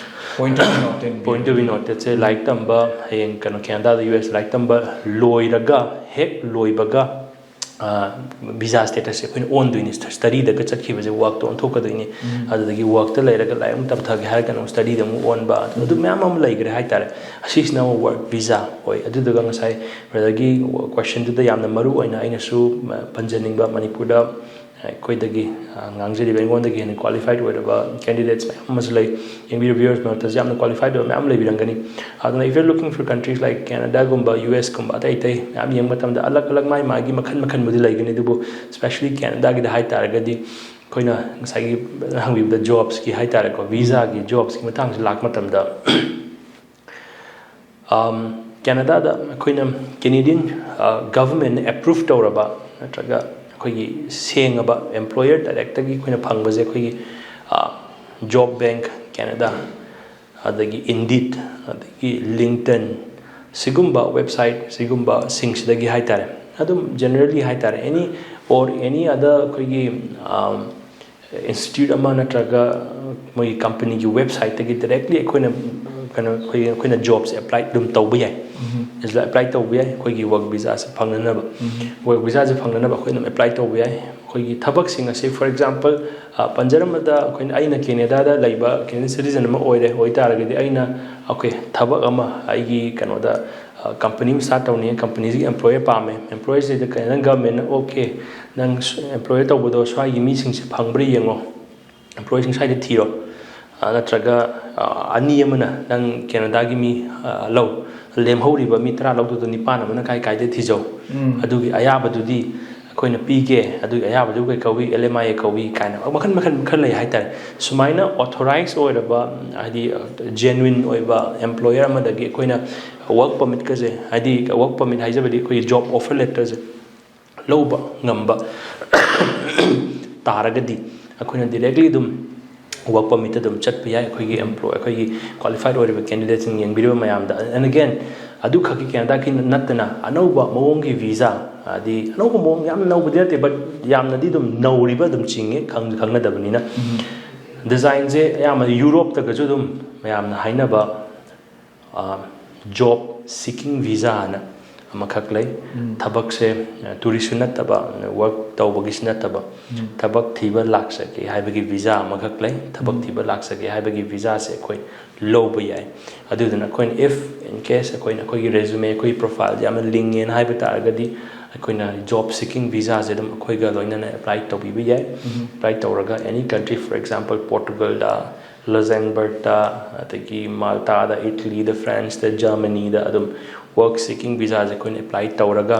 Point of view noted. Point of view notedꯁꯦ ꯂꯥꯏꯔꯤꯛ ꯇꯝꯕ, ꯍꯌꯦꯡ ꯀꯩꯅꯣ Canadaꯗ US ꯂꯥꯏꯔꯤꯛ ꯇꯝꯕ ꯂꯣꯏꯔꯒ, ꯍꯦꯛ ꯂꯣꯏꯕꯒ visa statusꯁꯦ ꯑꯩꯈꯣꯏꯅ ꯑꯣꯟꯗꯣꯏꯅꯤ꯫ Studyꯗꯒ ꯆꯠꯈꯤꯕꯁꯦ workꯇ ꯑꯣꯟꯊꯣꯛꯀꯗꯣꯏꯅꯤ꯫ ꯑꯗꯨꯗꯒꯤ workꯇ ꯂꯩꯔꯒ ꯂꯥꯏꯔꯤꯛ ꯑꯃꯨꯛ ꯇꯝꯊꯒꯦ ꯍꯥꯏꯔꯒꯅ ꯑꯃꯨꯛ studyꯗ ꯑꯃꯨꯛ ꯑꯣꯟꯕ, ꯑꯗꯨ ꯃꯌꯥꯝ ꯑꯃ ꯂꯩꯈ꯭ꯔꯦ ꯍꯥꯏꯇꯥꯔꯦ꯫ ꯑꯁꯤꯁꯤꯅ ꯑꯃꯨꯛ work visa ꯑꯣꯏ꯫ ꯑꯗꯨꯗꯨꯒ ꯉꯁꯥꯏ brotherꯒꯤ questionꯗꯨꯗ ꯌꯥꯝꯅ ꯃꯔꯨ ꯑꯣꯏꯅ ꯑꯩꯅꯁꯨ ꯄꯟꯖꯅꯤꯡꯕ, ꯃꯅꯤꯄꯨꯔꯗ ꯑꯩꯈꯣꯏꯗꯒꯤ ꯉꯥꯡꯖꯔꯤꯕ, ꯑꯩꯉꯣꯟꯗꯒꯤ ꯍꯦꯟꯅ qualified ꯑꯣꯏꯔꯕ candidates ꯃꯌꯥꯝ ꯑꯃꯁꯨ ꯂꯩ꯫ ꯌꯦꯡꯕꯤꯔꯤꯕ viewers ꯃꯔꯛꯇꯁꯨ ꯌꯥꯝꯅ qualified ꯑꯣꯏꯕ ꯃꯌꯥꯝ ꯂꯩꯕꯤꯔꯝꯒꯅꯤ꯫ ꯑꯗꯨꯅ if you're looking for countries like Canadaꯒꯨꯝꯕ, USꯀꯨꯝꯕ, ꯑꯇꯩ ꯑꯇꯩ ꯃꯌꯥꯝ ꯌꯦꯡꯕ ꯃꯇꯝꯗ ꯑꯂꯛ ꯑꯂꯛ ꯃꯥꯒꯤ ꯃꯈꯜ ꯃꯈꯜꯕꯨꯗꯤ ꯂꯩꯒꯅꯤ, ꯑꯗꯨꯕꯨ specially Canadaꯒꯤꯗ ꯍꯥꯏꯇꯥꯔꯒꯗꯤ ꯑꯩꯈꯣꯏꯅ ꯉꯁꯥꯏꯒꯤ ꯍꯪꯕꯤꯕꯗ jobsꯀꯤ ꯍꯥꯏꯇꯥꯔꯦꯀꯣ, visaꯒꯤ, jobsꯀꯤ ꯃꯇꯥꯡꯁꯤ ꯂꯥꯛꯄ ꯃꯇꯝꯗ Canadaꯗ ꯑꯩꯈꯣꯏꯅ Canadian governmentꯅ approve ꯇꯧꯔꯕ ꯅꯠꯇ꯭ꯔꯒ ꯑꯩꯈꯣꯏꯒꯤ ꯁꯦꯡꯉꯕ employer directꯇꯒꯤ ꯑꯩꯈꯣꯏꯅ ꯐꯪꯕꯁꯦ ꯑꯩꯈꯣꯏꯒꯤ Job Bank Canada, ꯑꯗꯒꯤ Indeed, ꯑꯗꯒꯤ LinkedIn, ꯁꯤꯒꯨꯝꯕ website ꯁꯤꯒꯨꯝꯕꯁꯤꯡꯁꯤꯗꯒꯤ ꯍꯥꯏꯇꯥꯔꯦ꯫ ꯑꯗꯨꯝ generally ꯍꯥꯏꯇꯥꯔꯦ, any or any other ꯑꯩꯈꯣꯏꯒꯤ institute ꯑꯃ ꯅꯠꯇ꯭ꯔꯒ ꯃꯣꯏꯒꯤ companyꯒꯤ websiteꯇꯒꯤ directly ꯑꯩꯈꯣꯏꯅ ꯀꯩꯅꯣ ꯑꯩꯈꯣꯏꯒꯤ ꯑꯩꯈꯣꯏꯅ ꯖꯣꯕꯁꯦ ꯑꯦꯄ꯭ꯂꯥꯏ ꯑꯗꯨꯝ ꯇꯧꯕ ꯌꯥꯏ꯫ ꯁꯤꯗ ꯑꯦꯄ꯭ꯂꯥꯏ ꯇꯧꯕ ꯌꯥꯏ ꯑꯩꯈꯣꯏꯒꯤ ꯋꯔꯛ ꯚꯤꯖꯥꯁꯦ ꯐꯪꯅꯅꯕ꯫ ꯋꯔꯛ ꯚꯤꯖꯥꯁꯦ ꯐꯪꯅꯅꯕ ꯑꯩꯈꯣꯏ ꯑꯗꯨꯝ ꯑꯦꯄ꯭ꯂꯥꯏ ꯇꯧꯕ ꯌꯥꯏ꯫ ꯑꯩꯈꯣꯏꯒꯤ ꯊꯕꯛꯁꯤꯡ ꯑꯁꯤ, for example, ꯄꯟꯖꯔꯝꯕꯗ ꯑꯩꯈꯣꯏꯅ, ꯑꯩꯅ ꯀꯦꯅꯦꯗꯥꯗ ꯂꯩꯕ ꯀꯦꯅꯦꯗꯤꯌꯟ ꯁꯤꯇꯤꯖꯟ ꯑꯃ ꯑꯣꯏꯔꯦ ꯑꯣꯏꯇꯥꯔꯒꯗꯤ, ꯑꯩꯅ ꯑꯩꯈꯣꯏ ꯊꯕꯛ ꯑꯃ ꯑꯩꯒꯤ ꯀꯩꯅꯣꯗ, ꯀꯝꯄꯅꯤ ꯑꯃ ꯁ꯭ꯇꯥꯔꯠ ꯇꯧꯅꯤꯡꯉꯦ, ꯀꯝꯄꯅꯤꯁꯤꯒꯤ ꯑꯦꯝꯄ꯭ꯂꯣꯌꯔ ꯄꯥꯝꯃꯦ, ꯑꯦꯝꯄ꯭ꯂꯣꯌꯔꯁꯤꯗ ꯀꯩꯅꯣ, ꯅꯪ ꯒꯃꯦꯟꯅ, "ꯑꯣꯀꯦ, ꯅꯪ ꯑꯦꯝꯄ꯭ꯂꯣꯌꯔ ꯇꯧꯕꯗꯣ ꯁ꯭ꯋꯥꯏꯒꯤ ꯃꯤꯁꯤꯡꯁꯦ ꯐꯪꯕ꯭ꯔꯥ ꯌꯦꯡꯉꯣ, ꯑꯦꯝꯄ꯭ꯂꯣꯌꯔꯁꯤꯡ ꯁ꯭ꯋꯥꯏꯗ ꯊꯤꯔꯣ", ꯑ, ꯅꯠꯇ꯭ꯔꯒ, ꯑ, ꯑꯅꯤ ꯑꯃꯅ ꯅꯪ ꯀꯦꯅꯦꯗꯥꯒꯤ ꯃꯤ, ꯑ, ꯂꯧ, ꯂꯦꯝꯍꯧꯔꯤꯕ ꯃꯤ ꯇꯔꯥ ꯂꯧꯗꯨꯗ ꯅꯤꯄꯥꯟ ꯑꯃꯅ ꯀꯥꯏ ꯀꯥꯏꯗ ꯊꯤꯖꯧ, ꯑꯗꯨꯒꯤ ꯑꯌꯥꯕꯗꯨꯗꯤ ꯑꯩꯈꯣꯏꯅ ꯄꯤꯒꯦ, ꯑꯗꯨꯒꯤ ꯑꯌꯥꯕꯗꯨ ꯀꯩ ꯀꯧꯏ, ꯑꯦꯜ ꯑꯦꯝ ꯑꯥꯏ ꯑꯦ ꯀꯧꯏ ꯀꯥꯏꯅ ꯃꯈꯜ ꯃꯈꯜ ꯃꯈꯜ ꯂꯩ ꯍꯥꯏꯇꯥꯔꯦ꯫ ꯁꯨꯃꯥꯏꯅ ꯑꯣꯊꯣꯔꯥꯏꯁ ꯑꯣꯏꯔꯕ, ꯍꯥꯏꯗꯤ, ꯖꯦꯅ꯭ꯋꯤꯟ ꯑꯣꯏꯕ ꯑꯦꯝꯄ꯭ꯂꯣꯌꯔ ꯑꯃꯗꯒꯤ ꯑꯩꯈꯣꯏꯅ ꯋꯔꯛ ꯄꯔꯃꯤꯠꯀꯁꯦ, ꯍꯥꯏꯗꯤ ꯋꯔꯛ ꯄꯔꯃꯤꯠ ꯍꯥꯏꯖꯕꯗꯤ ꯑꯩꯈꯣꯏꯒꯤ ꯖꯣꯕ ꯑꯣꯐꯔ ꯂꯦꯇꯔꯁꯦ ꯂꯧꯕ ꯉꯝꯕ ꯇꯥꯔꯒꯗꯤ, ꯑꯩꯈꯣꯏꯅ ꯗꯤꯔꯦꯛꯂꯤ ꯑꯗꯨꯝ ꯋꯔꯛ ꯄꯔꯃꯤꯠꯇ ꯑꯗꯨꯝ ꯆꯠꯄ ꯌꯥꯏ, ꯑꯩꯈꯣꯏꯒꯤ ꯑꯦꯝꯄ꯭ꯂꯣ-, ꯑꯩꯈꯣꯏꯒꯤ ꯀ꯭ꯋꯥꯂꯤꯐꯥꯏꯠ ꯑꯣꯏꯔꯤꯕ ꯀꯦꯟꯗꯤꯗꯦꯠꯁꯤꯡ ꯌꯦꯡꯕꯤꯔꯤꯕ ꯃꯌꯥꯝꯗ꯫ And again, ꯑꯗꯨ ꯈꯛꯀꯤ ꯀꯦꯅꯗꯥꯒꯤ ꯅꯠꯇꯅ ꯑꯅꯧꯕ ꯃꯑꯣꯡꯒꯤ ꯚꯤꯖꯥ, ꯍꯥꯏꯗꯤ ꯑꯅꯧꯕ ꯃꯑꯣꯡ, ꯌꯥꯝꯅ ꯅꯧꯕꯗꯤ ꯅꯠꯇꯦ, but ꯌꯥꯝꯅꯗꯤ ꯑꯗꯨꯝ ꯅꯧꯔꯤꯕ ꯑꯗꯨꯝ ꯆꯤꯡꯉꯦ, ꯈꯪ-, ꯈꯪꯅꯗꯕꯅꯤꯅ꯫ ꯗꯤꯖꯥꯏꯟꯁꯦ ꯑꯌꯥꯝꯕ ꯌꯨꯔꯣꯞꯇꯒꯁꯨ ꯑꯗꯨꯝ ꯃꯌꯥꯝꯅ ꯍꯥꯏꯅꯕ, ꯖꯣꯕ ꯁꯤꯀꯤꯡ ꯚꯤꯖꯥ ꯍꯥꯏꯅ ꯑꯃꯈꯛ ꯂꯩ꯫ ꯊꯕꯛꯁꯦ, ꯑ, ꯇꯨꯔꯤꯁꯁꯨ ꯅꯠꯇꯕ, ꯋꯔꯛ ꯇꯧꯕꯒꯤꯁꯨ ꯅꯠꯇꯕ, ꯊꯕꯛ ꯊꯤꯕ ꯂꯥꯛꯆꯒꯦ ꯍꯥꯏꯕꯒꯤ ꯚꯤꯖꯥ ꯑꯃꯈꯛ ꯂꯩ꯫ ꯊꯕꯛ ꯊꯤꯕ ꯂꯥꯛꯆꯒꯦ ꯍꯥꯏꯕꯒꯤ ꯚꯤꯖꯥꯁꯦ ꯑꯩꯈꯣꯏ ꯂꯧꯕ ꯌꯥꯏ꯫ ꯑꯗꯨꯗꯨꯅ ꯑꯩꯈꯣꯏꯅ, if in case ꯑꯩꯈꯣꯏꯅ ꯑꯩꯈꯣꯏꯒꯤ ꯔꯦꯖꯨꯃꯦ, ꯑꯩꯈꯣꯏꯒꯤ ꯄ꯭ꯔꯣꯐꯥꯏꯜꯁꯦ ꯌꯥꯝꯅ ꯂꯤꯡꯉꯦꯅ ꯍꯥꯏꯕ ꯇꯥꯔꯒꯗꯤ, ꯑꯩꯈꯣꯏꯅ ꯖꯣꯕ ꯁꯤꯀꯤꯡ ꯚꯤꯖꯥꯁꯦ ꯑꯗꯨꯝ ꯑꯩꯈꯣꯏꯒ ꯂꯣꯏꯅꯅ ꯑꯦꯄ꯭ꯂꯥꯏ ꯇꯧꯕꯤꯕ ꯌꯥꯏ꯫ ꯑꯦꯄ꯭ꯂꯥꯏ ꯇꯧꯔꯒ any country, for example, ꯄꯣꯔꯇꯨꯒꯜꯗ, ꯂꯛꯖꯦꯝꯕꯔꯛꯇ, ꯑꯗꯒꯤ ꯃꯥꯜꯇꯥꯗ, ꯏꯇꯂꯤꯗ, ꯐ꯭ꯔꯥꯟꯁꯇ, ꯖꯔꯃꯅꯤꯗ ꯑꯗꯨꯝ ꯋꯔꯛ ꯁꯤꯀꯤꯡ ꯚꯤꯖꯥꯁꯦ ꯑꯩꯈꯣꯏꯅ ꯑꯦꯄ꯭ꯂꯥꯏ ꯇꯧꯔꯒ,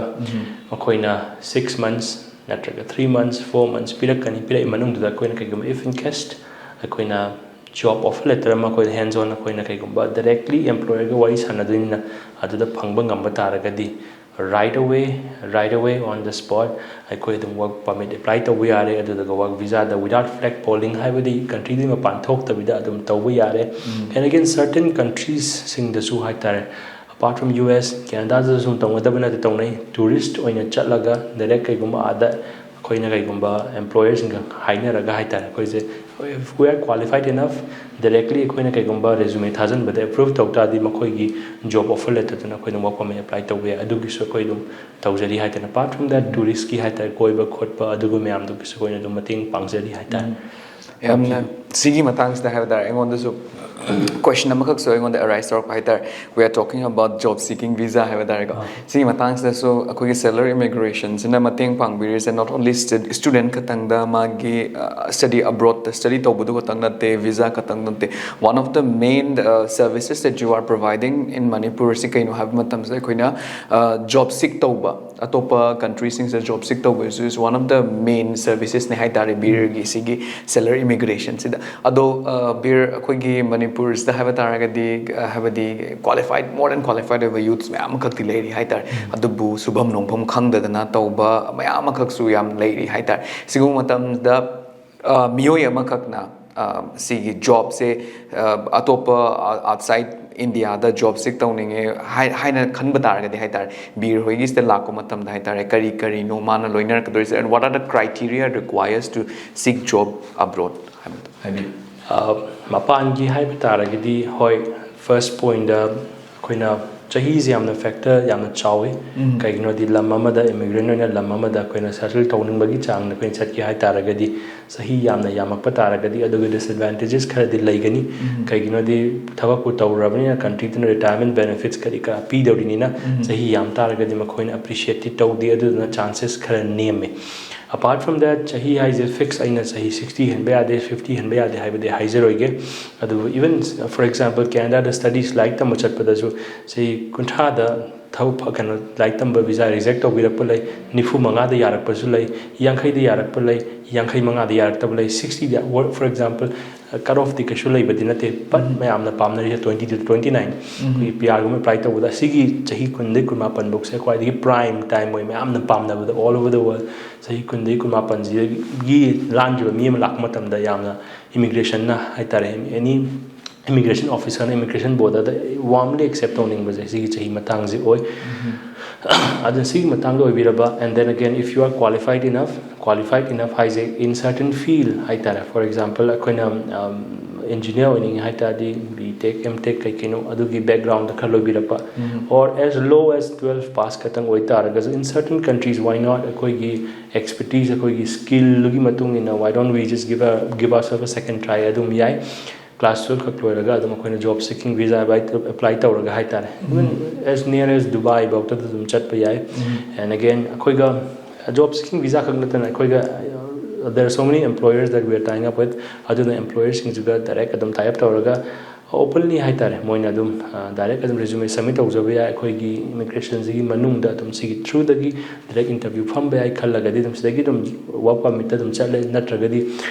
ꯃꯈꯣꯏꯅ six months ꯅꯠꯇ꯭ꯔꯒ three months, four months ꯄꯤꯔꯛꯀꯅꯤ꯫ ꯄꯤꯔꯛꯏ ꯃꯅꯨꯡꯗꯨꯗ ꯑꯩꯈꯣꯏꯅ ꯀꯩꯒꯨꯝꯕ, if in case ꯑꯩꯈꯣꯏꯅ ꯖꯣꯕ ꯑꯣꯐꯔ ꯂꯦꯇꯔ ꯑꯃ ꯑꯩꯈꯣꯏꯗ hands on ꯑꯩꯈꯣꯏꯅ ꯀꯩꯒꯨꯝꯕ ꯗꯥꯏꯔꯦꯛꯂꯤ ꯑꯦꯝꯄ꯭ꯂꯣꯌꯔꯒ ꯋꯥꯔꯤ ꯁꯥꯟꯅꯗꯣꯏꯅꯤꯅ, ꯑꯗꯨꯗ ꯐꯪꯕ ꯉꯝꯕ ꯇꯥꯔꯒꯗꯤ, right away, right away on the spot ꯑꯩꯈꯣꯏ ꯑꯗꯨꯝ ꯋꯔꯛ ꯄꯔꯃꯤꯠ ꯑꯦꯄ꯭ꯂꯥꯏ ꯇꯧꯕ ꯌꯥꯔꯦ꯫ ꯑꯗꯨꯗꯨꯒ ꯋꯔꯛ ꯚꯤꯖꯥꯗ without flag falling, ꯍꯥꯏꯕꯗꯤ ꯀꯟꯇ꯭ꯔꯤꯗꯒꯤ ꯃꯄꯥꯟ ꯊꯣꯛꯇꯕꯤꯗ ꯑꯗꯨꯝ ꯇꯧꯕ ꯌꯥꯔꯦ꯫ And again, certain countries ꯁꯤꯡꯗꯁꯨ ꯍꯥꯏꯇꯥꯔꯦ, apart from U S, ꯀꯦꯅꯗꯥꯗꯁꯨ ꯁꯨꯝ ꯇꯧꯅꯗꯕ ꯅꯠꯇꯦ, ꯇꯧꯅꯩ꯫ ꯇꯨꯔꯤꯁ ꯑꯣꯏꯅ ꯆꯠꯂꯒ ꯗꯥꯏꯔꯦꯛ ꯀꯩꯒꯨꯝꯕ ꯑꯥꯗ ꯑꯩꯈꯣꯏꯅ ꯀꯩꯒꯨꯝꯕ employerꯁꯤꯡꯒ ꯍꯥꯏꯅꯔꯒ ꯍꯥꯏꯇꯥꯔꯦ, ꯑꯩꯈꯣꯏꯁꯦ "If we are qualified enough", directly ꯑꯩꯈꯣꯏꯅ ꯀꯩꯒꯨꯝꯕ resume ꯊꯥꯖꯤꯟꯕꯗ approve ꯇꯧ ꯇꯥꯔꯗꯤ ꯃꯈꯣꯏꯒꯤ job offer letter ꯗꯨꯅ ꯑꯩꯈꯣꯏ ꯑꯗꯨꯝ work permit apply ꯇꯧꯕ ꯌꯥꯏ꯫ ꯑꯗꯨꯒꯤꯁꯨ ꯑꯩꯈꯣꯏ ꯑꯗꯨꯝ ꯇꯧꯖꯔꯤ ꯍꯥꯏꯇꯥꯔꯦ꯫ Apart from that, touristꯀꯤ ꯍꯥꯏꯇꯥꯔꯦ, ꯀꯣꯏꯕ ꯈꯣꯠꯄ ꯑꯗꯨꯒꯨꯝꯕ ꯃꯌꯥꯝꯗꯨꯒꯤꯁꯨ ꯑꯩꯈꯣꯏꯅ ꯑꯗꯨꯝ ꯃꯇꯦꯡ ꯄꯥꯡꯖꯔꯤ ꯍꯥꯏꯇꯥꯔꯦ꯫ ꯌꯥꯝꯅ ꯁꯤꯒꯤ ꯃꯇꯥꯡꯁꯤꯗ ꯍꯥꯏꯕ ꯇꯥꯔꯦ, ꯑꯩꯉꯣꯟꯗꯁꯨ question ꯑꯃꯈꯛꯁꯨ ꯑꯩꯉꯣꯟꯗ arise ꯇꯧꯔꯛꯄ ꯍꯥꯏꯇꯥꯔꯦ꯫ We are talking about job seeking visa ꯍꯥꯏꯕ ꯇꯥꯔꯦꯀꯣ꯫ ꯁꯤꯒꯤ ꯃꯇꯥꯡꯁꯤꯗꯁꯨ ꯑꯩꯈꯣꯏꯒꯤ seller immigrationꯁꯤꯅ ꯃꯇꯦꯡ ꯄꯥꯡꯕꯤꯔꯤꯁꯦ, not only student ꯈꯛꯇꯪꯗ, ꯃꯥꯒꯤ study abroadꯇ study ꯇꯧꯕꯗꯨ ꯈꯛꯇꯪ ꯅꯠꯇꯦ, visa ꯈꯛꯇꯪ ꯅꯠꯇꯦ, one of the main services that you are providing in Manipur ꯁꯤ ꯀꯩꯅꯣ ꯍꯥꯏꯕ ꯃꯇꯝꯁꯤꯗ ꯑꯩꯈꯣꯏꯅ job seek ꯇꯧꯕ, ꯑꯇꯣꯞꯄ countryꯁꯤꯡꯁꯤꯗ job seek ꯇꯧꯕꯁꯨ is one of the main servicesꯅꯦ ꯍꯥꯏꯇꯥꯔꯦ ꯕꯤꯔꯒꯤ ꯁꯤꯒꯤ seller immigrationꯁꯤꯗ꯫ ꯑꯗꯣ ꯕꯤꯔ, ꯑꯩꯈꯣꯏꯒꯤ ꯃꯅꯤꯄꯨꯔꯁꯤꯗ ꯍꯥꯏꯕ ꯇꯥꯔꯒꯗꯤ, ꯍꯥꯏꯕꯗꯤ qualified, more than qualified ꯑꯣꯏꯕ youths ꯃꯌꯥꯝ ꯑꯃꯈꯛꯇꯤ ꯂꯩꯔꯤ ꯍꯥꯏꯇꯥꯔꯦ꯫ ꯑꯗꯨꯕꯨ ꯁꯨꯐꯝ ꯅꯣꯝꯐꯝ ꯈꯪꯗꯗꯅ ꯇꯧꯕ ꯃꯌꯥꯝ ꯑꯃꯈꯛꯁꯨ ꯌꯥꯝ ꯂꯩꯔꯤ ꯍꯥꯏꯇꯥꯔꯦ꯫ ꯁꯤꯒꯨꯝꯕ ꯃꯇꯝꯗ ꯃꯤꯑꯣꯏ ꯑꯃꯈꯛꯅ ꯁꯤꯒꯤ jobꯁꯦ ꯑꯇꯣꯞꯄ outside Indiaꯗ job seek ꯇꯧꯅꯤꯡꯉꯦ ꯍꯥꯏꯅ ꯈꯟꯕ ꯇꯥꯔꯒꯗꯤ ꯍꯥꯏꯇꯥꯔꯦ, ꯕꯤꯔ ꯍꯣꯏꯒꯤꯁꯤꯗ ꯂꯥꯛꯄ ꯃꯇꯝꯗ ꯍꯥꯏꯇꯥꯔꯦ, ꯀꯔꯤ ꯀꯔꯤꯅꯣ ꯃꯥꯅ ꯂꯣꯏꯅꯔꯛꯀꯗꯣꯏꯁꯦ, and what are the criteria requires to seek job abroad ꯍꯥꯏꯕꯗꯣ? ꯃꯄꯥꯟꯒꯤ ꯍꯥꯏꯕ ꯇꯥꯔꯒꯗꯤ, ꯍꯣꯏ, first pointꯇ ꯑꯩꯈꯣꯏꯅ ꯆꯍꯤꯁꯦ ꯌꯥꯝꯅ factor ꯌꯥꯝꯅ ꯆꯥꯎꯋꯤ꯫ ꯀꯩꯒꯤꯅꯣꯗꯤ ꯂꯝ ꯑꯃꯗ immigrant ꯑꯣꯏꯅ ꯂꯝ ꯑꯃꯗ ꯑꯩꯈꯣꯏꯅ settle ꯇꯧꯅꯤꯡꯕꯒꯤ ꯆꯥꯡꯗ ꯑꯩꯈꯣꯏꯅ ꯆꯠꯀꯦ ꯍꯥꯏ ꯇꯥꯔꯒꯗꯤ, ꯆꯍꯤ ꯌꯥꯝꯅ ꯌꯥꯝꯃꯛꯄ ꯇꯥꯔꯒꯗꯤ ꯑꯗꯨꯒꯤ disadvantages ꯈꯔꯗꯤ ꯂꯩꯒꯅꯤ꯫ ꯀꯩꯒꯤꯅꯣꯗꯤ ꯊꯕꯛꯄꯨ ꯇꯧꯔꯨꯔꯕꯅꯤꯅ countryꯗꯨꯅ retirement benefits ꯀꯔꯤ ꯀꯔꯥ ꯄꯤꯗꯧꯔꯤꯅꯤꯅ, ꯆꯍꯤ ꯌꯥꯝ ꯇꯥꯔꯒꯗꯤ ꯃꯈꯣꯏꯅ appreciateꯇꯤ ꯇꯧꯗꯦ, ꯑꯗꯨꯗꯨꯅ chances ꯈꯔ ꯅꯦꯝꯃꯦ꯫ Apart from that, ꯆꯍꯤ ꯍꯥꯏꯁꯦ fix ꯑꯩꯅ ꯆꯍꯤ sixty ꯍꯦꯟꯕ ꯌꯥꯗꯦ, fifty ꯍꯦꯟꯕ ꯌꯥꯗꯦ ꯍꯥꯏꯕꯗꯤ ꯍꯥꯏꯖꯔꯣꯏꯒꯦ꯫ ꯑꯗꯨꯕꯨ even for example Canadaꯗ studies ꯂꯥꯏꯔꯤꯛ ꯇꯝꯕ ꯆꯠꯄꯗꯁꯨ ꯆꯍꯤ ꯀꯨꯟꯊ꯭ꯔꯥꯗ ꯊꯕꯛ ꯐ-, ꯀꯩꯅꯣ, ꯂꯥꯏꯔꯤꯛ ꯇꯝꯕ visa reject ꯇꯧꯕꯤꯔꯛꯄ ꯂꯩ, ꯅꯤꯐꯨ ꯃꯉꯥꯗ ꯌꯥꯔꯛꯄꯁꯨ ꯂꯩ, ꯌꯥꯡꯈꯩꯗ ꯌꯥꯔꯛꯄ ꯂꯩ, ꯌꯥꯡꯈꯩ ꯃꯉꯥꯗ ꯌꯥꯔꯛꯇꯕ ꯂꯩ, sixtyꯗ, for example, cut offꯇꯤ ꯀꯩꯁꯨ ꯂꯩꯕꯗꯤ ꯅꯠꯇꯦ, but ꯃꯌꯥꯝꯅ ꯄꯥꯝꯅꯔꯤꯁꯦ twenty to twenty nine꯫ ꯑꯩꯈꯣꯏꯒꯤ PRꯒꯨꯝꯕ apply ꯇꯧꯕꯗ ꯑꯁꯤꯒꯤ ꯆꯍꯤ ꯀꯨꯟꯗꯒꯤ ꯀꯨꯟꯃꯥꯄꯟ ꯐꯥꯎꯁꯦ ꯈ꯭ꯋꯥꯏꯗꯒꯤ prime time ꯑꯣꯏ, ꯃꯌꯥꯝꯅ ꯄꯥꯝꯅꯕꯗ all over the world꯫ ꯆꯍꯤ ꯀꯨꯟꯗꯒꯤ ꯀꯨꯟꯃꯥꯄꯟꯁꯤꯗꯒꯤ ꯂꯥꯟꯈꯤꯕ ꯃꯤ ꯑꯃ ꯂꯥꯛꯄ ꯃꯇꯝꯗ ꯌꯥꯝꯅ immigrationꯅ ꯍꯥꯏꯇꯥꯔꯦ, any immigration officerꯅ, immigration borderꯗ warmly accept ꯇꯧꯅꯤꯡꯕꯁꯦ ꯁꯤꯒꯤ ꯆꯍꯤ ꯃꯇꯥꯡꯁꯦ ꯑꯣꯏ꯫ ꯑꯗꯨꯅ ꯁꯤꯒꯤ ꯃꯇꯥꯡꯗ ꯑꯣꯏꯕꯤꯔꯕ, and then again, if you are qualified enough, qualified enough ꯍꯥꯏꯁꯦ in certain field ꯍꯥꯏꯇꯥꯔꯦ꯫ For example, ꯑꯩꯈꯣꯏꯅ engineer ꯑꯣꯏꯅꯤꯡꯉꯦ ꯍꯥꯏ ꯇꯥꯔꯗꯤ B Tech, M Tech ꯀꯩ ꯀꯩꯅꯣ ꯑꯗꯨꯒꯤ background ꯈꯔ ꯂꯣꯏꯕꯤꯔꯛꯄ, or as low as twelve pass ꯈꯛꯇꯪ ꯑꯣꯏ ꯇꯥꯔꯒꯁꯨ, in certain countries, why not? ꯑꯩꯈꯣꯏꯒꯤ expertise, ꯑꯩꯈꯣꯏꯒꯤ skillꯗꯨꯒꯤ ꯃꯇꯨꯡ ꯏꯟꯅ, why don't we just give a, give ourselves a second try? ꯑꯗꯨꯝ ꯌꯥꯏ꯫ Class twelve ꯈꯛ ꯂꯣꯏꯔꯒ ꯑꯗꯨꯝ ꯑꯩꯈꯣꯏꯅ job seeking visa apply ꯇꯧꯔꯒ ꯍꯥꯏꯇꯥꯔꯦ, even as near as Dubai ꯐꯥꯎꯇ ꯑꯗꯨꯝ ꯆꯠꯄ ꯌꯥꯏ꯫ And again, ꯑꯩꯈꯣꯏꯒ job seeking visa ꯈꯛ ꯅꯠꯇꯅ ꯑꯩꯈꯣꯏꯒ, there are so many employers that we are tying up with. ꯑꯗꯨꯅ employerꯁꯤꯡꯁꯤꯒ direct ꯑꯗꯨꯝ tie up ꯇꯧꯔꯒ openly ꯍꯥꯏꯇꯥꯔꯦ, ꯃꯣꯏꯅ ꯑꯗꯨꯝ direct ꯑꯗꯨꯝ resume submit ꯇꯧꯖꯕ ꯌꯥꯏ꯫ ꯑꯩꯈꯣꯏꯒꯤ immigrationꯁꯤꯒꯤ ꯃꯅꯨꯡꯗ ꯑꯗꯨꯝ ꯁꯤꯒꯤ throughꯗꯒꯤ direct interview ꯐꯝꯕ ꯌꯥꯏ ꯈꯜꯂꯒꯗꯤ, ꯑꯗꯨꯝ ꯁꯤꯗꯒꯤ ꯑꯗꯨꯝ work permitꯇ ꯑꯗꯨꯝ ꯆꯠꯂꯦ, ꯅꯠꯇ꯭ꯔꯒꯗꯤ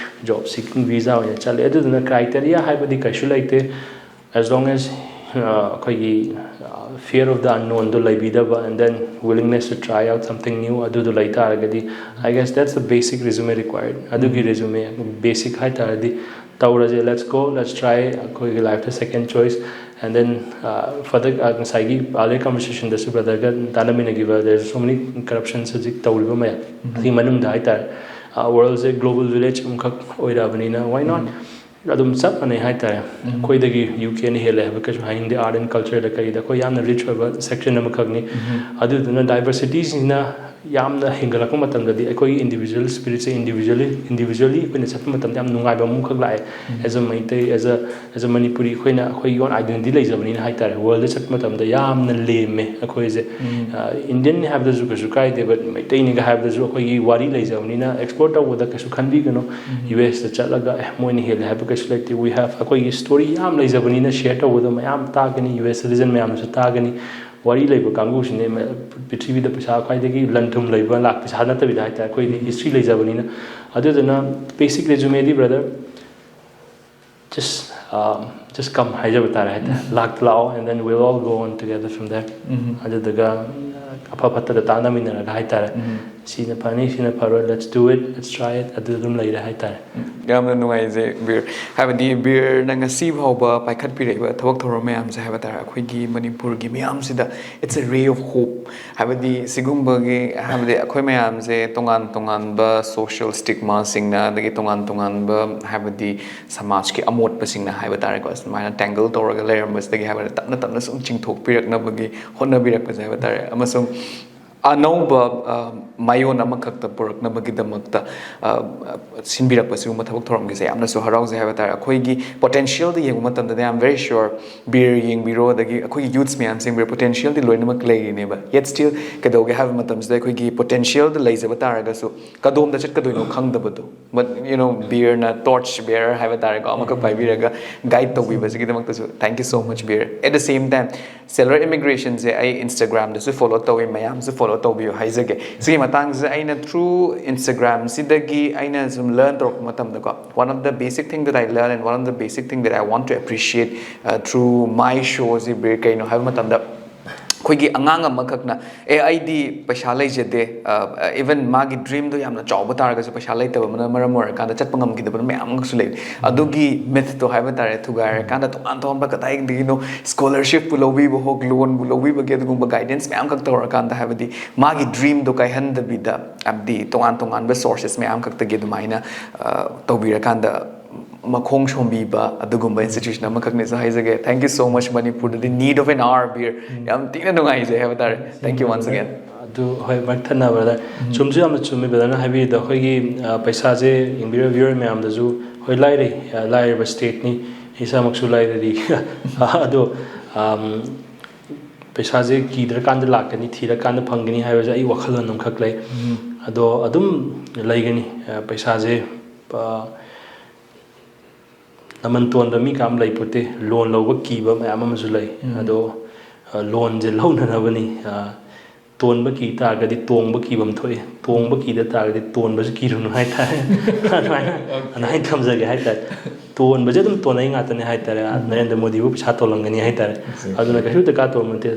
job seeking visa ꯑꯣꯏꯅ ꯆꯠꯂꯦ꯫ ꯑꯗꯨꯗꯨꯅ criteria ꯍꯥꯏꯕꯗꯤ ꯀꯩꯁꯨ ꯂꯩꯇꯦ, as long as ꯑꯩꯈꯣꯏꯒꯤ fear of the unknownꯗꯣ ꯂꯩꯕꯤꯗꯕ, and then willingness to try out something new, ꯑꯗꯨꯗꯣ ꯂꯩ ꯇꯥꯔꯒꯗꯤ, I guess that's the basic resume required. ꯑꯗꯨꯒꯤ resume basic ꯍꯥꯏ ꯇꯥꯔꯗꯤ, ꯇꯧꯔꯁꯦ, let's go, let's try, ꯑꯩꯈꯣꯏꯒꯤ lifeꯇ second choice, and then further ꯉꯁꯥꯏꯒꯤ earlier conversationꯗꯁꯨ brotherꯒ ꯇꯥꯟꯅꯃꯤꯟꯅꯈꯤꯕ, there are so many corruptions ꯍꯧꯖꯤꯛ ꯇꯧꯔꯤꯕ ꯃꯌꯥꯝ ꯑꯁꯤꯒꯤ ꯃꯅꯨꯡꯗ ꯍꯥꯏꯇꯥꯔꯦ꯫ Worldꯁꯦ global village ꯑꯃꯈꯛ ꯑꯣꯏꯔꯛꯑꯕꯅꯤꯅ, why not? ꯑꯗꯨꯝ ꯆꯞ ꯃꯥꯟꯅꯩ ꯍꯥꯏꯇꯥꯔꯦ꯫ ꯑꯩꯈꯣꯏꯗꯒꯤ UKꯅ ꯍꯦꯜꯂꯦ ꯍꯥꯏꯕ ꯀꯩꯁꯨ ꯍꯥꯏꯅꯤꯡꯗꯦ, art and cultureꯗ ꯀꯩꯗ ꯑꯩꯈꯣꯏ ꯌꯥꯝꯅ rich ꯑꯣꯏꯕ section ꯑꯃꯈꯛꯅꯤ꯫ ꯑꯗꯨꯗꯨꯅ diversityꯁꯤꯅ ꯌꯥꯝꯅ ꯍꯦꯟꯒꯠꯂꯛꯄ ꯃꯇꯝꯗꯗꯤ ꯑꯩꯈꯣꯏꯒꯤ individual spiritꯁꯦ, individually individually ꯑꯩꯈꯣꯏꯅ ꯆꯠꯄ ꯃꯇꯝꯗ ꯌꯥꯝ ꯅꯨꯡꯉꯥꯏꯕ ꯑꯃꯈꯛ ꯂꯥꯛꯑꯦ꯫ As a Meitei, as a as a Manipuri, ꯑꯩꯈꯣꯏꯅ ꯑꯩꯈꯣꯏꯒꯤ own identity ꯂꯩꯖꯕꯅꯤꯅ ꯍꯥꯏꯇꯥꯔꯦ, worldꯗ ꯆꯠꯄ ꯃꯇꯝꯗ ꯌꯥꯝꯅ ꯂꯦꯝꯃꯦ ꯑꯩꯈꯣꯏꯁꯦ꯫ Indianꯅꯤ ꯍꯥꯏꯕꯗꯁꯨ ꯀꯩꯁꯨ ꯀꯥꯏꯗꯦ, but ꯃꯩꯇꯩꯅꯤꯒ ꯍꯥꯏꯕꯗꯁꯨ ꯑꯩꯈꯣꯏꯒꯤ ꯋꯥꯔꯤ ꯂꯩꯖꯕꯅꯤꯅ explore ꯇꯧꯕꯗ ꯀꯩꯁꯨ ꯈꯟꯕꯤꯒꯅꯨ꯫ USꯇ ꯆꯠꯂꯒ ꯑꯦ ꯃꯣꯏꯅ ꯍꯦꯜꯂꯦ ꯍꯥꯏꯕ ꯀꯩꯁꯨ ꯂꯩꯇꯦ꯫ We have ꯑꯩꯈꯣꯏꯒꯤ story ꯌꯥꯝ ꯂꯩꯖꯕꯅꯤꯅ share ꯇꯧꯕꯗ ꯃꯌꯥꯝ ꯇꯥꯒꯅꯤ, US citizen ꯃꯌꯥꯝꯅꯁꯨ ꯇꯥꯒꯅꯤ꯫ ꯋꯥꯔꯤ ꯂꯩꯕ ꯀꯥꯡꯕꯨꯁꯤꯅꯦ ꯄ꯭ꯔꯤꯊꯤꯕꯤꯗ ꯄꯩꯁꯥ ꯈ꯭ꯋꯥꯏꯗꯒꯤ ꯂꯟ ꯊꯨꯝ ꯂꯩꯕ, ꯂꯥꯛ ꯄꯩꯁꯥ ꯅꯠꯇꯕꯤꯗ ꯍꯥꯏꯇꯥꯔꯦ, ꯑꯩꯈꯣꯏꯗꯤ history ꯂꯩꯖꯕꯅꯤꯅ꯫ ꯑꯗꯨꯗꯨꯅ basic resumeꯗꯤ brother, just just come ꯍꯥꯏꯖꯕ ꯇꯥꯔꯦ ꯍꯥꯏꯇꯥꯔꯦ꯫ ꯂꯥꯛꯇ ꯂꯥꯛꯑꯣ, and then we'll all go on together from there. ꯑꯗꯨꯗꯨꯒ ꯑꯐ ꯐꯠꯇꯗ ꯇꯥꯟꯅꯃꯤꯟꯅꯔꯒ ꯍꯥꯏꯇꯥꯔꯦ, ꯁꯤꯅ ꯐꯅꯤ, ꯁꯤꯅ ꯐꯔꯣꯏ, let's do it, let's try it, ꯑꯗꯨ ꯑꯗꯨꯝ ꯂꯩꯔꯦ ꯍꯥꯏꯇꯥꯔꯦ꯫ ꯌꯥꯝꯅ ꯅꯨꯡꯉꯥꯏꯖꯩ ꯕꯤꯔ꯫ ꯍꯥꯏꯕꯗꯤ ꯕꯤꯔꯅ ꯉꯁꯤ ꯐꯥꯎꯕ ꯄꯥꯏꯈꯠꯄꯤꯔꯛꯏꯕ ꯊꯕꯛ ꯊꯧꯔꯝ ꯃꯌꯥꯝꯁꯦ ꯍꯥꯏꯕ ꯇꯥꯔꯦ, ꯑꯩꯈꯣꯏꯒꯤ ꯃꯅꯤꯄꯨꯔꯒꯤ ꯃꯤꯌꯥꯝꯁꯤꯗ it's a ray of hope꯫ ꯍꯥꯏꯕꯗꯤ ꯁꯤꯒꯨꯝꯕꯒꯤ, ꯍꯥꯏꯕꯗꯤ ꯑꯩꯈꯣꯏ ꯃꯌꯥꯝꯁꯦ ꯇꯣꯉꯥꯟ ꯇꯣꯉꯥꯟꯕ social stigmaꯁꯤꯡꯅ, ꯑꯗꯒꯤ ꯇꯣꯉꯥꯟ ꯇꯣꯉꯥꯟꯕ, ꯍꯥꯏꯕꯗꯤ ꯁꯃꯥꯖꯀꯤ ꯑꯃꯣꯠꯄꯁꯤꯡꯅ ꯍꯥꯏꯕ ꯇꯥꯔꯦꯀꯣ, ꯁꯨꯃꯥꯏꯅ tangle ꯇꯧꯔꯒ ꯂꯩꯔꯝꯕꯁꯤꯗꯒꯤ ꯍꯥꯏꯕ ꯇꯥꯔꯦ, ꯇꯞꯅ ꯇꯞꯅ ꯁꯨꯝ ꯆꯤꯡꯊꯣꯛꯄꯤꯔꯛꯅꯕꯒꯤ ꯍꯣꯠꯅꯕꯤꯔꯛꯄꯁꯦ ꯍꯥꯏꯕ ꯇꯥꯔꯦ꯫ ꯑꯃꯁꯨꯡ ꯑꯅꯧꯕ, ꯑ, ꯃꯥꯏꯑꯣꯟ ꯑꯃꯈꯛꯇ ꯄꯨꯔꯛꯅꯕꯒꯤꯗꯃꯛꯇ, ꯑ, ꯁꯤꯟꯕꯤꯔꯛꯄ ꯁꯤꯒꯨꯝꯕ ꯊꯕꯛ ꯊꯧꯔꯝꯒꯤꯁꯦ ꯌꯥꯝꯅꯁꯨ ꯍꯔꯥꯎꯖꯩ ꯍꯥꯏꯕ ꯇꯥꯔꯦ꯫ ꯑꯩꯈꯣꯏꯒꯤ potentialꯗ ꯌꯦꯡꯕ ꯃꯇꯝꯗꯗꯤ, I am very sure, ꯕꯤꯔ ꯌꯦꯡꯕꯤꯔꯣ, ꯑꯗꯒꯤ ꯑꯩꯈꯣꯏꯒꯤ youths ꯃꯌꯥꯝꯁꯦ ꯌꯦꯡꯕꯤꯔꯣ, potentialꯗꯤ ꯂꯣꯏꯅꯃꯛ ꯂꯩꯔꯤꯅꯦꯕ꯫ Yet still ꯀꯩꯗꯧꯒꯦ ꯍꯥꯏꯕ ꯃꯇꯝꯁꯤꯗ ꯑꯩꯈꯣꯏꯒꯤ potentialꯗ ꯂꯩꯖꯕ ꯇꯥꯔꯒꯁꯨ ꯀꯗꯣꯝꯗ ꯆꯠꯀꯗꯣꯏꯅꯣ ꯈꯪꯗꯕꯗꯣ꯫ But, you know, ꯕꯤꯔꯅ torch bearer ꯍꯥꯏꯕ ꯇꯥꯔꯦꯀꯣ, ꯑꯃꯈꯛ ꯄꯥꯏꯕꯤꯔꯒ guide ꯇꯧꯕꯤꯕꯁꯤꯒꯤꯗꯃꯛꯇꯁꯨ thank you so much, Bir. At the same time, Seller Immigrationꯁꯦ ꯑꯩ Instagramꯗꯁꯨ follow ꯇꯧꯏ, ꯃꯌꯥꯝꯁꯨ follow ꯇꯧꯕꯤꯌꯨ ꯍꯥꯏꯖꯒꯦ꯫ ꯁꯤꯒꯤ ꯃꯇꯥꯡꯁꯤꯗ ꯑꯩꯅ through Instagramꯁꯤꯗꯒꯤ ꯑꯩꯅ ꯁꯨꯝ learn ꯇꯧꯔꯛꯄ ꯃꯇꯝꯗꯀꯣ, one of the basic thing that I learn and one of the basic thing that I want to appreciate, uh, through my showꯁꯤ ꯕꯤꯔ ꯀꯩꯅꯣ ꯍꯥꯏꯕ ꯃꯇꯝꯗ, ꯑꯩꯈꯣꯏꯒꯤ ꯑꯉꯥꯡ ꯑꯃꯈꯛꯅ, "ꯑꯦ, ꯑꯩꯗꯤ ꯄꯩꯁꯥ ꯂꯩꯖꯗꯦ", even ꯃꯥꯒꯤ dreamꯗꯣ ꯌꯥꯝꯅ ꯆꯥꯎꯕ ꯇꯥꯔꯒꯁꯨ ꯄꯩꯁꯥ ꯂꯩꯇꯕꯅ ꯃꯔꯝ ꯑꯣꯏꯔꯀꯥꯟꯗ ꯆꯠꯄ ꯉꯝꯈꯤꯗꯕ ꯃꯌꯥꯝ ꯑꯃꯁꯨ ꯂꯩ꯫ ꯑꯗꯨꯒꯤ mythꯇꯣ ꯍꯥꯏꯕ ꯇꯥꯔꯦ, ꯊꯨꯒꯥꯏꯔꯀꯥꯟꯗ ꯇꯣꯉꯥꯟ ꯇꯣꯉꯥꯟꯕ ꯀꯗꯥꯏꯗꯒꯤꯅꯣ scholarshipꯄꯨ ꯂꯧꯕꯤꯕ ꯍꯣ, loanꯕꯨ ꯂꯧꯕꯤꯕꯒꯤ ꯑꯗꯨꯒꯨꯝꯕ guidanceꯃꯌꯥꯝ ꯈꯛ ꯇꯧꯔꯀꯥꯟꯗ, ꯍꯥꯏꯕꯗꯤ ꯃꯥꯒꯤ dreamꯗꯣ ꯀꯥꯏꯍꯟꯗꯕꯤꯗ, ꯍꯥꯏꯕꯗꯤ ꯇꯣꯉꯥꯟ ꯇꯣꯉꯥꯟꯕ sources ꯃꯌꯥꯝ ꯈꯛꯇꯒꯤ ꯑꯗꯨꯃꯥꯏꯅ, ꯑ, ꯇꯧꯕꯤꯔꯀꯥꯟꯗ ꯃꯈꯣꯡ ꯁꯣꯝꯕꯤꯕ ꯑꯗꯨꯒꯨꯝꯕ institution ꯑꯃꯈꯛꯅꯦꯁꯨ ꯍꯥꯏꯖꯒꯦ꯫ Thank you so much, ꯃꯅꯤꯄꯨꯔꯗꯗꯤ need of an hour, ꯕꯤꯔ꯫ ꯌꯥꯝ ꯊꯤꯅ ꯅꯨꯡꯉꯥꯏꯖꯩ ꯍꯥꯏꯕ ꯇꯥꯔꯦ꯫ Thank you once again. ꯑꯗꯨ ꯍꯣꯏ, ꯃꯔꯛ ꯊꯠꯅꯕꯗ ꯁꯨꯝꯁꯨ ꯌꯥꯝꯅ ꯆꯨꯝꯃꯤ brotherꯅ ꯍꯥꯏꯕꯤꯔꯤꯗꯣ꯫ ꯑꯩꯈꯣꯏꯒꯤ, ꯑ, ꯄꯩꯁꯥꯁꯦ ꯌꯦꯡꯕꯤꯔꯤꯕ viewer ꯃꯌꯥꯝꯗꯁꯨ, ꯍꯣꯏ, ꯂꯥꯏꯔꯩ, ꯑ, ꯂꯥꯏꯔꯕ stateꯅꯤ, ꯏꯁꯥꯃꯛꯁꯨ ꯂꯥꯏꯔꯔꯤ꯫ ꯑꯗꯣ, ꯑꯝ, ꯄꯩꯁꯥꯁꯦ ꯀꯤꯗ꯭ꯔꯀꯥꯟꯗ ꯂꯥꯛꯀꯅꯤ, ꯊꯤꯔꯀꯥꯟꯗ ꯐꯪꯒꯅꯤ ꯍꯥꯏꯕꯁꯦ ꯑꯩ ꯋꯥꯈꯜꯂꯣꯟ ꯑꯃꯈꯛ ꯂꯩ꯫ ꯑꯗꯣ ꯑꯗꯨꯝ ꯂꯩꯒꯅꯤ꯫ ꯑ, ꯄꯩꯁꯥꯁꯦ, ꯑ, ꯃꯃꯜ ꯇꯣꯟꯕ ꯃꯤ ꯀꯌꯥꯝ ꯂꯩ ꯄꯣꯠꯇꯦ꯫ Loan ꯂꯧꯕ ꯀꯤꯕ ꯃꯌꯥꯝ ꯑꯃꯁꯨ ꯂꯩ꯫ ꯑꯗꯣ, ꯑ, loanꯁꯦ ꯂꯧꯅꯅꯕꯅꯤ꯫ ꯑ, ꯇꯣꯟꯕ ꯀꯤ ꯇꯥꯔꯒꯗꯤ ꯇꯣꯡꯕ ꯀꯤꯕ ꯑꯃ ꯊꯣꯛꯑꯦ, ꯇꯣꯡꯕ ꯀꯤꯗ ꯇꯥꯔꯒꯗꯤ ꯇꯣꯟꯕꯁꯨ ꯀꯤꯔꯨꯅꯨ ꯍꯥꯏꯇꯥꯔꯦ꯫ ꯑꯗꯨꯃꯥꯏꯅ, ꯑꯗꯨꯃꯥꯏꯅ ꯊꯝꯖꯒꯦ ꯍꯥꯏꯇꯥꯔꯦ꯫ ꯇꯣꯟꯕꯁꯦ ꯑꯗꯨꯝ ꯇꯣꯟꯅꯩ ꯉꯥꯛꯇꯅꯦ ꯍꯥꯏꯇꯥꯔꯦ꯫ ꯅꯔꯦꯟꯗ꯭ꯔ ꯃꯣꯗꯤꯕꯨ ꯄꯩꯁꯥ ꯇꯣꯜꯂꯝꯒꯅꯤ ꯍꯥꯏꯇꯥꯔꯦ꯫ ꯑꯗꯨꯅ ꯀꯩꯁꯨ ꯗꯔꯀꯥꯔ ꯇꯧꯕ ꯅꯠꯇꯦ꯫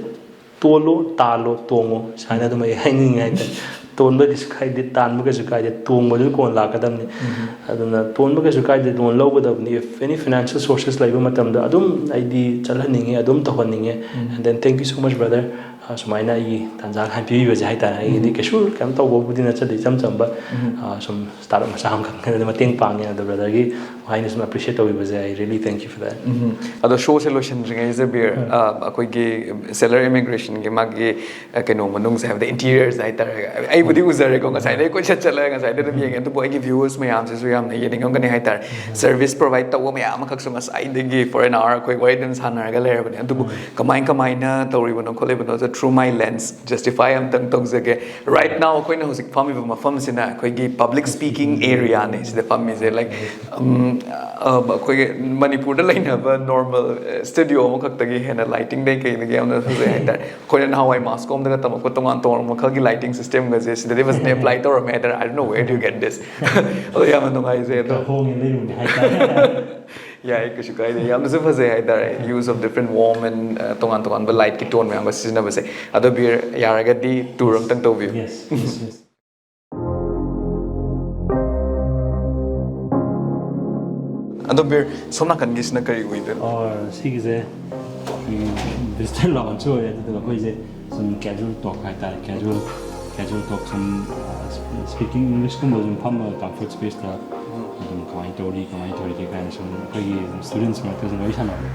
ꯇꯣꯜꯂꯣ, ꯇꯥꯜꯂꯣ, ꯇꯣꯡꯉꯣ, ꯁꯨꯃꯥꯏꯅ ꯑꯗꯨꯝ ꯑꯩ ꯍꯥꯏꯅꯤꯡꯉꯤ ꯍꯥꯏꯇꯥꯔꯦ꯫ ꯇꯣꯟꯕ ꯀꯩꯁꯨ ꯀꯥꯏꯗꯦ, ꯇꯥꯟꯕ ꯀꯩꯁꯨ ꯀꯥꯏꯗꯦ, ꯇꯣꯡꯕꯗꯨꯅ ꯀꯣꯟꯅ ꯂꯥꯛꯀꯗꯕꯅꯤ꯫ ꯑꯗꯨꯅ ꯇꯣꯟꯕ ꯀꯩꯁꯨ ꯀꯥꯏꯗꯦ, ꯂꯣꯟ ꯂꯧꯒꯗꯕꯅꯤ꯫ If any financial sources ꯂꯩꯕ ꯃꯇꯝꯗ ꯑꯗꯨꯝ ꯑꯩꯗꯤ ꯆꯠꯍꯟꯅꯤꯡꯉꯦ, ꯑꯗꯨꯝ ꯇꯧꯍꯟꯅꯤꯡꯉꯦ꯫ And then thank you so much, brother. ꯑ, ꯁꯨꯃꯥꯏꯅ ꯑꯩꯒꯤ ꯇꯥꯟꯖꯥ ꯈꯟꯕꯤꯕꯁꯦ ꯍꯥꯏꯇꯥꯔꯦ꯫ ꯑꯩꯒꯤꯗꯤ ꯀꯩꯁꯨ ꯀꯩꯅꯣ ꯇꯧꯕꯕꯨꯗꯤ ꯅꯠꯆꯗꯦ, ꯏꯆꯝ ꯆꯝꯕ, ꯑ, ꯁꯨꯝ startup ꯃꯆꯥ ꯑꯃꯈꯛ ꯃꯇꯦꯡ ꯄꯥꯡꯉꯦ꯫ ꯑꯗꯣ brotherꯒꯤ ꯋꯥꯍꯩꯅ ꯁꯨꯝ appreciate ꯇꯧꯕꯤꯕꯁꯦ, I really thank you for that. ꯑꯗꯣ ꯁꯣꯁꯦ ꯂꯣꯏꯁꯤꯟꯗ꯭ꯔꯤꯉꯩꯁꯦ ꯕꯤꯔ, ꯑ, ꯑꯩꯈꯣꯏꯒꯤ ꯁꯦꯂꯔ ꯏꯃꯤꯒ꯭ꯔꯦꯁꯟꯒꯤ ꯃꯥꯒꯤ, ꯑ, ꯀꯩꯅꯣ ꯃꯅꯨꯡꯁꯦ ꯍꯥꯏꯕꯗꯤ ꯏꯟꯇꯤꯔꯤꯌꯔꯁ ꯍꯥꯏꯇꯥꯔꯦ꯫ ꯑꯩꯕꯨꯗꯤ ꯎꯖꯔꯦꯀꯣ, ꯉꯁꯥꯏꯗꯩ ꯀꯣꯏꯆꯠ ꯆꯠꯂꯒ ꯉꯁꯥꯏꯗꯩ ꯑꯗꯨꯝ ꯌꯦꯡꯉꯦ, ꯑꯗꯨꯕꯨ ꯑꯩꯒꯤ ꯚ꯭ꯌꯨꯋꯔꯁ ꯃꯌꯥꯝꯁꯤꯁꯨ ꯌꯥꯝꯅ ꯌꯦꯡꯅꯤꯡꯉꯝꯒꯅꯤ ꯍꯥꯏꯇꯥꯔꯦ꯫ ꯁꯔꯚꯤꯁ ꯄ꯭ꯔꯣꯚꯥꯏꯗ ꯇꯧꯕ ꯃꯌꯥꯝ ꯑꯃꯈꯛꯁꯨ ꯉꯁꯥꯏꯗꯒꯤ for an hour ꯑꯩꯈꯣꯏ ꯋꯥꯔꯤ ꯑꯗꯨꯝ ꯁꯥꯟꯅꯔꯒ ꯂꯩꯔꯕꯅꯦ꯫ ꯑꯗꯨꯕꯨ ꯀꯃꯥꯏ ꯀꯃꯥꯏꯅ ꯇꯧꯔꯤꯕꯅꯣ ꯈꯣꯠꯂꯤꯕꯅꯣ, through my lens justify ꯑꯝꯇꯪ ꯇꯧꯖꯒꯦ꯫ Right now ꯑꯩꯈꯣꯏꯅ ꯍꯧꯖꯤꯛ ꯐꯝꯃꯤꯕ ꯃꯐꯝꯁꯤꯅ ꯑꯩꯈꯣꯏꯒꯤ ꯄꯕ꯭ꯂꯤꯛ ꯁ꯭ꯄꯤꯀꯤꯡ ꯑꯦꯔꯤꯌꯥꯅꯦ ꯁꯤꯗ ꯐꯝꯃꯤꯁꯦ꯫ Like, ꯎꯝ, ꯑ, ꯑꯩꯈꯣꯏꯒꯤ ꯃꯅꯤꯄꯨꯔꯗ ꯂꯩꯅꯕ ꯅꯣꯔꯃꯦꯜ ꯁ꯭ꯇꯨꯗꯤꯑꯣ ꯑꯃꯈꯛꯇꯒꯤ ꯍꯦꯟꯅ ꯂꯥꯏꯇꯤꯡꯗꯩ ꯀꯩꯗꯒꯤ ꯌꯥꯝꯅ ꯐꯖꯩ ꯍꯥꯏꯇꯥꯔꯦ꯫ ꯑꯩꯈꯣꯏꯅ ꯅꯍꯥꯟꯋꯥꯏ ꯃꯥꯁ ꯀꯣꯝꯗꯒ ꯇꯝꯃꯛꯄ ꯇꯣꯉꯥꯟ ꯇꯣꯉꯥꯟꯕ ꯃꯈꯜꯒꯤ ꯂꯥꯏꯇꯤꯡ ꯁꯤꯁꯇꯦꯝꯒꯁꯦ ꯁꯤꯗꯗꯤ ꯐꯖꯅ ꯑꯦꯄ꯭ꯂꯥꯏ ꯇꯧꯔꯝꯃꯦ ꯍꯥꯏꯇꯥꯔꯦ꯫ I don't know where do you get this. ꯑꯗꯣ ꯌꯥꯝꯅ ꯅꯨꯡꯉꯥꯏꯖꯩ ꯑꯗꯣ꯫ ꯍꯣꯡꯉꯦ ꯂꯩꯔꯨꯅꯦ ꯍꯥꯏꯇꯥꯔꯦ꯫ ꯌꯥꯏ, ꯀꯩꯁꯨ ꯀꯥꯏꯗꯦ꯫ ꯌꯥꯝꯅꯁꯨ ꯐꯖꯩ ꯍꯥꯏꯇꯥꯔꯦ, use of different warm and, uh, ꯇꯣꯉꯥꯟ ꯇꯣꯉꯥꯟꯕ ꯂꯥꯏꯠꯀꯤ ꯇꯣꯟ ꯃꯌꯥꯝꯒ ꯁꯤꯖꯤꯟꯅꯕꯁꯦ꯫ ꯑꯗꯣ ꯕꯤꯔ, ꯌꯥꯔꯒꯗꯤ ꯇꯨꯔ ꯑꯝꯇꯪ ꯇꯧꯕꯤꯌꯨ꯫ Yes, yes, yes. ꯑꯗꯣ ꯕꯤꯔ, ꯁꯣꯝ ꯅꯥꯀꯟꯒꯤꯁꯤꯅ ꯀꯔꯤ ꯑꯣꯏꯗꯣꯏꯅꯣ? ꯑꯣ, ꯁꯤꯒꯤꯁꯦ ꯑꯩꯈꯣꯏꯒꯤ ꯚꯤꯖꯤꯇꯔ ꯂꯥꯎꯟꯁꯨ ꯑꯣꯏꯌꯦ, ꯑꯗꯨꯗꯨꯒ ꯑꯩꯈꯣꯏꯁꯦ ꯁꯨꯝ casual talk ꯍꯥꯏꯇꯥꯔꯦ, casual casual talk ꯁꯨꯝ, speaking Englishꯀꯨꯝꯕ ꯁꯨꯝ ꯐꯝꯃꯒ comfort spaceꯇ ꯑꯗꯨꯝ ꯀꯃꯥꯏꯅ ꯇꯧꯔꯤ, ꯀꯃꯥꯏꯅ ꯇꯧꯔꯤꯒꯦ ꯀꯥꯏꯅ ꯁꯨꯝ ꯑꯩꯈꯣꯏꯒꯤ students ꯃꯔꯛꯇ ꯁꯨꯝ ꯋꯥꯔꯤ ꯁꯥꯟꯅꯕ,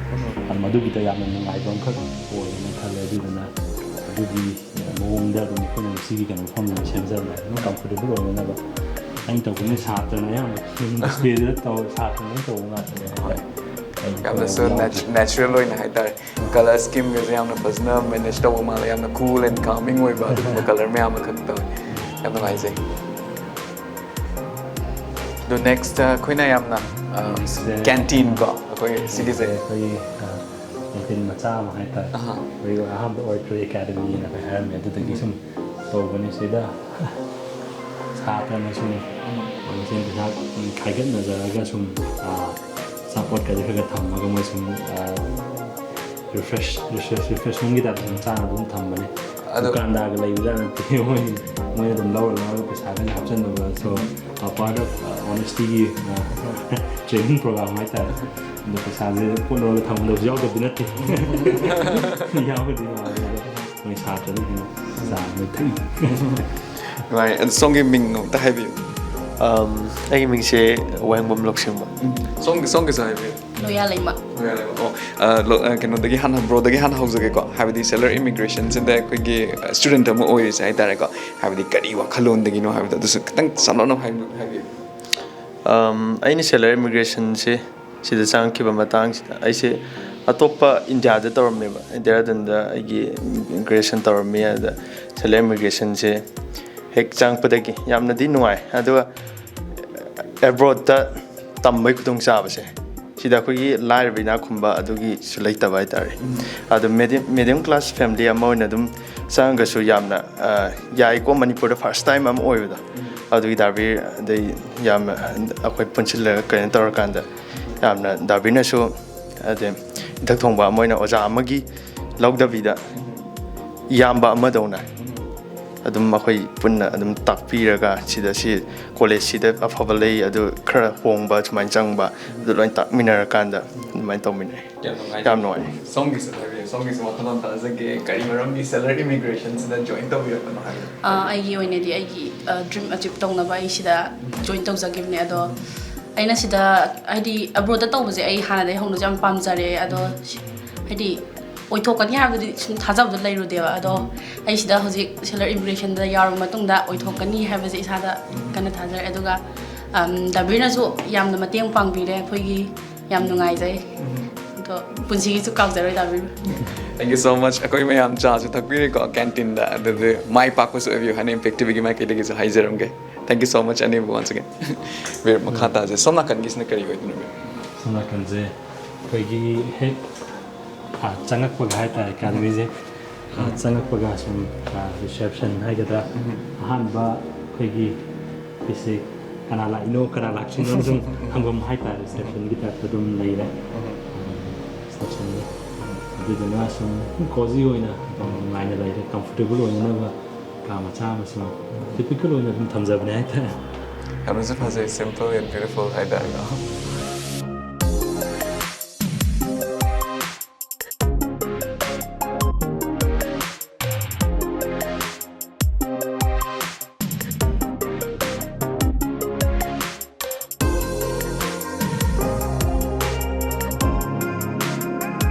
ꯑꯗꯨꯝ ꯑꯗꯨꯒꯤꯗ ꯌꯥꯝꯅ ꯅꯨꯡꯉꯥꯏꯕ ꯑꯃꯈꯛ ꯑꯣꯏꯌꯦꯅ ꯈꯜꯂꯦ꯫ ꯑꯗꯨꯗꯨꯅ ꯑꯗꯨꯒꯤ ꯃꯑꯣꯡꯗ ꯑꯗꯨꯝ ꯑꯩꯈꯣꯏꯅ ꯁꯤꯒꯤ ꯀꯩꯅꯣ ꯃꯐꯝꯗꯨꯗ ꯁꯦꯝꯖꯕꯅꯦ, ꯑꯗꯨꯝ comfortable ꯑꯣꯏꯅꯅꯕ꯫ ꯑꯩꯅ ꯇꯧꯕꯅꯤ ꯁꯥꯇ꯭ꯔꯅ ꯑꯌꯥꯝꯕ ꯗꯤꯁꯄ꯭ꯂꯦꯗꯨꯗ ꯇꯧ, ꯁꯥꯇ꯭ꯔꯅ ꯇꯧꯕ ꯉꯥꯛꯇꯅꯦ ꯍꯥꯏꯇꯥꯔꯦ꯫ ꯑꯩ ꯌꯥꯝꯅꯁꯨ ꯇꯧꯕ ꯅꯦꯆ- ꯅꯦꯆꯔꯦꯜ ꯑꯣꯏꯅ ꯍꯥꯏꯇꯥꯔꯦ꯫ ꯀꯂꯔ ꯁ꯭ꯀꯤꯝꯒꯁꯦ ꯌꯥꯝꯅ ꯐꯖꯅ ꯃꯦꯅꯦꯖ ꯇꯧꯕ ꯃꯥꯜꯂꯦ, ꯌꯥꯝꯅ cool and calming ꯑꯣꯏꯕ ꯑꯗꯨꯒꯨꯝꯕ ꯀꯂꯔ ꯃꯌꯥꯝ ꯑꯃꯈꯛ ꯇꯧꯋꯦ꯫ ꯌꯥꯝ ꯅꯨꯡꯉꯥꯏꯖꯩ꯫ ꯑꯗꯣ ꯅꯦꯛꯁꯇ ꯑꯩꯈꯣꯏꯅ ꯌꯥꯝꯅ, ꯑ, Next-ꯁꯦ ꯀꯦꯟꯇꯤꯟ ꯀꯣ, ꯑꯩꯈꯣꯏ ꯁꯤꯒꯤꯁꯦ꯫ ꯑꯩꯈꯣꯏꯒꯤ, ꯑ, ꯀꯦꯟꯇꯤꯟ ꯃꯆꯥ ꯑꯃ ꯍꯥꯏꯇꯥꯔꯦ꯫ ꯑꯍꯥ꯫ ꯑꯩꯈꯣꯏ ꯑꯍꯥꯟꯕꯗ Oratory Academyꯅ ꯑꯩꯈꯣꯏ ꯍꯥꯏꯔꯝꯃꯦ, ꯑꯗꯨꯗꯒꯤ ꯁꯨꯝ ꯇꯧꯕꯅꯤ꯫ ꯁꯤꯗ ꯁꯥꯇ꯭ꯔꯅ ꯁꯨꯝ ꯃꯁꯦꯟ ꯄꯩꯁꯥ ꯈꯥꯏꯒꯠꯅꯖꯔꯒ ꯁꯨꯝ, ꯑ, ꯑꯆꯥꯄꯣꯠꯀꯁꯦ ꯈꯔ ꯈꯔ ꯊꯝꯃꯒ ꯃꯣꯏ ꯁꯨꯝ, ꯑ, refresh, refresh, refreshmentꯀꯤ typeꯇ ꯁꯨꯝ ꯆꯥꯅꯕ ꯑꯗꯨꯝ ꯊꯝꯕꯅꯦ꯫ ꯑꯗꯣ ꯗꯨꯀꯥꯟꯗꯥꯔꯒ ꯂꯩꯕꯖꯥꯠ ꯅꯠꯇꯦ꯫ ꯃꯣꯏ ꯃꯣꯏꯅ ꯑꯗꯨꯝ ꯂꯧꯔ ꯂꯧꯔꯒ ꯄꯩꯁꯥꯒ ꯍꯥꯞꯆꯟꯅꯕ꯫ So, a part of honesty ꯒꯤ training program ꯍꯥꯏꯇꯥꯔꯦ꯫ ꯑꯗꯣ ꯄꯩꯁꯥꯁꯦ ꯄꯣꯠ ꯂꯧꯔꯒ ꯊꯝꯒꯗꯕꯁꯨ ꯌꯥꯎꯗꯕꯗꯤ ꯅꯠꯇꯦ꯫ ꯌꯥꯎꯕꯗꯤ ꯌꯥꯎꯋꯦ, ꯑꯗꯣ ꯃꯣꯏ ꯁꯥꯇ꯭ꯔꯅ ꯍꯦꯟꯅ ꯆꯥꯕ ꯊꯛꯏ꯫ ꯅꯨꯡꯉꯥꯏ꯫ ꯑꯗꯣ ꯁꯣꯝꯒꯤ ꯃꯤꯡ ꯑꯃꯨꯛꯇ ꯍꯥꯏꯕꯤꯌꯨ꯫ ꯑꯩꯒꯤ ꯃꯤꯡꯁꯦ ꯋꯥꯍꯦꯡꯕꯝ ꯂꯧꯁꯤꯡꯕ꯫ ꯁꯣꯝꯒꯤ ꯁꯣꯝꯒꯤꯁꯨ ꯍꯥꯏꯕꯤꯌꯨ꯫ ꯂꯣꯌꯥ ꯂꯩꯃ꯫ ꯑꯣ, ꯑ, ꯂꯣ-, ꯑ, ꯀꯩꯅꯣꯗꯒꯤ ꯍꯥꯟꯅ, ꯕ꯭ꯔꯣꯗꯒꯤ ꯍꯥꯟꯅ ꯍꯧꯖꯒꯦꯀꯣ꯫ ꯍꯥꯏꯕꯗꯤ ꯁꯦꯂꯔ ꯏꯃꯤꯒ꯭ꯔꯦꯁꯟꯁꯤꯗ ꯑꯩꯈꯣꯏꯒꯤ ꯁ꯭ꯇꯨꯗꯦꯟꯠ ꯑꯃ ꯑꯣꯏꯔꯤꯁꯦ ꯍꯥꯏꯇꯥꯔꯦꯀꯣ꯫ ꯍꯥꯏꯕꯗꯤ ꯀꯔꯤ ꯋꯥꯈꯜꯂꯣꯟꯗꯒꯤꯅꯣ ꯍꯥꯏꯕꯗꯣ ꯑꯗꯨꯁꯨ ꯈꯤꯇꯪ ꯁꯝꯂꯞꯅ ꯍꯥꯏꯕꯤ- ꯍꯥꯏꯕꯤꯌꯨ꯫ ꯑꯩꯅ ꯁꯦꯂꯔ ꯏꯃꯤꯒ꯭ꯔꯦꯁꯟꯁꯦ ꯁꯤꯗ ꯆꯪꯉꯛꯈꯤꯕ ꯃꯇꯥꯡꯁꯤꯗ ꯑꯩꯁꯦ ꯑꯇꯣꯞꯄ ꯏꯟꯗꯤꯌꯥꯗ ꯇꯧꯔꯝꯃꯦꯕ꯫ ꯗꯦꯔꯥꯗꯨꯟꯗ ꯑꯩꯒꯤ ꯒ꯭ꯔꯦꯖꯨꯑꯦꯁꯟ ꯇꯧꯔꯝꯃꯤ꯫ ꯑꯗ ꯁꯦꯂꯔ ꯏꯃꯤꯒ꯭ꯔꯦꯁꯟꯁꯦ ꯍꯦꯛ ꯆꯪꯉꯛꯄꯗꯒꯤ ꯌꯥꯝꯅꯗꯤ ꯅꯨꯡꯉꯥꯏ꯫ ꯑꯗꯨꯒ ꯑꯦꯕ꯭ꯔꯣꯗꯇ ꯇꯝꯕꯩ ꯈꯨꯗꯣꯡꯆꯥꯕꯁꯦ ꯁꯤꯗ ꯑꯩꯈꯣꯏꯒꯤ ꯂꯥꯏꯔꯕ ꯏꯅꯥꯛ ꯈꯨꯟꯕ ꯑꯗꯨꯒꯤꯁꯨ ꯂꯩꯇꯕ ꯍꯥꯏꯇꯥꯔꯦ꯫ ꯑꯗꯣ ꯃꯦꯗꯤꯌꯝ ꯃꯦꯗꯤꯌꯝ ꯀ꯭ꯂꯥꯁ ꯐꯦꯃꯤꯂꯤ ꯑꯃ ꯑꯣꯏꯅ ꯑꯗꯨꯝ ꯆꯪꯉꯒꯁꯨ ꯌꯥꯝꯅ, ꯑ, ꯌꯥꯏꯀꯣ, ꯃꯅꯤꯄꯨꯔꯗ ꯐꯥꯔꯁ ꯇꯥꯏꯝ ꯑꯃ ꯑꯣꯏꯕꯗꯣ꯫ ꯑꯗꯨꯒꯤ ꯗꯥꯕꯤꯔ ꯑꯗꯩ ꯌꯥꯝꯅ ꯑꯩꯈꯣꯏ ꯄꯨꯟꯁꯤꯜꯂꯒ ꯀꯩꯅꯣ ꯇꯧꯔꯀꯥꯟꯗ ꯌꯥꯝꯅ ꯗꯥꯕꯤꯔꯅꯁꯨ ꯑꯗꯩ ꯏꯊꯛ ꯊꯣꯡꯕ ꯑꯃ ꯑꯣꯏꯅ ꯑꯣꯖꯥ ꯑꯃꯒꯤ ꯂꯧꯗꯕꯤꯗ ꯏꯌꯥꯝꯕ ꯑꯃꯗꯧꯅ ꯑꯗꯨꯝ ꯑꯩꯈꯣꯏ ꯄꯨꯟꯅ ꯑꯗꯨꯝ ꯇꯥꯛꯄꯤꯔꯒ ꯁꯤꯗ ꯁꯤ ꯀꯣꯂꯦꯖꯁꯤꯗ ꯑꯐꯕ ꯂꯩ, ꯑꯗꯨ ꯈꯔ ꯍꯣꯡꯕ ꯁꯨꯃꯥꯏꯅ ꯆꯪꯕ, ꯑꯗꯨ ꯂꯣꯏ ꯇꯥꯛꯃꯤꯟꯅꯔꯀꯥꯟꯗ ꯑꯗꯨꯃꯥꯏꯅ ꯇꯧꯃꯤꯟꯅꯩ꯫ ꯌꯥꯝ ꯅꯨꯡꯉꯥꯏ꯫ ꯌꯥꯝ ꯅꯨꯡꯉꯥꯏ꯫ ꯁꯣꯝꯒꯤꯁꯨ ꯍꯥꯏꯕꯤꯌꯨ꯫ ꯁꯣꯝꯒꯤꯁꯨ ꯋꯥꯈꯜꯂꯣꯟ ꯇꯥꯖꯒꯦ꯫ ꯀꯔꯤ ꯃꯔꯝꯒꯤ ꯁꯦꯂꯔ ꯏꯃꯤꯒ꯭ꯔꯦꯁꯟꯁꯤꯗ ꯖꯣꯏꯟ ꯇꯧꯕꯤꯔꯛꯄꯅꯣ ꯍꯥꯏꯕꯤꯌꯨ꯫ ꯑꯥ, ꯑꯩꯒꯤ ꯑꯣꯏꯅꯗꯤ ꯑꯩꯒꯤ ꯗ꯭ꯔꯤꯝ ꯑꯆꯤꯞ ꯇꯧꯅꯕ ꯑꯩ ꯁꯤꯗ ꯖꯣꯏꯟ ꯇꯧꯖꯈꯤꯕꯅꯦ꯫ ꯑꯗꯣ ꯑꯩꯅ ꯁꯤꯗ, ꯍꯥꯏꯗꯤ, ꯑꯕ꯭ꯔꯣꯗꯇ ꯇꯧꯕꯁꯦ ꯑꯩ ꯍꯥꯟꯅꯗꯒꯤ ꯍꯧꯅꯁꯨ ꯌꯥꯝ ꯄꯥꯝꯖꯔꯦ꯫ ꯑꯗꯣ ꯁꯤ- ꯍꯥꯏꯗꯤ, ꯑꯣꯏꯊꯣꯛꯀꯅꯤ ꯍꯥꯏꯕꯗꯨꯗꯤ ꯁꯨꯝ ꯊꯥꯖꯕꯗꯣ ꯂꯩꯔꯨꯗꯦꯕ꯫ ꯑꯗꯣ ꯑꯩ ꯁꯤꯗ ꯍꯧꯖꯤꯛ ꯁꯦꯂꯔ ꯏꯃꯤꯒ꯭ꯔꯦꯁꯟꯗ ꯌꯥꯎꯔꯕ ꯃꯇꯨꯡꯗ ꯑꯣꯏꯊꯣꯛꯀꯅꯤ ꯍꯥꯏꯕꯁꯦ ꯏꯁꯥꯗ ꯀꯟꯅ ꯊꯥꯖꯔꯦ꯫ ꯑꯗꯨꯒ ꯗꯥꯕꯤꯔꯅꯁꯨ ꯌꯥꯝꯅ ꯃꯇꯦꯡ ꯄꯥꯡꯕꯤꯔꯦ ꯑꯩꯈꯣꯏꯒꯤ꯫ ꯌꯥꯝ ꯅꯨꯡꯉꯥꯏꯖꯩ꯫ ꯑꯗꯣ ꯄꯨꯟꯁꯤꯒꯤꯁꯨ ꯀꯥꯎꯖꯔꯣꯏ ꯗꯥꯕꯤꯔ꯫ Thank you so much꯫ ꯑꯩꯈꯣꯏ ꯃꯌꯥꯝ ꯆꯥꯁꯨ ꯊꯛꯄꯤꯔꯦꯀꯣ ꯀꯦꯟꯇꯤꯟꯗ꯫ ꯑꯗꯨꯗꯤ ꯃꯥꯏ ꯄꯥꯛꯄꯁꯨ ꯑꯣꯏꯕꯤꯌꯨ ꯍꯥꯏꯅ ꯏꯝꯄꯦꯛ ꯇꯤꯚꯤꯒꯤ ꯃꯥꯏꯀꯩꯗꯒꯤꯁꯨ ꯍꯥꯏꯖꯔꯝꯒꯦ꯫ Thank you so much ꯑꯅꯤꯕꯨ once again꯫ ꯕꯤꯔ, ꯃꯈꯥ ꯇꯥꯁꯦ꯫ ꯁꯣꯝ ꯅꯥꯀꯟꯒꯤꯁꯤꯅ ꯀꯔꯤ ꯑꯣꯏꯗꯣꯏꯅꯣ, ꯕꯤꯔ? ꯁꯣꯝ ꯅꯥꯀꯟꯁꯦ ꯑꯩꯈꯣꯏꯒꯤ ꯍꯦꯛ, ꯑ, ꯆꯪꯉꯛꯄꯒ ꯍꯥꯏꯇꯥꯔꯦ, ꯑꯦꯀꯥꯗꯃꯤꯁꯦ, ꯑ, ꯆꯪꯉꯛꯄꯒ ꯁꯨꯝ, ꯑ, ꯔꯤꯁꯦꯞꯁꯟ ꯍꯥꯏꯒꯗ꯭ꯔꯥ, ꯑꯍꯥꯟꯕ ꯑꯩꯈꯣꯏꯒꯤ ꯁꯤꯁꯦ ꯀꯅꯥ ꯂꯥꯛꯏꯅꯣ, ꯀꯅꯥ ꯂꯥꯛꯇ꯭ꯔꯤꯅꯣ ꯁꯨꯝ ꯍꯪꯐꯝ ꯍꯥꯏꯇꯥꯔꯦ, ꯔꯤꯁꯦꯞꯁꯟꯒꯤ ꯇꯥꯏꯞꯇ ꯑꯗꯨꯝ ꯂꯩꯔꯦ꯫ ꯔꯤꯁꯦꯞꯁꯟꯗ ꯑꯗꯨꯗꯨꯅ ꯁꯨꯝ ꯀꯣꯖꯤ ꯑꯣꯏꯅ ꯑꯗꯨꯝ ꯅꯨꯡꯉꯥꯏꯅ ꯂꯩꯔꯦ, ꯀꯝꯐꯣꯔꯇꯦꯕꯜ ꯑꯣꯏꯅꯅꯕ ꯀꯥ ꯃꯆꯥ ꯑꯃ ꯁꯨꯝ ꯇꯤꯄꯤꯀꯦꯜ ꯑꯣꯏꯅ ꯑꯗꯨꯝ ꯊꯝꯖꯕꯅꯦ ꯍꯥꯏꯇꯥꯔꯦ꯫ ꯌꯥꯝꯅꯁꯨ ꯐꯖꯩ, simple and beautiful ꯍꯥꯏꯇꯥꯔꯦꯀꯣ꯫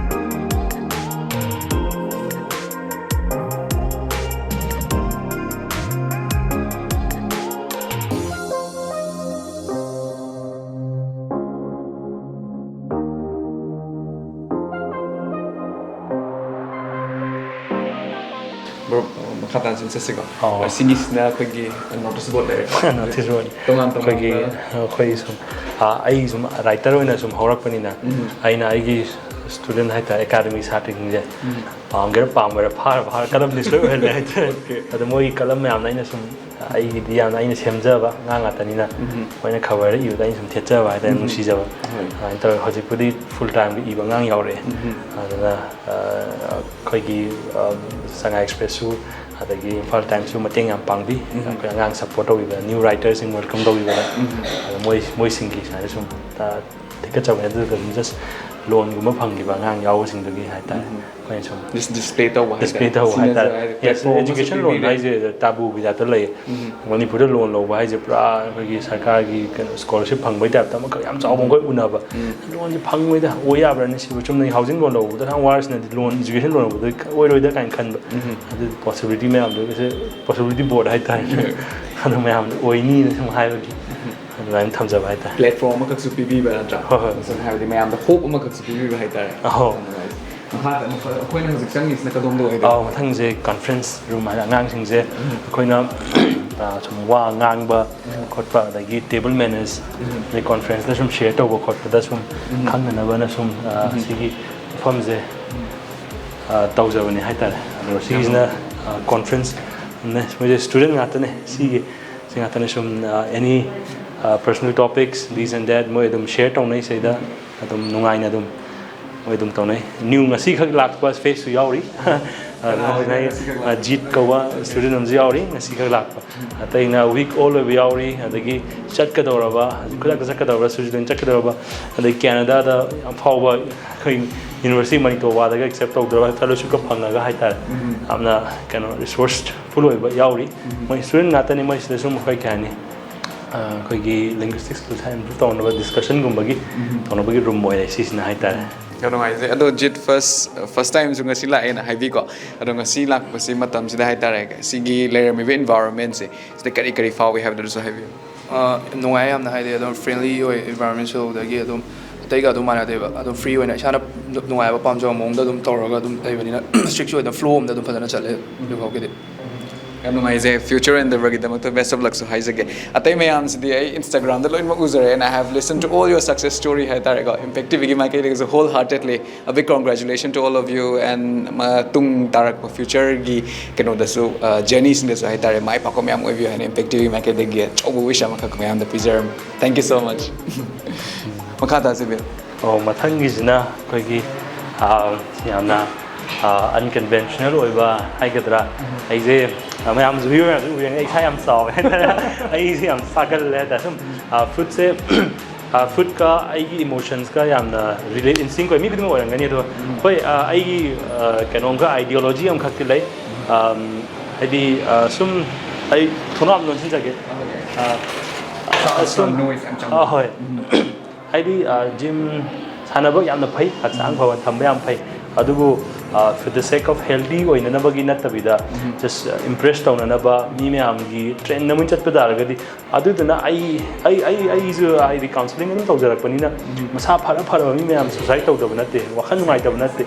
Bro, ꯃꯈꯥ ꯇꯥꯅ ꯁꯨꯝ ꯆꯠꯁꯤꯀꯣ꯫ ꯑꯣ꯫ ꯁꯤꯒꯤꯁꯤꯅ ꯑꯩꯈꯣꯏꯒꯤ notice board ꯂꯩꯔꯦꯀꯣ꯫ Notice board꯫ ꯇꯣꯉꯥꯟ ꯇꯣꯉꯥꯟꯕ ꯑꯩꯈꯣꯏꯒꯤ, ꯑꯩꯈꯣꯏ ꯁꯨꯝ, ꯑꯥ, ꯑꯩ ꯁꯨꯝ writer ꯑꯣꯏꯅ ꯁꯨꯝ ꯍꯧꯔꯛꯄꯅꯤꯅ, ꯎꯝ꯫ ꯑꯩꯅ ꯑꯩꯒꯤ student ꯍꯥꯏꯇꯥꯔꯦ, academy ꯁꯥꯇ꯭ꯔꯁꯤꯡꯁꯦ, ꯎꯝ꯫ ꯄꯥꯝꯒꯦꯔꯥ ꯄꯥꯝꯃꯣꯏꯔꯥ ꯐꯥꯔ ꯐꯥꯔ ꯀꯂꯝ list ꯂꯣꯏ ꯑꯣꯏꯍꯜꯂꯦ ꯍꯥꯏꯇꯥꯔꯦ꯫ Okay꯫ ꯑꯗꯣ ꯃꯣꯏꯒꯤ ꯀꯂꯝ ꯃꯌꯥꯝꯅ ꯑꯩꯅ ꯁꯨꯝ, ꯑꯩꯒꯤꯗꯤ ꯌꯥꯝꯅ ꯑꯩꯅ ꯁꯦꯝꯖꯕ ꯑꯉꯥꯡ ꯉꯥꯛꯇꯅꯤꯅ, ꯎꯝ꯫ ꯃꯣꯏꯅ ꯈꯕꯔꯗ ꯏꯕꯗ ꯑꯩꯅ ꯁꯨꯝ ꯊꯦꯠꯆꯕ ꯍꯥꯏꯇꯥꯔꯦ, ꯎꯝ꯫ ꯅꯨꯡꯁꯤꯖꯕ꯫ ꯍꯣꯏ꯫ ꯑꯗꯨꯃꯥꯏꯅ ꯇꯧꯔꯒ ꯍꯧꯖꯤꯛꯄꯨꯗꯤ full timeꯒꯤ ꯏꯕ ꯑꯉꯥꯡ ꯌꯥꯎꯔꯛꯑꯦ꯫ ꯎꯝ꯫ ꯑꯗꯨꯅ, ꯑ, ꯑꯩꯈꯣꯏꯒꯤ, ꯑ, ꯁꯉꯥꯏ Expressꯁꯨ ꯑꯗꯒꯤ ꯏꯝꯐꯥꯜ Timesꯁꯨ ꯃꯇꯦꯡ ꯌꯥꯝ ꯄꯥꯡꯕꯤ꯫ ꯎꯝ꯫ ꯑꯩꯈꯣꯏ ꯑꯉꯥꯡ support ꯇꯧꯕꯤꯕ, new writersꯁꯤꯡ welcome ꯇꯧꯕꯤꯕꯗ꯫ ꯎꯝ꯫ ꯑꯗ ꯃꯣꯏ, ꯃꯣꯏꯁꯤꯡꯒꯤ ꯁꯨꯃꯥꯏꯅ ꯁꯨꯝ, ꯑ, ꯊꯦꯠꯀꯠꯆꯕꯅꯦ꯫ ꯑꯗꯨꯒ ꯑꯗꯨꯝ just loanꯒꯨꯝꯕ ꯐꯪꯈꯤꯕ ꯑꯉꯥꯡ ꯌꯥꯎꯕꯁꯤꯡꯗꯨꯒꯤ ꯍꯥꯏꯇꯥꯔꯦ꯫ ꯎꯝ꯫ ꯑꯩꯈꯣꯏꯅ ꯁꯨꯝ Dis-, display ꯇꯧꯕ ꯍꯥꯏꯇꯥꯔꯦ꯫ Display ꯇꯧꯕ ꯁꯤꯅꯁꯨ ꯍꯥꯏꯇꯥꯔꯦ꯫ ꯍꯥꯏꯗꯤ Yes, platform ꯑꯃꯁꯨ education loan ꯄꯤꯕꯤꯔꯦ꯫ ꯍꯥꯏꯁꯦ tabooꯒꯤ typeꯇ ꯂꯩꯌꯦ꯫ ꯎꯝ꯫ ꯃꯅꯤꯄꯨꯔꯗ loan ꯂꯧꯕ ꯍꯥꯏꯁꯦ ꯄꯨꯔꯥ ꯑꯩꯈꯣꯏꯒꯤ ꯁꯔꯀꯥꯔꯒꯤ ꯀꯩꯅꯣ scholarship ꯐꯪꯕꯩ typeꯇ ꯑꯃꯈꯛ ꯌꯥꯝ ꯆꯥꯎꯕ ꯎꯝ꯫ ꯑꯃꯈꯛ ꯎꯅꯕ꯫ ꯎꯝ꯫ Loanꯁꯦ ꯐꯪꯉꯣꯏꯗ, ꯑꯣꯏ ꯌꯥꯕ꯭ꯔꯅꯤ ꯁꯤꯕꯨ? ꯆꯨꯝꯅꯒꯤ housing loan ꯂꯧꯕꯗ ꯌꯥꯝ ꯋꯥꯔꯁꯤꯅꯗꯤ loan, education loan ꯂꯧꯕꯗ ꯑꯣꯏꯔꯣꯏꯗ ꯀꯥꯏꯅ ꯈꯟꯕ꯫ ꯎꯝ꯫ ꯑꯗꯨ possibility ꯃꯌꯥꯝꯗꯣ, ꯁꯦ possibility board ꯍꯥꯏꯇꯥꯔꯦ꯫ ꯎꯝ꯫ ꯑꯗꯨ ꯃꯌꯥꯝꯗꯣ ꯑꯣꯏꯅꯤꯅ ꯁꯨꯝ ꯍꯥꯏꯕꯒꯤ ꯎꯝ꯫ ꯑꯗꯨꯃꯥꯏꯅ ꯊꯝꯖꯕ ꯍꯥꯏꯇꯥꯔꯦ꯫ Platform ꯑꯃꯈꯛꯁꯨ ꯄꯤꯕꯤꯕ ꯅꯠꯇ꯭ꯔꯥ? ꯍꯣꯏ, ꯍꯣꯏ꯫ ꯁꯝꯅ ꯍꯥꯏꯔꯕꯗꯤ ꯃꯌꯥꯝꯗ hope ꯑꯃꯈꯛꯁꯨ ꯄꯤꯕꯤꯕ ꯍꯥꯏꯇꯥꯔꯦ꯫ ꯑꯍꯣ꯫ ꯃꯈꯥꯗ ꯑꯃꯨꯛ ꯑꯩꯈꯣꯏꯅ ꯍꯧꯖꯤꯛ ꯆꯪꯉꯤꯁꯤꯅ ꯀꯗꯣꯝꯗ ꯑꯣꯏꯗꯣꯏꯅꯣ? ꯑꯥꯎ, ꯃꯊꯪꯁꯦ conference room ꯍꯥꯏꯅ ꯑꯉꯥꯡꯁꯤꯡꯁꯦ ꯎꯝ꯫ ꯑꯩꯈꯣꯏꯅ, ꯑ, ꯁꯨꯝ ꯋꯥ ꯉꯥꯡꯕ ꯎꯝ꯫ ꯈꯣꯠꯄ, ꯑꯗꯒꯤ table manners, ꯎꯝ꯫ ꯑꯗꯩ conferenceꯇ ꯁꯨꯝ share ꯇꯧꯕ ꯈꯣꯠꯄꯗ ꯁꯨꯝ ꯎꯝ꯫ ꯈꯪꯅꯅꯕꯅ ꯁꯨꯝ, ꯑ, ꯎꯝ꯫ ꯁꯤꯒꯤ ꯃꯐꯝꯁꯦ, ꯎꯝ꯫ ꯑ, ꯇꯧꯖꯕꯅꯦ ꯍꯥꯏꯇꯥꯔꯦ꯫ ꯑꯗꯣ ꯁꯤꯒꯤꯁꯤꯅ, ꯌꯥꯝ ꯅꯨꯡꯉꯥꯏ꯫ ꯑ, conference ꯅꯦ꯫ ꯃꯣꯏꯁꯦ student ꯉꯥꯛꯇꯅꯦ꯫ ꯁꯤꯒꯤ, ꯁꯤ ꯉꯥꯛꯇꯅꯦ ꯁꯨꯝ, ꯑ, any, ꯑ, personal topics, this and that, ꯃꯣꯏ ꯑꯗꯨꯝ share ꯇꯧꯅꯩ ꯁꯤꯗꯩꯗ꯫ ꯑꯗꯨꯝ ꯅꯨꯡꯉꯥꯏꯅ ꯑꯗꯨꯝ ꯃꯣꯏ ꯑꯗꯨꯝ ꯇꯧꯅꯩ꯫ ꯅ꯭ꯌꯨ ꯉꯁꯤꯈꯛ ꯂꯥꯛꯄ ꯐꯦꯁꯁꯨ ꯌꯥꯎꯔꯤ꯫ ꯑꯗꯨ ꯃꯣꯏꯅ ꯑꯩ, ꯑ, ꯖꯤꯠ ꯀꯧꯕ ꯁ꯭ꯇꯨꯗꯦꯟ ꯑꯃꯁꯨ ꯌꯥꯎꯔꯤ ꯉꯁꯤꯈꯛ ꯂꯥꯛꯄ꯫ ꯑꯇꯩꯅ ꯋꯤꯛ ꯑꯣꯜ ꯑꯣꯏꯕ ꯌꯥꯎꯔꯤ, ꯑꯗꯒꯤ ꯆꯠꯀꯗꯧꯔꯕ, ꯈꯨꯗꯛꯇ ꯆꯠꯀꯗꯧꯔꯕ, ꯁ꯭ꯋꯤꯖꯔꯂꯦꯟ ꯆꯠꯀꯗꯧꯔꯕ, ꯑꯗꯩ ꯀꯦꯅꯗꯥꯗ ꯌꯥꯝ ꯐꯥꯎꯕ ꯑꯩꯈꯣꯏ ꯌꯨꯅꯤꯚꯔꯁꯤꯇꯤ ꯃꯅꯤꯄꯨꯔ ꯋꯥꯗꯒ ꯑꯦꯛꯁꯦꯞ ꯇꯧꯗꯧꯔꯕ ꯐꯦꯂꯣꯁꯤꯞꯀ ꯐꯪꯉꯒ ꯍꯥꯏꯇꯥꯔꯦ꯫ ꯌꯥꯝꯅ ꯀꯩꯅꯣ ꯔꯤꯁꯣꯔꯁꯐꯨꯜ ꯑꯣꯏꯕ ꯌꯥꯎꯔꯤ꯫ ꯃꯣꯏ ꯁ꯭ꯇꯨꯗꯦꯟ ꯉꯥꯛꯇꯅꯤ, ꯃꯣꯏꯁꯤꯗ ꯁꯨꯝ ꯑꯩꯈꯣꯏ ꯀꯩ ꯍꯥꯏꯅꯤ, ꯑ, ꯑꯩꯈꯣꯏꯒꯤ ꯂꯤꯡꯒ꯭ꯋꯤꯁꯇꯤꯛꯁ ꯏꯝꯄ꯭ꯔꯨꯞ ꯇꯧꯅꯕ ꯗꯤꯁꯀꯁꯟꯒꯨꯝꯕꯒꯤ ꯇꯧꯅꯕꯒꯤ ꯔꯨꯝ ꯑꯣꯏꯔꯦ ꯁꯤꯁꯤꯅ ꯍꯥꯏꯇꯥꯔꯦ꯫ ꯌꯥꯝ ꯅꯨꯡꯉꯥꯏꯖꯩ꯫ ꯑꯗꯣ ꯖꯤꯠ ꯐꯥꯔꯁ, ꯐꯥꯔꯁ ꯇꯥꯏꯝꯁꯨ ꯉꯁꯤ ꯂꯥꯛꯑꯦꯅ ꯍꯥꯏꯕꯤꯀꯣ꯫ ꯑꯗꯣ ꯉꯁꯤ ꯂꯥꯛꯄꯁꯤ ꯃꯇꯝꯁꯤꯗ ꯍꯥꯏꯇꯥꯔꯦ, ꯁꯤꯒꯤ ꯂꯩꯔꯝꯃꯤꯕ ꯏꯟꯚꯥꯏꯔꯣꯟꯃꯦꯟꯁꯦ ꯁꯤꯗ ꯀꯔꯤ ꯀꯔꯤ ꯐꯥꯎꯏ ꯍꯥꯏꯕꯗꯨꯁꯨ ꯍꯥꯏꯕꯤꯌꯨ꯫ ꯑ, ꯅꯨꯡꯉꯥꯏ ꯌꯥꯝꯅ, ꯍꯥꯏꯗꯤ ꯑꯗꯨꯝ ꯐ꯭ꯔꯦꯟꯂꯤ ꯑꯣꯏ ꯏꯟꯚꯥꯏꯔꯣꯟꯃꯦꯟꯁꯨ, ꯑꯗꯒꯤ ꯑꯗꯨꯝ ꯑꯇꯩꯒ ꯑꯗꯨꯝ ꯃꯥꯟꯅꯗꯦꯕ꯫ ꯑꯗꯨꯝ ꯐ꯭ꯔꯤ ꯑꯣꯏꯅ ꯏꯁꯥꯅ ꯅꯨꯡꯉꯥꯏꯕ ꯄꯥꯝꯖꯕ ꯃꯑꯣꯡꯗ ꯑꯗꯨꯝ ꯇꯧꯔꯒ ꯑꯗꯨꯝ ꯂꯩꯕꯅꯤꯅ ꯁ꯭ꯇ꯭ꯔꯤꯛꯁꯨ ꯑꯣꯏꯗꯅ ꯐ꯭ꯂꯣ ꯑꯝꯗ ꯑꯗꯨꯝ ꯐꯖꯅ ꯆꯠꯂꯦ ꯍꯧꯖꯤꯛ ꯐꯥꯎꯒꯤꯗꯤ꯫ ꯌꯥꯝ ꯅꯨꯡꯉꯥꯏꯖꯩ꯫ ꯐ꯭ꯌꯨꯆꯔ ꯑꯦꯟꯗꯦꯚꯔꯒꯤꯗꯃꯛꯇ ꯕꯦꯁ ꯑꯣꯐ ꯂꯛꯁꯨ ꯍꯥꯏꯖꯒꯦ꯫ ꯑꯇꯩ ꯃꯌꯥꯝꯁꯤꯗꯤ ꯑꯩ ꯏꯟꯁꯇꯥꯒ꯭ꯔꯥꯝꯗ ꯂꯣꯏꯅꯃꯛ ꯎꯖꯔꯦ, and I have listened to all your success story ꯍꯥꯏꯇꯥꯔꯦꯀꯣ꯫ ꯏꯝꯄꯦꯛ ꯇꯤꯚꯤꯒꯤ ꯃꯥꯏꯀꯩꯗꯒꯤꯁꯨ ꯍꯣꯜ ꯍꯥꯔꯇꯦꯗꯂꯤ a big congratulations to all of you, and ꯃꯇꯨꯡ ꯇꯥꯔꯛꯄ ꯐ꯭ꯌꯨꯆꯔꯒꯤ ꯀꯩꯅꯣꯗꯁꯨ, ꯑ, ꯖꯔꯅꯤꯁꯤꯡꯗꯁꯨ ꯍꯥꯏꯇꯥꯔꯦ, ꯃꯥꯏ ꯄꯥꯛꯄ ꯃꯌꯥꯝ ꯑꯣꯏꯕꯤꯌꯨ ꯍꯥꯏꯅ ꯏꯝꯄꯦꯛ ꯇꯤꯚꯤ ꯃꯥꯏꯀꯩꯗꯒꯤ ꯑꯆꯧꯕ ꯋꯤꯁ ꯑꯃꯈꯛ ꯃꯌꯥꯝꯗ ꯄꯤꯖꯔꯝꯃꯤ꯫ Thank you so much. ꯃꯈꯥ ꯇꯥꯁꯤ ꯕꯤꯜ꯫ ꯑꯣ, ꯃꯊꯪꯒꯤꯁꯤꯅ ꯑꯩꯈꯣꯏꯒꯤ, ꯑ, ꯌꯥꯝꯅ, ꯑ, ꯑꯟꯀꯟꯚꯦꯟꯁꯅꯦꯜ ꯑꯣꯏꯕ ꯍꯥꯏꯒꯗ꯭ꯔꯥ, ꯑꯩꯁꯦ, ꯑ, ꯃꯌꯥꯝꯁꯨ ꯚꯤꯌꯨ ꯃꯌꯥꯝꯁꯨ ꯎꯕꯤꯔꯝꯒꯅꯤ, ꯑꯩ ꯏꯁꯥ ꯌꯥꯝ ꯆꯥꯎꯋꯦ ꯍꯥꯏꯇꯥꯔꯦ꯫ ꯑꯩꯁꯦ ꯌꯥꯝ ꯆꯥꯒꯜꯂꯦ ꯍꯥꯏꯇꯥꯔꯦ꯫ ꯁꯨꯝ, ꯑ, ꯐꯨꯗꯁꯦ, ꯑ, ꯐꯨꯗꯀ ꯑꯩꯒꯤ ꯏꯃꯣꯁꯟꯁꯀ ꯌꯥꯝꯅ ꯔꯤꯂꯦꯠ ꯏꯟ ꯁꯤꯡ ꯑꯣꯏ꯫ ꯃꯤ ꯈꯨꯗꯤꯡꯃꯛ ꯑꯣꯏꯔꯝꯒꯅꯤ꯫ ꯑꯗꯣ ꯍꯣꯏ, ꯑ, ꯑꯩꯒꯤ, ꯑ, ꯀꯩꯅꯣꯝꯒ, ꯑꯥꯏꯗꯤꯌꯣꯂꯣꯖꯤ ꯑꯃꯈꯛꯇꯤ ꯂꯩ꯫ ꯑꯝ, ꯍꯥꯏꯗꯤ, ꯑ, ꯁꯨꯝ ꯑꯩ ꯊꯣꯡꯅꯥꯎ ꯑꯃ ꯂꯣꯟꯁꯤꯟꯖꯒꯦ꯫ ꯑ, ꯑ, ꯁꯨꯝ, ꯅꯣꯏꯁ ꯌꯥꯝ ꯆꯪꯕ꯫ ꯑ, ꯍꯣꯏ꯫ ꯍꯥꯏꯗꯤ, ꯑ, ꯖꯤꯝ ꯁꯥꯟꯅꯕ ꯌꯥꯝꯅ ꯐꯩ, ꯍꯛꯆꯥꯡ ꯐꯕ ꯊꯝꯕ ꯌꯥꯝ ꯐꯩ꯫ ꯑꯗꯨꯕꯨ, ꯑ, for the sake of healthy ꯑꯣꯏꯅꯅꯕꯒꯤ ꯅꯠꯇꯕꯤꯗ, ꯎꯝ꯫ Just, ꯑ, ꯏꯝꯄ꯭ꯔꯦꯁ ꯇꯧꯅꯅꯕ, ꯃꯤ ꯃꯌꯥꯝꯒꯤ ꯇ꯭ꯔꯦꯟꯗ ꯃꯣꯏ ꯆꯠꯄ ꯇꯥꯔꯒꯗꯤ, ꯑꯗꯨꯗꯨꯅ ꯑꯩ, ꯑꯩ, ꯑꯩ, ꯑꯩꯁꯨ ꯍꯥꯏꯗꯤ ꯀꯥꯎꯟꯁꯤꯂꯤꯡ ꯑꯗꯨꯝ ꯇꯧꯖꯔꯛꯄꯅꯤꯅ, ꯎꯝ꯫ ꯃꯁꯥ ꯐꯔ ꯐꯔꯕ ꯃꯤ ꯃꯌꯥꯝ ꯁꯨꯁꯥꯏꯠ ꯇꯧꯗꯕ ꯅꯠꯇꯦ, ꯋꯥꯈꯜ ꯅꯨꯡꯉꯥꯏꯇꯕ ꯅꯠꯇꯦ꯫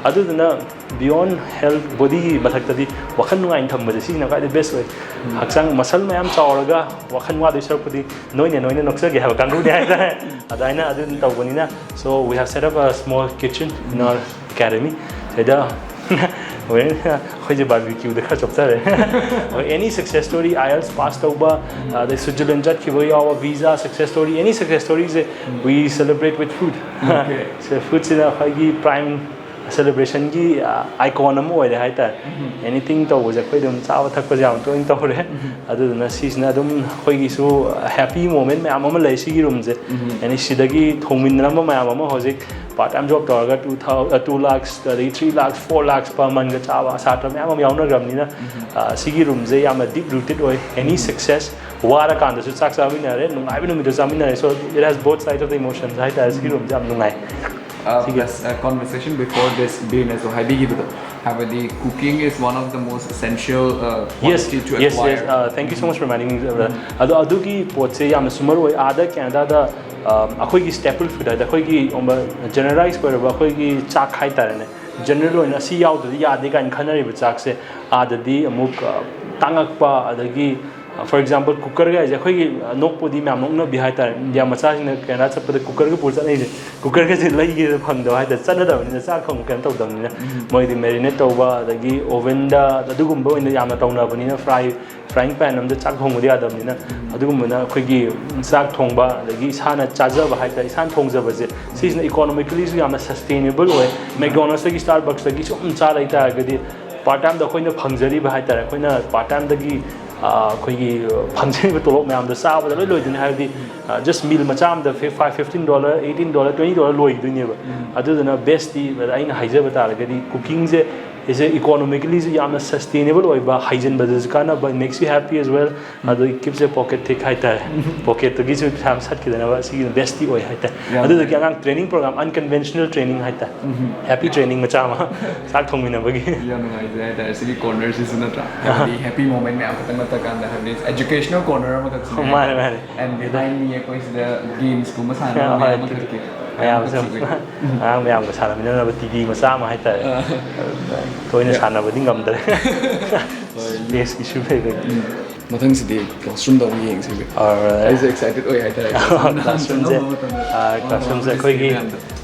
ꯑꯗꯨꯗꯨꯅ beyond health, ꯕꯣꯗꯤꯒꯤ ꯃꯊꯛꯇꯗꯤ ꯋꯥꯈꯜ ꯅꯨꯡꯉꯥꯏꯅ ꯊꯝꯕꯁꯦ ꯁꯤꯁꯤꯅ ꯈ꯭ꯋꯥꯏꯗꯒꯤ ꯕꯦꯁ ꯑꯣꯏ꯫ ꯎꯝ꯫ ꯍꯛꯆꯥꯡ ꯃꯁꯜ ꯃꯌꯥꯝ ꯆꯥꯎꯔꯒ ꯋꯥꯈꯜ ꯋꯥꯗꯣꯏ ꯁꯔꯨꯛꯄꯨꯗꯤ ꯅꯣꯏꯅ ꯅꯣꯏꯅ ꯅꯣꯛꯆꯒꯦ ꯍꯥꯏꯕ ꯀꯥꯡꯕꯨꯅꯤ ꯍꯥꯏꯇꯥꯔꯦ꯫ ꯑꯗꯨꯃꯥꯏꯅ ꯑꯗꯨꯝ ꯇꯧꯕꯅꯤꯅ, so we have set up a small kitchen in our academy. ꯁꯤꯗ ꯍꯣꯔꯦꯟ ꯑꯩꯈꯣꯏꯁꯦ ꯕꯥꯔꯕꯤꯀ꯭ꯌꯨꯗ ꯈꯔ ꯆꯣꯞꯊꯔꯦ꯫ ꯍꯣꯏ, any success story, IELTS pass ꯇꯧꯕ, ꯑꯗꯩ ꯁ꯭ꯋꯤꯖꯔꯂꯦꯟ ꯆꯠꯈꯤꯕ ꯌꯥꯎꯕ, visa success story, any success storyꯁꯦ we celebrate with food꯫ Okay. So, foodꯁꯤꯅ ꯑꯩꯈꯣꯏꯒꯤ prime celebrationꯒꯤ icon ꯑꯃ ꯑꯣꯏꯔꯦ ꯍꯥꯏꯇꯥꯔꯦ꯫ Anything ꯇꯧꯕꯁꯦ ꯑꯩꯈꯣꯏ ꯑꯗꯨꯝ ꯆꯥꯕ ꯊꯛꯄꯁꯦ ꯌꯥꯝ ꯇꯣꯏꯅ ꯇꯧꯔꯦ꯫ ꯑꯗꯨꯗꯨꯅ ꯁꯤꯁꯤꯅ ꯑꯗꯨꯝ ꯑꯩꯈꯣꯏꯒꯤꯁꯨ happy moment ꯃꯌꯥꯝ ꯑꯃ ꯂꯩ ꯁꯤꯒꯤ roomꯁꯦ꯫ ꯑꯦꯅꯤ ꯁꯤꯗꯒꯤ ꯊꯣꯡꯃꯤꯟꯅꯔꯝꯕ ꯃꯌꯥꯝ ꯑꯃ ꯍꯧꯖꯤꯛ part time job ꯇꯧꯔꯒ two thousand, two lakhs, ꯑꯗꯒꯤ three lakhs, four lakhs per monthꯒ ꯆꯥꯕ ꯁꯥꯇ꯭ꯔ ꯃꯌꯥꯝ ꯑꯃ ꯌꯥꯎꯅꯈ꯭ꯔꯕꯅꯤꯅ, ꯑ, ꯁꯤꯒꯤ roomꯁꯦ ꯌꯥꯝꯅ deep rooted ꯑꯣꯏ꯫ Any success, ꯋꯥꯔꯀꯥꯟꯗꯁꯨ ꯆꯥꯛ ꯆꯥꯃꯤꯟꯅꯔꯦ, ꯅꯨꯡꯉꯥꯏꯕ ꯅꯨꯃꯤꯠꯇ ꯆꯥꯃꯤꯟꯅꯔꯦ꯫ So it has both sides of the emotions ꯍꯥꯏꯇꯥꯔꯦ꯫ ꯁꯤꯒꯤ roomꯁꯦ ꯌꯥꯝ ꯅꯨꯡꯉꯥꯏ꯫ Uh, ꯁꯤꯒꯤ plus, uh, conversation before this ꯕꯤꯔꯅꯁꯨ ꯍꯥꯏꯕꯤꯈꯤꯕꯗꯣ, ꯍꯥꯏꯕꯗꯤ cooking is one of the most essential uh, Yes, quality to yes, acquire. yes. Uh, thank you so much for reminding me. ꯑꯗꯣ ꯑꯗꯨꯒꯤ ꯄꯣꯠꯁꯦ ꯌꯥꯝꯅꯁꯨ ꯃꯔꯨ ꯑꯣꯏ꯫ ꯑꯥꯗ ꯀꯦꯅꯥꯗꯥꯗ, ꯑ, ꯑꯩꯈꯣꯏꯒꯤ staple food ꯍꯥꯏꯗꯤ ꯑꯩꯈꯣꯏꯒꯤ generalize ꯑꯣꯏꯔꯕ ꯑꯩꯈꯣꯏꯒꯤ ꯆꯥꯛ ꯍꯥꯏꯇꯥꯔꯦꯅꯦ, general ꯑꯣꯏꯅ ꯑꯁꯤ ꯌꯥꯎꯗ꯭ꯔꯗꯤ ꯌꯥꯗꯦ ꯀꯥꯏꯅ ꯈꯟꯅꯔꯤꯕ ꯆꯥꯛꯁꯦ ꯑꯥꯗꯗꯤ ꯑꯃꯨꯛ, ꯑ, ꯇꯥꯡꯉꯛꯄ, ꯑꯗꯒꯤ, ꯑ, for example, cookerꯒ ꯍꯥꯏꯁꯦ ꯑꯩꯈꯣꯏꯒꯤ, ꯑ, ꯅꯣꯛꯄꯨꯗꯤ ꯃꯌꯥꯝ ꯅꯣꯛꯅꯕꯤ ꯍꯥꯏꯇꯥꯔꯦ꯫ ꯏꯟꯗꯤꯌꯥ ꯃꯆꯥꯁꯤꯡꯅ ꯀꯦꯅꯥꯗꯥ ꯆꯠꯄꯗ cookerꯒ ꯄꯨꯔ ꯆꯠꯅꯩꯁꯦ꯫ Cookerꯒꯁꯦ ꯂꯩꯒꯦꯗ ꯐꯪꯗꯕ ꯍꯥꯏꯇꯥꯔꯦ, ꯆꯠꯅꯗꯕꯅꯤꯅ, ꯆꯥꯛ ꯊꯣꯡꯕ ꯀꯩꯅꯣ ꯇꯧꯗꯕꯅꯤꯅ꯫ ꯃꯣꯏꯗꯤ marinate ꯇꯧꯕ, ꯑꯗꯒꯤ ovenꯗ ꯑꯗꯨꯒꯨꯝꯕ ꯑꯣꯏꯅ ꯌꯥꯝꯅ ꯇꯧꯅꯕꯅꯤꯅ, fry frying pan ꯑꯝꯗ ꯆꯥꯛ ꯊꯣꯡꯕꯗꯤ ꯌꯥꯗꯕꯅꯤꯅ꯫ ꯑꯗꯨꯒꯨꯝꯕꯅ ꯑꯩꯈꯣꯏꯒꯤ ꯆꯥꯛ ꯊꯣꯡꯕ, ꯑꯗꯒꯤ ꯏꯁꯥꯅ ꯆꯥꯖꯕ ꯍꯥꯏꯇꯥꯔꯦ, ꯏꯁꯥꯅ ꯊꯣꯡꯖꯕꯁꯦ, ꯁꯤꯁꯤꯅ economicallyꯁꯨ ꯌꯥꯝꯅ sustainable ꯑꯣꯏ꯫ McDonald'sꯇꯒꯤ, Starbucksꯇꯒꯤ ꯁꯨꯝ ꯆꯥ ꯂꯩ ꯇꯥꯔꯒꯗꯤ, part timeꯗ ꯑꯩꯈꯣꯏꯅ ꯐꯪꯖꯔꯤꯕ ꯍꯥꯏꯇꯥꯔꯦ, ꯑꯩꯈꯣꯏꯅ part timeꯗꯒꯤ, ꯑ, ꯑꯩꯈꯣꯏꯒꯤ ꯐꯪꯖꯔꯤꯕ ꯇꯣꯂꯣꯞ ꯃꯌꯥꯝꯗꯣ ꯆꯥꯕꯗ ꯂꯣꯏ ꯂꯣꯏꯗꯣꯏꯅꯤ꯫ ꯍꯥꯏꯕꯗꯤ, ꯑ, just meal ꯃꯆꯥ ꯑꯃꯗ five, fifteen dollar, eighteen dollar, twenty dollar ꯂꯣꯏꯈꯤꯗꯣꯏꯅꯦꯕ꯫ ꯑꯗꯨꯗꯨꯅ bestꯇꯤ ꯑꯩꯅ ꯍꯥꯏꯖꯕ ꯇꯥꯔꯒꯗꯤ, cookingꯁꯦ is a economicallyꯁꯨ ꯌꯥꯝꯅ sustainable ꯑꯣꯏꯕ, ꯍꯩꯖꯤꯟꯕꯗꯁꯨ ꯀꯥꯟꯅꯕ, makes you happy as well꯫ ꯑꯗꯨꯒꯤ keeps a pocket thick ꯍꯥꯏꯇꯥꯔꯦ꯫ Pocketꯇꯨꯒꯤꯁꯨ ꯄꯩꯁꯥ ꯁꯠꯈꯤꯗꯅꯕ ꯁꯤꯒꯤ bestꯇꯤ ꯑꯣꯏ ꯍꯥꯏꯇꯥꯔꯦ꯫ ꯌꯥꯝ ꯑꯗꯨꯗꯒꯤ ꯑꯉꯥꯡ training program, unconventional training ꯍꯥꯏꯇꯥꯔꯦ꯫ Happy training ꯃꯆꯥ ꯑꯃ ꯆꯥꯛ ꯊꯣꯡꯃꯤꯟꯅꯕꯒꯤ꯫ ꯌꯥꯝ ꯅꯨꯡꯉꯥꯏꯖꯩ ꯍꯥꯏꯇꯥꯔꯦ ꯁꯤꯒꯤ cornerꯁꯤꯁꯨ, ꯅꯠꯇ꯭ꯔꯥ? ꯍꯥꯏꯕꯗꯤ happy moment ꯃꯌꯥꯝ ꯈꯛꯇꯪ ꯅꯠꯇꯀꯥꯟꯗ, ꯍꯥꯏꯕꯗꯤ educational corner ꯑꯃꯈꯛꯁꯨ ꯃꯥꯅꯦ, ꯃꯥꯅꯦ꯫ And behind me ꯑꯩꯈꯣꯏ ꯁꯤꯗ gamesꯀꯨꯝꯕ ꯁꯥꯟꯅꯕ ꯍꯣꯏ, ꯃꯌꯥꯝ ꯑꯃꯈꯛꯀꯤ ꯃꯌꯥꯝꯁꯨ ꯑꯃꯈꯛꯁꯨ ꯑꯉꯥꯡ ꯃꯌꯥꯝꯒ ꯁꯥꯟꯅꯃꯤꯟꯅꯅꯕ ꯇꯤꯚꯤ ꯃꯆꯥ ꯑꯃ ꯍꯥꯏꯇꯥꯔꯦ꯫ ꯑꯥ꯫ ꯇꯣꯏꯅ ꯁꯥꯟꯅꯕꯗꯤ ꯉꯝꯗ꯭ꯔꯦ꯫ Space issue ꯂꯩꯕꯒꯤ꯫ ꯃꯊꯪꯁꯤꯗꯤ classroomꯗ ꯑꯃꯨꯛ ꯌꯦꯡꯁꯤ꯫ Alright. ꯑꯩꯁꯨ excited ꯑꯣꯏ ꯍꯥꯏꯇꯥꯔꯦ꯫ Classroomꯁꯦ, ꯆꯪꯉꯝꯕ ꯃꯇꯝꯗ ꯑꯥ, classroomꯁꯦ ꯑꯩꯈꯣꯏꯒꯤ ꯃꯌꯥꯝꯗꯣ꯫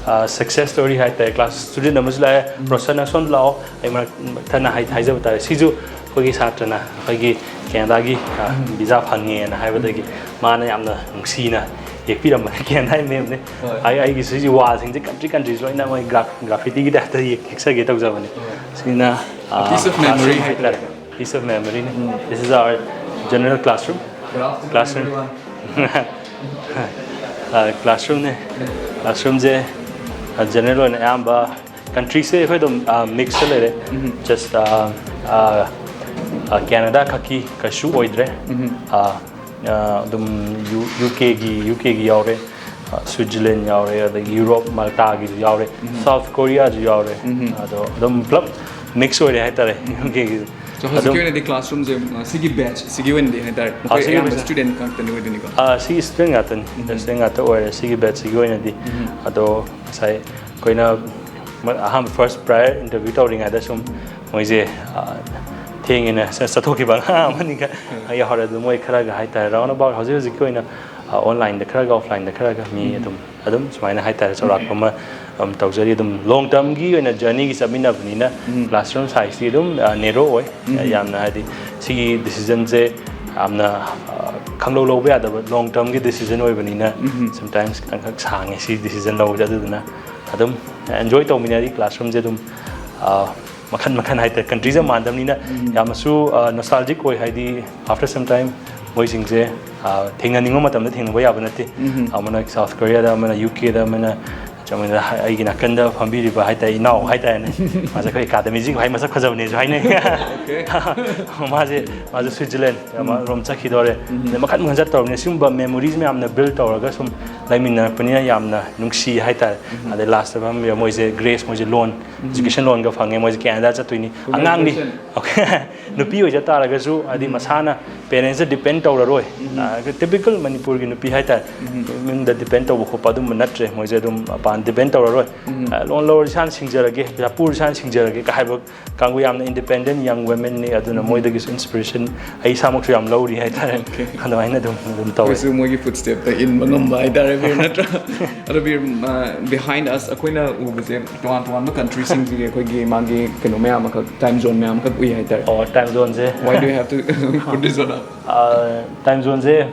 ꯁꯛꯁꯦꯁ ꯁ꯭ꯇꯣꯔꯤ ꯍꯥꯏꯇꯥꯔꯦ꯫ ꯀ꯭ꯂꯥꯁ ꯁ꯭ꯇꯨꯗꯦꯟ ꯑꯃꯁꯨ ꯂꯥꯛꯑꯦ, ꯔꯣꯁꯟ, ꯑꯁꯣꯝꯗ ꯂꯥꯛꯑꯣ꯫ ꯑꯩ ꯃꯔꯛ ꯊꯠꯅ ꯍꯥꯏ-, ꯍꯥꯏꯖꯕ ꯇꯥꯔꯦ, ꯁꯤꯁꯨ ꯑꯩꯈꯣꯏꯒꯤ ꯁꯥꯇ꯭ꯔꯅ ꯑꯩꯈꯣꯏꯒꯤ ꯀꯦꯅꯗꯥꯒꯤ ꯚꯤꯖꯥ ꯐꯪꯉꯦꯅ ꯍꯥꯏꯕꯗꯒꯤ ꯃꯥꯅ ꯌꯥꯝꯅ ꯅꯨꯡꯁꯤꯅ ꯌꯦꯛꯄꯤꯔꯝꯕꯅꯤ꯫ ꯀꯦꯅꯗꯥꯒꯤ ꯃꯦꯝꯅꯤ꯫ ꯑꯩ, ꯑꯩꯒꯤ ꯁꯤꯒꯤ ꯋꯥꯜꯁꯤꯡꯁꯦ ꯀꯟꯇ꯭ꯔꯤ ꯀꯟꯇ꯭ꯔꯤꯁ ꯂꯣꯏꯅ ꯃꯣꯏ ꯒ꯭ꯔꯥꯐꯤꯇꯤꯒꯤ ꯇꯥꯏꯞꯇ ꯌꯦꯛꯆꯒꯦ ꯇꯧꯖꯕꯅꯤ꯫ ꯁꯤꯅ ꯄꯤꯁ ꯑꯣꯐ ꯃꯦꯃꯣꯔꯤ ꯍꯥꯏꯇꯥꯔꯦ꯫ Piece of memory ꯅꯦ꯫ This is our general classroom. Classroom. ꯀ꯭ꯂꯥꯁꯔꯨꯝꯅꯦ꯫ ꯀ꯭ꯂꯥꯁꯔꯨꯝꯁꯦ ꯖꯦꯅꯔꯦꯜ ꯑꯣꯏꯅ ꯑꯌꯥꯝꯕ ꯀꯟꯇ꯭ꯔꯤꯁꯦ ꯑꯩꯈꯣꯏ ꯑꯗꯨꯝ ꯃꯤꯛꯁꯇ ꯂꯩꯔꯦ꯫ ꯖꯁ ꯀꯦꯅꯗꯥ ꯈꯛꯀꯤ ꯀꯩꯁꯨ ꯑꯣꯏꯗ꯭ꯔꯦ꯫ ꯑꯗꯨꯝ ꯌꯨ ꯀꯦꯒꯤ ꯌꯨ ꯀꯦꯒꯤ ꯌꯥꯎꯔꯦ, ꯁ꯭ꯋꯤꯠꯖꯔꯂꯦꯟ ꯌꯥꯎꯔꯦ, ꯑꯗꯒꯤ ꯌꯨꯔꯣꯞ ꯃꯜꯇꯥꯒꯤꯁꯨ ꯌꯥꯎꯔꯦ, ꯁꯥꯎꯠ ꯀꯣꯔꯤꯌꯥꯁꯨ ꯌꯥꯎꯔꯦ꯫ ꯑꯗꯣ ꯑꯗꯨꯝ ꯄꯨꯂꯞ ꯃꯤꯛꯁ ꯑꯣꯏꯔꯦ ꯍꯥꯏꯇꯥꯔꯦ꯫ ꯌꯨ ꯀꯦꯒꯤꯁꯨ꯫ So, ꯍꯧꯖꯤꯛꯀꯤ ꯑꯗꯨꯝ ꯑꯣꯏꯅꯗꯤ ꯀ꯭ꯂꯥꯁꯔꯨꯝꯁꯦ, ꯑ, ꯁꯤꯒꯤ ꯕꯦꯠꯆ ꯁꯤꯒꯤ ꯑꯣꯏꯅꯗꯤ ꯍꯥꯏꯇꯥꯔꯦ, ꯑꯥ, ꯃꯈꯣꯏ ꯁꯤꯒꯤ ꯑꯌꯥꯝꯕ ꯕꯦꯠꯆ ꯁ꯭ꯇꯨꯗꯦꯟ ꯉꯥꯛꯇꯅꯤ ꯑꯣꯏꯗꯣꯏꯅꯤꯀꯣ? ꯑꯥ, ꯁꯤꯒꯤ ꯁ꯭ꯇꯨꯗꯦꯟ ꯉꯥꯛꯇꯅꯤ꯫ ꯁ꯭ꯇꯨꯗꯦꯟ ꯉꯥꯛꯇ ꯑꯣꯏꯔꯦ ꯁꯤꯒꯤ ꯕꯦꯠꯆ ꯁꯤꯒꯤ ꯑꯣꯏꯅꯗꯤ꯫ ꯑꯗꯣ ꯉꯁꯥꯏ ꯑꯩꯈꯣꯏꯅ ꯃ-, ꯑꯍꯥꯟꯕ ꯐꯥꯔꯁ ꯄ꯭ꯔꯥꯌꯔ ꯏꯟꯇꯔꯚ꯭ꯌꯨ ꯇꯧꯔꯤꯉꯩꯗ ꯁꯨꯝ ꯃꯣꯏꯁꯦ, ꯑꯥ, ꯊꯦꯡꯉꯦꯅ ꯆ-, ꯆꯠꯊꯣꯛꯈꯤꯕ ꯑꯉꯥꯡ ꯑꯃꯅꯤꯒ ꯌꯥꯎꯍꯧꯔꯦ꯫ ꯑꯗꯨ ꯃꯣꯏ ꯈꯔꯒ ꯍꯥꯏꯇꯥꯔꯦ, ꯔꯥꯎꯟ ꯑꯕꯥꯎꯠ ꯍꯧꯖꯤꯛ ꯍꯧꯖꯤꯛꯀꯤ ꯑꯣꯏꯅ, ꯑꯥ, ꯑꯣꯟꯂꯥꯏꯟꯗ ꯈꯔꯒ, ꯑꯣꯐꯂꯥꯏꯟꯗ ꯈꯔꯒ ꯃꯤ ꯑꯗꯨꯝ ꯑꯗꯨꯝ ꯁꯨꯃꯥꯏꯅ ꯍꯥꯏꯇꯥꯔꯦ, ꯆꯥꯎꯔꯥꯛꯄ ꯑꯃ, ꯑꯝ, ꯇꯧꯖꯔꯤ꯫ ꯑꯗꯨꯝ ꯂꯣꯡ ꯇꯔꯝꯒꯤ ꯑꯣꯏꯅ ꯖꯔꯅꯤꯒꯤ ꯆꯠꯃꯤꯟꯅꯕꯅꯤꯅ ꯀ꯭ꯂꯥꯁꯔꯨꯝ ꯁꯥꯏꯖꯇꯤ ꯑꯗꯨꯝ, ꯑ, ꯅꯦꯔꯣ ꯑꯣꯏ꯫ ꯌꯥꯝꯅ ꯍꯥꯏꯗꯤ ꯁꯤꯒꯤ ꯗꯤꯁꯤꯖꯟꯁꯦ ꯌꯥꯝꯅ, ꯑ, ꯈꯪꯂꯧ ꯂꯧꯕ ꯌꯥꯗꯕ ꯂꯣꯡ ꯇꯔꯝꯒꯤ ꯗꯤꯁꯤꯖꯟ ꯑꯣꯏꯕꯅꯤꯅ ꯁꯝꯇꯥꯏꯝꯁ ꯈꯤꯇꯪꯈꯛ ꯁꯥꯡꯉꯦ ꯁꯤ ꯗꯤꯁꯤꯖꯟ ꯂꯧꯕꯁꯦ꯫ ꯑꯗꯨꯗꯨꯅ ꯑꯗꯨꯝ ꯑꯦꯟꯖꯣꯏ ꯇꯧꯃꯤꯟꯅꯔꯤ ꯀ꯭ꯂꯥꯁꯔꯨꯝꯁꯦ ꯑꯗꯨꯝ, ꯑ, ꯃꯈꯟ ꯃꯈꯟ ꯍꯥꯏꯇꯥꯔꯦ, ꯀꯟꯇ꯭ꯔꯤꯁꯦ ꯃꯥꯟꯗꯕꯅꯤꯅ ꯌꯥꯝꯅꯁꯨ, ꯑ, ꯅꯣꯁꯇꯥꯜꯖꯤꯛ ꯑꯣꯏ꯫ ꯍꯥꯏꯗꯤ after some time ꯃꯣꯏꯁꯤꯡꯁꯦ, ꯑ, ꯊꯦꯡꯅꯅꯤꯡꯕ ꯃꯇꯝꯗ ꯊꯦꯡꯅꯕ ꯌꯥꯕ ꯅꯠꯇꯦ꯫ ꯑꯃꯅ ꯁꯥꯎꯠ ꯀꯣꯔꯤꯌꯥꯗ, ꯑꯃꯅ ꯌꯨ ꯀꯦꯗ, ꯑꯃꯅ ꯆꯨꯝꯅ ꯑꯩꯒꯤ ꯅꯥꯀꯟꯗ ꯐꯝꯕꯤꯔꯤꯕ ꯍꯥꯏꯇꯥꯔꯦ, ꯏꯅꯥꯎ ꯍꯥꯏꯇꯥꯔꯦꯅꯦ꯫ ꯃꯥꯁꯦ ꯑꯩꯈꯣꯏ ꯑꯦꯀꯥꯗꯃꯤꯁꯤ ꯈ꯭ꯋꯥꯏ ꯃꯁꯛ ꯐꯖꯕꯅꯦꯁꯨ ꯍꯥꯏꯅꯩ꯫ ꯃꯥꯁꯦ, ꯃꯥꯁꯦ ꯁ꯭ꯋꯤꯠꯖꯔꯂꯦꯟ ꯔꯣꯝ ꯆꯠꯈꯤꯗꯣꯔꯦ꯫ ꯑꯗꯩ ꯃꯈꯟ ꯃꯈꯟ ꯆꯠꯇꯧꯔꯕꯅꯤꯅ ꯁꯤꯒꯨꯝꯕ ꯃꯦꯃꯣꯔꯤꯁ ꯃꯌꯥꯝꯅ ꯕꯤꯜ ꯇꯧꯔꯒ ꯁꯨꯝ ꯂꯩꯃꯤꯟꯅꯔꯛꯄꯅꯤꯅ ꯌꯥꯝꯅ ꯅꯨꯡꯁꯤ ꯍꯥꯏꯇꯥꯔꯦ꯫ ꯑꯗꯩ ꯂꯥꯁꯇ ꯐꯝꯃꯤꯕ ꯃꯣꯏꯁꯦ ꯒ꯭ꯔꯦꯁ, ꯃꯣꯏꯁꯦ ꯂꯣꯟ, ꯑꯦꯖꯨꯀꯦꯁꯟ ꯂꯣꯟꯒ ꯐꯪꯉꯦ꯫ ꯃꯣꯏꯁꯦ ꯀꯦꯅꯗꯥ ꯆꯠꯇꯣꯏꯅꯤ꯫ ꯑꯉꯥꯡꯅꯤ꯫ ꯅꯨꯄꯤ ꯑꯣꯏꯖ ꯇꯥꯔꯒꯁꯨ ꯍꯥꯏꯗꯤ ꯃꯁꯥꯅ ꯄꯦꯔꯦꯟꯁꯇ ꯗꯤꯄꯦꯟ ꯇꯧꯔꯔꯣꯏ꯫ ꯇꯤꯄꯤꯀꯦꯜ ꯃꯅꯤꯄꯨꯔꯒꯤ ꯅꯨꯄꯤ ꯍꯥꯏꯇꯥꯔꯦ꯫ ꯌꯨꯝꯗ ꯗꯤꯄꯦꯟ ꯇꯧꯕ ꯈꯣꯠꯄ ꯑꯗꯨꯝꯕ ꯅꯠꯇ꯭ꯔꯦ꯫ ꯃꯣꯏꯁꯦ ꯑꯗꯨꯝ ꯃꯄꯥꯟ ꯗꯤꯄꯦꯟ ꯇꯧꯔꯔꯣꯏ꯫ ꯂꯣꯟ ꯂꯧꯔ ꯏꯁꯥꯅ ꯁꯤꯡꯖꯔꯒꯦ, ꯄꯩꯁꯥ ꯄꯨꯔ ꯏꯁꯥꯅ ꯁꯤꯡꯖꯔꯒꯦ ꯀ ꯍꯥꯏꯕ ꯀꯥꯡꯕꯨ ꯌꯥꯝꯅ ꯏꯟꯗꯤꯄꯦꯟꯗꯦꯟ ꯌꯪ ꯋꯨꯃꯦꯟꯅꯤ꯫ ꯑꯗꯨꯅ ꯃꯣꯏꯗꯒꯤꯁꯨ ꯏꯟꯁꯄꯤꯔꯦꯁꯟ ꯑꯩ ꯏꯁꯥꯃꯛꯁꯨ ꯌꯥꯝ ꯂꯧꯔꯤ ꯍꯥꯏꯇꯥꯔꯦ꯫ ꯑꯗꯨꯃꯥꯏꯅ ꯑꯗꯨꯝ ꯑꯗꯨꯝ ꯇꯧꯋꯦ꯫ ꯑꯩꯈꯣꯏꯁꯨ ꯃꯣꯏꯒꯤ ꯐꯨꯠ ꯁ꯭ꯇꯦꯞꯇ ꯏꯟꯕ ꯉꯝꯕ ꯍꯥꯏꯇꯥꯔꯦ, ꯕꯤꯔ ꯅꯠꯇ꯭ꯔꯥ? ꯑꯗꯣ ꯕꯤꯔ, behind us ꯑꯩꯈꯣꯏꯅ ꯎꯕꯁꯦ ꯇꯣꯉꯥꯟ ꯇꯣꯉꯥꯟꯕ ꯀꯟꯇ꯭ꯔꯤꯁꯤꯡꯁꯤꯒꯤ ꯑꯩꯈꯣꯏꯒꯤ ꯃꯥꯒꯤ ꯀꯩꯅꯣ ꯃꯌꯥꯝ ꯑꯃꯈꯛ, ꯇꯥꯏꯝ ꯖꯣꯟ ꯃꯌꯥꯝ ꯑꯃꯈꯛ ꯎꯏ ꯍꯥꯏꯇꯥꯔꯦ꯫ ꯑꯣ, ꯇꯥꯏꯝ ꯖꯣꯟꯁꯦ꯫ Why do you have to put this on up? Time ꯖꯣꯟꯁꯦ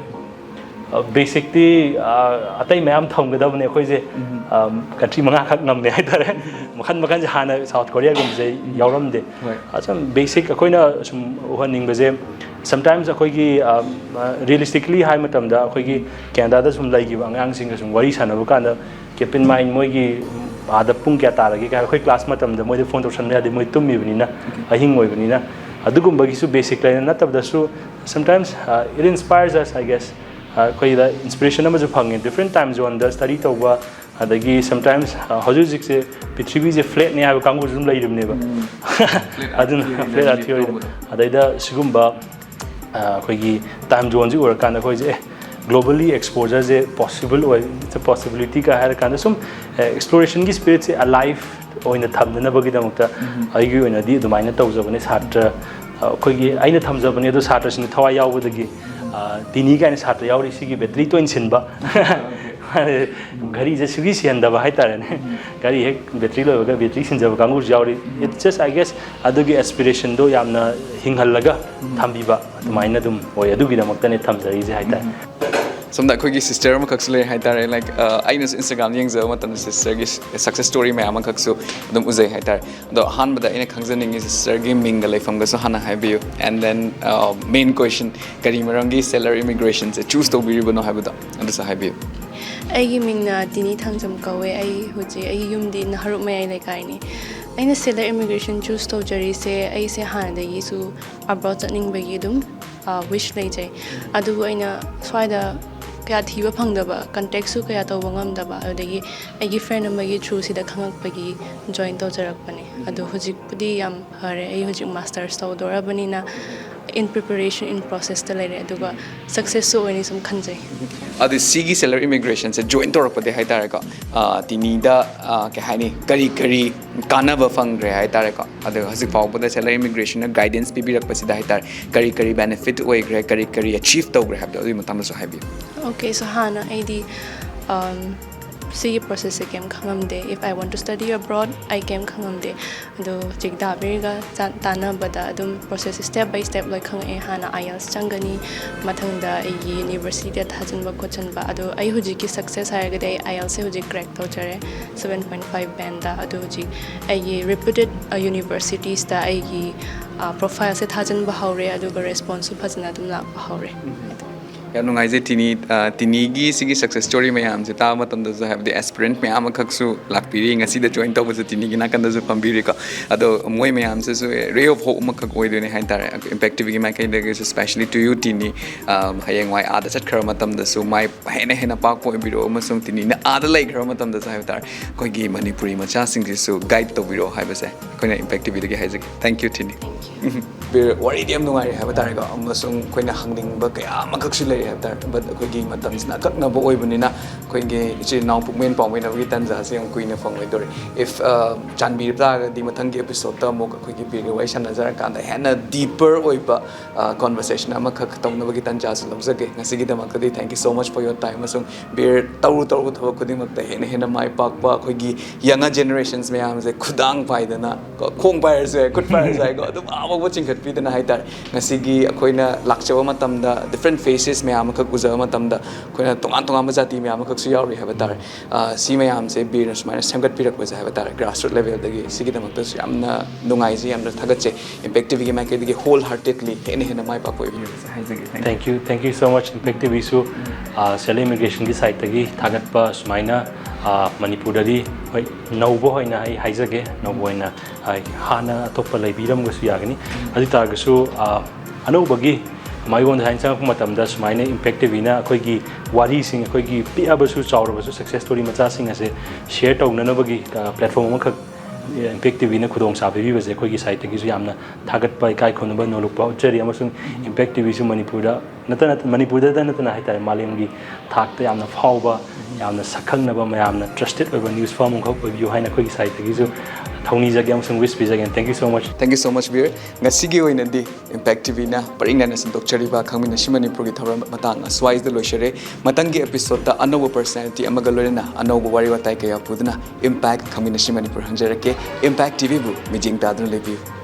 ꯕꯦꯁꯤꯛꯇꯤ ꯑꯇꯩ ꯃꯌꯥꯝ ꯊꯝꯒꯗꯕꯅꯦ ꯑꯩꯈꯣꯏꯁꯦ꯫ ꯀꯟꯇ꯭ꯔꯤ ꯃꯉꯥꯈꯛ ꯉꯝꯃꯦ ꯍꯥꯏꯇꯥꯔꯦ꯫ ꯃꯈꯜ ꯃꯈꯜꯁꯦ ꯍꯥꯟꯅ ꯁꯥꯎꯠ ꯀꯣꯔꯤꯌꯥꯒꯨꯝꯕꯁꯦ ꯌꯥꯎꯔꯝꯗꯦ꯫ ꯍꯣꯏ꯫ ꯑꯁꯨꯝ ꯕꯦꯁꯤꯛ ꯑꯩꯈꯣꯏꯅ ꯁꯨꯝ ꯎꯍꯟꯅꯤꯡꯕꯁꯦ, ꯁꯝꯇꯥꯏꯝꯁ ꯑꯩꯈꯣꯏꯒꯤ ꯔꯤꯌꯦꯂꯤꯁꯇꯤꯛꯂꯤ ꯍꯥꯏ ꯃꯇꯝꯗ ꯑꯩꯈꯣꯏꯒꯤ ꯀꯦꯅꯗꯥꯗ ꯁꯨꯝ ꯂꯩꯈꯤꯕ ꯑꯉꯥꯡꯁꯤꯡꯒ ꯁꯨꯝ ꯋꯥꯔꯤ ꯁꯥꯟꯅꯕ ꯀꯥꯟꯗ, keep in mind, ꯃꯣꯏꯒꯤ ꯑꯥꯗ ꯄꯨꯡ ꯀꯌꯥ ꯇꯥꯔꯒꯦ ꯀꯥꯏꯅ ꯑꯩꯈꯣꯏ ꯀ꯭ꯂꯥꯁ ꯃꯇꯝꯗ ꯃꯣꯏꯗ ꯐꯣꯟ ꯇꯧꯁꯟꯕ ꯌꯥꯗꯦ, ꯃꯣꯏ ꯇꯨꯝꯃꯤꯕꯅꯤꯅ, ꯑꯍꯤꯡ ꯑꯣꯏꯕꯅꯤꯅ꯫ ꯑꯗꯨꯒꯨꯝꯕꯒꯤꯁꯨ ꯕꯦꯁꯤꯛ ꯂꯩꯅ ꯅꯠꯇꯕꯗꯁꯨ, sometimes it inspires us, I guess. ꯑꯩꯈꯣꯏꯗ ꯏꯟꯁꯄꯤꯔꯦꯁꯟ ꯑꯃꯁꯨ ꯐꯪꯉꯦ, ꯗꯤꯐ꯭ꯔꯦꯟ ꯇꯥꯏꯝ ꯖꯣꯟꯗ ꯁ꯭ꯇꯗꯤ ꯇꯧꯕ꯫ ꯑꯗꯒꯤ ꯁꯝꯇꯥꯏꯝꯁ ꯍꯧꯖꯤꯛ ꯍꯧꯖꯤꯛꯁꯦ ꯄ꯭ꯔꯤꯊꯤꯕꯤꯁꯦ ꯐ꯭ꯂꯦꯠꯅꯦ ꯍꯥꯏꯕ ꯀꯥꯡꯕꯨꯁꯨ ꯑꯗꯨꯝ ꯂꯩꯔꯤꯕꯅꯦꯕ꯫ ꯑꯗꯨꯅ ꯐ꯭ꯂꯦꯠ ꯑꯥꯔꯠ ꯊꯤꯑꯣꯔꯤꯗꯣ꯫ ꯑꯗꯩꯗ ꯁꯤꯒꯨꯝꯕ ꯑꯩꯈꯣꯏꯒꯤ ꯇꯥꯏꯝ ꯖꯣꯟꯁꯤ ꯎꯔꯀꯥꯟꯗ ꯑꯩꯈꯣꯏꯁꯦ ꯑꯦ, ꯒ꯭ꯂꯣꯕꯜꯂꯤ ꯑꯦꯛꯁꯄꯣꯖꯔꯁꯦ ꯄꯣꯁꯤꯕꯜ ꯑꯣꯏ, ꯄꯣꯁꯤꯕꯤꯂꯤꯇꯤ ꯀꯥꯏ ꯍꯥꯏꯔꯀꯥꯟꯗ ꯁꯨꯝ ꯑꯦꯛꯁꯄ꯭ꯂꯣꯔꯦꯁꯟꯒꯤ ꯁ꯭ꯄꯤꯔꯤꯠꯁꯦ ꯑꯂꯥꯏꯐ ꯑꯣꯏꯅ ꯊꯝꯅꯅꯕꯒꯤꯗꯃꯛꯇ ꯑꯩꯒꯤ ꯑꯣꯏꯅꯗꯤ ꯑꯗꯨꯃꯥꯏꯅ ꯇꯧꯖꯕꯅꯦ꯫ ꯁꯥꯇ꯭ꯔ ꯑꯩꯈꯣꯏꯒꯤ ꯑꯩꯅ ꯊꯝꯖꯕꯅꯦ, ꯑꯗꯣ ꯁꯥꯇ꯭ꯔꯁꯤꯡꯅ ꯊꯋꯥꯏ ꯌꯥꯎꯕꯗꯒꯤ ꯇꯤꯅꯤ ꯀꯥꯏꯅ ꯁꯥꯇ꯭ꯔ ꯌꯥꯎꯔꯤ, ꯁꯤꯒꯤ ꯕꯦꯇ꯭ꯔꯤ ꯇꯣꯏꯅ ꯁꯤꯟꯕ꯫ ꯘꯔꯤꯁꯦ ꯁꯨꯒꯤ ꯁꯤꯍꯟꯗꯕ ꯍꯥꯏꯇꯥꯔꯦꯅꯦ꯫ ꯘꯔꯤ ꯍꯦꯛ ꯕꯦꯇ꯭ꯔꯤ ꯂꯣꯏꯕꯒ ꯕꯦꯇ꯭ꯔꯤ ꯁꯤꯟꯖꯕ ꯀꯥꯡꯕꯨꯁꯨ ꯌꯥꯎꯔꯤ꯫ It's just, I guess, ꯑꯗꯨꯒꯤ ꯑꯦꯁꯄꯤꯔꯦꯁꯟꯗꯣ ꯌꯥꯝꯅ ꯍꯤꯡꯍꯜꯂꯒ ꯊꯝꯕꯤꯕ ꯑꯗꯨꯃꯥꯏꯅ ꯑꯗꯨꯝ ꯑꯣꯏ꯫ ꯑꯗꯨꯒꯤꯗꯃꯛꯇꯅꯦ ꯊꯝꯖꯔꯤꯁꯦ ꯍꯥꯏꯇꯥꯔꯦ꯫ ꯁꯣꯝꯗ ꯑꯩꯈꯣꯏꯒꯤ ꯁꯤꯁꯇꯔ ꯑꯃꯈꯛꯁꯨ ꯂꯩ ꯍꯥꯏꯇꯥꯔꯦ꯫ ꯂꯥꯏꯛ, ꯑꯩꯅꯁꯨ ꯏꯟꯁꯇꯥꯒ꯭ꯔꯥꯝꯗ ꯌꯦꯡꯖꯕ ꯃꯇꯝꯗ ꯁꯤꯁꯇꯔꯒꯤ ꯁꯛꯁꯦꯁ ꯁ꯭ꯇꯣꯔꯤ ꯃꯌꯥꯝ ꯑꯃꯈꯛꯁꯨ ꯑꯗꯨꯝ ꯎꯖꯩ ꯍꯥꯏꯇꯥꯔꯦ꯫ ꯑꯗꯣ ꯑꯍꯥꯟꯕꯗ ꯑꯩꯅ ꯈꯪꯖꯅꯤꯡꯉꯤꯁꯦ ꯁꯤꯁꯇꯔꯒꯤ ꯃꯤꯡꯒ ꯂꯩꯐꯝꯒꯁꯨ ꯍꯥꯟꯅ ꯍꯥꯏꯕꯤꯌꯨ꯫ And then, main question, ꯀꯔꯤ ꯃꯔꯝꯒꯤ ꯁꯦꯂꯔ ꯏꯃꯤꯒ꯭ꯔꯦꯁꯟꯁꯦ ꯆꯨꯁ ꯇꯧꯕꯤꯔꯤꯕꯅꯣ ꯍꯥꯏꯕꯗꯣ ꯑꯗꯨꯁꯨ ꯍꯥꯏꯕꯤꯌꯨ꯫ ꯑꯩꯒꯤ ꯃꯤꯡꯅ ꯇꯤꯅꯤ ꯊꯥꯡꯖꯝ ꯀꯧꯋꯦ꯫ ꯑꯩ ꯍꯧꯖꯤꯛ ꯑꯩꯒꯤ ꯌꯨꯝꯗꯤ ꯅꯍꯔꯨꯞ ꯃꯌꯥꯏ ꯂꯩꯀꯥꯏꯅꯤ꯫ ꯑꯩꯅ ꯁꯦꯂꯔ ꯏꯃꯤꯒ꯭ꯔꯦꯁꯟ ꯆꯨꯁ ꯇꯧꯖꯔꯤꯁꯦ, ꯑꯩꯁꯦ ꯍꯥꯟꯅꯗꯒꯤꯁꯨ ꯑꯕ꯭ꯔꯣꯗ ꯆꯠꯅꯤꯡꯕꯒꯤ ꯑꯗꯨꯝ ꯋꯤꯁ ꯂꯩꯖꯩ꯫ ꯑꯗꯨꯕꯨ ꯑꯩꯅ ꯁ꯭ꯋꯥꯏꯗ ꯀꯌꯥ ꯊꯤꯕ ꯐꯪꯗꯕ, ꯀꯟꯇꯦꯛꯁꯨ ꯀꯌꯥ ꯇꯧꯕ ꯉꯝꯗꯕ, ꯑꯗꯨꯗꯒꯤ ꯑꯩꯒꯤ ꯐ꯭ꯔꯦꯟ ꯑꯃꯒꯤ ꯊ꯭ꯔꯨꯁꯤꯗ ꯈꯪꯉꯛꯄꯒꯤ ꯖꯣꯏꯟ ꯇꯧꯖꯔꯛꯄꯅꯦ꯫ ꯑꯗꯣ ꯍꯧꯖꯤꯛꯄꯨꯗꯤ ꯌꯥꯝ ꯐꯔꯦ꯫ ꯑꯩ ꯍꯧꯖꯤꯛ ꯃꯥꯁꯇꯔꯁ ꯇꯧꯗꯣꯔꯕꯅꯤꯅ In preparation, in processꯇ ꯂꯩꯔꯦ, ꯑꯗꯨꯒ successꯁꯨ ꯑꯣꯏꯅꯤ ꯁꯨꯝ ꯈꯟꯖꯩ꯫ ꯑꯗꯨ ꯁꯤꯒꯤ ꯁꯦꯂꯔ ꯏꯃꯤꯒ꯭ꯔꯦꯁꯟꯁꯦ ꯖꯣꯏꯟ ꯇꯧꯔꯛꯄꯗꯒꯤ ꯍꯥꯏꯇꯥꯔꯦꯀꯣ, ꯑ, ꯇꯤꯅꯤꯗ, ꯑ, ꯀꯩ ꯍꯥꯏꯅꯤ, ꯀꯔꯤ ꯀꯔꯤ ꯀꯥꯟꯅꯕ ꯐꯪꯈ꯭ꯔꯦ ꯍꯥꯏꯇꯥꯔꯦꯀꯣ? ꯑꯗꯨꯒ ꯍꯧꯖꯤꯛ ꯐꯥꯎꯕꯗ ꯁꯦꯂꯔ ꯏꯃꯤꯒ꯭ꯔꯦꯁꯟꯅ ꯒꯥꯏꯗꯦꯟꯁ ꯄꯤꯕꯤꯔꯛꯄꯁꯤꯗ ꯍꯥꯏꯇꯥꯔꯦ, ꯀꯔꯤ ꯀꯔꯤ ꯕꯦꯅꯤꯐꯤꯠ ꯑꯣꯏꯈ꯭ꯔꯦ, ꯀꯔꯤ ꯀꯔꯤ ꯑꯆꯤꯞ ꯇꯧꯈ꯭ꯔꯦ ꯍꯥꯏꯕꯗꯣ ꯑꯗꯨꯒꯤ ꯃꯇꯥꯡꯗꯁꯨ ꯍꯥꯏꯕꯤꯌꯨ꯫ Okay, so ꯍꯥꯟꯅ ꯑꯩꯗꯤ, um, ꯁꯤꯒꯤ processꯁꯦ ꯀꯩꯝ ꯈꯪꯉꯝꯗꯦ꯫ If I want to study abroad, ꯑꯩ ꯀꯩꯝ ꯈꯪꯉꯝꯗꯦ꯫ ꯑꯗꯣ ꯍꯧꯖꯤꯛ ꯗꯥ ꯕꯤꯔꯒ ꯆꯥ-, ꯇꯥꯟꯅꯕꯗ ꯑꯗꯨꯝ process step by step ꯂꯣꯏ ꯈꯪꯉꯛꯑꯦ꯫ ꯍꯥꯟꯅ IELTS ꯆꯪꯒꯅꯤ, ꯃꯊꯪꯗ ꯑꯩꯒꯤ universityꯗ ꯊꯥꯖꯤꯟꯕ ꯈꯣꯠꯆꯤꯟꯕ꯫ ꯑꯗꯣ ꯑꯩ ꯍꯧꯖꯤꯛꯀꯤ success ꯍꯥꯏꯔꯒꯗꯤ ꯑꯩ IELTSꯁꯦ ꯍꯧꯖꯤꯛ crack ꯇꯧꯖꯔꯦ, seven point five bandꯗ꯫ ꯑꯗꯣ ꯍꯧꯖꯤꯛ ꯑꯩꯒꯤ reputed, ꯑ, universitiesꯇ ꯑꯩꯒꯤ, ꯑ, profileꯁꯦ ꯊꯥꯖꯤꯟꯕ ꯍꯧꯔꯦ, ꯑꯗꯨꯒ responseꯁꯨ ꯐꯖꯅ ꯑꯗꯨꯝ ꯂꯥꯛꯄ ꯍꯧꯔꯦ꯫ ꯌꯥꯝ ꯅꯨꯡꯉꯥꯏꯖꯩ ꯇꯤꯅꯤ, ꯑ, ꯇꯤꯅꯤꯒꯤ ꯁꯤꯒꯤ success story ꯃꯌꯥꯝꯁꯦ ꯇꯥꯕ ꯃꯇꯝꯗꯁꯨ, ꯍꯥꯏꯕꯗꯤ aspirant ꯃꯌꯥꯝ ꯑꯃꯈꯛꯁꯨ ꯂꯥꯛꯄꯤꯔꯤ, ꯉꯁꯤꯗ join ꯇꯧꯕꯁꯨ ꯇꯤꯅꯤꯒꯤ ꯅꯥꯀꯟꯗꯁꯨ ꯐꯝꯕꯤꯔꯤꯀꯣ꯫ ꯑꯗꯣ ꯃꯣꯏ ꯃꯌꯥꯝꯁꯤꯁꯨ ray of hope ꯑꯃꯈꯛ ꯑꯣꯏꯗꯣꯏꯅꯦ ꯍꯥꯏꯇꯥꯔꯦ, Impact TVꯒꯤ ꯃꯥꯏꯀꯩꯗꯒꯤꯁꯨ, especially to you ꯇꯤꯅꯤ꯫ ꯑ, ꯍꯌꯦꯡꯋꯥꯏ ꯑꯥꯗ ꯆꯠꯈ꯭ꯔꯕ ꯃꯇꯝꯗꯁꯨ ꯃꯥꯏ ꯍꯦꯟꯅ ꯍꯦꯟꯅ ꯄꯥꯛꯄ ꯑꯣꯏꯕꯤꯔꯣ, ꯑꯃꯁꯨꯡ ꯇꯤꯅꯤꯅ ꯑꯥꯗ ꯂꯩꯈ꯭ꯔꯕ ꯃꯇꯝꯗꯁꯨ ꯍꯥꯏꯕ ꯇꯥꯔꯦ, ꯑꯩꯈꯣꯏꯒꯤ ꯃꯅꯤꯄꯨꯔꯤ ꯃꯆꯥꯁꯤꯡꯁꯤꯁꯨ guide ꯇꯧꯕꯤꯔꯣ ꯍꯥꯏꯕꯁꯦ ꯑꯩꯈꯣꯏꯅ Impact TVꯗꯒꯤ ꯍꯥꯏꯖꯒꯦ꯫ Thank you ꯇꯤꯅꯤ꯫ ꯕꯤꯔ, ꯋꯥꯔꯤꯗꯤ ꯌꯥꯝ ꯅꯨꯡꯉꯥꯏꯔꯤ ꯍꯥꯏꯕ ꯇꯥꯔꯦꯀꯣ, ꯑꯃꯁꯨꯡ ꯑꯩꯈꯣꯏꯅ ꯍꯪꯅꯤꯡꯕ ꯀꯌꯥ ꯑꯃꯈꯛꯁꯨ ꯂꯩꯔꯤ ꯍꯥꯏꯕ ꯇꯥꯔꯦ, but ꯑꯩꯈꯣꯏꯒꯤ ꯃꯇꯝꯁꯤꯅ ꯑꯀꯛꯅꯕ ꯑꯣꯏꯕꯅꯤꯅ ꯑꯩꯈꯣꯏꯒꯤ ꯏꯆꯤꯜ ꯏꯅꯥꯎ ꯄꯨꯛꯃꯦꯟ ꯄꯥꯎꯃꯦꯟꯅꯕꯒꯤ ꯇꯥꯟꯖꯥꯁꯦ ꯌꯥꯝ ꯀꯨꯏꯅ ꯐꯪꯉꯣꯏꯗꯧꯔꯤ꯫ If, ꯑ, ꯆꯥꯟꯕꯤꯕ ꯇꯥꯔꯒꯗꯤ ꯃꯊꯪꯒꯤ episodeꯇ ꯑꯃꯨꯛ ꯑꯩꯈꯣꯏꯒꯤ ꯕꯤꯔꯒ ꯋꯥꯔꯤ ꯁꯥꯟꯅꯖꯔꯀꯥꯟꯗ ꯍꯦꯟꯅ deeper ꯑꯣꯏꯕ, ꯑ, conversation ꯑꯃꯈꯛ ꯇꯧꯅꯕꯒꯤ ꯇꯥꯟꯖꯥꯁꯨ ꯂꯧꯖꯒꯦ꯫ ꯉꯁꯤꯒꯤꯗꯃꯛꯇꯗꯤ thank you so much for your time, ꯑꯃꯁꯨꯡ ꯕꯤꯔ ꯇꯧꯔꯨ ꯇꯧꯔꯨ ꯊꯕꯛ ꯈꯨꯗꯤꯡꯃꯛꯇ ꯍꯦꯟꯅ ꯍꯦꯟꯅ ꯃꯥꯏ ꯄꯥꯛꯄ, ꯑꯩꯈꯣꯏꯒꯤ younger generations ꯃꯌꯥꯝꯁꯦ ꯈꯨꯗꯥꯡ ꯄꯥꯏꯗꯅ ꯀꯣ, ꯈꯣꯡ ꯄꯥꯏꯔꯁꯨ ꯌꯥꯏ, ꯈꯨꯠ ꯄꯥꯏꯔꯁꯨ ꯌꯥꯏꯀꯣ, ꯑꯗꯨꯝ ꯑꯥ ꯐꯥꯎꯕ ꯆꯤꯡꯈꯠꯄꯤꯗꯅ ꯍꯥꯏꯇꯥꯔꯦ꯫ ꯉꯁꯤꯒꯤ ꯑꯩꯈꯣꯏꯅ ꯂꯥꯛꯆꯕ ꯃꯇꯝꯗ different faces ꯃꯌꯥꯝ ꯑꯃꯈꯛ ꯎꯖꯕ ꯃꯇꯝꯗ ꯑꯩꯈꯣꯏꯅ ꯇꯣꯉꯥꯟ ꯇꯣꯉꯥꯟꯕ ꯖꯥꯇꯤ ꯃꯌꯥꯝ ꯑꯃꯈꯛꯁꯨ ꯌꯥꯎꯔꯤ ꯍꯥꯏꯕ ꯇꯥꯔꯦ꯫ ꯑ, ꯁꯤ ꯃꯌꯥꯝꯁꯦ ꯕꯤꯔꯅ ꯁꯨꯃꯥꯏꯅ ꯁꯦꯝꯒꯠꯄꯤꯔꯛꯄꯁꯦ ꯍꯥꯏꯕ ꯇꯥꯔꯦ, grassroot levelꯗꯒꯤ, ꯁꯤꯒꯤꯗꯃꯛꯇꯁꯨ ꯌꯥꯝꯅ ꯅꯨꯡꯉꯥꯏꯖꯩ, ꯌꯥꯝꯅ ꯊꯥꯒꯠꯆꯩ꯫ Impact TVꯒꯤ ꯃꯥꯏꯀꯩꯗꯒꯤ whole heartedly ꯍꯦꯟꯅ ꯍꯦꯟꯅ ꯃꯥꯏ ꯄꯥꯛꯄ ꯑꯣꯏꯕꯤꯔꯁꯦ ꯍꯥꯏꯖꯒꯦ꯫ Thank you꯫ Thank you, thank you so much Impact TVꯁꯨ, ꯑ, ꯁꯦꯂꯔ ꯏꯃꯤꯒ꯭ꯔꯦꯁꯟꯒꯤ ꯁꯥꯏꯠꯇꯒꯤ ꯊꯥꯒꯠꯄ ꯁꯨꯃꯥꯏꯅ, ꯑ, ꯃꯅꯤꯄꯨꯔꯗꯗꯤ ꯍꯣꯏ ꯅꯧꯕ ꯑꯣꯏꯅ ꯑꯩ ꯍꯥꯏꯖꯒꯦ, ꯅꯧꯕ ꯑꯣꯏꯅ, ꯑ, ꯍꯥꯟꯅ ꯑꯇꯣꯞꯄ ꯂꯩꯕꯤꯔꯝꯕꯁꯨ ꯌꯥꯒꯅꯤ꯫ ꯑꯗꯨ ꯑꯣꯏ ꯇꯥꯔꯒꯁꯨ, ꯑ, ꯑꯅꯧꯕꯒꯤ ꯃꯥꯏꯑꯣꯟꯗ ꯁꯨꯃꯥꯏꯅ ꯆꯪꯉꯛꯄ ꯃꯇꯝꯗ ꯁꯨꯃꯥꯏꯅ Impact TVꯅ ꯑꯩꯈꯣꯏꯒꯤ ꯋꯥꯔꯤꯁꯤꯡ, ꯑꯩꯈꯣꯏꯒꯤ ꯄꯤꯛꯑꯕꯁꯨ ꯆꯥꯎꯔꯕꯁꯨ success story ꯃꯆꯥꯁꯤꯡ ꯑꯁꯦ share ꯇꯧꯅꯅꯕꯒꯤ, ꯑ, platform ꯑꯃꯈꯛ ꯏꯝꯄꯦꯛ ꯇꯤꯚꯤꯅ ꯈꯨꯗꯣꯡꯆꯥꯕ ꯄꯤꯕꯤꯕꯁꯦ ꯑꯩꯈꯣꯏꯒꯤ ꯁꯥꯏꯠꯇꯒꯤꯁꯨ ꯌꯥꯝꯅ ꯊꯥꯒꯠꯄ, ꯏꯀꯥꯏ ꯈꯨꯝꯅꯕ ꯅꯣꯂꯨꯛꯄ ꯎꯠꯆꯔꯤ꯫ ꯑꯃꯁꯨꯡ ꯏꯝꯄꯦꯛ ꯇꯤꯚꯤꯁꯨ ꯃꯅꯤꯄꯨꯔꯗ ꯅꯠꯇ ꯅꯠꯇ ꯃꯅꯤꯄꯨꯔꯗꯇ ꯅꯠꯇꯅ ꯍꯥꯏꯇꯥꯔꯦ, ꯃꯥꯂꯦꯝꯒꯤ ꯊꯥꯛꯇ ꯌꯥꯝꯅ ꯐꯥꯎꯕ, ꯌꯥꯝꯅ ꯁꯛꯈꯪꯅꯕ, ꯃꯌꯥꯝꯅ ꯇ꯭ꯔꯁꯇꯦꯠ ꯑꯣꯏꯕ ꯅ꯭ꯌꯨꯁ ꯐꯥꯔꯝ ꯑꯃꯈꯛ ꯑꯣꯏꯕꯤꯌꯨ ꯍꯥꯏꯅ ꯑꯩꯈꯣꯏꯒꯤ ꯁꯥꯏꯠꯇꯒꯤꯁꯨ ꯊꯧꯅꯤꯖꯒꯦ ꯑꯃꯁꯨꯡ ꯋꯤꯁ ꯄꯤꯖꯒꯦ꯫ Thank you so much. Thank you so much, Veer. ꯉꯁꯤꯒꯤ ꯑꯣꯏꯅꯗꯤ ꯏꯝꯄꯦꯛ ꯇꯤꯚꯤꯅ ꯄꯔꯤꯡ ꯅꯥꯏꯅ ꯁꯟꯗꯣꯛꯆꯔꯤꯕ ꯈꯪꯃꯤꯟꯅꯁꯤ ꯃꯅꯤꯄꯨꯔꯒꯤ ꯊꯧꯔꯝ ꯃꯇꯥꯡ ꯑꯁ꯭ꯋꯥꯏꯁꯤꯗ ꯂꯣꯏꯁꯤꯔꯦ꯫ ꯃꯊꯪꯒꯤ ꯑꯦꯄꯤꯁꯣꯗꯇ ꯑꯅꯧꯕ ꯄꯔꯁꯅꯦꯂꯤꯇꯤ ꯑꯃꯒ ꯂꯣꯏꯅꯅ ꯑꯅꯧꯕ ꯋꯥꯔꯤ ꯋꯥꯇꯥꯏ ꯀꯌꯥ ꯄꯨꯗꯨꯅ ꯏꯝꯄꯦꯛ ꯈꯪꯃꯤꯟꯅꯁꯤ ꯃꯅꯤꯄꯨꯔ ꯍꯪꯖꯔꯛꯀꯦ꯫ ꯏꯝꯄꯦꯛ ꯇꯤꯚꯤꯕꯨ ꯃꯤꯠꯌꯦꯡ ꯇꯥꯗꯨꯅ ꯂꯩꯕꯤꯌꯨ꯫